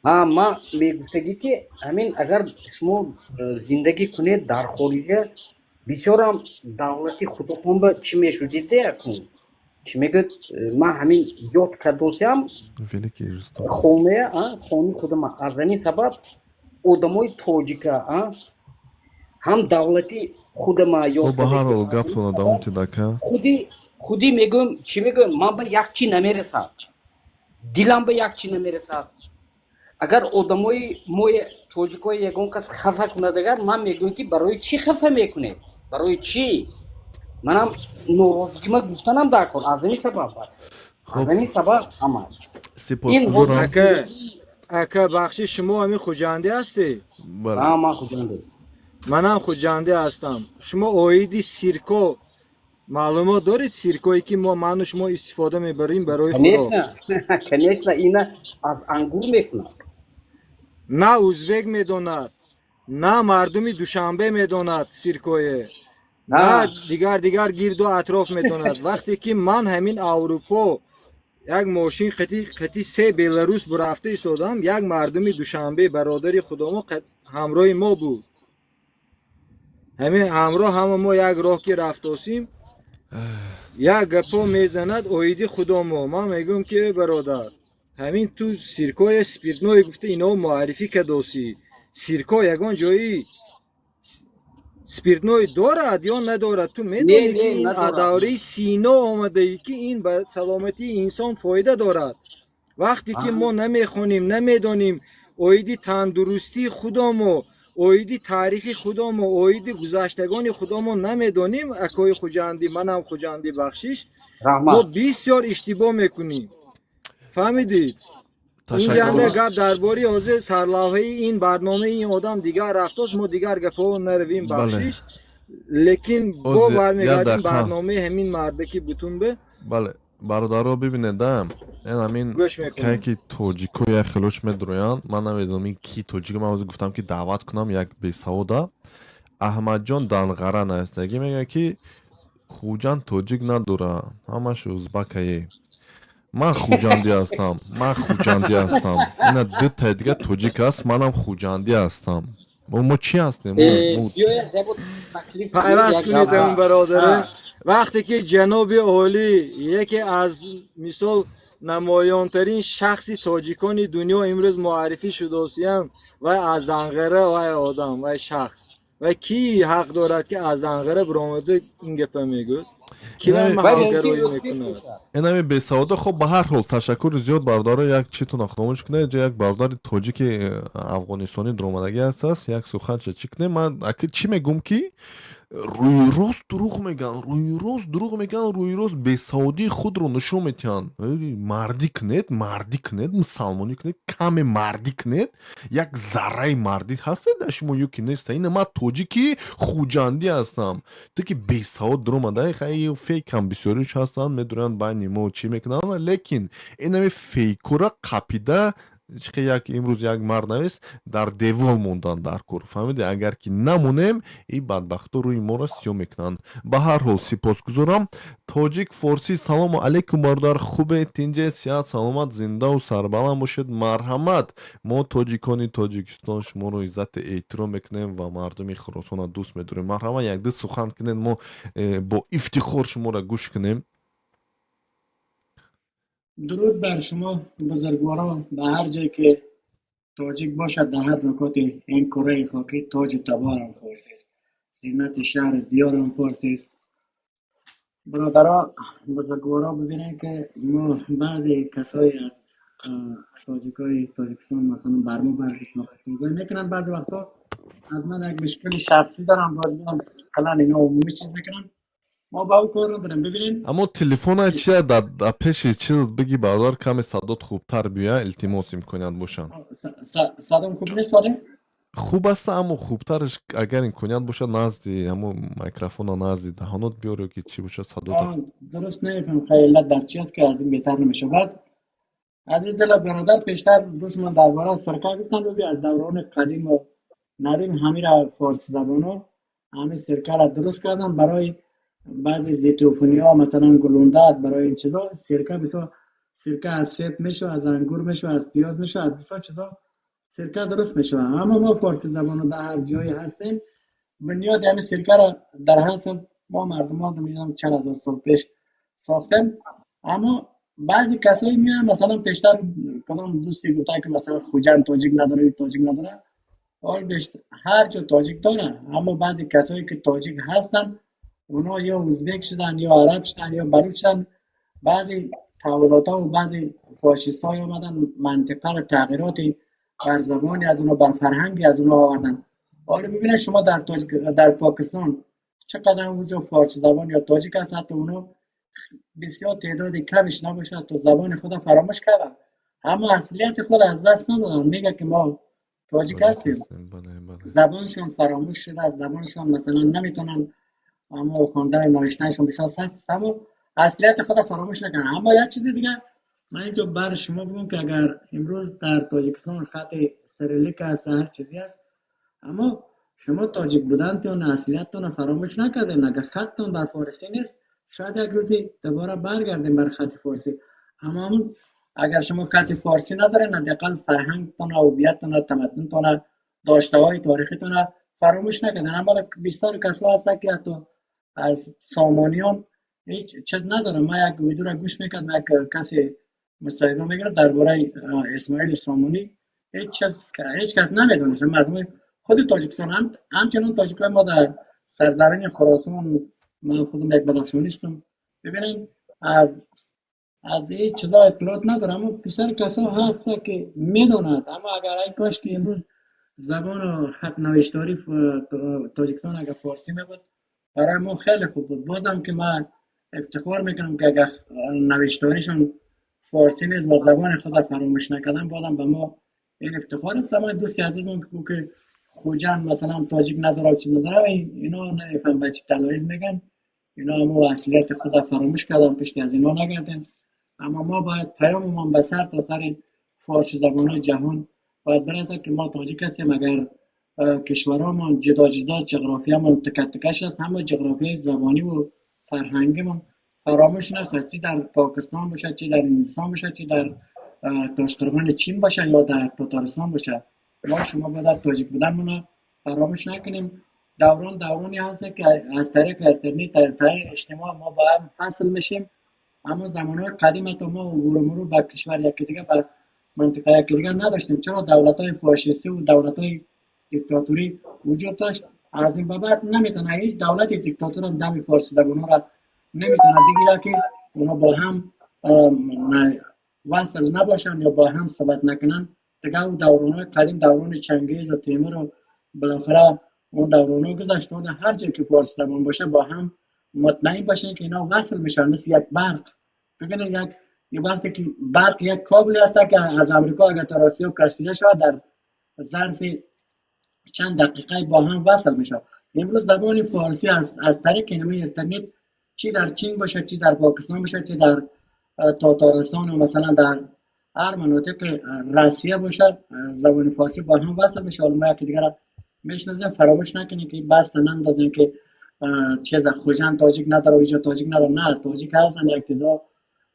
Ман мегуфтагӣ, ки ҳамин агар шумо зиндагӣ кунед дар хориҷа, бисёрам давлати худатон ба чӣ мешудид, акун чӣ мегӯяд, ман ҳамин ёд кардосиам хоная, хони худама. Аз ҳамин сабаб одамои тоҷика ҳам давлати худама ёд. Ба ҳар ҳол гаптона давом тед, ака. Худи мегӯям, чӣ мегӯям, ман ба як чӣ намерасад, дилам ба як чӣ намерасад. Агар одамои мои тоҷикои ягон кас хафа кунад, агар ман мегӯям, ки барои чӣ хафа мекунед, барои чӣ? Манам норозигима гуфтанам дар кор. Аз ҳамин сабаб ҳамаш. Сипосгузорам. Ака, бахши, шумо ҳамин хуҷандӣ ҳастед? Ман хуҷандӣ. Манам хуҷандӣ ҳастам. Шумо оиди сирко маълумот доред? Сиркое, ки мо, ману шумо истифода мебарем барои хӯрок. Конечно, ина аз ангур мекунад. На узбек медонад, на мардуми Душанбе медонад сиркое, на дигар гирду атроф медонад. Вақте ки ман ҳамин Аврупо як мошин қати се беларус бурафта истодам, як мардуми Душанбе, бародари худомо, ҳамроҳи мо буд. Ҳамин ҳамроҳ ҳама мо як роҳ ки рафтосим, як гапо мезанад оиди худомо. Ман мегӯям, ки бародар, ҳамин ту сиркоя спиртное гуфта ино муаррифӣ кардосӣ, сирко ягон ҷои спиртное дорад ё надорад? Ту медонӣ, ки ин аз давраи Сино омадаӣ, ки ин ба саломатии инсон фоида дорад. Вақте ки мо намехонем, намедонем оиди тандурустии худомо, оиди таърихи худомо, оиди гузаштагони худомо намедонем, акои хуҷандӣ, манам хуҷандӣ, бахшиш, мо бисёр иштибоҳ мекунем, фаҳмидед? Инҷанда гап дар бораи ҳозир сарлавҳаи ин барномаи ин одам дигар рафтост, мо дигар гапҳо наравем, бахшиш, лекин бо бармегардем барномаи ҳамин мардаки бутунбе. Бале, бародаро, бибинед, ин ҳамин кае ки тоҷико як хелош медроянд, ман намедонам ин ки тоҷик. Ман ҳозир гуфтам, ки даъват кунам як бесавода, Аҳмадҷон Данғара навистагӣ, мегӯяд, ки Хуҷанд тоҷик надора, ҳамаш узбакае. Ман хуҷандӣ ҳастам, ман хуҷандӣ ҳастам. Ина дутаи дига тоҷик аст, манам хуҷандӣ ҳастам. Мо чӣ ҳастем? Пайваст кунед он бародаре. Вақте ки ҷаноби олӣ, яке аз мисол намоёнтарин шахси тоҷикони дунё, имрӯз муаррифӣ шудосиянд, вай аз Данғара, вай одам, вай шахс, вай кӣ ҳақ дорад, ки аз Данғара биромада ин гапа мегӯяд? Ки вай маҳалгароӣ мекунад? Инами бесавода. Хоб, ба ҳар ҳол ташаккури зиёд, бародаро. Як читона хомӯш кунед, ҷо як бародари тоҷики афғонистонӣ дуромадагӣ ҳастааст, як суханча чӣ кунем. Ман аки чӣ мегӯм, ки Рӯйрост дурӯғ мегӯянд, рӯйрост дурӯғ мегӯянд, рӯйрост бесаводии худро нишон медиҳанд. Мардӣ кунед, мардӣ кунед, мусалмонӣ кунед, каме мардӣ кунед. Як зарраи мардӣ ҳастед дар шумо ё ки нест? Ина ман тоҷики хуҷандӣ ҳастам. Ту ки бесавод дуромадаи, хай, фейкам бисёриш ҳастанд, медонанд байни мо чӣ мекунанд, лекин инами фейкура қапида чихе як имрӯз як мард навист, дар девол мондан дар кор. Фаҳмиде? Агар ки намонем, ин бадбахто рӯи моро сиёҳ мекунанд. Ба ҳар ҳол, сипосгузорам. Тоҷик форсӣ, салому алайкум, бародар. Хубе, тинҷе, сиҳат, саломат, зиндаву сарбаланд бошед. Марҳамат, мо тоҷикони Тоҷикистон шуморо иззату эҳтиром мекунем ва мардуми Хуросонро дӯст медорем. Марҳамат, якду сухан кунед, мо бо ифтихор шуморо гӯш кунем. Дуруд бар шумо бузургворон. Ба ҳар ҷое ки тоҷик бошад, дар ҳар нукоти ин кураи хокӣ, тоҷу таборам форсист, зинати шаҳру диёрам форсист. Бародаро, бузургворо, бибинед ки мо баъзе касое аз тоҷикои Тоҷикистон, масалан, бар мо баъзе нохушнудӣ мекунанд. Баъзе вақтҳо аз ман як мушкили шахсӣ дорам, боз меам қалан ино умумӣ чиз мекунанд. Мо ба ӯ кор надорем, бибинед. Аммо телефона чия дар пеши чиз биги, бародар, каме садот хубтар биёя, илтимос, имконият бошанд. Садом хуб нест вале? Хуб аст, аммо хубтараш, агар имконият бошад, назди ҳамо микрофона, назди даҳонот биёр ё ки чӣ бошад, садот. Дуруст, намефаҳмам, хай, иллат дар чи аст ки аз ин беҳтар намешавад. Азиз дила бародар, пештар дӯстмон дар бораи сирка гуфтанд. Бибин, аз даврони қадиму надим ҳамира форсизабоно ҳамин сиркаро дуруст карданд барои баъзе зиддиуфуниҳо, масалан гулундад, барои ин чизо сирка. Бисёр сирка аз себ мешавад, аз ангур мешавад, аз пиёз мешавад, аз бисёр чизо сирка дуруст мешавад. Аммо мо форсизабоно дар ҳар ҷое ҳастем, бунёди ҳамин сиркаро дар ҳар сол мо мардумон, намедонам, чанд ҳазор сол пеш сохтем. Аммо баъзе касое меоянд, масалан, пештар кадом дӯсте гуфтанд, ки масалан Хуҷанд тоҷик надорад, тоҷик надорад. Ҳол ҳар ҷо тоҷик дорад, аммо баъзе касое ки тоҷик ҳастанд, اونا یا ازبک شدن یا عرب شدن یا بلوچ شدن. بعضی تحولات ها و بعضی فاشیست های آمدن منطقه رو تغییراتی بر زبانی از اونا، بر فرهنگی از اونا آوردن. حالا ببینید شما در پاکستان چقدر اونجا فارسی زبان یا تاجیک هست، حتی اونا بسیار تعداد کمش نباشه، تا زبان خود فراموش کردن اما اصلیت خود از دست ندادن. میگه که ما تاجیک هستیم. زبانشان فراموش شده، از زبانشان مثلا نمیتونن، اما خواندن و نوشتنشان بسیار سخت است، اما اصلیت خود فراموش نکنن. اما یک چیز دیگه من اینجا بر شما بگم که اگر امروز در تاجیکستان خط سریلیک است، هر چیزی است، اما شما تاجیک بودنتون، اصلیتتون فراموش نکردین. اگر خطتون بر فارسی نیست، شاید یک روزی دوباره برگردیم بر خط فارسی، اما اگر شما خط فارسی ندارین، حداقل فرهنگتون، هویتتون، تمدنتون، داشته های تاریخیتون فراموش نکردن. اما بسیار کسا هستن که حتی از سامانیان هیچ چیز ندارم. من یک ویدیو را گوش میکردم، یک کسی مصاحبه میگرفت درباره اسماعیل سامانی، هیچ چیز هیچ کس نمیدونست. مردم خود تاجیکستان هم همچنان تاجیکان ما در سرزمین خراسان، من خودم یک بدخشانی هستم، ببینید از این چیزا اطلاعات ندارم، اما بسیار کسا هست که میدوند. اما اگر ای کاش که امروز زبان و خط نوشتاری تاجیکستان اگر فارسی میبود، برای ما خیلی خوب بود. بازم که من افتخار میکنم که اگر نوشتاریشون فارسی نیست و زبان خود فراموش نکردن، بازم به ما این افتخار است. اما دوست عزیزمون که که خوجند مثلا تاجیک نداره و چیز نداره، اینا نمیفهم به چه دلایل میگن. اینا همو اصلیت خود فراموش کردن، پشت از اینا نگردیم. اما ما باید پیاممان به سر تا سر فارسی زبان‌های جهان باید برسه که ما تاجیک هستیم. اگر کشورهامان جدا جدا، جغرافیامون تکه تکه است، اما جغرافیای زبانی و فرهنگیمون فراموش نشد. چی در پاکستان باشه، چی در هندوستان باشه، چی در تاشقرغان چین باشه یا در تاتارستان باشه، ما شما باید تاجیک بودنمون فراموش نکنیم. دوران دورانی هست که از طریق اینترنت، از طریق اجتماع ما با هم فصل میشیم. اما زمانهای قدیم تا ما عبور و مرور به کشور یکی دیگه، به منطقه یکی دیگه نداشتیم. چرا دولت های فاشیستی و دولت های دیکتاتوری وجود داشت. از این به بعد نمیتونه هیچ دولت دیکتاتور هم دم فارسی زبان‌ها را نمیتونه بگیره که اونا با هم وصل نباشن یا با هم صحبت نکنن. دیگه او دوران‌های قدیم، دوران چنگیز و تیمور و بالاخره اون دورانو گذشت. هر جا که فارسی زبان باشه با هم مطمئن باشین که اینا وصل میشن، مثل یک برق. ببینید یک وقتی که برق یک کابل هست که از امریکا اگر تا آسیا کشیده شود در ظرف چند دقیقه با هم وصل میشه. امروز زبان فارسی از طریق اینترنت چی در چین باشه، چی در پاکستان باشه، چی در تاتارستان و مثلا در هر مناطق روسیه باشه، زبان فارسی با هم وصل میشه. حالا ما یکی دیگر میشناسیم. فراموش نکنید که بس نندازیم که چیز خوجند تاجیک نداره و اینجا تاجیک نداره. نه، تاجیک هستن، یک تعداد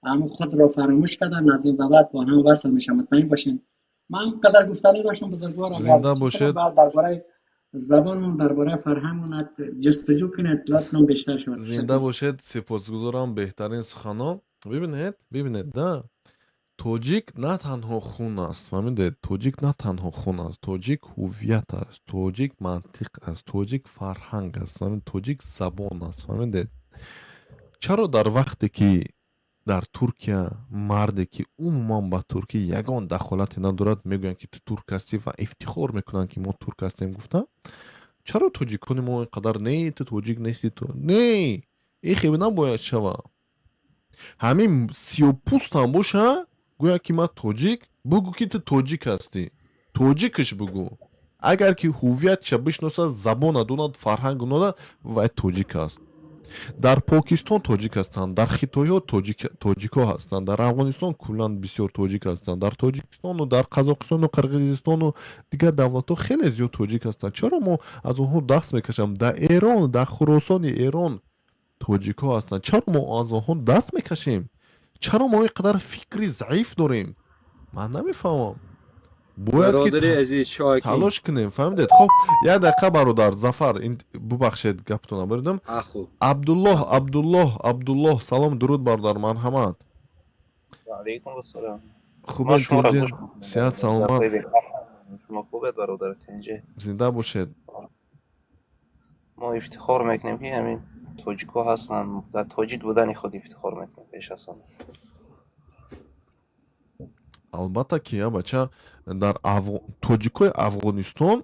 هم خود را فراموش کردن، از این به بعد با هم وصل میشه. مطمئن باشین. من قدر گفتنی داشتم بزرگوار. زنده باشید. درباره زبانمون، درباره فرهنگمون جستجو کنید، اطلاعاتتون بیشتر شود. زنده باشید، سپاسگزارم. بهترین سخنان. ببینید نه، тоҷик на танҳо хун аст, фаҳмидед? Тоҷик на танҳо хун аст, тоҷик ҳуввият аст, тоҷик мантиқ аст, тоҷик фарҳанг аст, фаҳмид? Тоҷик забон аст, фаҳмидед? Чаро дар вақте ки дар Туркия марде ки умуман ба туркӣ ягон дахолате надорад, мегӯянд ки ту турк ҳастӣ ва ифтихор мекунанд ки мо турк ҳастем гуфта, чаро тоҷикони мо ин қадар не, ту тоҷик нести, ту не, ин хеб набояд шава. Ҳамин сиёпӯстам боша, гӯяд ки ман тоҷик, бугӯ ки ту тоҷик ҳастӣ, тоҷикаш бугӯ. Агар ки ҳуввиятша бишносад, забона донад, фарҳанг донад, вай тоҷик аст. Дар Покистон тоҷик ҳастанд, дар Хитоиҳо тоҷикҳо ҳастанд, дар Афғонистон куллан бисёр тоҷик ҳастанд, дар Тоҷикистону дар Қазоқистону Қирғизистону дигар давлатҳо хеле зиёд тоҷик ҳастанд. Чаро мо аз онҳо даст мекашам? Дар Эрон, дар Хуросони Эрон тоҷикҳо ҳастанд. Чаро мо аз онҳо даст мекашем? Чаро мо ин қадар фикри заиф дорем? Ман намефаҳмам. Бояд ки Бародари азиз Шоакин. талош кунем, фаҳмидед? Хоб, як дақиқа, бародар Зафар, бубахшед, гаптона бурдам. Хуб. Абдуллоҳ, Абдуллоҳ, Абдуллоҳ, салом, дуруд, бародар, марҳамат. Алейкум ассалом. Хубед? Шуморо Тинҷе? гӯш мекунам. Сиҳат, саломат? Шумо хубед, бародар Тинҷе? Зинда бошед. Мо ифтихор мекунем, ки ҳамин тоҷикҳо ҳастанд. Дар тоҷик будани худ ифтихор мекунем пеш аз ҳама. Албатта ки, я бача, дар тоҷикои Афғонистон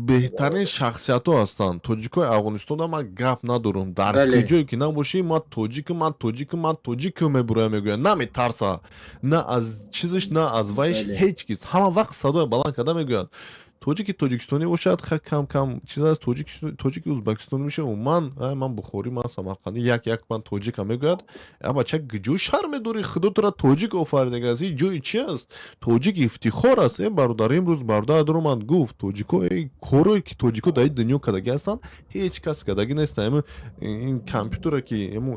беҳтарин шахсиятҳо ҳастанд. Тоҷикои Афғонистонда ман гап надорам. Дар куҷое ки набошӣ, ман тоҷикам, ман тоҷикам, ман тоҷикам мебуроям, мегӯяд, наметарса на аз чизаш, на аз вайш, ҳеҷ кис. Ҳама вақт садоя баланд карда мегӯяд. Тоҷики тоҷикистонӣ бошад, ха, кам кам чиз аст. Тоҷики узбекистонӣ меша, ман ман бухорӣ, ман самарқандӣ, як як ман тоҷикам мегӯяд. Я бача, куҷо шарм медорӣ? Худо тура тоҷик офаридагааст, ин ҷои чи аст? Тоҷик ифтихор аст. Э бародар, имрӯз бародар Дароманд гуфт, тоҷико корое ки тоҷико дар ин дунё кардагӣ ҳастанд, ҳеҷ кас кардагӣ нест. Ин компютера ки ему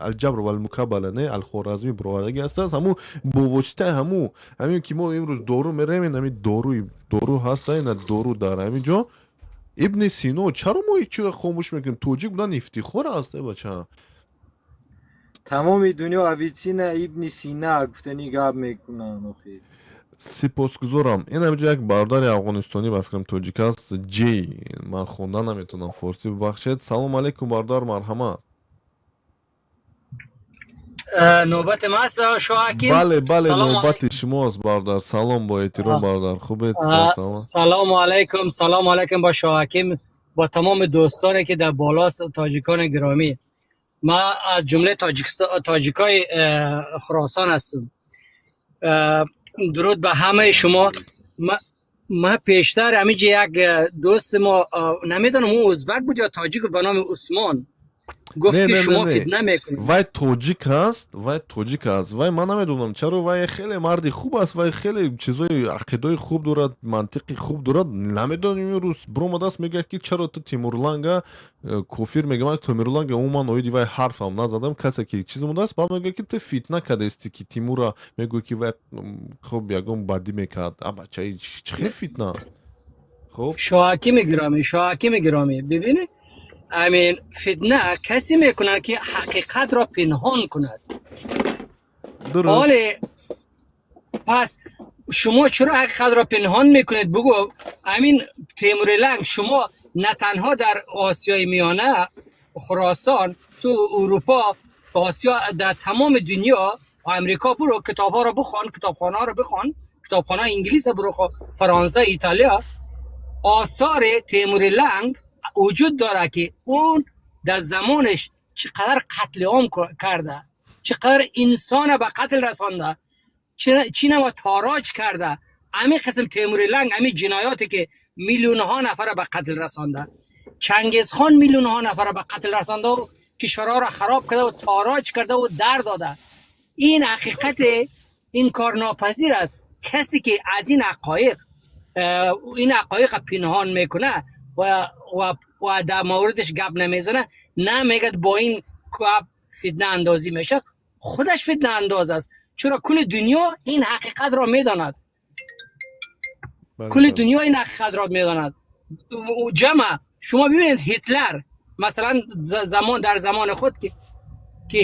алҷабр валмукабала не Алхоразмӣ бировардагӣ ҳастааст, ҳамун бо воситаи ҳамун ҳамин ки мо имрӯз дору мерем, ҳамин доруи дору ҳаста, ина дору дар ҳамин ҷо Ибни Сино. Чаро мо ҳечиро хомӯш мекунем? Тоҷик будан ифтихор аст, э бача. Тамоми дунё Авитсина, Ибни Сина гуфтани гап мекунанд охир. Сипосгузорам. Ин ҳаминҷо як бародари афғонистонӣ, ба фикрам тоҷик аст, ҷей, ман хонда наметавонам форсӣ, бубахшед. Салом алейкум, бародар, марҳамат. نوبت ما است شاه؟ бале, навбати шумост, бародар. Салом, бо эҳтиром, бародар, хубед? سلام علیکم، سلام علیکم با شاه حکیم، با تمام دوستانی که در بالاست، تاجیکان گرامی. ما از جمله تاجیکای خراسان هستم. درود به همه شما. ما پیشتر همیجا یک دوست ما، نمیدونم او ازبک بود یا تاجیک، به نام عثمان گفت که شما فتنه میکنید. Вай тоҷик аст, вай тоҷик аст. Вай ман намедонам чаро, вай хеле марди хуб аст, вай хеле чизои ақидаи хуб дорад, мантиқи хуб дорад. Намедонам, имрӯз биромадааст, мегӯяд ки чаро ту Тимурланга кофир мега. Ман Тимурланга умуман оиди вай ҳарфам назадам, касе ки чиз мондааст. Баъд мегӯяд ки ту фитна кардасти, ки Тимура мегӯяд ки вай хуб ягон бадӣ мекард. А бачаи, чӣ хел фитна аст? Хуб. شاه گرامی، شاه گرامی، ببینید، امین فتنه کسی میکنه که حقیقت را پنهان کند. درست. پس شما چرا حقیقت را پنهان میکنید؟ بگو امین تیمور لنگ، شما نه تنها در آسیای میانه، خراسان، تو اروپا، تو آسیا، در تمام دنیا، امریکا برو کتاب ها رو بخوان، کتابخانه ها رو بخوان، کتابخانه انگلیس برو، فرانسه، ایتالیا. آثار تیمور لنگ وجود داره که اون در زمانش چقدر قتل عام کرده، چقدر انسان به قتل رسانده، چی نوع تاراج کرده. همین قسم تیمور لنگ همین جنایاتی که میلیون ها نفر به قتل رسانده، چنگیز خان میلیون ها نفر به قتل رسانده و کشورها را خراب کرده و تاراج کرده و در داده. این حقیقت این کار ناپذیر است. کسی که از این حقایق پنهان میکنه و و و در موردش گپ نمیزنه، نه میگه با این گپ فتنه اندازی میشه، خودش فتنه انداز است. چرا کل دنیا این حقیقت را میداند. کل دنیا این حقیقت را میداند. جمع شما ببینید هیتلر مثلا زمان در زمان خود که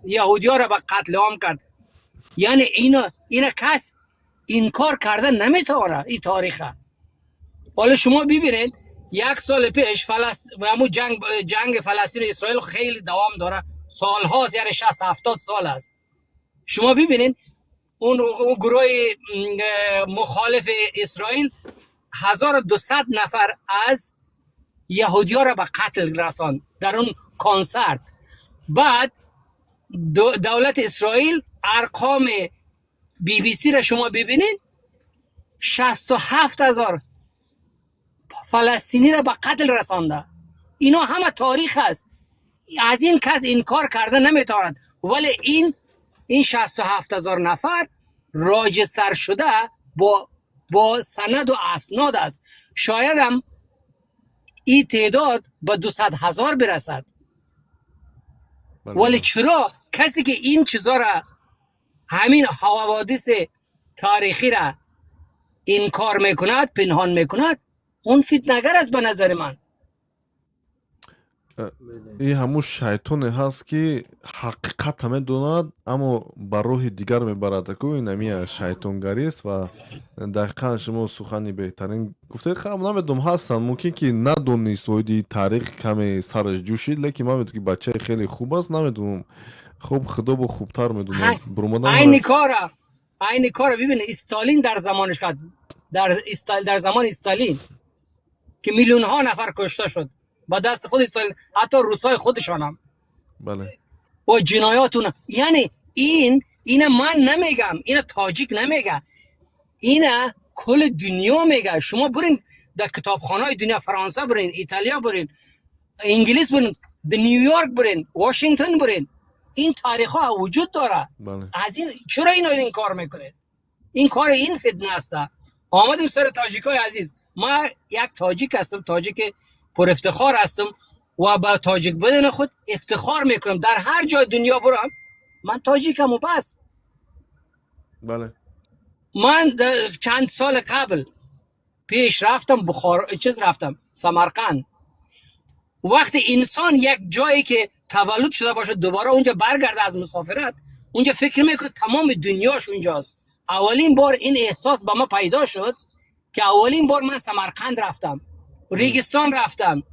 یهودی‌ها را به قتل عام کرد، یعنی اینا کس انکار کرده نمیتونه این تاریخه. حالا شما ببینید یک سال پیش همون جنگ فلسطین و اسرائیل خیلی دوام داره، سالهاست، یعنی 60-70 سال است. شما ببینید اون گروه مخالف اسرائیل 1200 نفر از یهودی‌ها را به قتل رساند در اون کنسرت. بعد دولت اسرائیل ارقام BBC را شما ببینید 67,000 فلسطینی را به قتل رسانده. اینا همه تاریخ است. از این کس انکار کرده نمیتواند، ولی این 67,000 نفر راجستر شده با سند و اسناد است. شاید هم این تعداد به 200,000 برسد. ولی چرا کسی که این چیزا را، همین حوادث تاریخی را انکار میکند، پنهان میکند، اون فتنه‌گر است به نظر من. ин ҳамун шайтоне ҳаст, ки ҳақиқата медонад, аммо ба роҳи дигар мебарад. Ку ин ҳамин шайтонгарист. Ва дақиқан шумо сухани беҳтарин гуфтед. Хам намедонам, ҳастанд, мумкин ки надонист, оиди таърих каме сараш ҷӯшид, лекин ман медонам, ки бачаи хеле хуб аст. Намедонам, хуб, худо бо хубтар медонад. Буромадан айни кора бибин, Сталин дар замонаш кард. дар замони Сталин ки миллионҳо нафар кушта шуд با دست خود استالین، حتی روسای خودشان هم. بله. با جنایاتون. یعنی این من نمیگم، این تاجیک نمیگه، این کل دنیا میگه. شما برین در کتابخانه دنیا، فرانسه برین، ایتالیا برین، انگلیس برین، در نیویورک برین، واشنگتن برین، این تاریخ ها وجود داره. بله. از این چرا اینا این کار میکنه؟ این کار این فتنه است. آمدیم سر تاجیکای عزیز. ما یک تاجیک هستم، تاجیک پر افتخار هستم و با تاجیک بودن خود افتخار میکنم. در هر جای دنیا برم من تاجیکم و بس. بله. من چند سال قبل پیش رفتم رفتم سمرقند. وقتی انسان یک جایی که تولد شده باشه دوباره اونجا برگرده از مسافرت، اونجا فکر میکنه تمام دنیاش اونجاست. اولین بار این احساس با ما پیدا شد که اولین بار من سمرقند رفتم، ریگستان رفتم،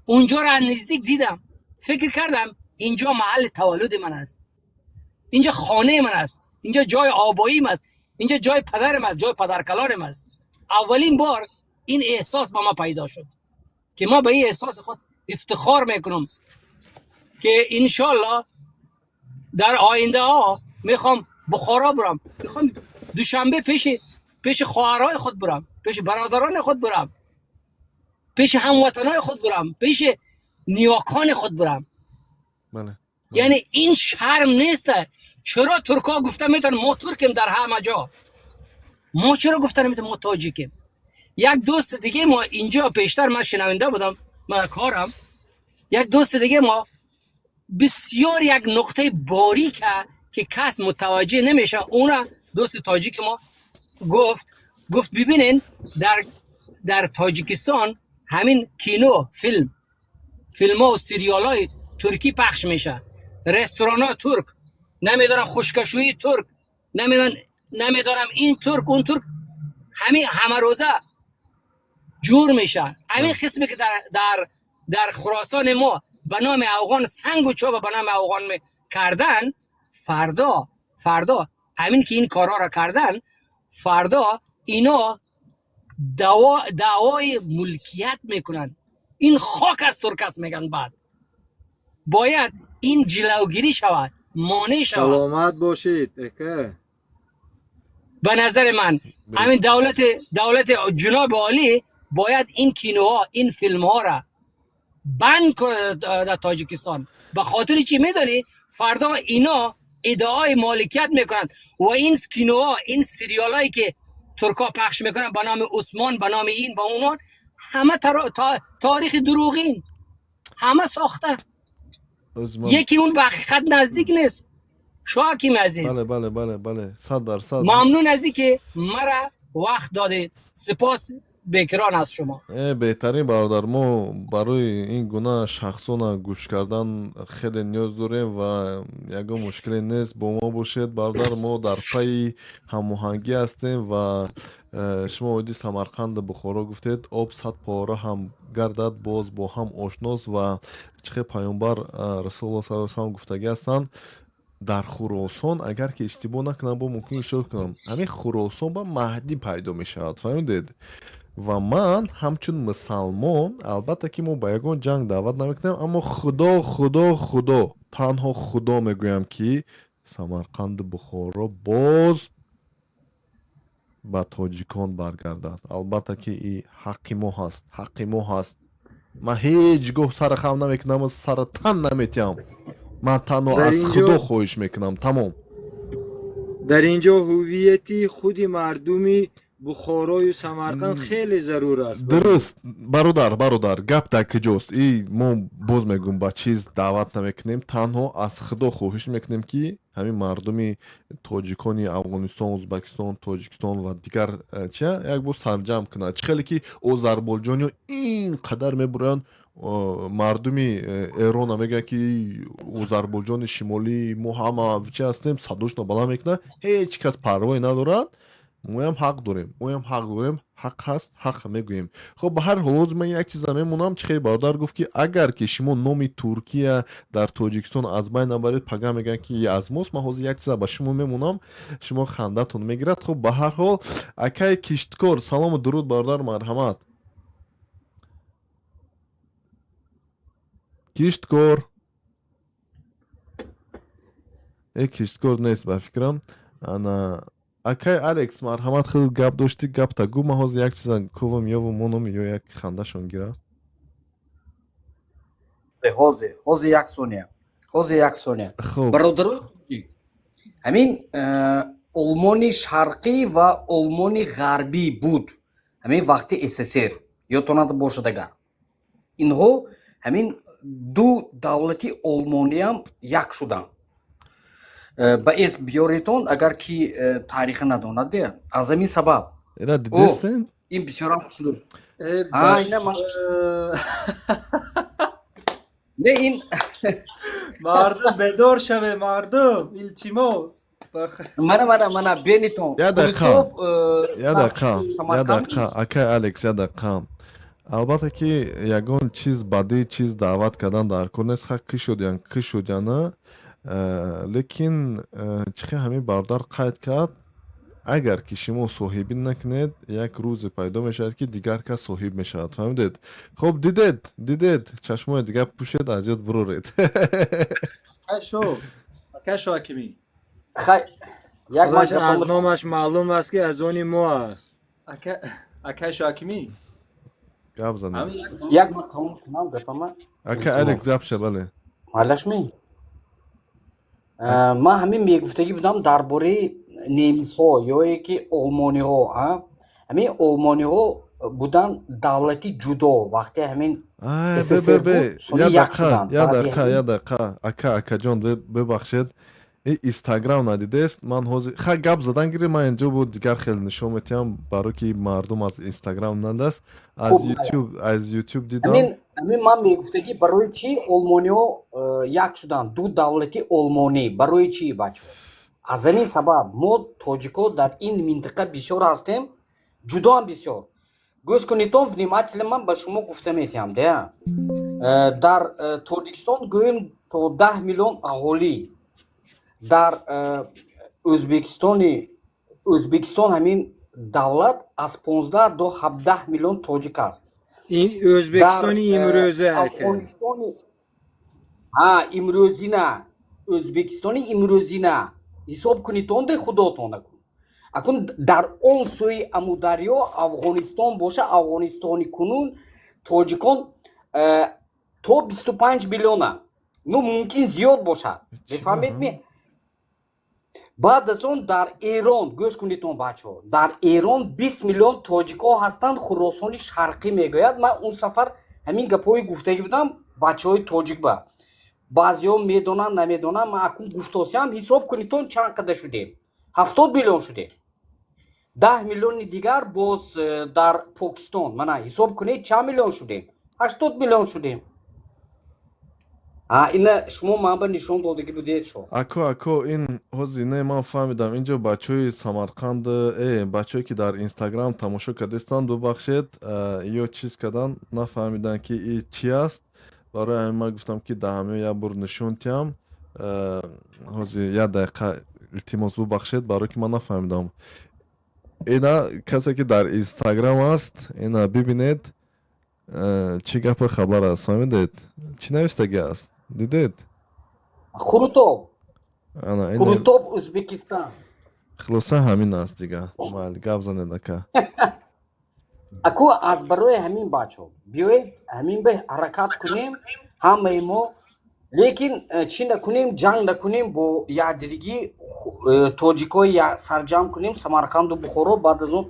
اونجا را نزدیک دیدم، فکر کردم اینجا محل تولد من است، اینجا خانه من است، اینجا جای آباییم است، اینجا جای پدرم است، جای پدرکلانم است. اولین بار این احساس با ما پیدا شد که ما به این احساس خود افتخار میکنم که انشالله در آینده ها میخوام بخارا برم، میخوام دوشنبه پیش خواهرای خود برم، پیش برادران خود برم، پیش هموطنای خود برم، پیش نیاکان خود برم. بله. یعنی این شرم نیست. چرا ترکا گفته میتونن ما ترکیم در همه جا، ما چرا گفته نمیتونیم ما تاجیکیم؟ یک دوست دیگه ما اینجا پیشتر من شنونده بودم، من کارم، یک دوست دیگه ما بسیار یک نقطه باریکه که کس متوجه نمیشه، اون دوست تاجیک ما گفت ببینین در تاجیکستان همین کینو، فیلم ها و سریال های ترکی پخش میشه، رستوران ها ترک، نمیدونم خوشکشویی ترک، نمیدونم این ترک اون ترک، همین همه روزه جور میشه. همین قسمی که در در خراسان ما به نام افغان سنگ و چوب به نام افغان کردن، فردا همین که این کارا را کردن، فردا اینا دعوای ملکیت میکنن. این خاک از ترک است میگن. بعد باید این جلوگیری شود، مانع شود. سلامت باشید اکه. به نظر من همین دولت جناب عالی باید این کینوها، این فیلم ها را بند کنه در تاجیکستان. به خاطر چی میدانی؟ فردا اینا ادعای مالکیت میکنن و این کینوها، این سریال هایی که ترکا پخش میکنن به نام عثمان، به نام این و اونان، همه تاریخ دروغین، همه ساخته. یکی اون به حقیقت نزدیک نیست. شاه حکیم عزیز، بله بله بله بله، 100%. ممنون از اینکه مرا وقت دادید. سپاس بیکران از شما. بهترین برادر، ما برای این گونه شخصان گوش کردن خیلی نیاز داریم و یگان مشکلی نیست، با ما باشید برادر. ما در پی هماهنگی هستیم و شما عیدی سمرقند بخارا گفتید، آب صد پاره هم گردد باز با هم آشناس و چه پیامبر رسول الله صلی الله علیه و سلم گفتگی هستند. در خراسان اگر که اشتباه نکنم، با ممکن اشتباه کنم، همین خراسان با مهدی پیدا می شود، فهمیدید؟ و من همچون مسلمان البته که ما به یگان جنگ دعوت نمیکنم، اما خدا خدا خدا، تنها خدا میگویم که سمرقند بخارا باز به تاجیکان برگردد. البته که این حق ما هست، حق ما هست. من هیچگاه سر خم نمیکنم و سر تن نمیتیم. من تنها از خدا خواهش میکنم. تمام. در اینجا هویتی خود مردمی بخارای و سمرقند خیلی ضرور است. درست برادر، برادر، گپ در کجاست؟ ای ما باز میگم با چیز دعوت نمیکنیم، تنها از خدا خواهش میکنیم که همین مردمی تاجیکانی افغانستان، ازبکستان، تاجیکستان و دیگر چه یک بار سرجم کنند. چه خیلی که آذربایجانی این قدر میبرن، مردمی ایران میگن که آذربایجان شمالی ما همه چه هستیم، صداش بلند میکنه، هیچ کس پروایی ندارد. ما هم حق داریم، ما هم حق داریم، حق هست، حق میگوییم. خب به هر حال من یک چیز میمونم، چه برادر گفت که اگر که شما نام ترکیه در تاجیکستان از بین نبرید، پگه میگن که از ماست. من حاضر یک چیز به شما میمونم، شما خنده‌تون میگیرد. خب به هر حال اکای کشتکار، سلام و درود برادر، مرحمت. کشتکار، ای کشتکار نیست به فکرم. انا акай Алекс, марҳамат, хеле гап доштӣ, гапта гӯ. Ман ҳозир як чиза ковам ёву монам, ё як хандашон гира. Ҳозир, ҳозир як сония, ҳозир як сония. Бародарои тоҷик, ҳамин Олмони Шарқӣ ва Олмони Ғарбӣ буд ҳамин вақти СССР, ёдтонад бошад агар. Инҳо ҳамин ду давлати олмониам як шуданд. Ба эс биёретон, агар ки тариха надонад, аз ҳамин сабаб. Ира дидестен? Ин бисёрам хушдур. Не, ин мардум бедор шаве, мардум, илтимос. Мана, мана, мана, бенитон. Я дақиқа, я дақиқа, я дақиқа, акай Алекс, я дақиқа. Албатта ки ягон чиз бадии чиз даъват кардан дар кор нест, ха кишодян, кишодяна, лекин чихе ҳамин бародар қайд кард, агар ки шумо соҳибӣ накунед, як рӯзе пайдо мешавад ки дигар кас соҳиб мешавад, фаҳмидед? Хуб, дидед, дидед, чашмои дигар пӯшед, аз ёд буроред. Акай Шоҳакимӣ. Хай, як аз номаш маълум аст ки аз они мо аст. Акай Шоҳакимӣ. Гап занед. Як ман тамом кунам гапама. Акай Алекс, гап ша, бале. Малашми? Ман ҳамин мегуфтагӣ будам дар бораи немисҳо ё ки олмониҳо. Ҳамин олмониҳо будан давлати ҷудо вақте ҳамин СССР буд, я дақиқа, я дақиқа, я дақиқа, ака, акаҷон, бибахшед, инстаграм надидест. Ман ҳозир ха гап задан гири, ман инҷо бо дигар хеле нишон метиҳам, барои ки мардум аз инстаграм надаст, аз ютуб, аз ютуб дидам. Ҳамин ман мегуфтагӣ, барои чӣ олмониҳо як шуданд, ду давлати олмонӣ, барои чӣ, бачаҳо? Аз ҳамин сабаб мо тоҷикҳо дар ин минтақа бисёр ҳастем, ҷудоам бисёр. Гӯш кунедон внимательно, ман ба шумо гуфта метиҳам, дея. Дар Тоҷикистон гӯем то 10 миллион аҳолӣ, дар Ӯзбекистони Ӯзбекистон ҳамин Давлат аз 15 до 17 миллион тоҷик аст. Ин Ӯзбекистони имрӯза, ака. Афғонистони ҳа имрӯзина, Ӯзбекистони имрӯзина ҳисоб кунитон, де худотон. Акун дар он сӯи Амударё Афғонистон боша, Афғонистони кунун тоҷикон то 25 миллиона, ну, мумкин зиёд бошад, мефаҳмед ми? Баъд аз он дар Эрон, гӯш кунедтон, бачаҳо, дар Эрон 20 миллион тоҷикҳо ҳастанд, Хуросони Шарқӣ мегӯяд. Ман он сафар ҳамин гапҳои гуфтагӣ будам бачаҳои тоҷик ба баъзеҳо медонанд, намедонанд. Ман акун гуфтосиам, ҳисоб кунедтон, чанд қадар шудем? 70 миллион шудем. 10 миллиони дигар боз дар Покистон. Мана, ҳисоб кунед, чанд миллион шудем? 80 миллион шудем. Ина шумо ман ба нишон додагӣ будед, шо. Ако, ако, ин ҳозир не, ман фаҳмидам. Инҷо бачаҳои Самарқанд, бачаҳое ки дар Инстаграм тамошо кардастанд, бубахшед, ё чиз кардан, нафаҳмиданд, ки и чи аст. Барои ҳамин ман гуфтам, ки дар ҳамин як бор нишон тиҳам. Ҳозир як дақиқа, илтимос, бубахшед, барое ки ман нафаҳмидам. Ина касе ки дар Инстаграм аст, ина бибинед, чӣ гапу хабар аст. Фаҳмидед, чӣ навистагӣ аст? Дидед? Қурутоб. Қурутоб, Ӯзбекистон. Хулоса, ҳамин аст дига. Майли, гап занед, ака. Аку, аз барои ҳамин, бачаҳо, биёед, ҳамин ба ҳаракат кунем ҳамаи мо, лекин чӣ накунем, ҷанг накунем, бо якдилигӣ тоҷикҳои сарҷамъ кунем, Самарқанду Бухоро, баъд аз он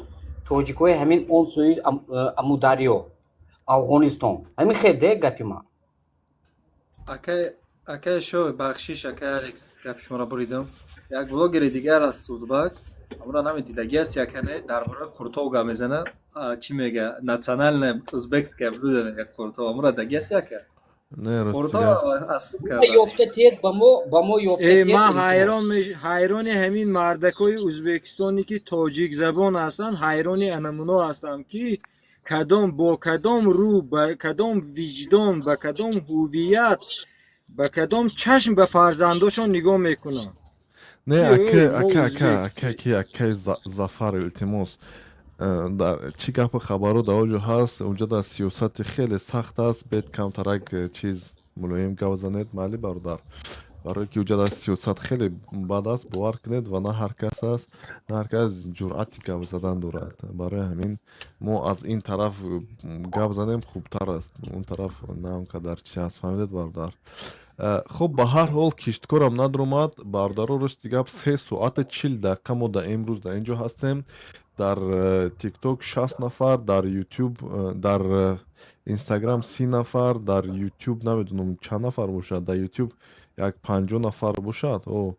тоҷикҳои ҳамин он сӯи Амударё, Афғонистон. Ҳамин хел де гапи ман. Акай, акай шо, бахшиш, акай Алекс, гапи шуморо буридам. Як блогери дигар аз узбак, амро намедидагӣ аст, якане дар бораи қуртов гап мезана. Чӣ мега? Национальное узбекское блюдо мега, қуртов. Амро дагӣ аст, яка? Не, қуртов аз худ карда. Ёфта тед ба мо ёфта. Э, ман ҳайрон, ҳайрони ҳамин мардакҳои ӯзбекистоне, ки тоҷикзабон ҳастанд, ҳайрони анамуно ҳастам, ки кадом, бо кадом рӯ, ба кадом виҷдон, ба кадом ҳувият, ба кадом чашм ба фарзандошон нигоҳ мекунанд. Не, Ки, ака, ой, мо ака, ака, узбек. Ака, ки акаи Зафар, илтимос. Дар чӣ гапу хабаро дар оҷо ҳаст, унҷа дар сиёсати хеле сахт аст. Бед камтарак чиз, мулоим гап занед, майли, бародар, барое ки уҷа дар сиёсат хеле бад аст, бовар кунед, ва на ҳар кас аст, на ҳар кас ҷуръати гап задан дорад. Барои ҳамин мо аз ин тараф гап занем, хубтар аст, он тараф на он қадар чи аст, фаҳмидед, бародар? Хуб, ба ҳар ҳол, кишткорам надромад, бародаро. Рости гап, 3 соата 40 дақиқа мо дар имрӯз дар ин ҷо ҳастем. Дар Тикток 60 нафар, дар Ютуб, дар Инстаграм 30 нафар, дар Ютуб намедонам чанд нафар бошад, дар Ютуб як 50 нафар бошад. О,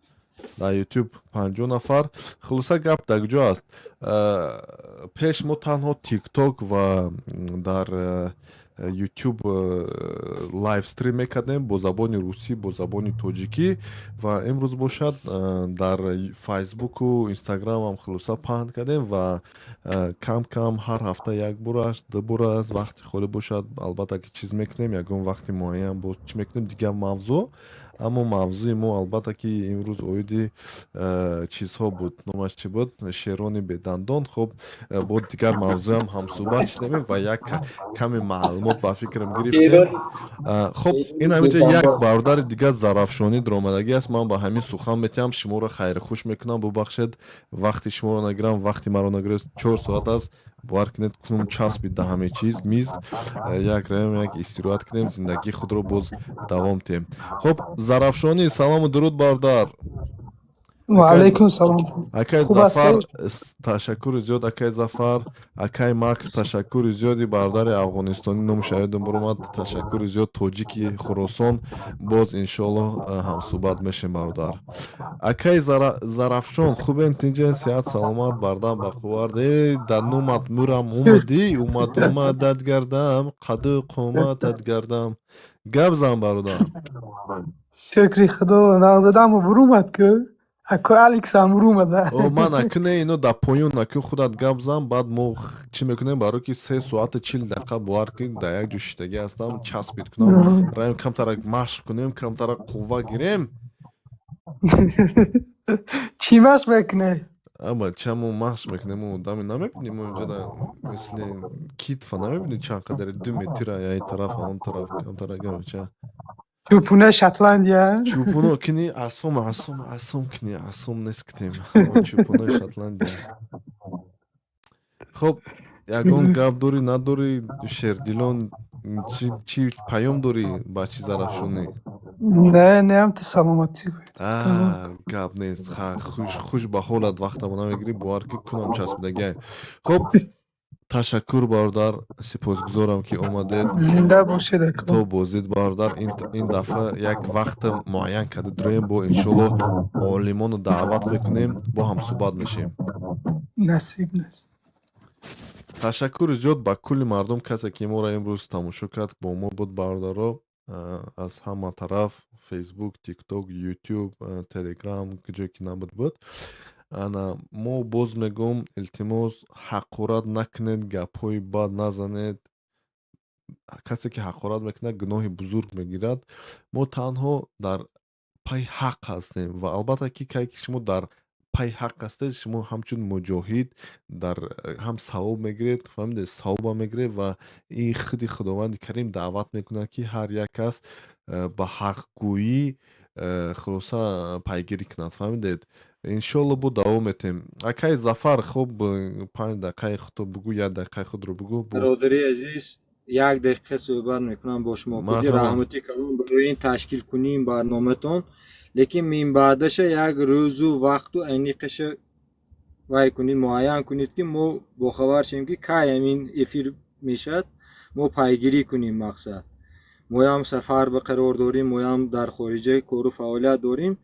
дар Ютуб 50 нафар. Хулоса, гап дар куҷо аст? Пеш мо танҳо Тикток ва дар Ютуб livestream мекардем бо забони русӣ, бо забони тоҷикӣ, ва имрӯз бошад, дар Фейсбуку Инстаграмам хулоса паҳн кардем ва кам кам ҳар ҳафта як бор аст, ду бор аст, вақти холӣ бошад, албатта ки чиз мекунем, ягон вақти муайян боз чӣ мекунем, дигар мавзӯъ. Аммо мавзӯи мо, албатта ки, имрӯз оиди чизҳо буд. Номаш чӣ буд? Шерони бедандон. Хуб, бо дигар мавзӯам ҳамсӯҳбат шудем ва як каме маълумот ба фикрам гирифтем. Хуб, ин ҳаминҷа як бародари дигар, Зарафшонӣ, даромадагӣ аст. Ман ба ҳамин сухан метиҳам, шуморо хайрхуш мекунам. Бубахшед, вақти шуморо нагирам, вақти маро нагиред. 4 соат аст, бовар кунед, кунун часпид да ҳаме чиз миз. Як равем, як истироҳат кунем, зиндагии худро боз давом диҳем. Хуб, Зарафшонӣ, салому дуруд, бародар. Ваалайкум салом. Акай Хуб Зафар, ҳастед? Ташаккури зиёд, акай Зафар. Акай Макс, ташаккури зиёди. Бародари афғонистонӣ, номи шаҳидум баромад, ташаккури зиёд. Тоҷики Хуросон, боз иншоаллоҳ ҳамсӯҳбат мешем, бародар. Акай Зарафшон, хубен, тинҷен, сиҳат, саломат, бардам бақувват? Э, дар номат мурам, омадӣ, омад, омадат гардам, қаду қоматат гардам. Гап зан, бародар. Шукри Худо, нағзадаму бурумад ку. Ако Алексам бурумада. О, ман аку не, ино дар поён, аку худат гап зан, баъд мо чӣ мекунем, барое ки 3 соату 40 дақиқа, бовар кунед, дар як ҷо шиштагӣ ҳастам, часпид кунам, равем, камтарак машқ кунем, камтарак қувва гирем. Чӣ машқ мекунӣ? А бача, мо машқ мекунем, мо одами намебинӣ, мо инҷода мисли китфа намебинӣ, чанд қадари 2 метра я ин тараф, он тараф, он тараф, бача. Чӯпунаи Шотландия. Чӯпуно кини асом, асом, асом кини, асом нест китем. Чӯпунои Шотландия. Хоб, ягон гап дорӣ, надорӣ, Шердилон, чӣ паём дорӣ ба чӣ Зарафшонӣ? Не, не, ҳам ту саломатӣ. Гап нест, хуш, хуш ба ҳолат, вақтамо намегирӣ, бовар ки кунам часпидагиай. Хоб, ташаккур, бародар, сипосгузорам, ки омадед. Зинда бошед, ако. То боздид, бародар, ин дафъа як вақта муайян карда дуроем, бо иншоллоҳ олимоно даъват мекунем, бо ҳам суҳбат мешем. Насиб, насиб. Ташаккури зиёд ба кулли мардум, касе ки моро имрӯз тамошо кард, бо мо буд, бародаро, аз ҳама тараф: Фейсбук, Тикток, Ютуб, Телеграм, ҷое ки набуд, буд. Ана мо боз мегӯм, илтимос, ҳақорат накунед, гапҳои бад назанед. Касе ки ҳақорат мекунад, гуноҳи бузург мегирад. Мо танҳо дар пайи ҳақ ҳастем ва албатта ки кай ки шумо дар пайи ҳақ ҳастед, шумо ҳамчун муҷоҳид дар ҳам савоб мегиред, фаҳмидед, савобам мегиред ва ин худи Худованди Карим даъват мекунад, ки ҳар як кас ба ҳақгӯӣ хулоса пайгирӣ кунад, фаҳмидед. Иншоалло, бо давом метем. Акай Зафар, хуб, 5 дақиқаи худто бугӯ, як дақиқаи худро бугӯ. Бародари азиз, як дақиқа суҳбат мекунам бо шумо. Худи раҳмати калон барои ин ташкилкунии ин барноматон, лекин минбаъдаша як рӯзу вақту аниқаша вай кунед, муайян кунед, ки мо бохабар шавем, ки кай ҳамин эфир мешавад, мо пайгирӣ кунем. Мақсад, моям сафар ба қарор дорем, моям дар хориҷа кору фаъолият дорем.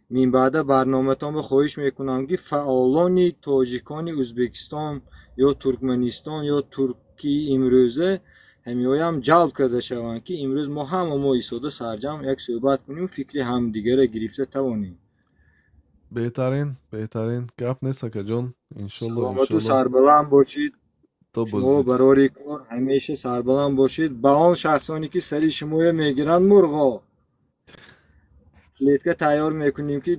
Минбаъда барноматонро хоҳиш мекунам, ки фаъолони тоҷикони Ӯзбекистон ё Туркманистон ё Туркии имрӯза ҳамиҳоям ҷалб карда шаванд, ки имрӯз мо ҳама мо истода сарҷамъ як суҳбат кунем, фикри ҳамдигарро гирифта тавонем. Беҳтарин, беҳтарин, гап нест, акаҷон, иншолло. Саломату сарбаланд бошед. Шумо барори кор ҳамеша сарбаланд бошед. Ба он шахсоне ки сари шумоя мегиранд, мурғо клетка тайёр мекунем, ки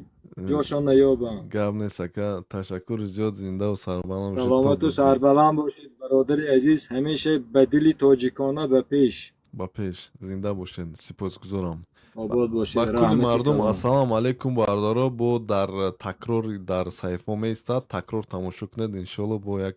ҷошон наёбанд. Гап нест, ака, ташаккури зиёд, зиндаву сарбаланд бошед. Саломату сарбаланд бошед, бародари азиз, ҳамеша ба дили тоҷикона ба пеш. Ба пеш, зинда бошед, сипосгузорам. Обод бошед. Ба кулли мардум ассалому алайкум, бародаро. Бо дар такрор дар саҳифаҳо меистад, такрор тамошо кунед, иншоалло, бо як.